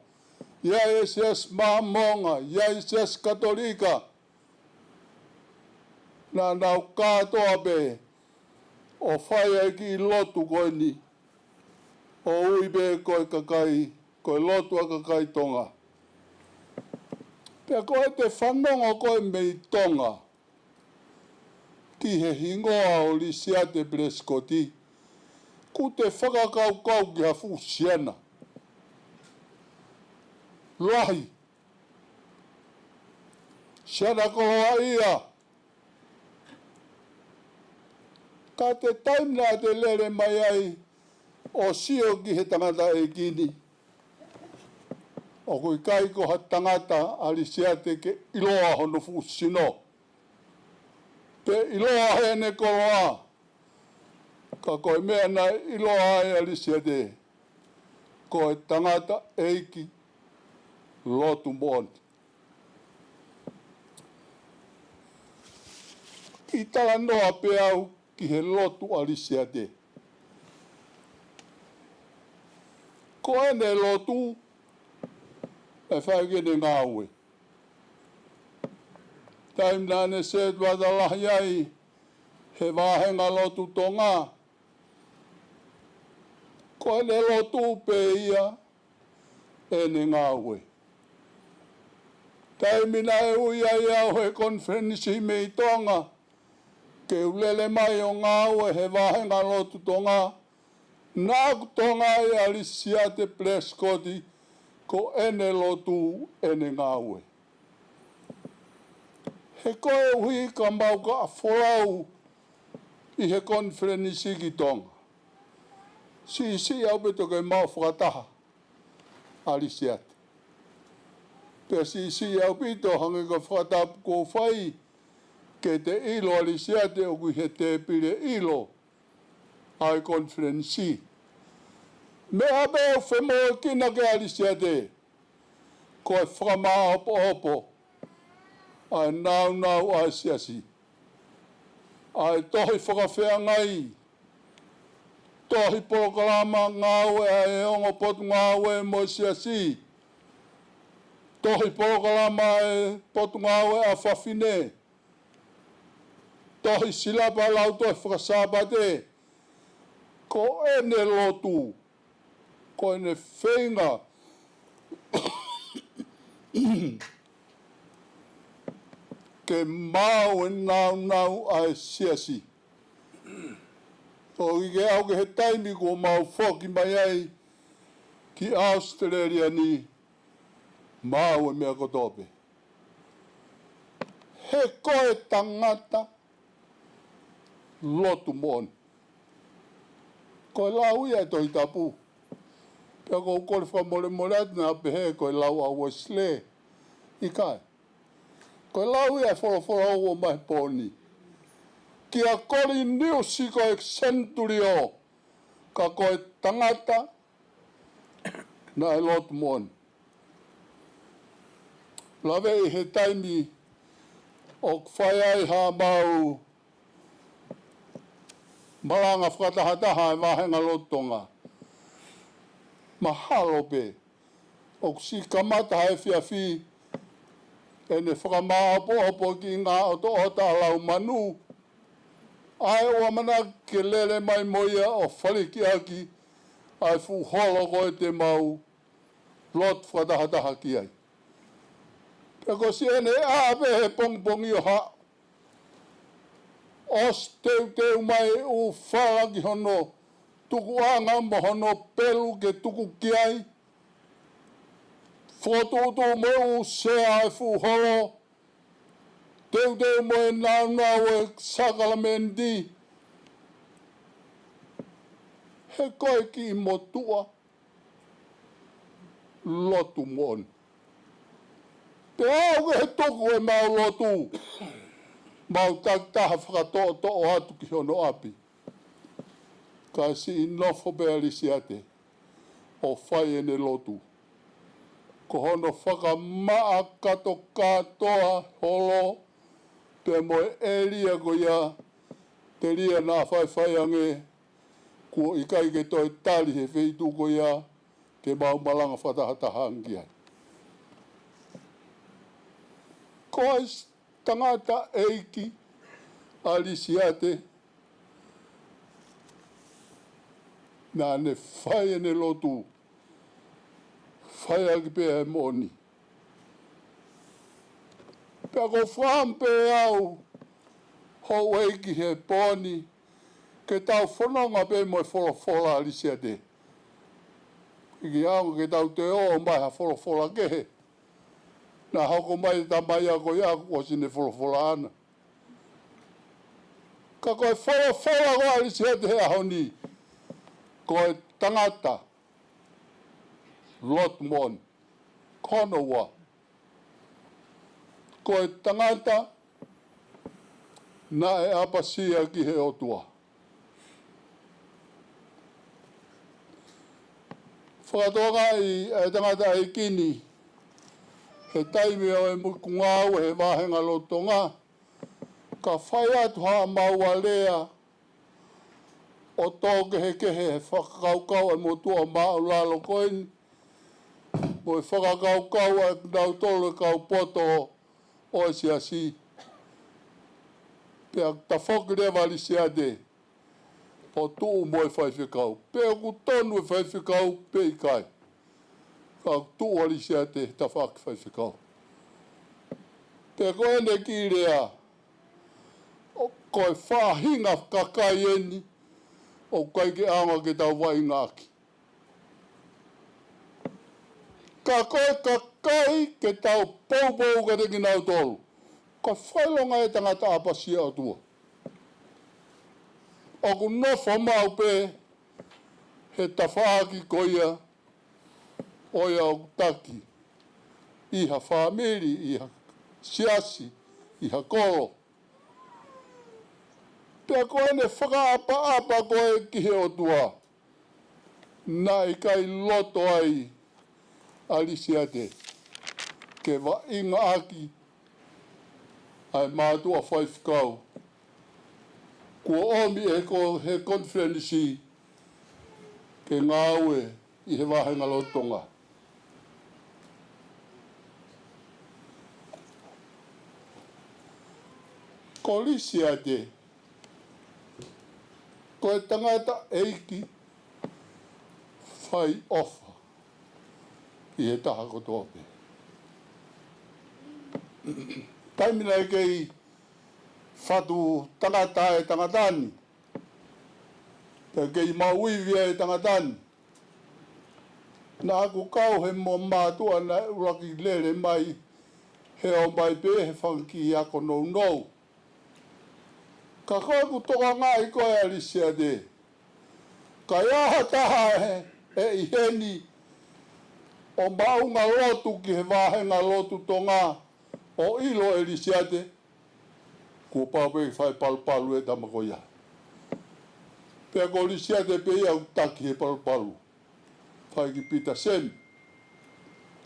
ʻi ai e siasi Māmonga, ʻi ai e siasi Katolika. Naʻa nau kātoa pē ʻo fai ʻa e kiʻi lotu ko eni, ʻo ui pē ko e kakai, ko e lotu ʻa e kakai Tonga. Pea ko ʻete fanongo ko ē mei Tonga ki he hingoa ʻo Lisiate Pelesikoti, kuo te fakakaukau ki ha fuʻu siana lahi, siana koloaʻia. Ka ko e taimi naʻa te lele mai ai ʻo sio ki he tangataʻeiki ni, ʻoku ʻikai ko ha tangata ʻa Lisiate ke ʻiloa hono fuʻu sino, pe ʻiloa heʻene koloa. Ka ko e meʻa naʻe ʻiloa ai ʻa Lisiate, ko e tangataʻeiki lotu moʻoni. Kiʻi talanoa pē au ki he lotu ʻa Lisiate. Ko ʻene lotu, ʻe fai ki heʻene ngāue. Taimi naʻa ne setuata lahi ai he vāhenga lotu Tonga, ko ʻene lotu pē ia ʻene ngāue. Taimi naʻe ui ai au he konifelenisi mei Tonga ke u lele mai ʻo ngāue he vāhenga lotu Tonga, naʻa ku tokangaʻi ʻa Lisiate Pelesikoti, ko ʻene lotu ʻene ngāue. He koeʻuhi ka mau ka folau ʻi he konifelenisi ki Tonga, siʻisiʻi ʻaupito ke mau fakataha ʻa Lisiate. Pea siʻisiʻi ʻaupito hangē ko e fakatapu kuo fai, ke te ʻilo ʻa Lisiate ʻoku ʻi he tēpile ʻilo ʻa e konifelenisi. Meʻa pē ʻoku femoʻuekina kia Lisiate, ko e fakamāʻopoʻopo ʻa e nāunau ʻa e siasi, ʻa e tohi fakafeangai, tohi polokalama ngāue ʻa e ongo potungāue mo e siasi, tohi polokalama ʻa e potungāue ʻa fafine, tohi silapa lautohi fakasāpate. Ko ʻene lotu, ko ʻene feinga ke maʻu e nāunau ʻa e siasi. ʻO ʻikai ke aʻu ki he taimi kuo mau foki mai ai ki ʻAositelēlia ni, maʻu e meʻa kotoa pē. He ko e tangata lotu moʻoni. Ko e lau ia ʻa e Tohi Tapu. Pea ʻoku ou kole fakamolemole atu naʻa pehē ko e lau ʻa Uesilē. ʻIkai. Ko e lau ia ʻa e folofola ʻoku ʻomai he pō ni kia Koliniusi ko e senituliō, ka ko e tangata naʻe lotu moʻoni. Laveʻi he taimi ʻoku fai ai haʻamau malanga fakatahataha ʻa e vāhenga lotu Tonga. Mahalo pē ʻoku siʻi kamata he efiafi ʻene fakamāʻopoʻopo e kiʻi ngaahi ʻotoʻota ʻa Laumanu, ʻa ē ʻoku ʻamanaki ke lele mai mo ia ʻo falikiʻaki ʻa e fuʻu holo ko ē te mau lotu fakatahataha ki ai. Pea ko siʻene ʻā pē he pongipongi ʻo haʻu, ʻosi teuteu mai e ʻū fala ki hono tukuʻanga mo hono pelu ke tuku ki ai. Fokotuʻutuʻu mo e ʻū sea ʻo e fuʻu holo, teuteu mo e nāunau ʻo e sākalamēniti. He ko e kiʻi motuʻa lotu moʻoni. Pea aʻu ki he tuku ʻemau lotu, mau takitaha fakatoʻotoʻo atu ki hono ʻapi. Ka siʻi nofo pē ʻa Lisiate ʻo fai ʻene lotu. Ko hono fakamaʻa kātoa kātoa holo, pea mo e ʻēlia ko ia, telia naʻa faifai ange, kuo ʻikai ke toe tali he feituʻu ko ia ke mau malanga fakatahataha ange ki ai. Ko e tangataʻeiki ʻa Lisiate, naʻa ne fai ʻene lotu, fai ʻaki pē ʻa e moʻoni. Pea ʻoku ou fakaʻamu pē au, houʻeiki, he pō ni, ke tau fononga pē mo e folofola ʻa Lisiate. ʻIkai ke tau toe ō mai ha folofola kehe. Naʻa hoko mai e tamai ako ia kuo ʻosi ne folofola ʻana. Ka ko e folofola ko ē ʻa Lisiate he ʻaho ni, ko e tangata lotu moʻoni. Ko hono ua, ko e tangata naʻe ʻapasia ki he ʻOtua. Fakatokangaʻi ʻa e tangataʻeiki ni he taimi ʻo e muku ngāue he vāhenga lotu Tonga, ka fai atu haʻamau alea ʻo tō kehekehe he fakakaukau ʻa e motuʻa māʻulalo ko eni, mo e fakakaukau ʻa kinautolu e kau poto ʻo e siasi. Pea tafoki leva ʻa Lisiate ʻo tuʻu mo e faifekau. Pe ʻoku tonu e faifekau pe ʻikai, ka tuʻu ʻa Lisiate he tafaʻaki faifekau. Pea ko ʻene kiʻi lea, ʻo, ko e faʻahinga kakai eni ʻoku ʻikai ke ʻaonga ke tau vaʻingaʻaki. Ka ko e kakai ke tau poupou kiate kinautolu, ko e fakaʻilonga e tangata ʻapasia ʻOtua. ʻOku nofo maʻu pē he tafaʻaki ko ia ʻo ia ʻoku taki ʻi ha fāmili, ʻi ha siasi, ʻi ha kolo. Pea ko ʻene fakaʻapaʻapa ko ē ki he ʻOtua, naʻe ʻikai loto ai ʻa Lisiate ke vaʻingaʻaki ʻa e mātuʻa faifekau kuo ʻomi ʻe he ko-, he konifelenisi ke ngāue ʻi he vāhenga lotu Tonga. Ko Lisiate, ko e tangataʻeiki fai ʻofa ki he taha kotoa pē. Taimi naʻe kei fatu tangata e tangata ni, pea kei maʻu ivi e tangata ni, naʻa ku kau he mo mātuʻa naʻe ʻuluaki lele mai he ʻomai pē he fanga kiʻi ako nounou. Ka ko ʻeku tokangaʻi ko ē ʻa Lisiate, ka ʻi ai ha taha ʻe, ʻe ʻi heni ʻo maʻunga lotu ki he vāhenga lotu Tonga ʻo ʻilo ʻe Lisiate, kuo pau pē ke fai palupalu e tama ko ia. Pea ko Lisiate pē ia ʻoku taki he palupalu. Fai ki Pita Semi.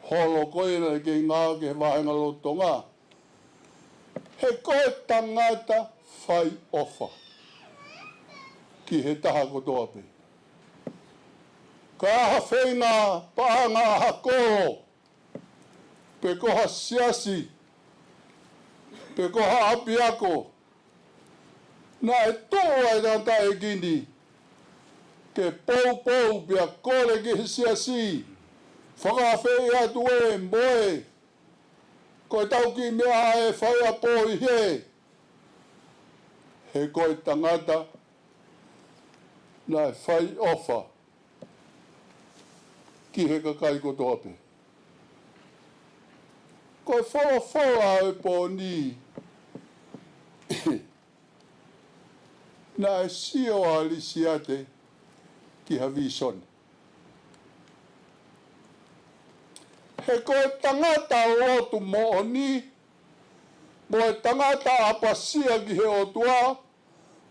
Holo ko ē naʻe kei ngāue ki he vāhenga lotu Tonga. He ko e tangata fai ʻofa ki he taha kotoa pē. Ka ʻi ha feinga paʻanga ʻa ha kolo, pe ko ha siasi, pe ko ha ʻapiako, naʻe tuʻu ai e tangataʻeiki ni ke poupou pea kole ki he siasi, fakaafeʻi atu ē mo ē, ko ʻetau kiʻi meʻa ʻe fai ʻapō ʻi hē. He ko e tangata naʻe fai ʻofa ki he kakai kotoa pē. Ko e folofola ʻo e pō ni, naʻe sio ʻa Lisiate ki ha vīsone. He ko e tangata lotu moʻoni, mo e tangata ʻapasia ki he ʻOtua,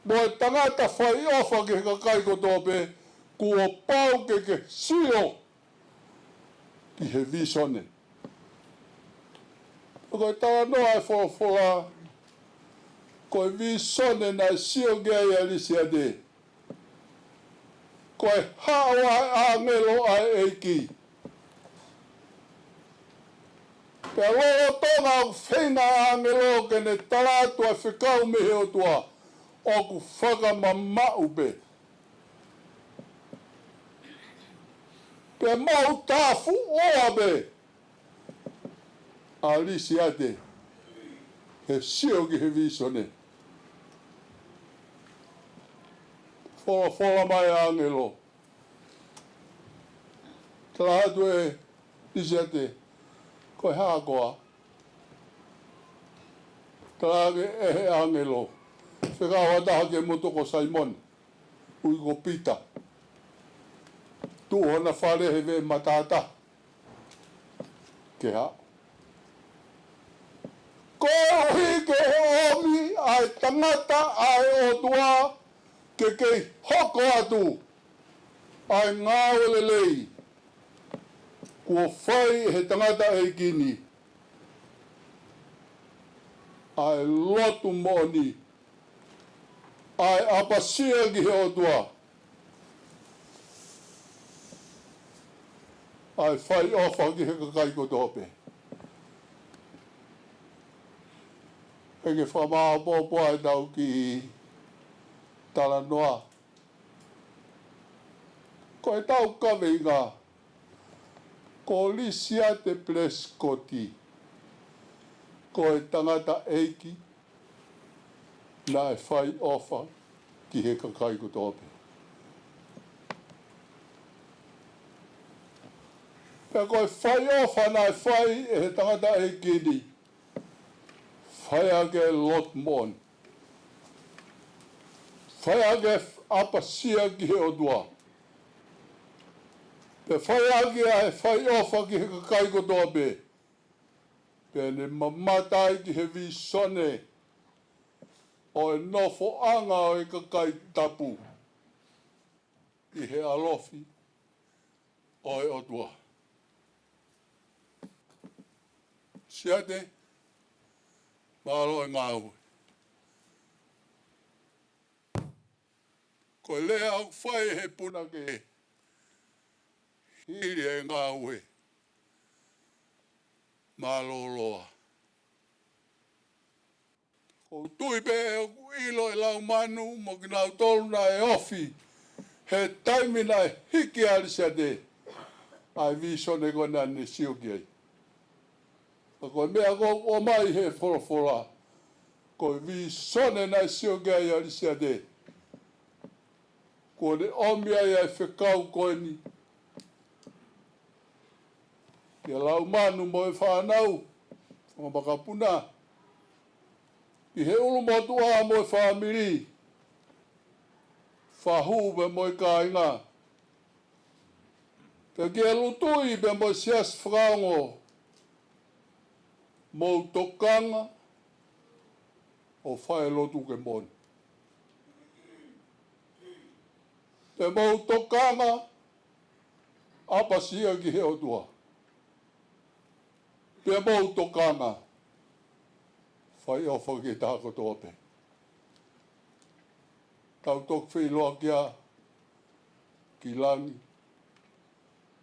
mo e tangata fai ʻofa ki he kakai kotoa pē, kuo pau ke ke sio ki he vīsone. Ko e talanoa e folofola, ko e vīsone naʻe sio ki ai ʻa Lisiate, ko e haʻu ʻa e ʻāngelo ʻa e ʻEiki. Pea lolotonga ʻoku feinga ʻa e ʻāngelo ke ne tala atu ʻa e fekau mei he ʻOtua, ʻoku fakamamaʻu pē. Pea maʻu tāfuʻoa pē ʻa Lisiate he sio ki he vīsone. Folofola mai ʻa e ʻāngelo, tala atu ʻe Lisiate, ko e hā koā? Tala ange ʻe he ʻāngelo, fekau ha taha ki he motuʻa ko Saimone, ui ko Pita. Tuʻu hona fale he veʻe matātahi ke haʻu. Koeʻuhi ke ʻomi ʻa e tangata ʻa e ʻOtua ke kei hoko atu ʻa e ngāue lelei kuo fai ʻe he tangataʻeiki ni, ʻa e lotu moʻoni, ʻa e ʻapasia ki he ʻOtua, ʻa e fai ʻofa ki he kakai kotoa pē. Ke ke fakamāʻopoʻopo ʻa ʻetau kiʻi talanoa. Ko ʻetau kaveinga, ko Lisiate Pelesikoti, ko e tangataʻeiki naʻe fai ʻofa ki he kakai kotoa pē. Pea ko e fai ʻofa naʻe fai ʻe he tangataʻeiki ni, fai ʻaki e lotu moʻoni, fai ʻaki e ʻapasia ki he ʻOtua, pea fai ʻaki ʻa e fai ʻofa ki he kakai kotoa pē. Pea ne mamata ai ki he vīsone ʻo e nofoʻanga ʻo e kakai tapu ʻi he ʻalofi ʻo e ʻOtua. Siate, mālō e ngāue. Ko e lea ʻoku fai he punake, hili e ngāue, mālōlō ā. ʻOku ou tui pē ʻoku ʻilo ʻe Laumanu mo kinautolu naʻe ofi he taimi naʻe hiki ʻa Lisiate ʻa e vīsone ko ē naʻa ne sio ki ai. Ka ko e meʻa ʻoku ʻomai he folofola, ko e vīsone naʻe sio ki ai ʻa Lisiate, kuo ne ʻomi ai ʻa e fekau ko eni kia Laumanu mo e fānau, Makapuna, ki he ʻulumotuʻa mo e fāmili, fahu pea mo e kāinga, pea ki he Lutui pea mo e Siasi Fakaongo, mou tokanga ʻo fai e lotu ke moʻoni. Pea mou tokanga ʻapasia ki he ʻOtua. Pea mou tokanga fai ʻofa ki he taha kotoa pē. Tau toki feʻiloaki ā ki langi,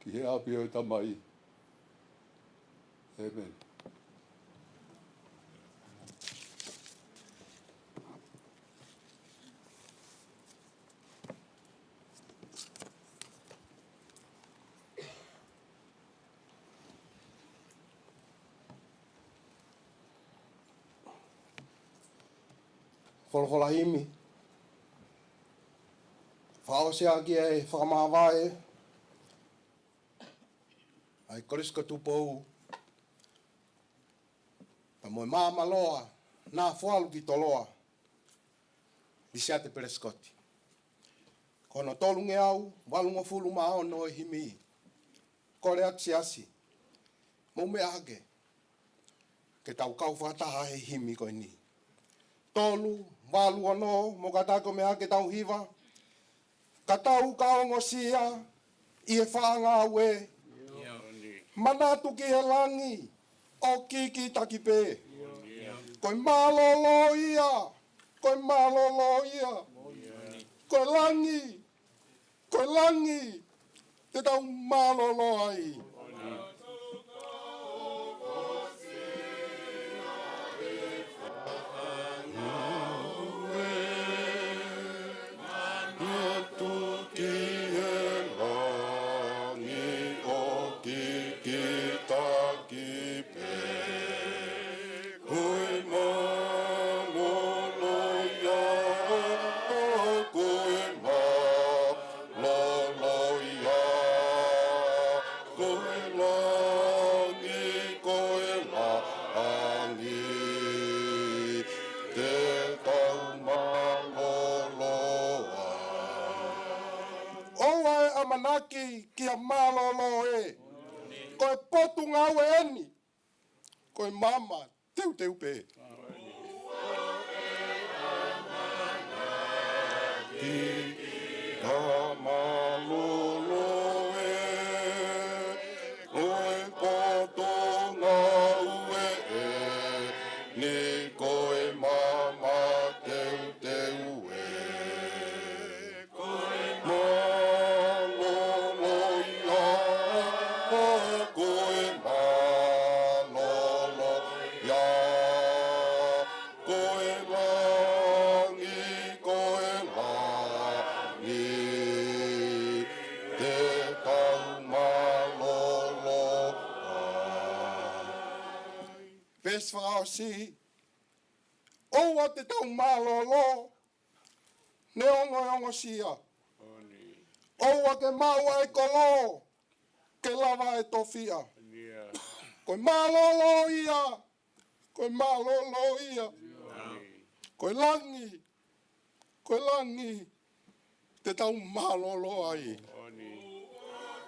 ki he ʻapi ʻo e Tamai. ʻĒmeni. Folofola himi. Fakaʻosi ʻaki e fakamāvae ʻa e Kolisi ko Tupou, pea mo e Maama Loa, Nafoalu ki Toloa, Lisiate Pelesikoti. Ko hono tolungeau valungofulu mā ono e himi. Kole atu siasi, mou meʻa hake ke tau kau fakataha he himi ko eni. Tolu, valu, ono, mo ka tau meʻa hake tau hiva. Ka tau ka ongosia ʻi he faʻa ngāue. Manatu ki he langi ʻo kikitaki pē. Ko e mālōlō ia, ko e mālōlō ia. Ko e langi, ko e langi te tau mālōlō ai. Manatu ki he langi ʻo kikitaki pē. Ko e mālōlō ia, ko e mālōlō ia, ko e langi, ko e langi te tau mālōlō ai. ʻOua ʻe ʻamanaki ki ha mālōlō ē. Ko e potungāue eni. Ko e maama teuteu pē. Ka mālōlō ē, ko e potungāue eni, ko e maama teuteu ē. Ko e mālōlō ia, ko e mālōlō ia, ko e langi, ko e langi te tau mālōlō ai. Veesi fakaʻosi, ʻoua te tau mālōlō neongo e ongosia. ʻOua ke maʻu ʻa e kolo ke lava e tofiʻa. Ko e mālōlō ia, ko e mālōlō ia. Ko e langi, ko e langi te tau mālōlō ai. Ko e mālōlō ia, ko e mālōlō ia, ko e langi,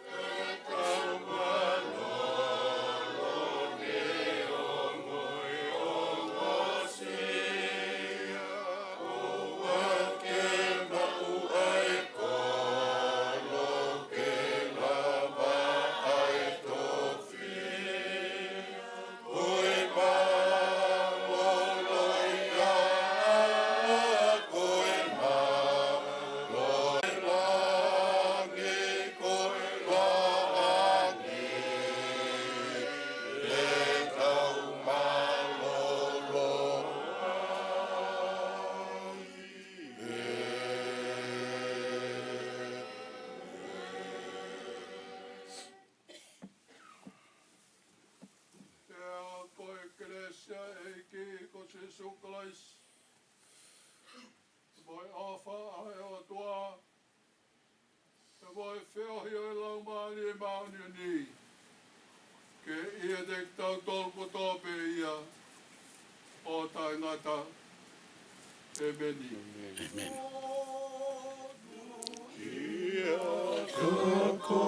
ko e langi te tau mālōlō ai. Pea ko e kelesi ʻa e ʻEiki ko Sīsū Kalaisi, mo e ʻofa ʻa e ʻOtua, pea mo e feohi ʻo e Laumālie Māʻoniʻoni, ke ʻIate kitautolu kotoa pē ia ʻo taʻengata. ʻĒmeni. ʻĒmeni. Ia ka ko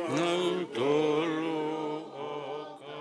kinautolu ʻoku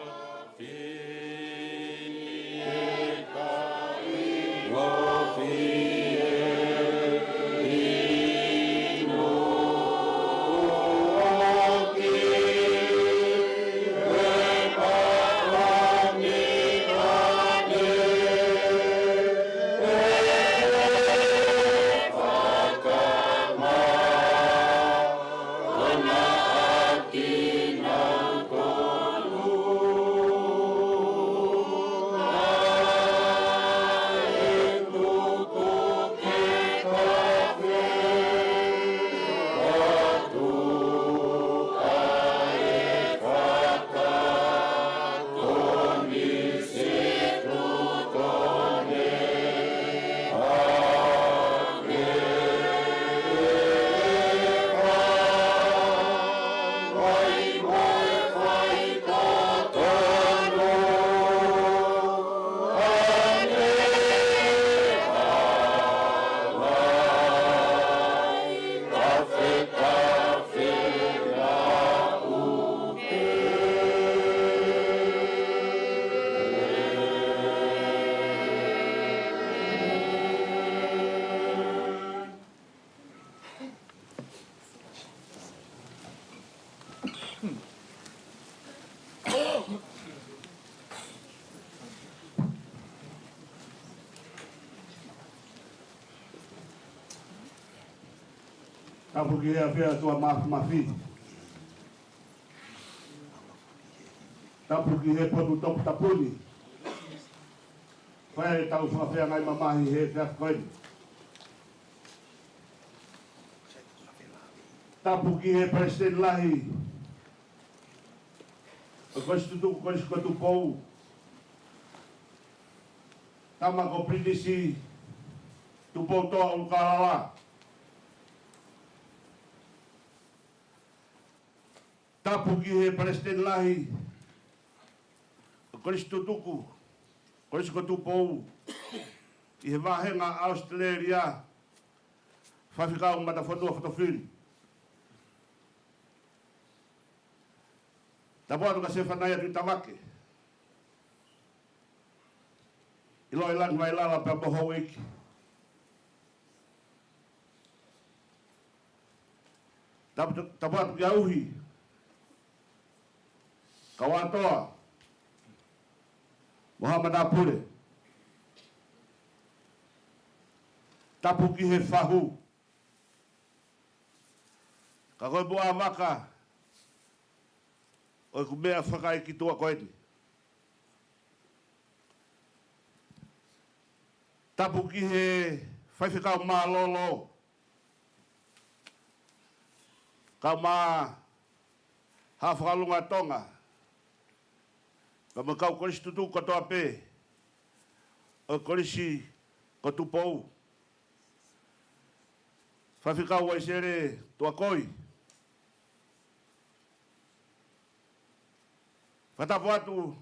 Tapu ki he ʻAfio ʻOtua Māfimafi. Tapu ki he potu toputapu ni. Fai ʻetau fakafeangai mamahi he efiafi ko eni. Tapu ki he Palesiteni Lahi ʻo e Kolisi Tutuku, Kolisi ko Tupou, tama ko Pilinisi Tupoutoʻa ʻUlukalala. Tapu ki he Palesiteni Lahi ʻo e Kolisi Tutuku, Kolisi ko Tupou, ʻi he vāhenga ʻAositelēlia, Faifekau Matafonua Fotofili. Tapu atu kia Sefanaia Tuʻitavake, ʻIloilangi Vailala pea mo houʻeiki. Tapu, tapu atu kia Uhi, Kauatoa, mo haʻa matāpule. Tapu ki he fahu, ka ko e puʻa vaka ʻo ʻeku meʻa fakaʻeiki tuʻa ko eni. Tapu ki he faifekau mālōlō, kau mā Haʻa Fakalunga Tonga, pea mo e kau kolisi tutuku kotoa pē ʻo e Kolisi ko Tupou. Faifekau Uaisele Tuakoi. Fakatapu atu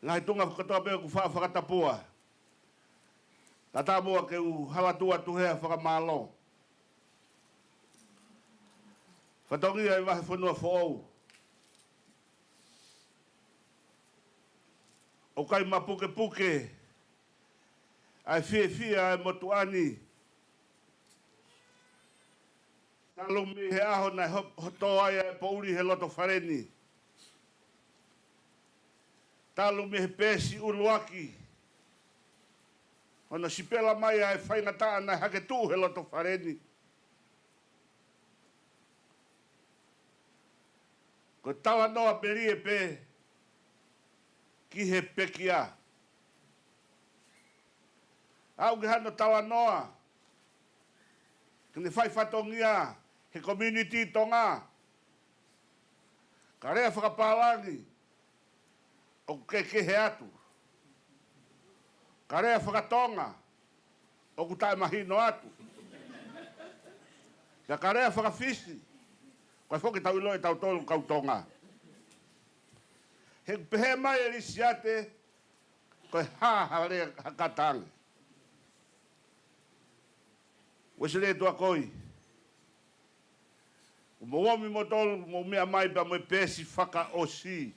ngaahi tuʻunga kotoa pē ʻoku faʻa fakatapua. Tatamua ke u hala atu ʻa e fakamālō. Fatongia ʻi he vahefonua foʻou. ʻOku ʻikai mapukepuke ʻa e fiefia ʻa e motuʻa ni. Talu mei he ʻaho naʻe ho-, hoto ai ʻa e poʻuli he loto fale ni. Talu mei he peesi ʻuluaki hono sipela mai ʻa e faingataʻa naʻe hake tuʻu he loto fale ni. Ko e talanoa melie pē ki he pekia. Aʻu ki hano talanoa ke ne fai fatongia he community Tonga. Ka lea fakapālangi ʻoku kehekehe atu. Ka lea fakatonga ʻoku taʻemahino atu. Ka ka lea fakafisi Ko e foki tau ʻilo ʻe tautolu kau Tonga. He pehē mai ʻe Lisiate, ko e hā ha lea ha kata ange. Uesilē Tuakoi. Ko mou omi moutolu, mou meʻa mai pea mo e peesi fakaʻosi.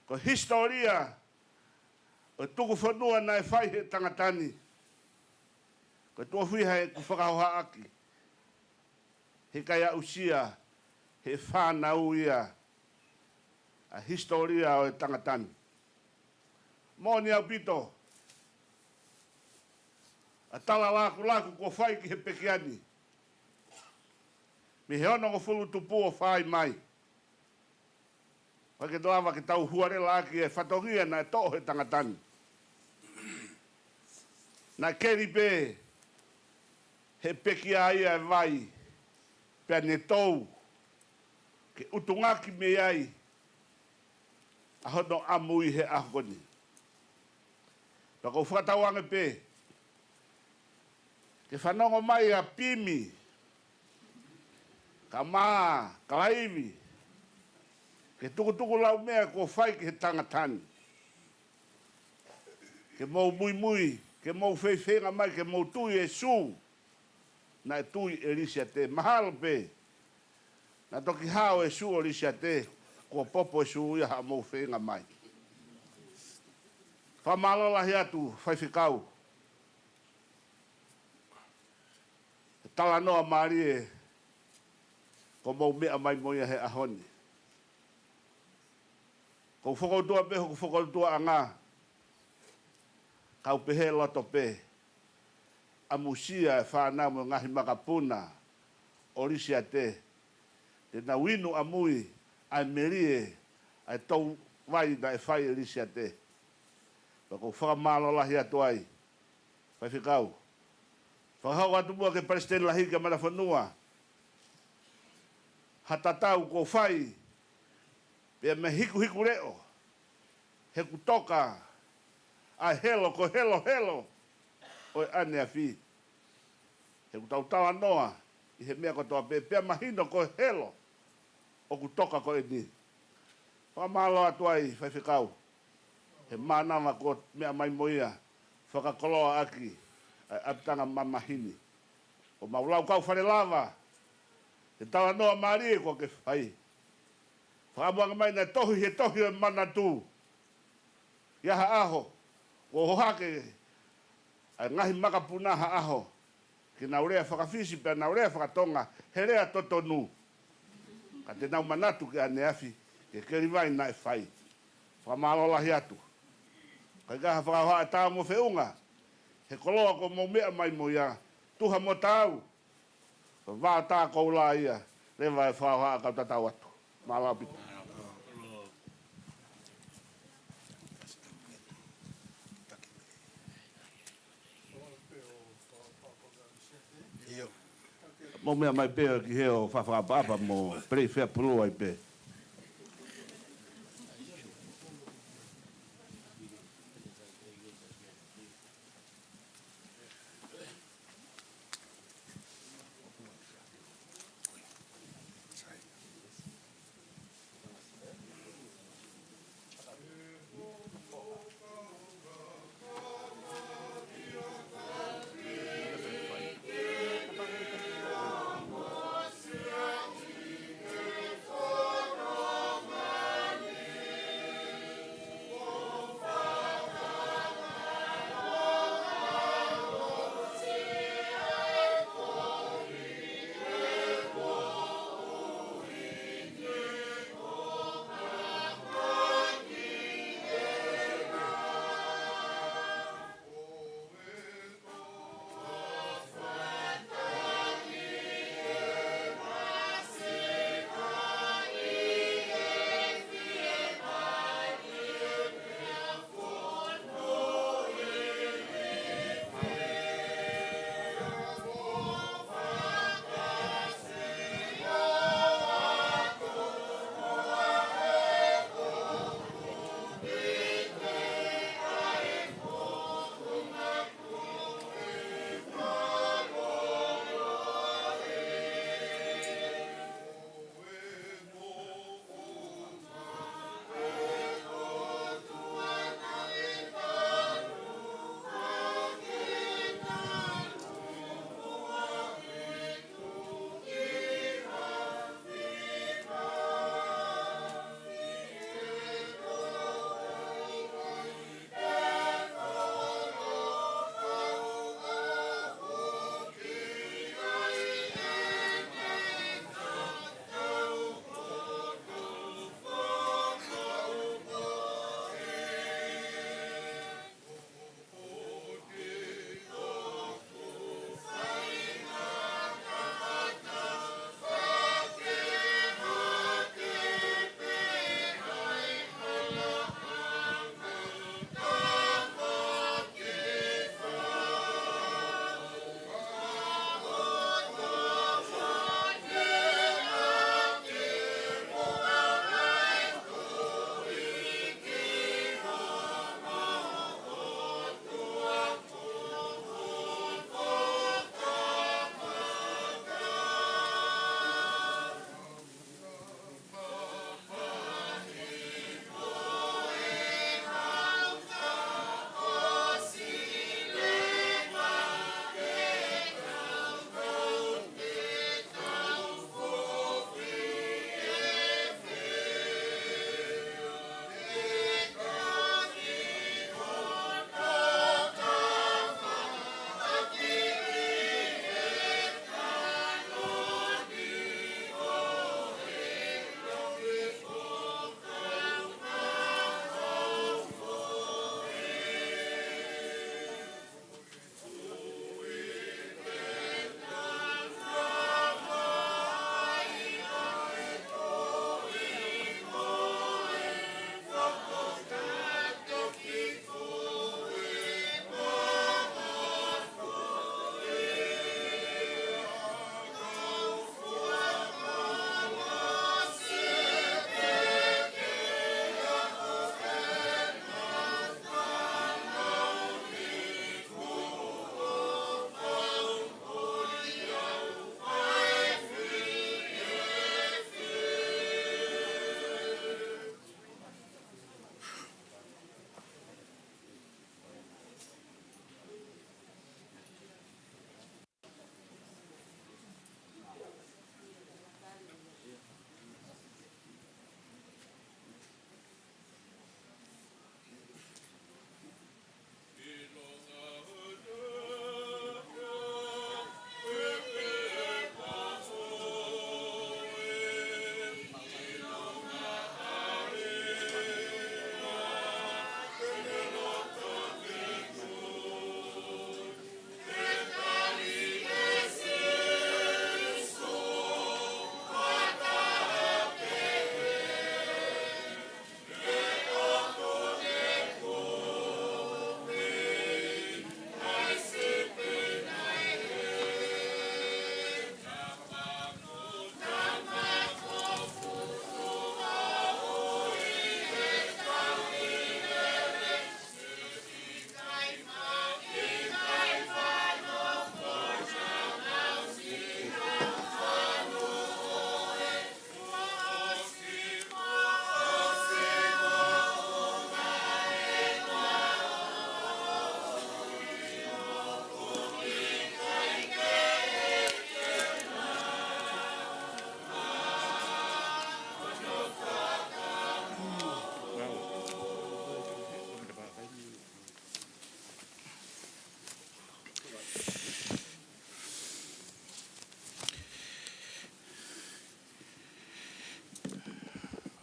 Ko e hisitōlia ʻo e tuku fonua naʻe fai he tangata ni. Ko e tuʻo fiha ʻeku fakahohaʻaki. He ʻikai aʻusia he fānau ia ʻa e hisitōlia ʻo e tangata ni. Moʻoni ʻaupito ʻa e tala lakulaku kuo fai ki he pekia ni. Mei he onongofulu tupu ʻo fai mai. ʻOku ʻikai ke lava ke tau huarela ʻaki e fatongia naʻe toʻo he tangata ni. Naʻe keli pē he pekia ia e vai, pea ne tou ke ʻutungaki mei ai ʻa hono ʻamui he ʻaho ko eni. Pea ʻoku ou fakatauange pē ke fanongo mai ʻa Pimi, kae ʻumaʻā Kalaivi, ke tukutuku lau meʻa kuo fai ki he tangata ni. Ke mou muimui, ke mou feifeinga mai, ke mou tui ʻe Sū naʻe tui ʻe Lisiate. Mahalo pē naʻe toki hao ʻe Sū ʻo Lisiate, kuo popo ʻe Sū ia haʻamou feinga mai. Fakamālō lahi atu, faifekau. He talanoa mālie kuo mou meʻa mai mo ia he ʻaho ni. ʻOku ou fokoutua pē hoku fokoutuaʻanga, kau pehē loto pē, ʻamusia e fānau mo e ngaahi makapuna ʻo Lisiate, te nau inu ʻamui ʻa e melie ʻa e tou vai naʻe fai ʻe Lisiate. Pea ʻoku ou fakamālō lahi atu ai, faifekau. Fakahoko atu muʻa ki he Palesiteni Lahi ki he Matafonua ha tatau kuo fai, pea mei he hikuhiku leʻo, he ʻoku toka ʻa e helo, ko e helohelo ʻo e ʻaneafi. He ʻoku tau talanoa ʻi he meʻa kotoa pē, pea mahino ko e helo ʻoku toka ko eni. Fakamālō atu ai, faifekau, he mānava kuo meʻa mai mo ia, fakakoloa ʻaki ʻa e ʻapitanga mamahi ni. ʻOku mau laukau fale lava he talanoa mālie kuo ke fai. Fakaʻamu ange mai naʻe tohi he tohi ʻo e manatu ia ha ʻaho, kuo hohake ʻa e ngaahi makapuna ha ʻaho ke nau lea faka-Fisi pea nau lea faka-Tonga he lea totonu. Ka te nau manatu ki ʻaneafi ki he keli vai naʻe fai. Fakamālō lahi atu. Kae ʻikai ha fakahohaʻa, tā mo feʻunga he koloa kuo mou meʻa mai mo ia, tuha mo taau. Vā tā koula ia, leva e fakahohaʻa kau tatau atu. Mālō ʻaupito. Mou meʻa mai pē ki he ʻo fafakaʻapaʻapa mo peleʻi fea pulu ai pē.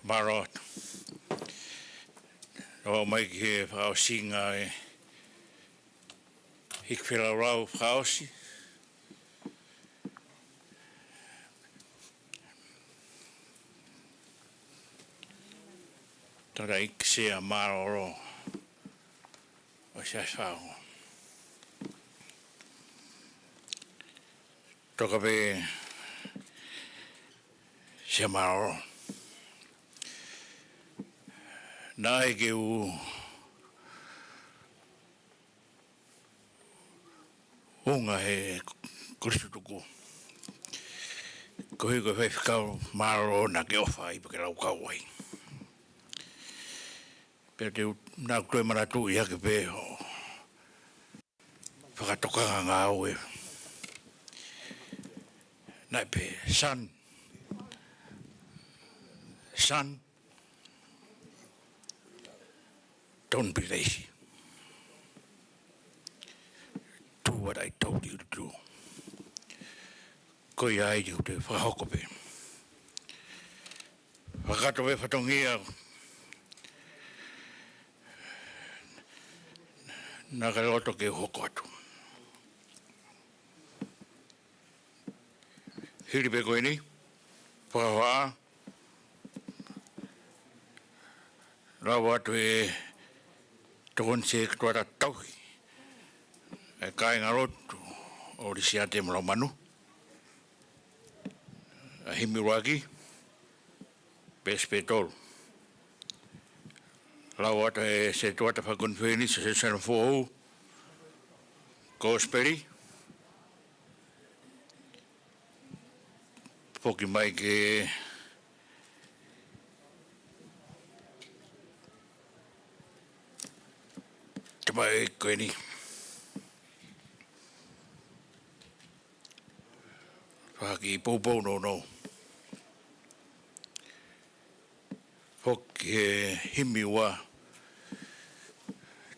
Mālō atu. ʻOmai ki he fakaʻosinga e hiki felaulau fakaʻosi. Tangataʻeiki Sea mālōlō ʻo e Siasi Fakaongo. Toka pē Sea mālōlō. Naʻe ke u unga he Kolisi Tutuku. Koeʻuhi ko e faifekau mālōlō naʻa ke ʻofa ai pea ke laukau ai. Pea te u, naʻa ku toe manatuʻi hake pē hoʻo fakatokanga ngāue. Naʻe pehē, son, son, don't be lazy. Do what I told you to do. Ko ia ai te u toe fakahoko pē. Fakakakato e fatongia naʻa ke loto ke u hoko atu. Hili pē ko eni, fakahohaʻa, lau atu e tokoni sētuata tauhi ʻa e kāingalotu ʻo Lisiate mo Laumanu, ʻa e himi ʻuluaki, veesi pē tolu. Lau atu e sētuata fakakonifelenisi ʻo e Siasi Foʻou, Kosipeli, foki mai ki he tamaioʻeiki ko eni. Fakakaukau poupou nounou. Foki he himi ua,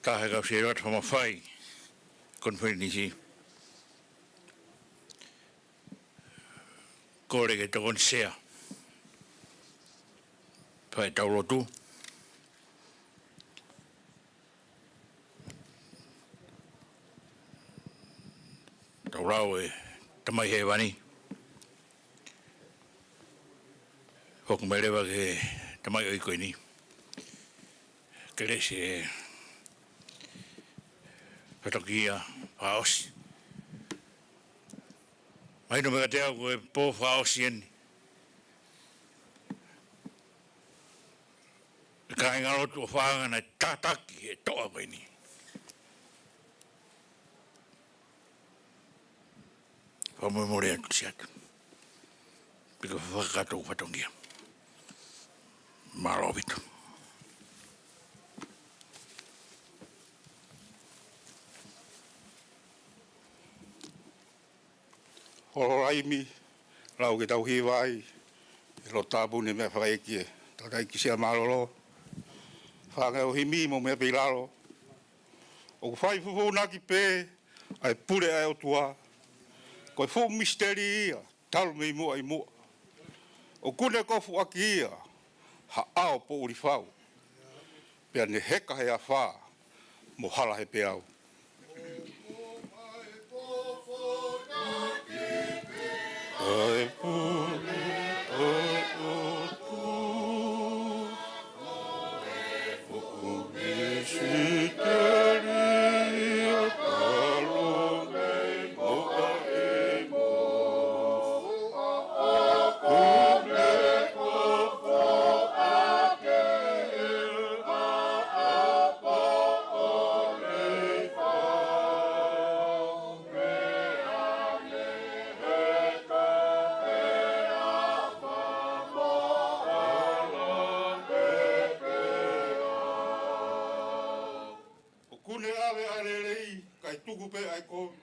taha e kau sētuata fakamafai konifelenisi. Kole ke tokoni Sea. Fai ʻetau lotu. Tau lau e Tamai Hēvani. Foki mai leva ki he tamaioʻeiki ko eni. Kelesi e fatongia fakaʻosi. Mahino mai kiate au ko e pō fakaʻosi eni. E kāingalotu ʻofaʻanga naʻe tataki he toʻa ko eni. Fakamolemole atu Siate. Pea ke fakakakato hoku fatongia. Mālō ʻaupito. Holo laimi, lau ke tau hiva ai, ʻi he loto tāpuni meʻa fakaʻeiki e tangataʻeiki Sea mālōlō. Fāngeau himi mo meʻa pē ʻi lalo. ʻOku fai fufuunaki pē ʻa e pule ʻa e ʻOtua. Ko e fuʻu misiteli ia, talu mei muʻa ʻi muʻa. ʻOku ne kofuʻaki ia ha ʻao poʻuli fau. Pea ne heka he afā mo hala he peau. ʻA e pule ʻa e ʻOtua. Fuʻu misiteli ia, talu mei muʻa ʻi muʻa. ʻOku ne kofuʻaki ha ʻao poʻuli fau. ʻOku ne ʻave ʻa e lelei, kae tuku pē ʻa e kovi.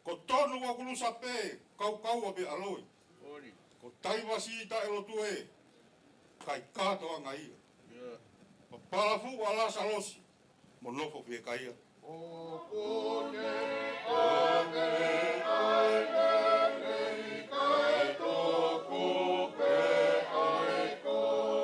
Ko tonu ʻoku lusa pē, kaukaua pē ʻa loi. Ko Taivasi taʻelotu ē, kae kātoanga ia. Papala fuʻu ʻa Lasalosi, mo nofo fiekaia. ʻOku ne ʻave ʻa e lelei, kae tuku pē ʻa e kovi.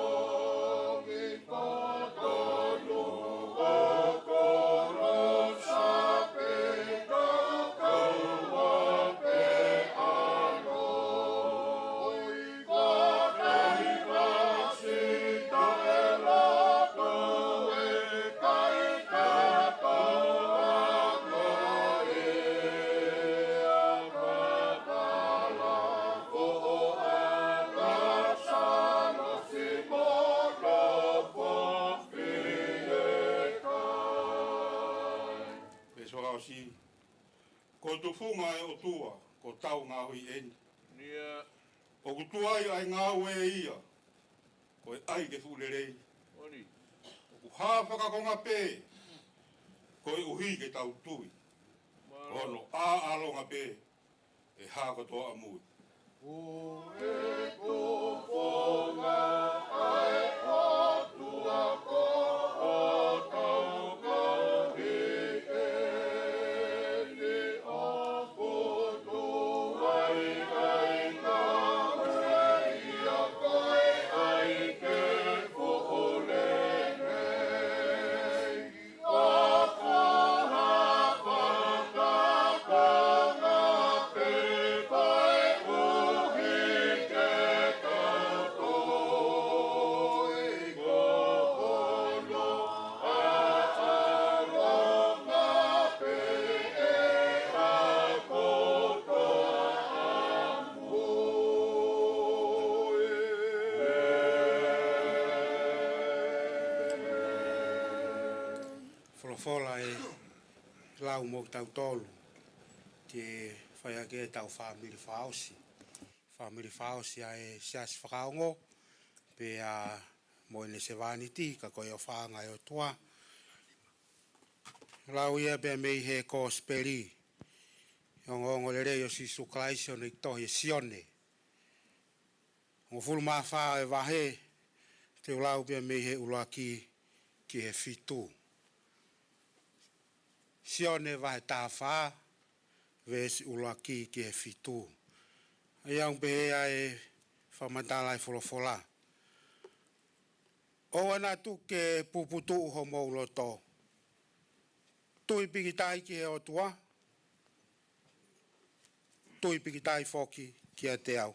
Fakaʻosi, ko e tufunga ʻo e ʻOtua, ko ʻetau ngāue eni. ʻOku tuai ʻa e ngāue ia, ko e ʻai ke fuʻu lelei. ʻOku hā fakakonga pē, koeʻuhi ke tau tui. Ko hono ʻāʻālonga pē, ʻe hā kotoa ʻamui. Folofola ʻe lau mo kitautolu ke fai ʻaki ʻetau fāmili fakaʻosi. Fāmili fakaʻosi ʻa e Siasi Fakaongo, pea mo ʻene sevāniti, ka ko e ʻofaʻanga ʻo e ʻOtua. Lau ia pea mei he Kosipeli, ʻo e ongoongolelei ʻo Sīsū Kalaisi ʻo ne tohi ʻe Sione. Hongofulu mā fā ʻo e vahe, te u lau pea mei he ʻuluaki ki he fitu. Sione vahe taha fā, veesi ʻuluaki ki he fitu. ʻA ia ʻoku pehē ʻa e fakamatala ʻa e folofola. ʻOua naʻa tuku ke puputuʻu homou loto. Tui pikitai ki he ʻOtua, tui pikitai foki kiate au.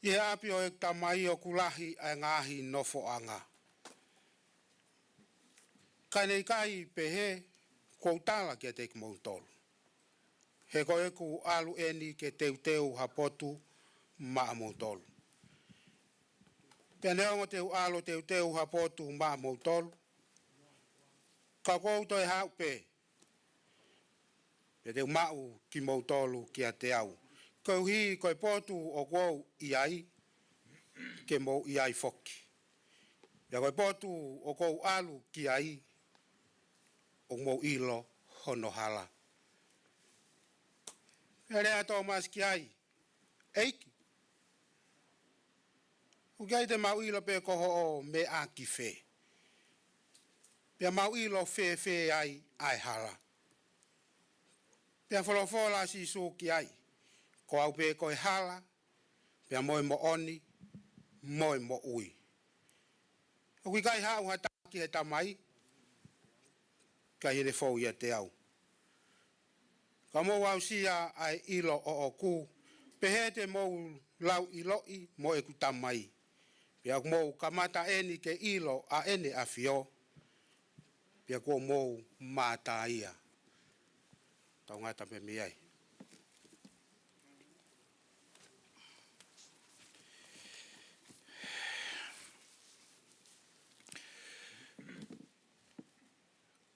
ʻI he ʻapi ʻo ʻeku Tamai ʻoku lahi ʻa e ngaahi nofoʻanga. Ka ne ʻikai pehē kuo u tala kiate kimoutolu. He ko ʻeku ʻalu eni ke teuteu ha potu maʻamoutolu. Pea neongo te u ʻalu ʻo teuteu ha potu maʻamoutolu, ka ʻoku ou toe haʻu pē, pea te u maʻu kimoutolu kiate au. Koeʻuhi ko e potu ʻoku ou ʻi ai, ke mou ʻi ai foki. Pea ko e potu ʻoku ou ʻalu ki ai, ʻoku mou ʻilo hono hala. Pea lea ʻa Tōmasi ki ai, ʻEiki, ʻoku ʻikai te mau ʻilo pe ko hoʻo meʻa ki fē. Pea mau ʻilo fēfē ai ʻa e hala. Pea folofola ʻa Sīsū ki ai, Ko au pē ko e hala, pea mo e moʻoni, mo e moʻui. ʻOku ʻikai haʻu ha taha ki he Tamai, ka ʻi heʻene fou ʻiate au. Ka mou aʻusia ʻa e ʻilo ʻoʻoku, pehē te mou lauʻiloʻi mo ʻeku Tamai. Pea ʻoku mou kamata eni ke ʻilo ʻa ʻene ʻafio, pea kuo mou mātā ia. Tau ngata pē mei ai.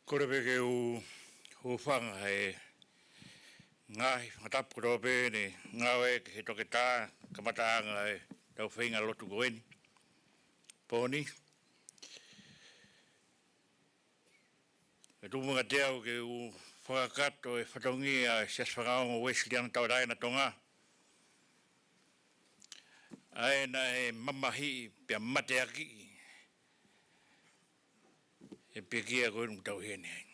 Kole pē ke u hūfanga he ngaahi fakatapu kotoa pē ne ngāue ki he toketā kamataʻanga ʻetau feinga lotu ko eni. Pōni. ʻE tuku muʻa kiate au ke u fakakakato e fatongia ʻa e Siasi Fakaongo Uēsiliana Tauʻatāina Tonga. ʻA ē naʻe mamahiʻi pea mateakiʻi ʻe he pekia ko eni ʻoku tau ʻi heni ai.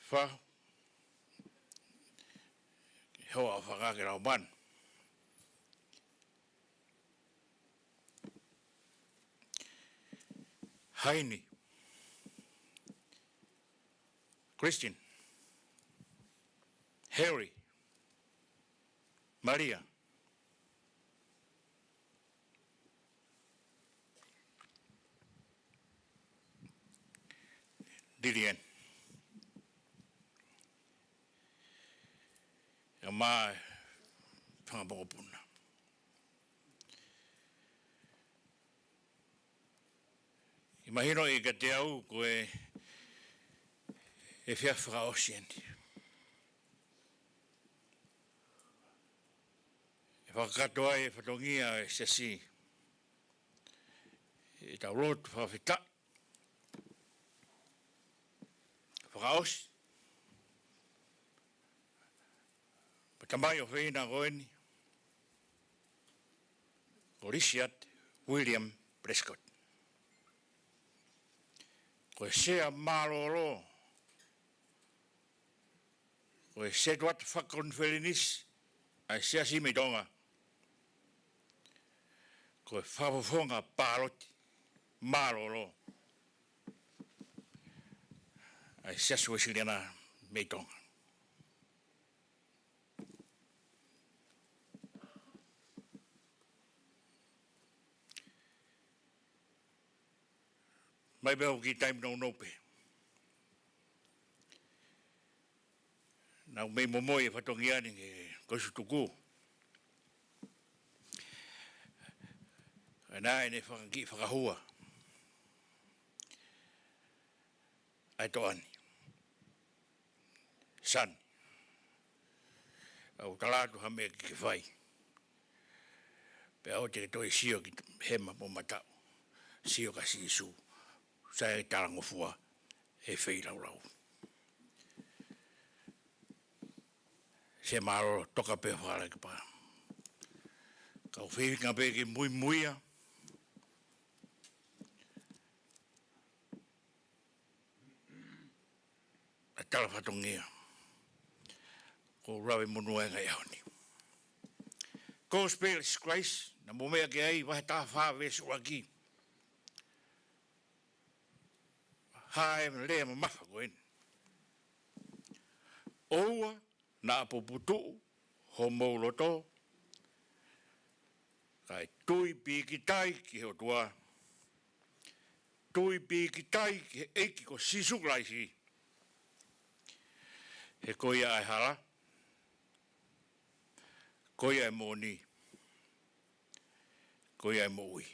Fa, he hoa ʻofaʻanga ke lau manu. Haini. Christian. Harry. Maria. Lilian. ʻA e fanga mokopuna. ʻI mahino ʻi kiate au ko e, e efiafi fakaʻosi eni. ʻE fakakakato ai e fatongia e siasi ʻi heʻetau lotu fakafetaʻi fakaʻosi mo e tamai ʻofeina ko eni, ko Lisiate William Prescott. Ko e sea mālōlō, ko e setuata fakakonifelenisi ʻa e siasi mei Tonga, ko e fakafofonga pāloti mālōlō ʻa e Siasi Uēsiliana mei Tonga. Mai pē au ki taimi nounou pē. Naʻa ku mei momoi e fatongia ni ke kosi tuku. ʻA ia naʻe fakakiʻi fakahua ʻa e toʻa ni. Sani, ʻoku tala atu ha meʻa ke ke fai, pea ʻoua te ke toe sio ki hema mo mataʻu. Sio kia Sīsū. Sai e talangofua ʻe feilaulau. Sea mālōlō, toka pē fale ke pā. Kau feinga pē ke muimuia ʻa e tala fatongia. Ko e lave monū ʻa e ngaahi ʻaho ni. Gospel is Christ, naʻa mou meʻa ki ai, vahe taha fā veesi ʻuluaki. Hā e lea mamafa ko eni. ʻOua naʻa puputuʻu homou loto, kae tui pīkitai ki he ʻOtua. Tui pīkitai ki he ʻEiki ko Sīsū Kalaisi. He ko ia ʻa e hala, ko ia ʻa e moʻoni, ko ia ʻa e moʻui.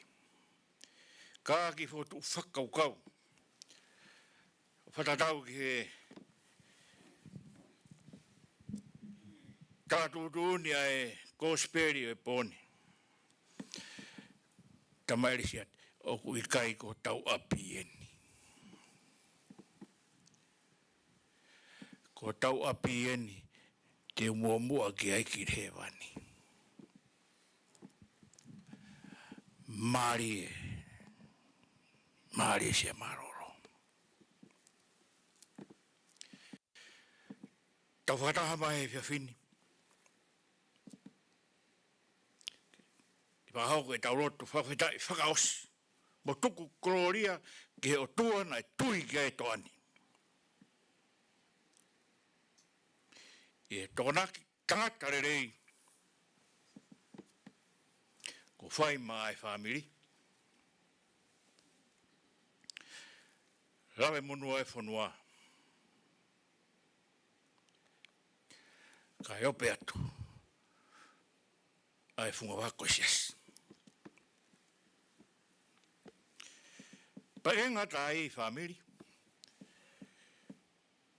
Ka ke fokotuʻu fakakaukau, fakatatau ki he tala tuʻutuʻuni ʻa e kosipeli ʻo e pō ni. Tamai Lisiate, ʻoku ʻikai ko hotau ʻapi eni. Ko hotau ʻapi eni te u muʻomuʻa ki ai ki hēvani. Mālie, mālie sea mālōlō. Tau fakataha mai he efiafi ni. Ke fakahoko ʻetau lotu fakafetaʻi fakaʻosi mo tuku kolōlia ki he ʻOtua naʻe tui ki ai e toʻa ni. ʻI he tokonaki tangata lelei kuo fai maʻa e fāmili, lave monū ʻa e fonua, kae ope atu ʻa e funga vako siasi. Pea ʻe ngata ai fāmili,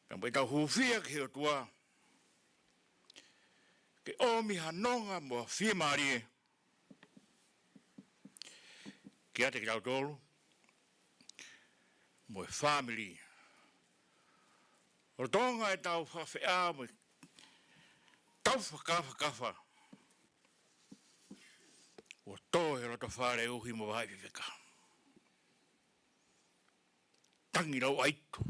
pea mo ʻetau hūfia ki he ʻOtua ke ʻomi ha nonga mo ha fiemālie kiate kitautolu mo e fāmili. ʻO Tonga ʻetau fakafeʻao mo ʻetau fakafakafa, ʻo tō he loto fale uhi mo vahaʻi fefeka. Tangi lau ʻaitu.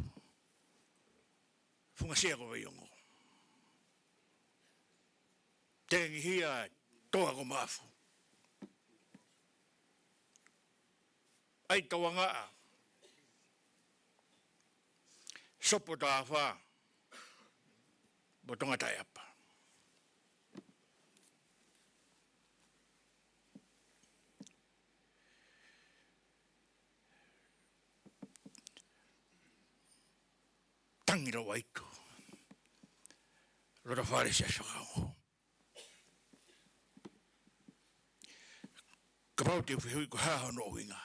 Funga sea ko Veiongo. Tengihia toa ko Maʻafu. ʻAi tauangaʻa. Sopo Taʻafa. Mo Tonga Taʻeapa. Tangi lau ʻaitu. Loto fale siasi fakaongo. Kapau te u fehuʻi ko e hā hono ʻuhinga,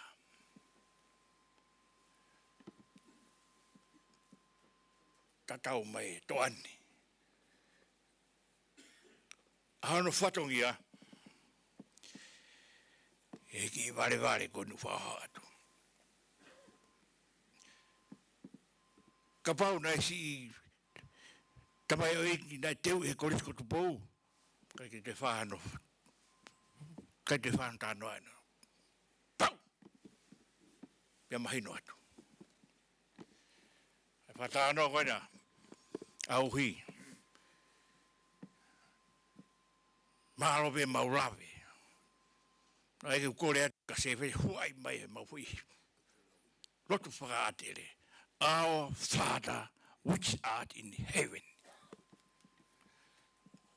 ʻalu mai e toʻa ni. ʻA hono fatongia, ʻe kiʻi valevale ko eni ʻoku fakahā atu. Kapau naʻe siʻi tamaioʻeiki naʻe teuʻi he Kolisi ko Tupou, ʻikai ke toe fai hano, ʻikai toe fai hano talanoa ʻena. Pau! Pea mahino atu. ʻE fakatalanoa ko ena, ʻauhi. Mālō pē ʻemau lave. Naʻe ʻikai ke u kole atu ka se fai huai mai ʻemau foʻi lotu fakaʻatele. Our Father which art in heaven.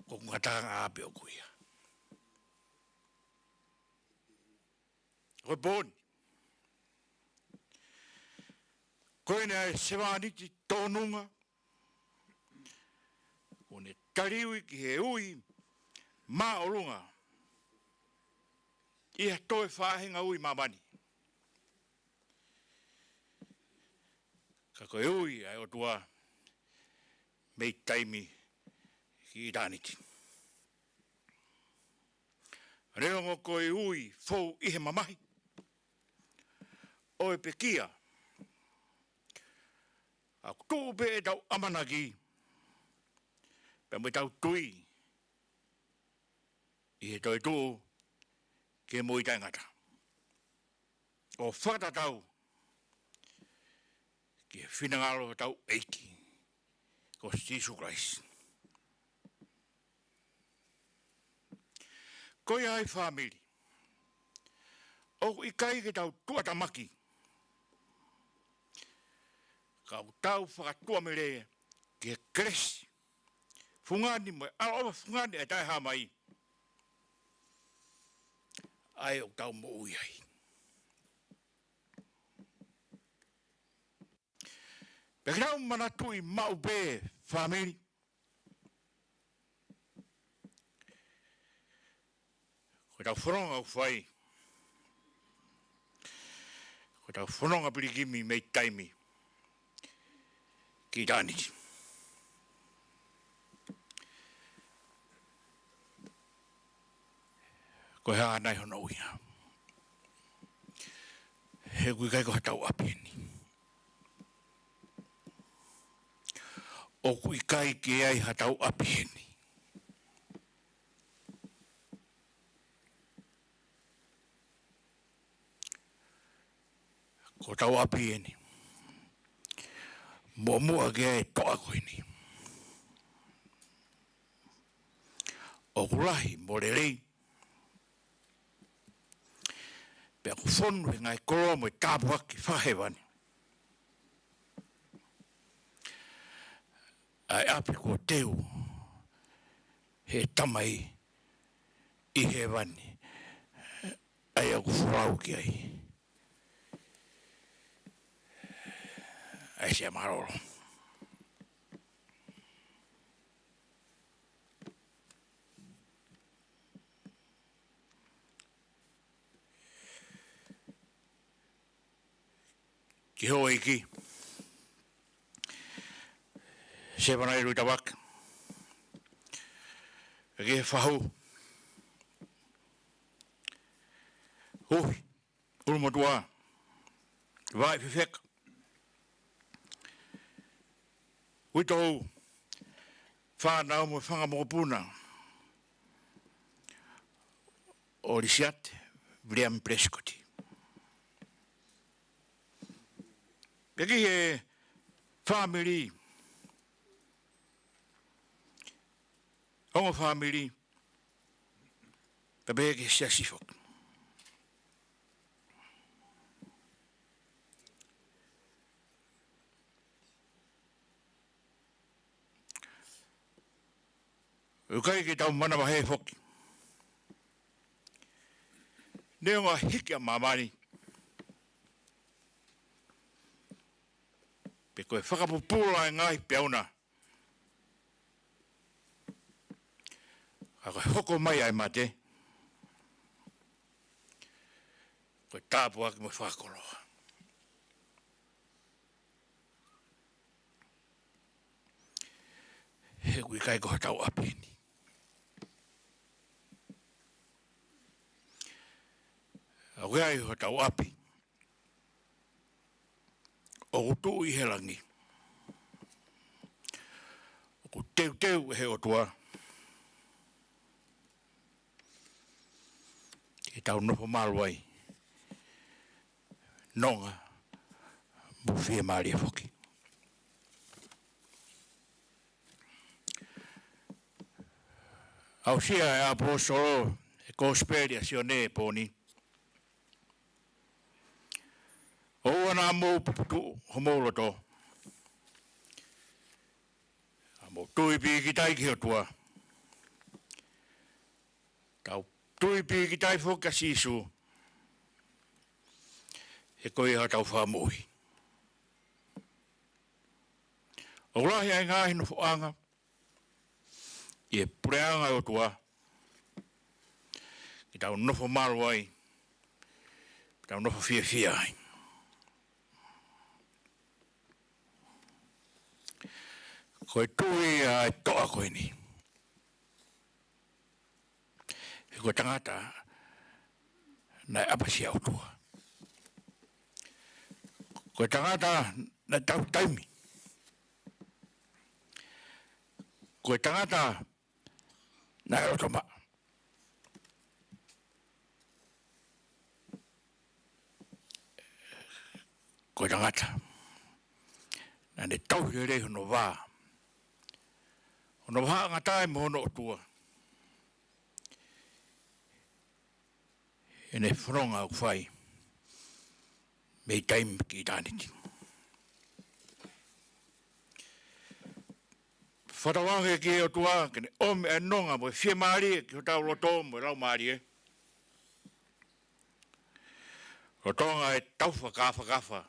Ko e ngataʻanga pē ʻoku ia. Ko e pō ni. Ko ena e sevāniti tōnunga. ʻOku ne taliui ki he ui māʻolunga ʻi ha toe faʻahinga ui ʻi māmani. Ka ko e ui ʻa e ʻOtua mei taimi ki ʻitāniti. Neongo ko e ui fou ʻi he mamahi ʻo e pekia, ʻoku tuʻu pē ʻetau ʻamanaki pea mo ʻetau tui ʻi he toetuʻu ki he moʻui taʻengata. ʻO fakatatau ki he finangalo ʻo hotau ʻEiki ko Sīsū Kalaisi. Ko ia ai fāmili, ʻoku ʻikai ke tau tuʻatamaki, ka ʻoku tau fakatuʻamelie ki he kelesi fungani mo e ʻaloʻofa fungani ʻa e taʻehāmai ʻa ia ʻoku tau moʻui ai. Pea ke tau manatuʻi maʻu pē fāmili, ko ʻetau fononga ʻoku fai, ko ʻetau fononga pilikimi mei taimi ki ʻitāniti. Ko e hā nai hono ʻuhinga? He ʻoku ʻikai ko hatau ʻapi eni. ʻOku ʻikai ke ʻi ai hatau ʻapi eni. Ko hotau ʻapi eni. Muʻomuʻa ke ʻi ai e toʻa ko eni, ʻoku lahi mo lelei, pea ʻoku fonu he ngaahi koloa mo e tāpuaki fakahēvani ʻa e ʻapi kuo teu ʻe he Tamai ʻi hēvani, ʻa ia ʻoku folau ki ai ʻa e Siasi Mālōlō. Ki he houʻeiki, Sevana ʻi Luitavak, ki he fahu, Uhi, ʻUlumotuʻa, Vai Fefeka, Uitou, fānau mo e fanga mokopuna ʻo Lisiate Viliami Pelesikoti. Pea ki he fāmili, ongo fāmili, pea pehē ki he siasi foki. ʻOku ʻikai ke tau manavahē foki. Neongo e hiki ʻa māmani, pe ko e fakapupula e ngaahi peau na, ka ko e hoko mai ʻa e mate, ko e tāpuaki mo e fakakoloa. he ʻoku ʻikai ko hotau ʻapi eni. ʻOku ʻi ai hotau ʻapi ʻoku tuʻu ʻi he langi, ʻoku teuteu ʻe he ʻOtua ke tau nofo malu ai, nonga mo fiemālie foki. Aʻusia ʻe he ʻaposetolo e kosipeli ʻa Sione he pō ni: ʻOua naʻa mou puputuʻu homou loto, ka mou tui pīkitai ki he ʻOtua. Tau tui pīkitai foki kia Sīsū, he ko ia hotau Fakamoʻui. ʻOku lahi ʻa e ngaahi nofoʻanga ʻi he puleʻanga ʻo e ʻOtua ke tau nofo malu ai, tau nofo fiefia ai. Ko e tui ʻa e toʻa ko eni, he ko e tangata naʻe ʻapasia ʻOtua. Ko e tangata naʻe tauhi taimi. Ko e tangata naʻe loto maʻa. Ko e tangata naʻa ne tauhi lelei hono vā, hono vahaʻangatae mo hono ʻOtua, ʻene fononga ʻoku fai mei taimi ki ʻitāniti. Fakatauange ki he ʻOtua ke ne ʻomi ʻa e nonga mo e fiemālie ki hotau loto mo e laumālie, lolotonga e tau fakafakafa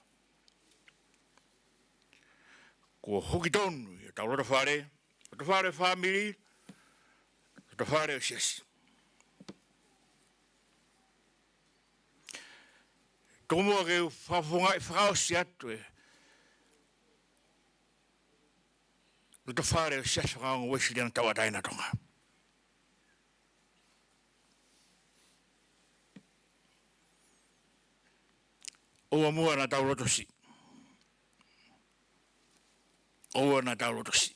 kuo huki tonu ʻi hotau lotofale, lotofale fāmili, lotofale ʻo e siasi. Tuku muʻa ke u fakafofongaʻi fakaʻosi atu e lotofale ʻo e Siasi Fakaongo Uēsiliana Tauʻatāina ʻo Tonga. ʻOua muʻa naʻa tau lotosiʻi. ʻOua naʻa tau lotosiʻi.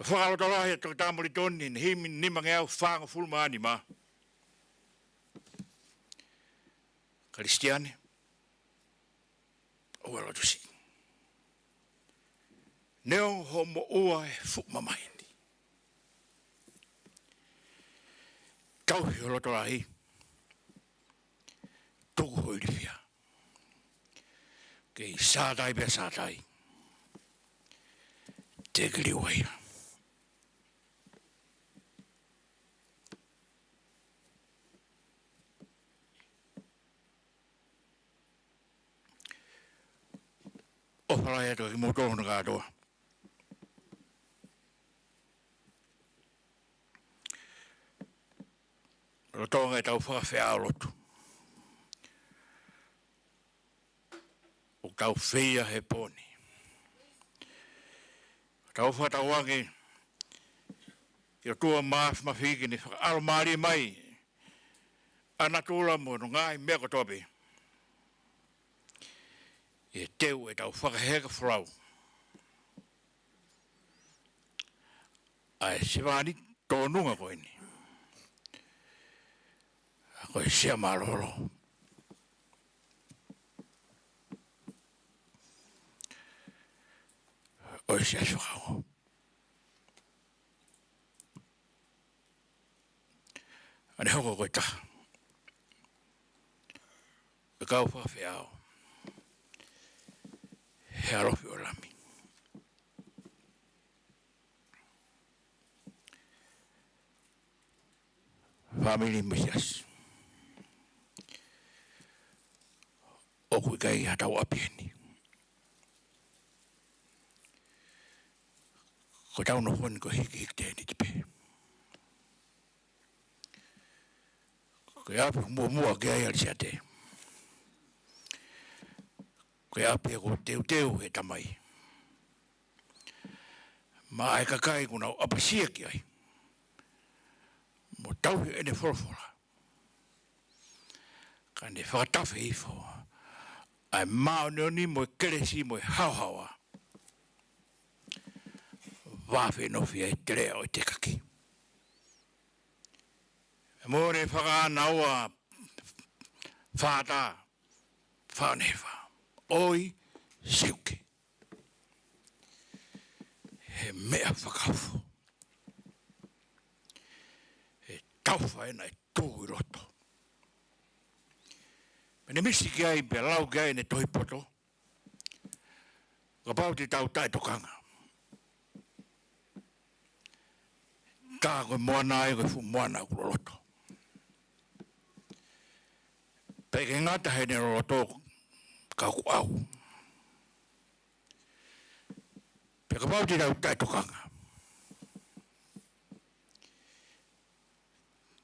Fakalotolahi ʻa Toketā Molitoni ʻi he himi nimangeau fāngofulu mā nima: Kalisitiane, ʻoua ʻe lotosiʻi. Neongo hoʻo moʻua he fuʻu mamahi ni, tauhi ho loto lahi, tuku ho ilifia. Kei sātai pē ʻa sātai, te ke liliu ai ia. ʻOfa lahi atu kiate kimoutolu hono kātoa. Lolotonga ʻetau fakafeʻao lotu ʻoku tau fai he pō ni, tau fakatauange ki he ʻOtua Māfimafi ke ne fakaʻalomālie mai ʻa natula mo hono ngaahi meʻa kotoa pē, ʻi he teu ʻetau fakaheka folau ʻa e sevāniti tōnunga ko eni, ko e Sea Mālōlō ʻo e Siasi Fakaongo. ʻA ʻene hoko ko e taha ʻo e kau fakafeʻao he ʻalofi ʻo e Lami. Fāmili mo e siasi, ʻoku ʻikai haʻatau ʻapi eni. Ko ʻetau nofo ni ko e hikihiki tēniti pē. Ko e ʻapi muʻomuʻa ki ai ʻa Lisiate, ko e ʻapi ʻoku teuteu ʻe he Tamai maʻa e kakai kuo nau ʻapasia ki ai, mo tauhi ʻene folofola, ka ne fakatafe hifo ʻa e māʻoniʻoni mo e kelesi mo e haohaoa, vāfenofia e teleʻa ʻo e tekaki. Mo ne fakaʻānaua fātā, fānau ʻe fā, ʻoi, siuke. He meʻa fakaofo. He taufa ena ʻe tuʻu ʻi loto. Pea ne misi ki ai, pea lau ki ai ʻene tohi poto. Kapau te tau taʻetokanga. Tā ko e moana ai, ko e fuʻu moana ʻoku loloto. Pea ʻikai ngata heʻene loloto, ka ʻoku ʻau. Pea kapau te tau taʻetokanga.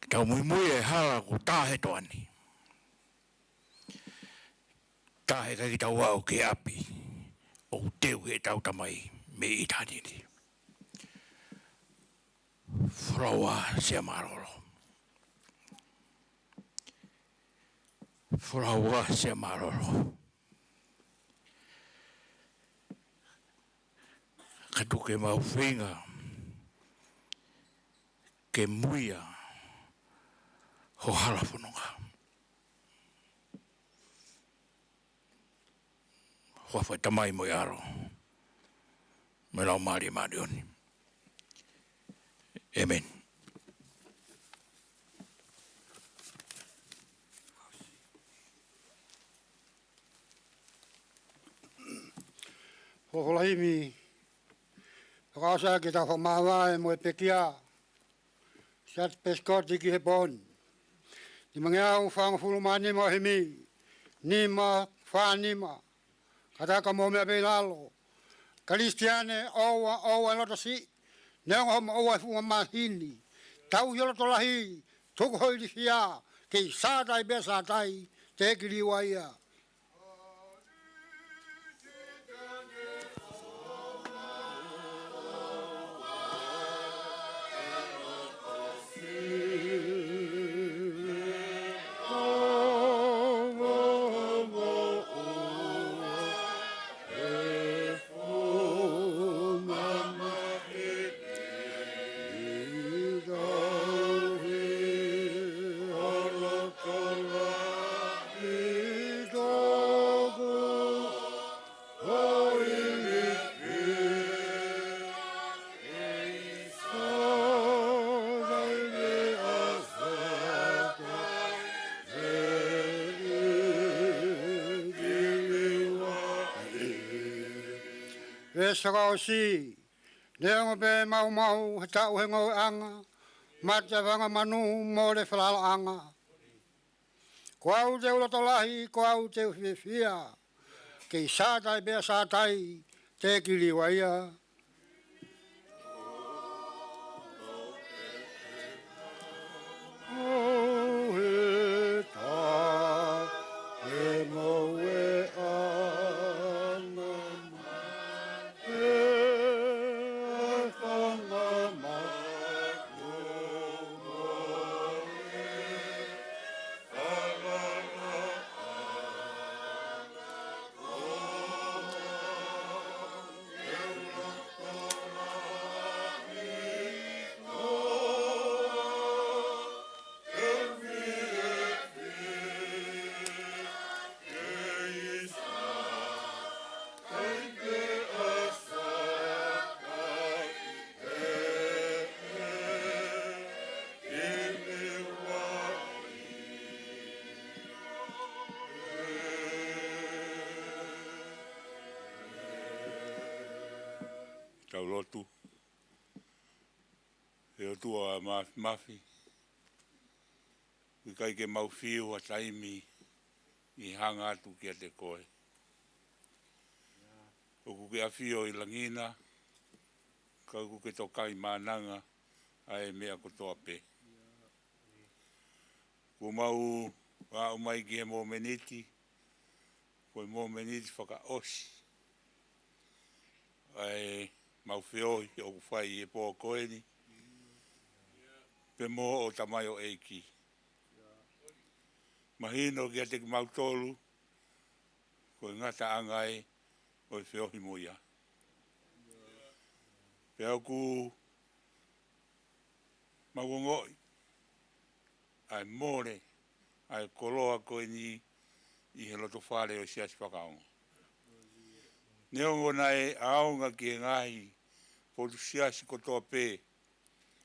Ke tau muimui e hala ʻoku tā he toa ni. Tā he ʻikai ke tau aʻu ki he ʻapi ʻoku teu heʻetau Tamai mei ʻitāniti. Folau ā Sea Mālōlō. Folau ā Sea Mālōlō. Ka tuku ke mau feinga ke muia ho hala fononga. Huafa ʻo e Tamai mo e ʻAlo mo e Laumālie Māʻoniʻoni. ʻĒmeni. Folofola himi, fakaʻosi ʻaki ʻetau fakamāvae mo e pekia, Siate Pesikoti ki he pō ni. Nimangeau fāngofulu mā nima ʻo e himi, nima fā nima. Kātaki mo meʻa pē ʻi lalo. Kalisitiane, ʻoua, ʻoua loto siʻi, neongo hoʻomo ʻoua ʻi he fuʻu mamahi ni. Tauhi ho loto lahi, tuku ho ilifia, kei sātai pea sātai, teʻeki liua ia. Veesi fakaʻosi. Neongo pē maumau he taʻu he ngoueʻanga, mate ʻa e fanga manu mole falalaʻanga, ko au te u loto lahi, ko au te u fiefia, kei sātai pea sātai, teʻeki liua ia. Tau lotu. ʻE ʻOtua Māfimafi, ʻoku ʻikai ke mau fiu ha taimi ʻi he hanga atu kiate koe. ʻOku ke ʻafio ʻi langi na, ka ʻoku ke tokaimaʻananga ʻa e meʻa kotoa pē. Kuo mau aʻu mai ki he momeniti, ko e momeniti fakaʻosi ʻa e mau feohi ʻoku fai ʻi he pō ko eni, pea mo hoʻo tamaioʻeiki. Mahino kiate kimautolu ko e ngataʻanga ē ʻo e feohi mo ia. Pea ʻoku mau ongoʻi ʻa e mole ʻa e koloa ko eni ʻi he loto fale ʻo e Siasi Fakaongo. Neongo naʻe ʻaonga ki he ngaahi potu siasi kotoa pē,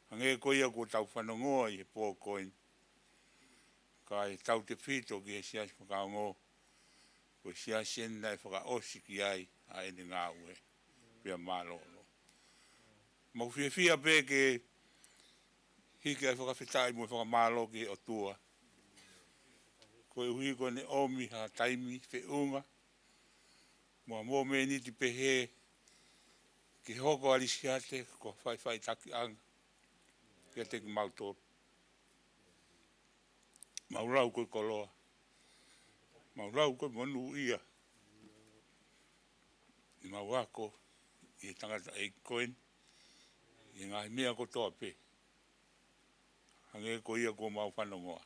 hangē ko ia kuo tau fanongoa ʻi he pō ko eni, ka ʻi he tautefito ki he Siasi Fakaongo, ko e siasi eni naʻe fakaʻosi ki ai ʻa ʻene ngāue. Pea mālōlō. Mau fiefia pē ke hiki ʻa e fakafetaʻi mo e fakamālō ki he ʻOtua, koeʻuhi ko ʻene ʻomi ha taimi feʻunga mo ha momeniti pehē ke hoko ʻa Lisiate ko ha faʻifaʻitakiʻanga kiate kimautolu. Mau lau ko e koloa, mau lau ko e monūʻia ʻi he mau ako ʻi he tangataʻeiki ko eni ʻi he ngaahi meʻa kotoa pē, hangē ko ia kuo mau fanongoa.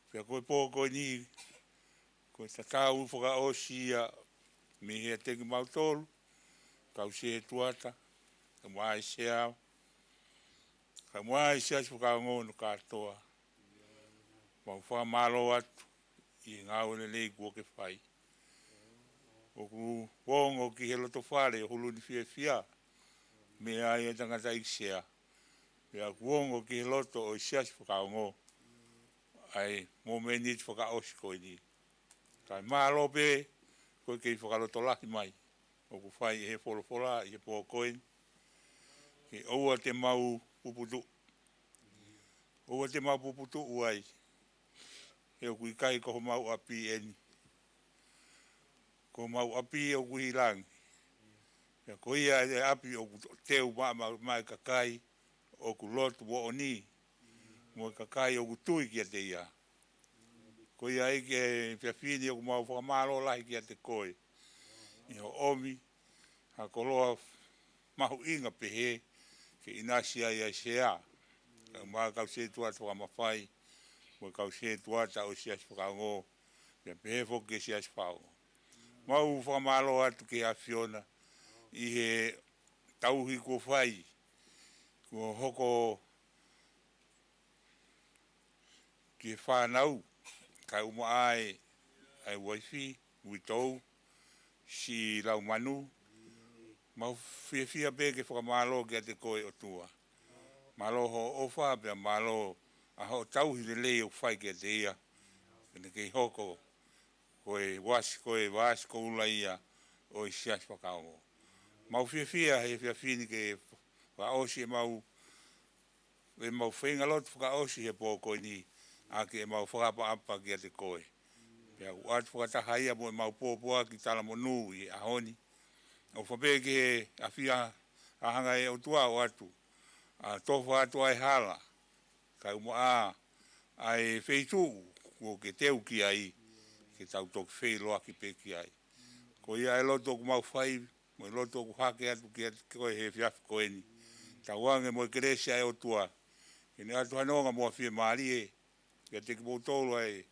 Pea ko e pō ko eni, ko e tatau fakaʻosi ia meiate kimautolu, kau setuata, kau maʻa e Sea, kau maʻa e Siasi Fakaongo hono kātoa. Mau fakamālō atu ʻi he ngāue lelei kuo ke fai. ʻOku ongo ki he loto fale ʻo Huluni Fiefia, meʻa ai e tangataʻeiki Sea, pea ʻoku ongo ki he loto ʻo e Siasi Fakaongo ʻa e momeniti fakaʻosi ko eni. Kae mālō pē ko e kei fakalotolahi mai ʻoku fai ʻe he folofola ʻi he pō ko eni, ke ʻoua te mau puputuʻu. ʻOua te mau puputuʻu ai, he ʻoku ʻikai ko homau ʻapi eni. Ko homau ʻapi ʻoku ʻi langi. Pea ko ia e ʻapi ʻoku teu maʻa, maʻa, maʻa e kakai ʻoku lotu moʻoni, mo e kakai ʻoku tui kiate ia. Ko ia ʻEiki, ʻEiki Fiafine, ʻoku mau fakamālō lahi kiate koe ʻi hoʻo ʻomi ha koloa mahuʻinga pehē ke ʻinasi ai ʻa e Sea, kau maʻa e kau setuata fakamafai, mo e kau setuata ʻo e Siasi Fakaongo, pea pehē foki ki he Siasi Fakaongo. Mau fakamālō atu ki he ʻAfiona ʻi he tauhi kuo fai, kuo hoko ki he fānau, kae ʻumaʻā ʻa e uaifi, uitou, siʻi laumanu. Mau fiefia pē ke fakamālō kiate koe ʻOtua. Mālō hoʻo ʻofa pea mālō ʻa hoʻo tauhi lelei ʻoku fai kiate ia, ke ne kei hoko ko e vasi, ko e vasi koula ia ʻo e Siasi Fakaongo. Mau fiefia he efiafi ni ke fakaʻosi ʻemau, ʻemau feinga lotu fakaʻosi he pō ko eni, ʻaki ʻemau fakaʻapaʻapa kiate koe. Pea ʻoatu fakataha ia mo ʻemau pōpoaki talamonū ʻi he ʻaho ni. ʻOfa pē ki he ʻafio ʻa e hanga ʻe he ʻOtua ʻo ʻoatu ʻa e tofa atu ʻa e hala, kae ʻumaʻā ʻa e feituʻu kuo ke teu ki ai, ke tau toki feʻiloaki pē ki ai. Ko ia e lotu ʻoku mau fai, mo e lotu ʻoku hake atu kiate koe he efiafi ko eni. Tauange mo e kelesi ʻa e ʻOtua ke ne ʻoatu ha nonga mo ha fiemālie kiate kimoutolu ʻa e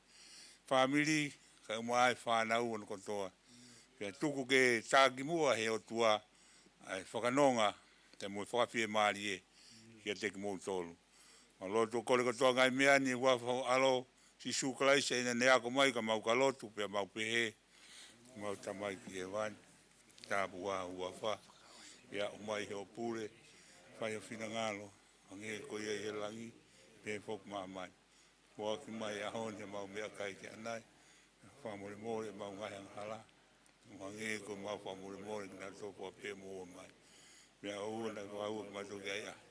fāmili, kae ʻumaʻā ʻa e fānau hono kotoa. Pea tuku ke takimuʻa he ʻOtua ʻa e fakanonga, pea mo e fakafiemālie kiate kimoutolu. Mau lotu ʻo kole kotoa ngaahi meʻa ni ʻi he huafa ho ʻAlo, Sīsū Kalaisi, ʻi heʻene ako mai ka mau ka lotu, pea mau pehē: Mau Tamai ʻoku ʻi hēvani, tāpuhā ho huafa, pea aʻu mai hoʻo pule, fai ho finangalo, hangē ko ia ʻi he langi, pehē foki ʻi māmani. Foaki mai he ʻaho ni haʻamau meʻakai ki ʻanai. Fakamolemole ʻemau ngaahi angahala, ʻo hangē ko ʻemau fakamolemole kinautolu pē ʻoku ʻoua mai. Pea ʻoua naʻa ke fakahaofi kimautolu ki he ʻahiʻahi.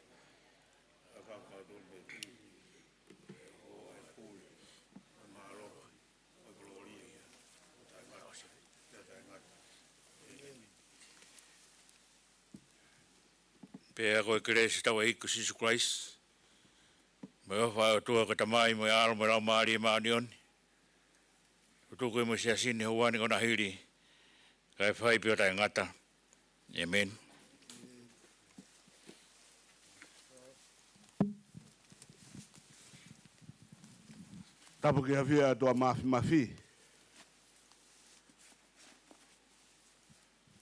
Pea ko e kelesi ʻa hotau ʻEiki ko Sīsū Kalaisi, mo e ʻofa ʻa e ʻOtua ko e Tamai, mo e ʻAlo, mo e Laumālie Māʻoniʻoni, ʻoku tuku ia mo e siasi ni he ʻaho ni, ko hono hili, kae fai pē ʻo taʻengata. ʻĒmeni. Tapu ki he ʻafio ʻa e ʻOtua Māfimafi.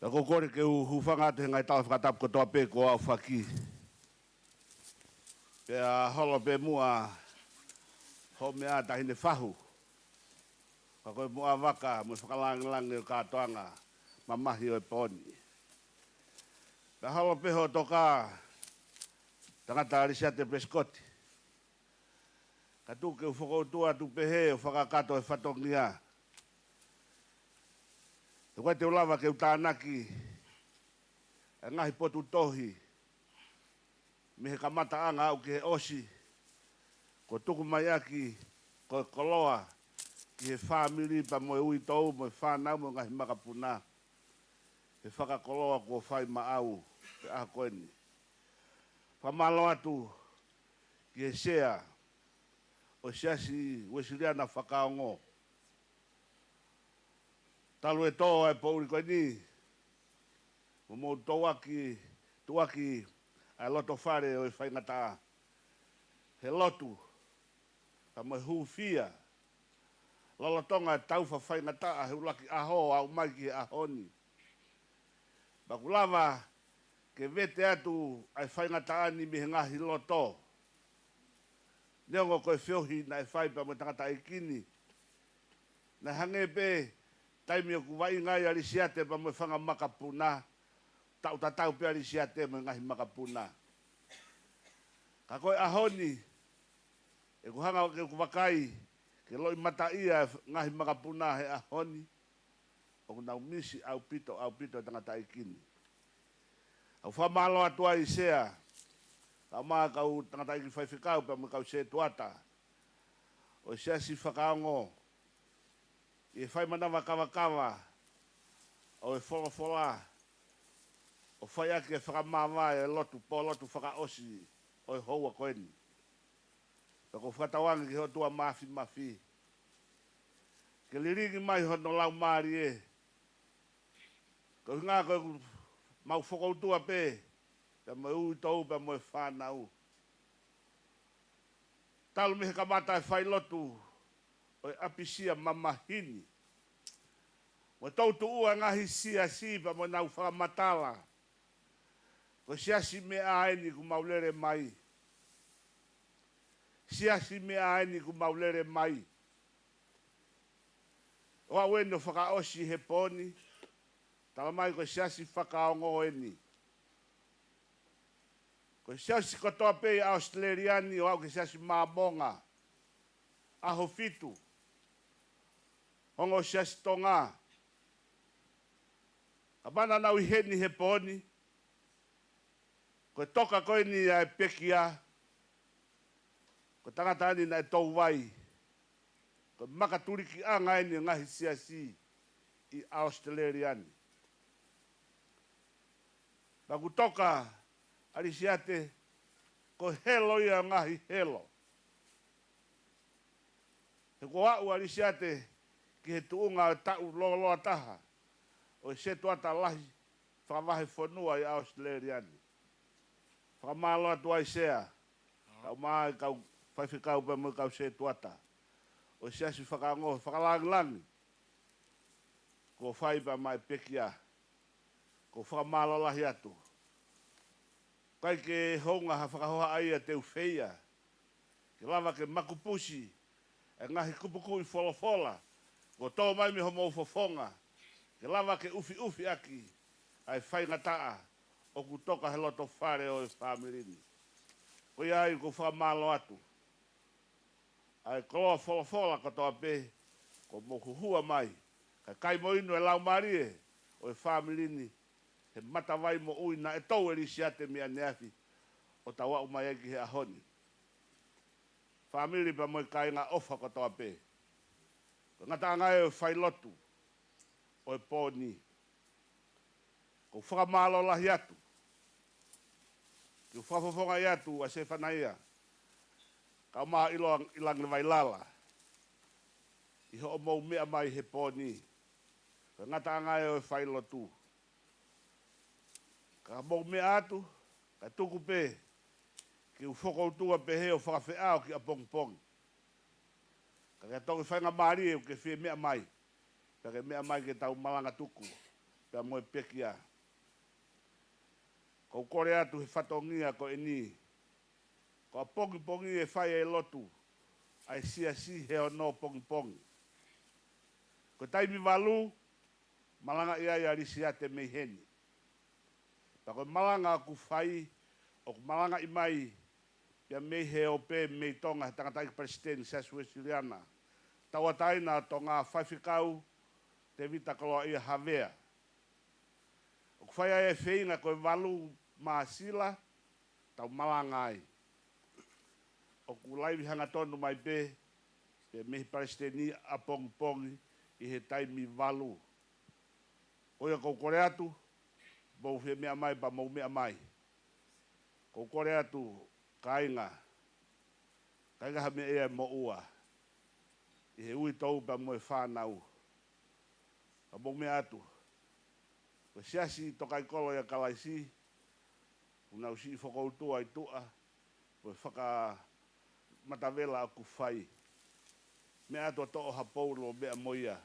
Pea ʻoku ou kole ke u hūfanga atu he ngaahi tala fakatapu kotoa pē kuo aofaki. Pea holo pē muʻa hoʻo meʻa Taʻahine Fahu. Ka ko e muʻa vaka mo e fakalāngilangi ʻo e kātoanga mamahi ʻo e pō ni. Pea holo pē hoʻo toka tangata Lisiate Pelesikoti. Ka tuku ke u fokoutua atu pehē ʻo fakakakato e fatongia. He ʻoku ʻikai te u lava ke u tānaki e ngaahi potu tohi mei he kamataʻanga aʻu ki he ʻosi, kuo tuku mai ʻaki ko e koloa ki he fāmili pea mo e uitou mo e fānau mo e ngaahi makapuna he fakakoloa kuo fai maʻau he ʻaho ko eni. Fakamālō atu ki he Sea ʻo e Siasi Uēsiliana Fakaongo. Talu e tō ʻa e poʻuli ko eni, mo mou tuʻuaki, tuʻuaki ʻa e loto fale ʻo e faingataʻa he lotu, pea mo e hūfia, lolotonga e taufa faingataʻa he ʻuluaki ʻaho ʻo aʻu mai ki he ʻaho ni. Pea ʻoku lava ke vete atu ʻa e faingataʻa ni mei he ngaahi loto. Neongo ko e feohi naʻe fai pea mo e tangataʻeiki ni, naʻe hangē pē taimi ʻoku vaʻinga ai ʻa Lisiate pea mo e fanga makapuna, taʻu tatau pē ʻa Lisiate mo e ngaahi makapuna. Ka ko e ʻaho ni, ʻoku hanga ke ʻoku vakai ke loʻimataʻia e ngaahi makapuna he ʻaho ni, ʻoku nau misi ʻaupito, ʻaupito e tangataʻeiki ni. ʻOku ou fakamālō atu ai Sea, kae ʻumaʻā e kau tangataʻeiki faifekau pea mo e kau setuata ʻo e Siasi Fakaongo, ʻi he fai manava kavakava ʻo e folofola, ʻo fai ʻaki e fakamāvae e lotu, pō lotu fakaʻosi ʻo e houa ko eni. Pea ʻoku ou fakatauange ki he ʻOtua Māfimafi ke lilingi mai hono laumālie. Ko e ʻuhinga ko ʻeku mau fokoutua pē, pea mo e uitou, pea mo e fānau. Talu mei he kamata e failotu ʻo e ʻapisia mamahi ni, mo e toutuʻua e ngaahi siasi pea mo ʻenau fakamatala, ko e siasi meʻa eni ʻoku mau lele mai. Siasi meʻa eni ʻoku mau lele mai. ʻO aʻu eni ʻo fakaʻosi he pō ni, tala mai ko e Siasi Fakaongo eni. Ko e siasi kotoa pē ʻi ʻAositelēlia ni ʻo aʻu ki he Siasi Māmonga, ʻAhofitu, ongo Siasi Tonga, kapau naʻa nau ʻi heni he pō ni, ko e toka ko eni ʻa e pekia, ko e tangata eni naʻe touvai, ko e makatulikiʻanga eni e ngaahi siasi ʻi ʻAositelēlia ni. Pea ʻoku toka ʻa Lisiate, ko e helo ia ʻo e ngaahi helo. He kuo aʻu ʻa Lisiate ki he tuʻunga ʻo e taʻu lōloa taha ʻo e setuata lahi fakavahefonua ʻi ʻAositelēlia ni. Fakamālō atu ai Sea, kae ʻumaʻā e kau faifekau pea mo e kau setuata ʻo e Siasi Fakaongo, fakalāngilangi kuo fai pea maʻa e pekia. ʻOku ou fakamālō lahi atu. ʻIkai ke hounga ha fakahohaʻa ia te u feia, ke lava ke makupusi e ngaahi kupukuʻi folofola kuo tō mai mei homou fofonga, ke lava ke ʻufiʻufi ʻaki ʻa e faingataʻa ʻoku toka he loto fale ʻo e fāmili ni. Ko ia ai ʻoku ou fakamālō atu. ʻA e koloa folofola kotoa pē kuo mou huhua mai, kae kai mo inu e laumālie ʻo e fāmili ni he matavai moʻui naʻe tō ʻe Lisiate mei ʻaneafi ʻo tau aʻu mai ai ki he ʻaho ni. Fāmili pea mo e kāinga ʻofa kotoa pē, ko e ngataʻanga ē ʻo e failotu ʻo e pō ni. ʻOku ou fakamālō lahi atu. Ke u fakafofongaʻi atu ʻa Sefanaia, kae ʻumaʻā ʻIlo-, ʻIlangi Vailala, ʻi hoʻomou meʻa mai he pō ni. Ko e ngataʻanga ē ʻo e failotu. Ka mou meʻa atu, ka tuku pē ke u fokoutua pehē ʻo fakafeʻao ki ʻapongipongi. Ka ke toki faingamālie ʻoku ke fie meʻa mai, pea ke meʻa mai ke tau malanga tuku pea mo e pekia. ʻOku ou kole atu he fatongia ko eni, ko ʻapongipongi ʻe fai ai e lotu ʻa e siasi he ono pongipongi. Ko e taimi valu, malangaʻi ai ʻa Lisiate mei heni. Pea ko e malanga ʻoku fai, ʻoku malangaʻi mai pea mei he ope mei Tonga, he tangataʻeiki palesiteni Siasi Uesiliana Tauʻatāina ʻo Tonga, Faifekau Tēvita Koloaʻia Havea. ʻOku fai ai e feinga ko e valu Māsila, tau malanga ai. ʻOku laivi hangatonu mai pē, pea mei he palesiteni ʻapongipongi ʻi he taimi valu. Ko ia ʻoku ou kole atu, mou fie meʻa mai pea mou meʻa mai. ʻOku ou kole atu, kāinga, kāinga ha meʻa ia ʻe moʻua ʻi he uitou pea mo e fānau. Ka mou meʻa atu, ko e siasi ʻi Tokaikolo ʻia Kalaisi, ʻoku nau siʻi fokoutua ʻi tuʻa, ko e fakamatavela ʻoku fai. Meʻa atu ʻo toʻo ha pou ʻo meʻa mo ia,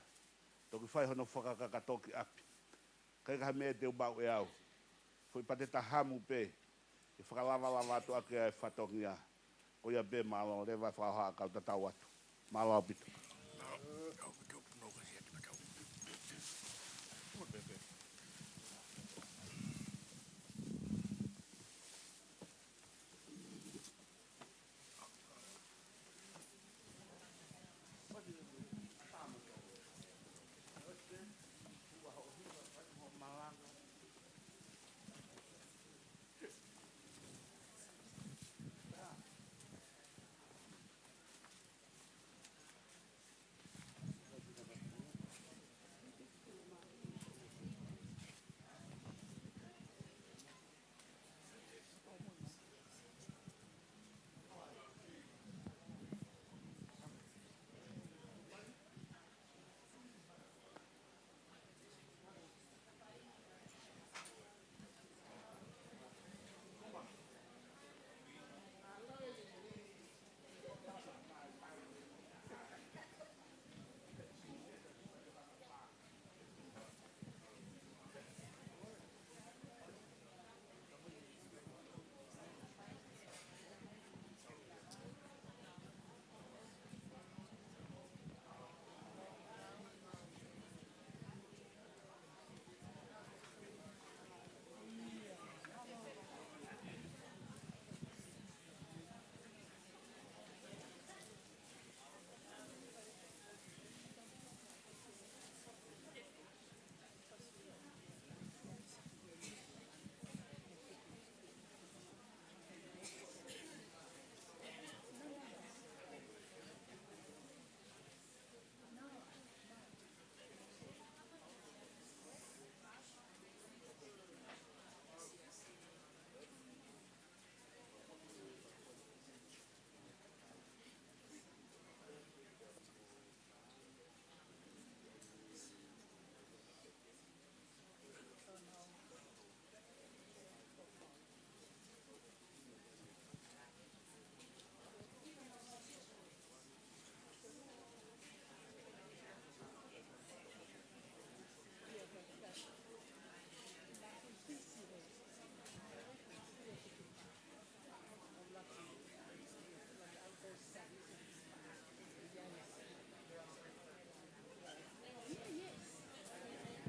toki fai hono fakakakato ki ʻapi. Kāinga, ha meʻa te u maʻu ʻe au. Foʻi pate tahamu pē, ke fakalavalava atu ʻaki ʻa e fatongia. Ko ia pē, mālō, leva e fakahoha, kau tatau atu. Mālō ʻaupito.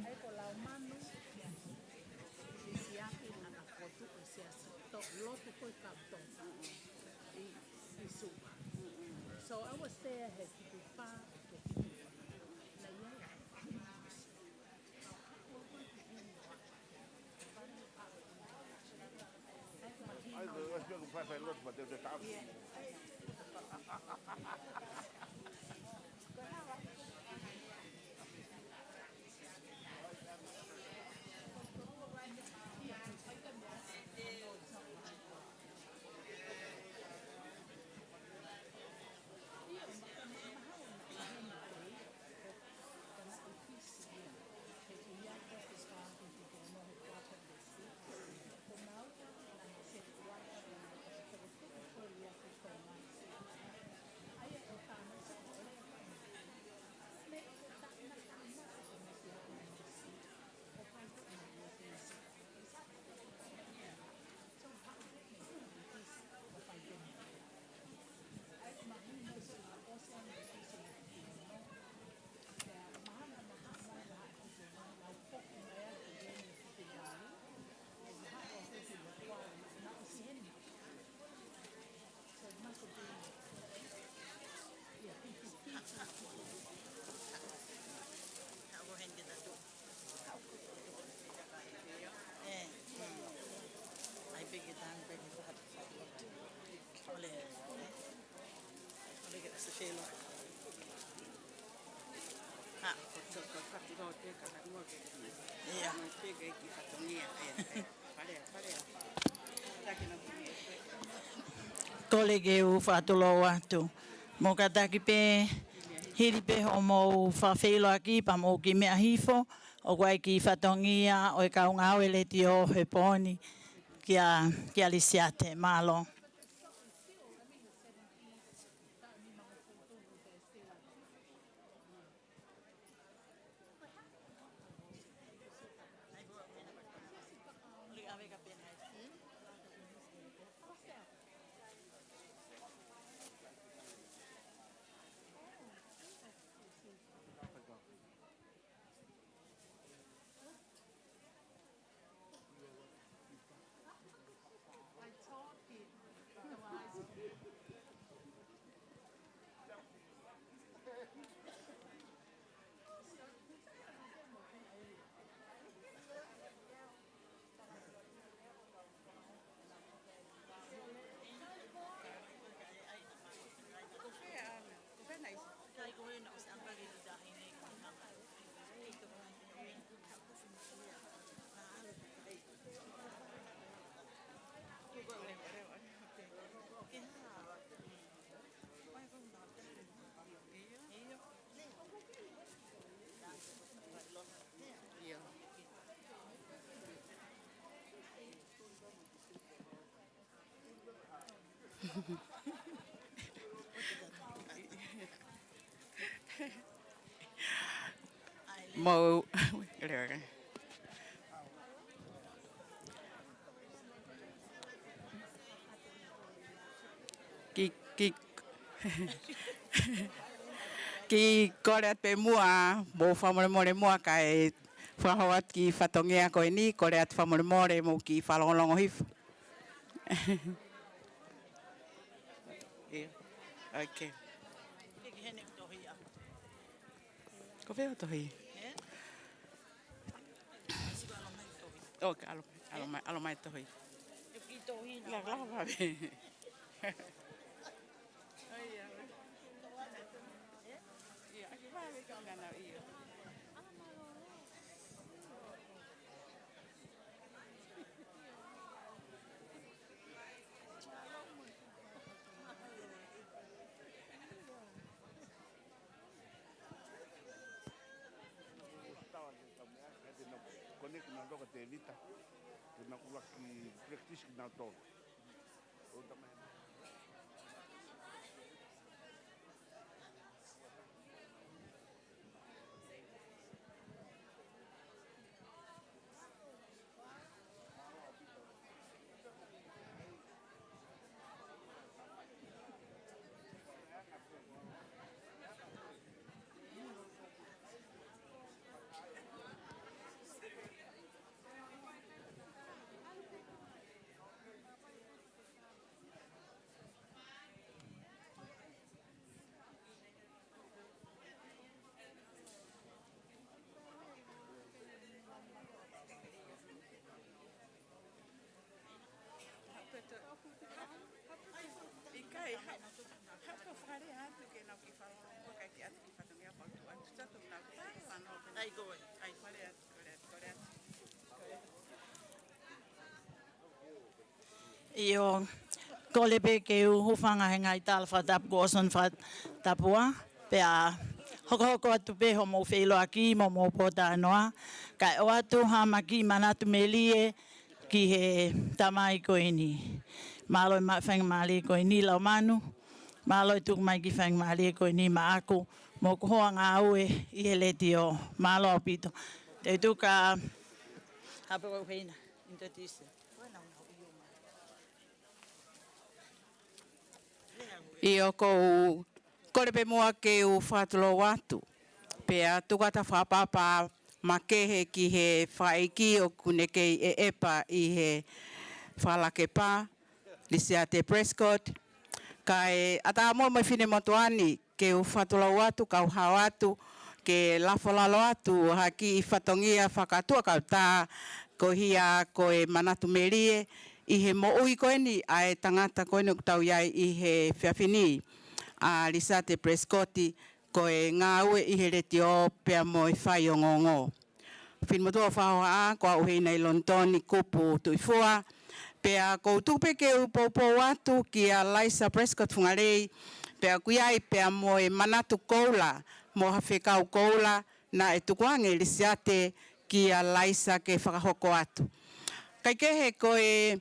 Ai ko Laumanu, Lisiate, naʻa na fokotuʻu e siasi, to-, lotu ko ē kau Tonga ʻi, ʻi Suva. So I was there he fitu fā, he fitu fā. Naʻe ʻi ai. Kole ke u fakatulou atu. Mou kātaki pē, hili pē hoʻomou fakafeʻiloaki pea mou kiʻi meʻa hifo, ʻoku ʻi ai e kiʻi fatongia ʻo e kau ngāue letiō he pō ni kia, kia Lisiate. Mālō. Mou, kiʻi, kiʻi, kiʻi kole atu pē muʻa, mou fakamolemole muʻa kae fakahoko atu kiʻi fatongia ko eni, kole atu fakamolemole mou kiʻi fakalongolongo hifo. ʻIo. Okay. Ko fē hoʻo tohi? ʻO, ka ʻalu, ʻalu mai, ʻalu mai tohi. La, la, la. Connect na loka te Vita. Te na kulaki practice na tolo. ʻIkai, ha-, haʻu pē ʻo fakalea atu ke nau kiʻi fakalea, kae kiʻi ʻatu kiʻi fatongia pau tu atu, tato nau kiʻi fanongo. ʻAi ko ē, ʻai fakalea atu, fakalea atu, fakalea atu. ʻIo, kole pē ke u hūfanga he ngaahi tala fakatapu kuo ʻosi hono fakatapua, pea hokohoko atu pē hoʻomou feʻiloaki mo hoʻomou pōtalanoa, kae ʻoatu ha kiʻi manatu melie ki he tamai ko eni. Mālō e maʻu faingamālie ko eni Laumanu, mālō e tuku mai e kiʻi faingamālie ko eni maʻaku, mo hoku hoa ngāue ʻi he letiō. Mālō ʻaupito. Te u tuku ā, hape wa uheina, introduce. ʻIo, ʻoku ou kole pē muʻa ke u fakatulou atu. Pea tuku atu ha fakatapu makehe ki he fakaʻeiki ʻoku ne kei ʻeʻepa ʻi he fakalakepa, Lisiate Prescott. Kae ʻatā muʻa mo e finemotuʻa ni, ke u fakatulou atu, kau hao atu, ke lafo lalo atu ha kiʻi fatongia fakatuʻa kautā, ko ia ko e manatu melie ʻi he moʻui ko eni ʻa e tangata ko eni ʻoku tau ʻi ai ʻi he efiafi ni. ʻa Lisiate Pelesikoti, ko e ngāue ʻi he letiō pea mo e faiongoongo. Finemotuʻa ʻo Fakahohaʻa, ko au Uheina ʻi Lonitoni Kupu Tuʻifua, pea ʻoku ou tuku pē ke u poupou atu kia Laisa Pelesikoti Fungalei, pea ʻoku ʻi ai pea mo e manatu koula, mo ha fekau koula, naʻe tukuange ʻe Lisiate kia Laisa ke fakahoko atu. Kaikehe ko e,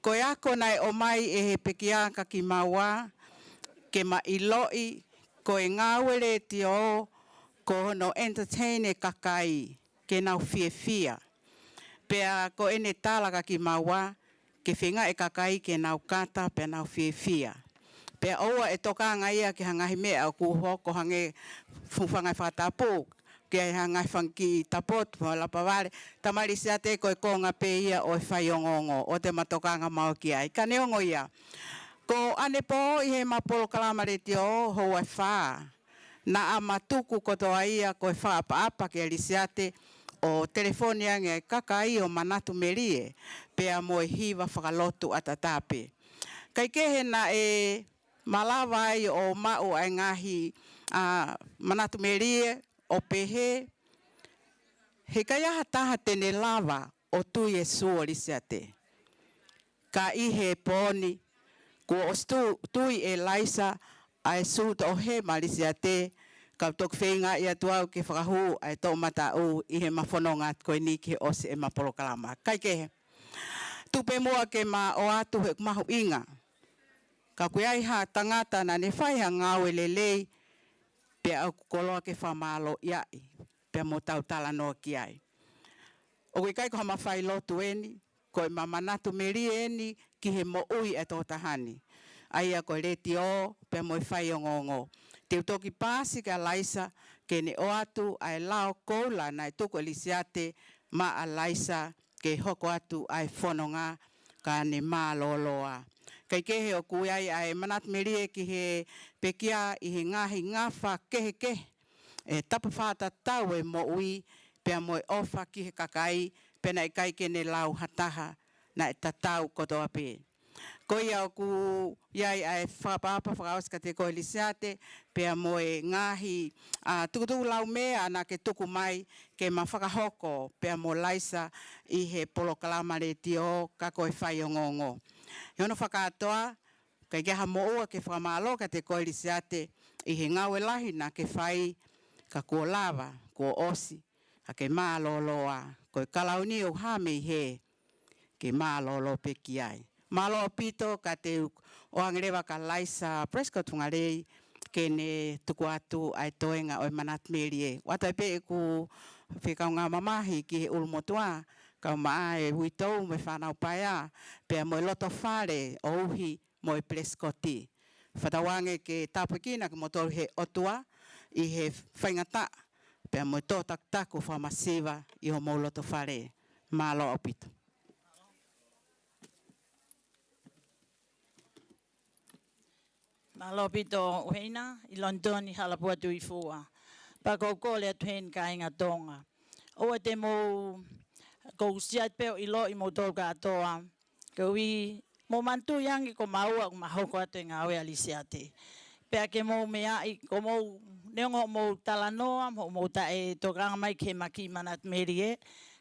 ko e ako naʻe ʻomai ʻe he pekia kia kimaua, ke ma ʻiloʻi, ko e ngāue letiō, ko hono entertain e kakai, ke nau fiefia. Pea ko ʻene tala kia kimaua, ke feinga e kakai ke nau kata pea nau fiefia. Pea ʻoua ʻe tokanga ia ki ha ngaahi meʻa ʻoku hoko hangē fungani fakatapu, ki ha ngaahi fanga kiʻi tapotu, mo e lapa vale, talamai ʻe Lisiate ko e konga pē ia ʻo e faiongoongo, ʻoua te ma tokanga maua ki ai. Ka neongo ia, ko ʻanepō ʻi heʻema polokalama letiō houa ʻe fā, naʻa ma tuku kotoa ia ko e fakaʻapaʻapa kia Lisiate ʻo telefoni ange e kakai ʻo manatu melie, pea mo e hiva fakalotu ʻatā pē. Kaikehe naʻe malava ai ʻo maʻu ʻa e ngaahi, ʻa, manatu melie ʻo pehē, heʻikai ha taha te ne lava ʻo tui e sū ʻo Lisiate. Ka ʻi he pō ni, kuo ʻosi tu-, tui ʻe Laisa ʻa e sū toʻohema ʻa Lisiate, kau toki feinga ʻi atu au ke fakahū ʻa e toʻomataʻu ʻi heʻema fononga ko eni ki he ʻosi ʻema polokalama. Kaikehe, tuku pē muʻa ke ma ʻoatu he ʻoku mahuʻinga. Ka ʻoku ʻi ai ha tangata naʻa ne fai ha ngāue lelei, pea ʻoku koloa ke fakamālōʻiaʻi, pea mo tau talanoa ki ai. ʻOku ʻikai ko ha mafai lotu eni, ko ʻema manatu melie eni ki he moʻui ʻa e tokotaha ni. ʻA ia ko e letiō, pea mo e faiongoongo. Te u toki paasi kia Laisa, ke ne ʻoatu ʻa e lao koula naʻe tuku ʻe Lisiate maʻa Laisa, ke hoko atu ʻa e fononga ka ne mālōlō ā. Kaikehe ʻoku ʻi ai ʻa e manatu melie ki he pekia ʻi he ngaahi ngafa kehekehe, ʻe tapafakatatau e moʻui, pea mo e ʻofa ki he kakai, pea naʻe ʻikai ke ne lau ha taha, naʻe tatau kotoa pē. Ko ia ʻoku ʻi ai ʻa e fakaʻapaʻapa fakaʻosi kiate koe Lisiate, pea mo e ngaahi, ʻa, tukutuku laumea naʻa ke tuku mai ke ma fakahoko, pea mo Laisa ʻi he polokalama letiō ka ko e faiongoongo. ʻI hono fakakātoa, ʻikai ke ʻi ai ha moʻua ke fakamālō kiate koe Lisiate ʻi he ngāue lahi naʻa ke fai ka kuo lava, kuo ʻosi, ka ke mālōlō ā, ko e kalauni ʻoku hā mei hē, ke mālōlō pē ki ai. Mālō ʻaupito ka te u ʻoange leva kia Laisa Pelesikoti Fungalei ke ne tuku atu ʻa e toenga ʻo e manatu melie. ʻOatu ai pē ʻeku fekaungāmamahi ki he ʻulumotuʻa, kau maʻa e uitou mo e fānau paea, pea mo e lotofale ʻo uhi mo e Pelesikoti. Fakatauange ke tāpuekina kimoutolu he ʻOtua ʻi he faingataʻa, pea mo e tō takutaku fakamasiva ʻi homou lotofale. Mālō ʻaupito. Mālō ʻaupito Uheina, ʻi Lonitoni Halapua Tuʻifua. Pea ʻoku ou kole atu heni kāinga Tonga. ʻOua te mou, ʻoku ou sio atu pē ʻo ʻiloʻi moutolu kātoa. Koeʻuhi, mou manatuʻi ange ko maua ʻoku ma hoko atu e ngāue ʻa Lisiate. Pea ke mou meaʻi, ko mou, neongo hoʻomou talanoa, mo hoʻomou taʻe tokanga mai ki heʻema kiʻi manatu melie,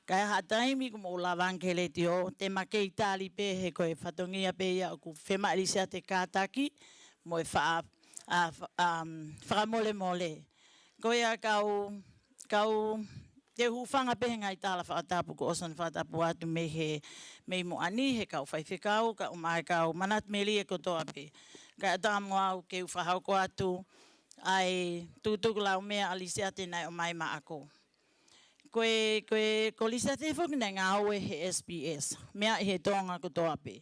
ka ʻi ha taimi ʻoku mou lava ange ki he letiō, te ma kei tali pē he ko e fatongia pē ia ʻoku fiemaʻu ʻe Lisiate kātaki, mo e fa-, ʻa, fa-, um, fakamolemole. Ko ia kau, kau, te u hūfanga pē he ngaahi tala fakatapu kuo ʻosi hono fakatapu atu mei he, mei muʻa ni he kau faifekau, kau mai kau manatu melie kotoa pē. Kae ʻatā mo au ke u fakahoko atu ʻa e tukutuku laumea ʻa Lisiate naʻe ʻomai maʻaku. Ko e, ko e, ko Lisiate foki naʻe ngāue he S B S, meʻa ʻi he Tonga kotoa pē.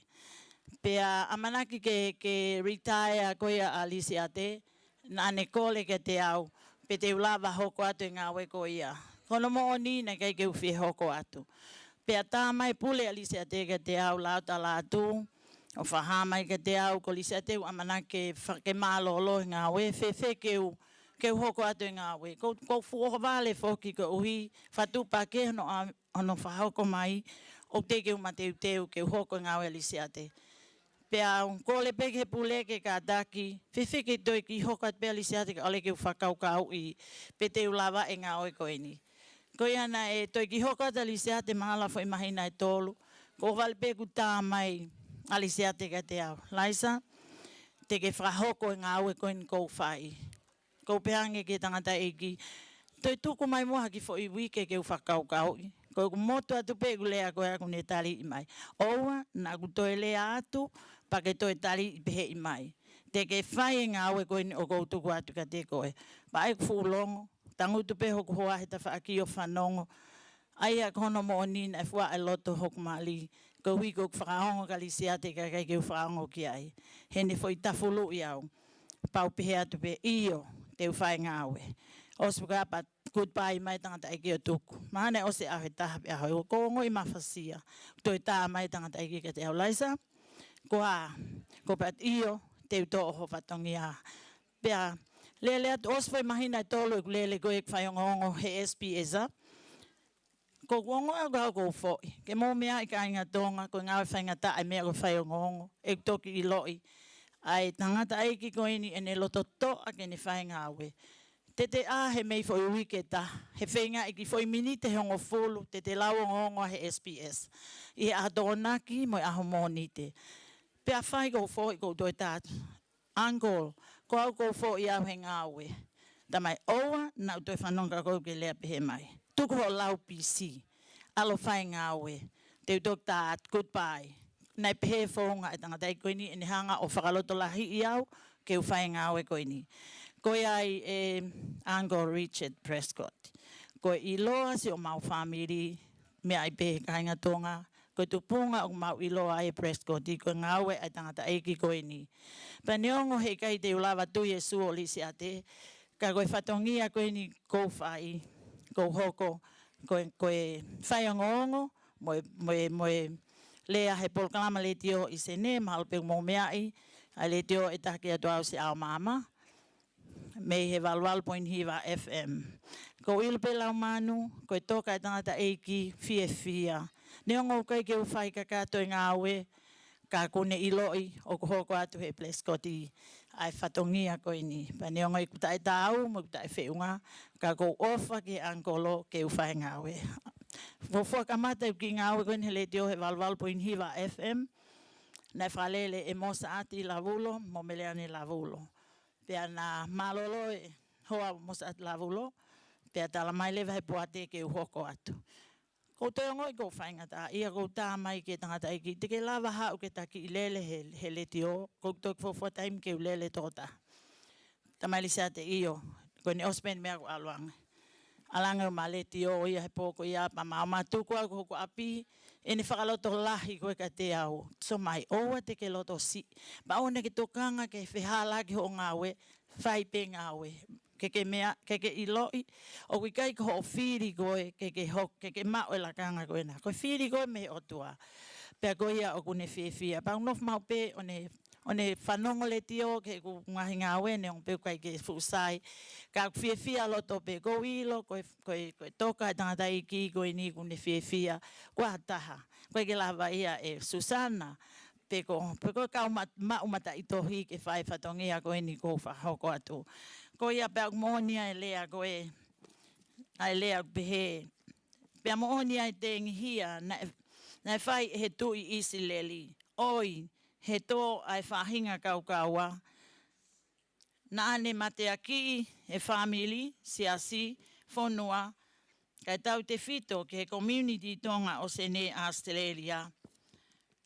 Pea ʻamanaki ke, ke retire ko ia ʻa Lisiate, naʻa ne kole kiate au, pe te u lava hoko atu e ngāue ko ia. Ko hono moʻoni naʻe ʻikai ke u fie hoko atu. Pea tā mai pule ʻa Lisiate kiate au, lau tala atu, ʻo fakahā mai kiate au, ko Lisiate ʻoku ʻamanaki ke fa-, ke mālōlō he ngāue, fēfē ke u, ke u hoko atu e ngāue. Ko, ko fuofua vale foki koeʻuhi, fakatupu pē ke hono a-, hono fakahoko mai, ʻoku teʻeki ke u mateuteu ke u hoko e ngāue ʻa Lisiate. Pea ʻoku ou kole pē ki he pule ke kātaki, fefine, ke toe kiʻi hoko atu pē ʻa Lisiate kae ʻoua ke u fakakaukauʻi pe te u lava e ngāue ko eni. Ko ia naʻe toe kiʻi hoko atu ʻa Lisiate mahalo foʻi māhina ʻe tolu, ko e ʻohovale pē kuo tā mai ʻa Lisiate kiate au: Laisa, te ke fakahoko e ngāue ko eni ʻoku ou fai. ʻOku ou pehē ange ki he tangataʻeiki, toe tuku mai muʻa ha kiʻi foʻi uike ke u fakakaukauʻi. Ko ʻeku motu atu pē ʻeku lea ko ē ʻoku ne taliʻi mai: ʻOua naʻa ku toe lea atu pea ke toe taliʻi peheʻi mai. Te ke fai e ngāue ko eni ʻoku ou tuku atu kiate koe. Pea ʻi heʻeku fuʻu longo, tangutu pē hoku hoa he tafaʻaki ʻo fanongo. ʻA ia ko hono moʻoni naʻe fuaʻa e loto hoku mali koeʻuhi ko ʻeku fakaongo kia Lisiate kae ʻikai ke u fakaongo ki ai. Heʻene foʻi tafuluʻi au, pea u pehē atu pē, ʻio, te u fai e ngāue. ʻOsi pē ka pea goodbye mai e tangataʻeiki ʻo tuku. Mahalo naʻe ʻosi e ʻaho ʻe taha pe ʻaho ʻe ua, ʻoku ou ongoʻi mafasia. Toe tā mai e tangataʻeiki kiate au: Laisa, ko e hā? Ko e pehē atu, ʻio, te u toʻo ho fatongia. Pea lele atu, ʻosi foʻi māhina ʻe tolu ʻeku lele ko ē ʻeku faiongoongo he S P S, ā. ʻOku ou ongoʻi au ʻoku ou foʻi. Ke mou meaʻi kāinga Tonga, ko e ngāue faingataʻa e meʻa ko e faiongoongo. ʻEku toki ʻiloʻi ʻa e tangataʻeiki ko eni ʻene loto toʻa ke ne fai e ngāue. Te te ʻā he meimei foʻi uike ʻe taha, he feingaʻi e kiʻi foʻi miniti ʻe hongofulu, te te lau ongoongo he S P S ʻi he ʻaho Tokonaki mo e ʻaho Mōnite. Pea fai ʻoku ou foʻi, ʻoku ou toe tā atu: Uncle, ko au ʻoku ou foʻi au he ngāue. Tamai, ʻoua naʻa ku toe fanongo kia koe ke lea pehē mai. Tuku hoʻo lau P C, ʻalu ʻo fai e ngāue. Te u toki tā atu, goodbye. Naʻe pehē founga e tangataʻeiki ko eni ʻene hanga ʻo fakalotolahiʻi au ke u fai e ngāue ko eni. Ko ia ai ʻe Uncle Richard Prescott. Ko e ʻiloa siʻomau fāmili, meaʻi pē kāinga Tonga, ko e tupunga ʻoku mau ʻiloa ai e Prescott, ko e ngāue ʻa e tangataʻeiki ko eni. Pea neongo heʻikai te u lava tui e sū ʻo Lisiate, ka ko e fatongia ko eni ʻoku ou fai, ʻoku ou hoko ko e, ko e faiongoongo mo e, mo e, mo e lea he polokalama letiō ʻi Senē, mahalo pē ʻoku mou meaʻi ʻa e letiō ʻe taki atu au ʻi he ʻaho maama, mei he valu valu poini hiva F M. ʻOku ou ʻilo pē Laumanu, ko e toka e tangataʻeiki fiefia. Neongo ʻoku ʻikai ke u fai kakato e ngāue, ka ʻoku ne ʻiloʻi ʻoku hoko atu he Prescott ʻa e fatongia ko eni. Pea neongo ʻeku taʻetaau mo ʻeku taʻefeʻunga, ka ʻoku ou ʻofa ki he ʻangikolo ke u fai e ngāue. Fuofua kamata ʻeku kiʻi ngāue ko eni he letiō he valu valu poini hiva F M, naʻe fakalele ʻe Mosaʻati Lavulo mo Meleane Lavulo. Pea naʻa mālōlō e hoa ʻo Mosaʻati Lavulo, pea tala mai leva he poate ke u hoko atu. ʻOku ou toe ongoʻi ʻoku ou faingataʻaʻia, ʻoku ou tā mai ki he tangataʻeiki, te ke lava haʻu ke ta kiʻi lele he, he letiō? ʻOku ou toki fuofua taimi ke u lele tokotaha. Tamai Lisiate, ʻio, ko ʻene ʻosi pē ʻene meʻa ʻoku ou ʻalu ange. ʻAlu ange ʻo ma letiō ia he pō ko ia, pea ma, ma tuku au ki hoku ʻapi, ʻene fakalotolahi ko ē kiate au: Sō mai, ʻoua te ke loto siʻi. Pea ʻoua naʻa ke tokanga ki he fehālaaki hoʻo ngāue, fai pē ngāue. Ke ke meʻa, ke ke ʻiloʻi ʻoku ʻikai ko hoʻo fili koe ke ke hoko, ke ke maʻu e lakanga ko ena. Ko e fili koe mei he ʻOtua. Pea ko ia ʻoku ne fiefia. Pea u nofo maʻu pē ʻo ne, ʻo ne fanongo letiō ki heʻeku ngaahi ngāue, neongo pē ʻoku ʻikai ke fuʻu sai, ka ʻoku fiefia loto pē. ʻOku ou ʻilo ko e, ko e, ko e toka e tangataʻeiki ko eni ʻoku ne fiefia. Ko ha taha, ʻoku ʻikai ke lava ia ʻe Susana pe ko, pe ko e kau mat-, maʻu mataʻitohi ke fai e fatongia ko eni ʻoku ou fakahoko atu. Ko ia pea ʻoku moʻoni ʻa e lea ko ē, ʻa e lea ʻoku pehē: Pea moʻoni ʻa e tengihia naʻe, naʻe fai ʻe he tuʻi ʻIsileli: ʻOi, he tō ʻa e faʻahinga kaukaua, naʻa ne mateakiʻi e fāmili, siasi, fonua, kae tautefito ki he community Tonga ʻo Senē, ʻAositelēlia,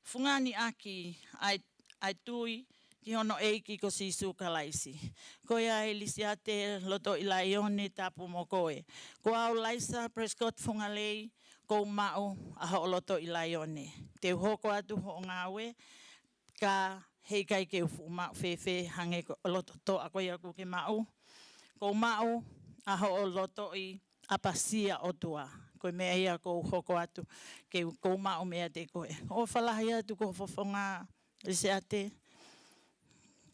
fungani ʻaki ʻa e, ʻa e tui ki hono ʻEiki ko Sīsū Kalaisi. Ko ia ai Lisiate Lotoʻilaione, tapu mo koe. Ko au Laisa Prescott Fungalei, ʻoku ou maʻu ʻa hoʻo lotoʻilaione. Te u hoko atu hoʻo ngāue, ka heʻikai ke u fuʻu maʻu fēfē hangē ko e loto toʻa ko ia ʻoku ke maʻu. ʻOku ou maʻu ʻa hoʻo lotoʻi ʻapasia ʻOtua. Ko e meʻa ia ʻoku ou hoko atu ke u, ʻoku ou maʻu meiate koe. ʻOfa lahi atu ki ho fofonga Lisiate.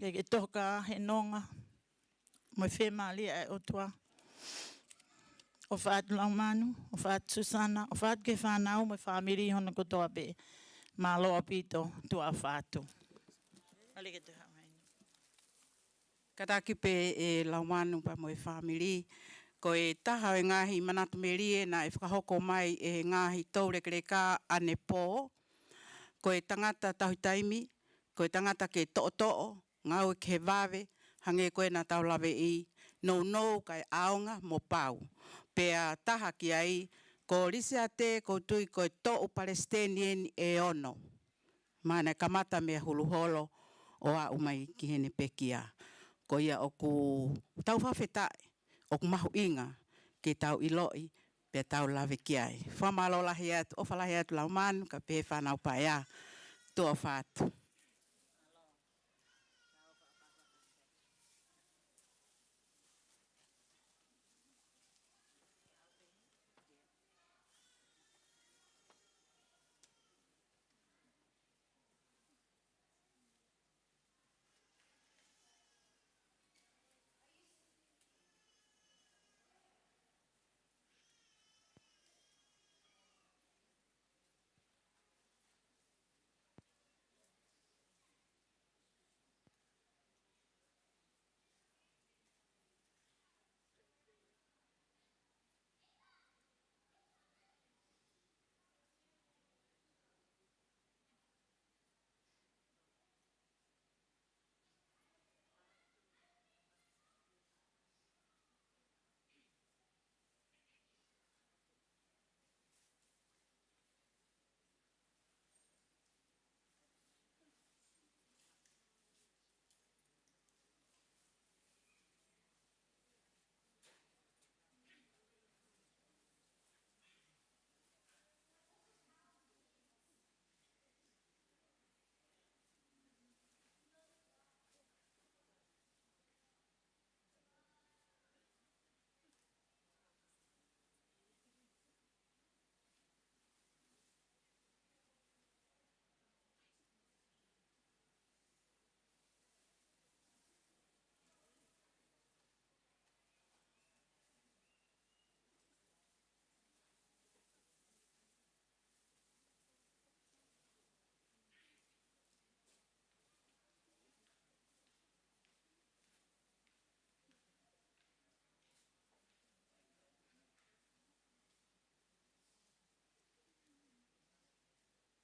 Ke ke toka he nonga mo e fiemālie ʻa e ʻOtua. ʻOfa atu Laumanu, ʻofa atu Susana, ʻofa atu ki he fānau mo e fāmili hono kotoa pē. Mālō ʻaupito, tuʻa ʻofa atu. Kātaki pē ʻe Laumanu pea mo e fāmili, ko e taha ʻo e ngaahi manatu melie naʻe fakahoko mai ʻe he ngaahi toulekeleka ʻanepō, ko e tangata tauhi taimi, ko e tangata ke toʻotoʻo, ngāue ki he vave, hangē ko ē naʻa tau laveʻi, nounou kae ʻaonga mo pau. Pea taha ki ai, ko Lisiate, ʻoku ou tui ko e toʻu palesiteni eni ʻe ono. Naʻe kamata mei Huluholo ʻo aʻu mai ki heni pekia. Ko ia ʻoku tau fakafetaʻi, ʻoku mahuʻinga ke tau ʻiloʻi, pea tau lave ki ai. Fakamālō lahi atu, ʻofa lahi atu Laumanu, kae pehē fānau paea. Tuʻa ʻofa atu.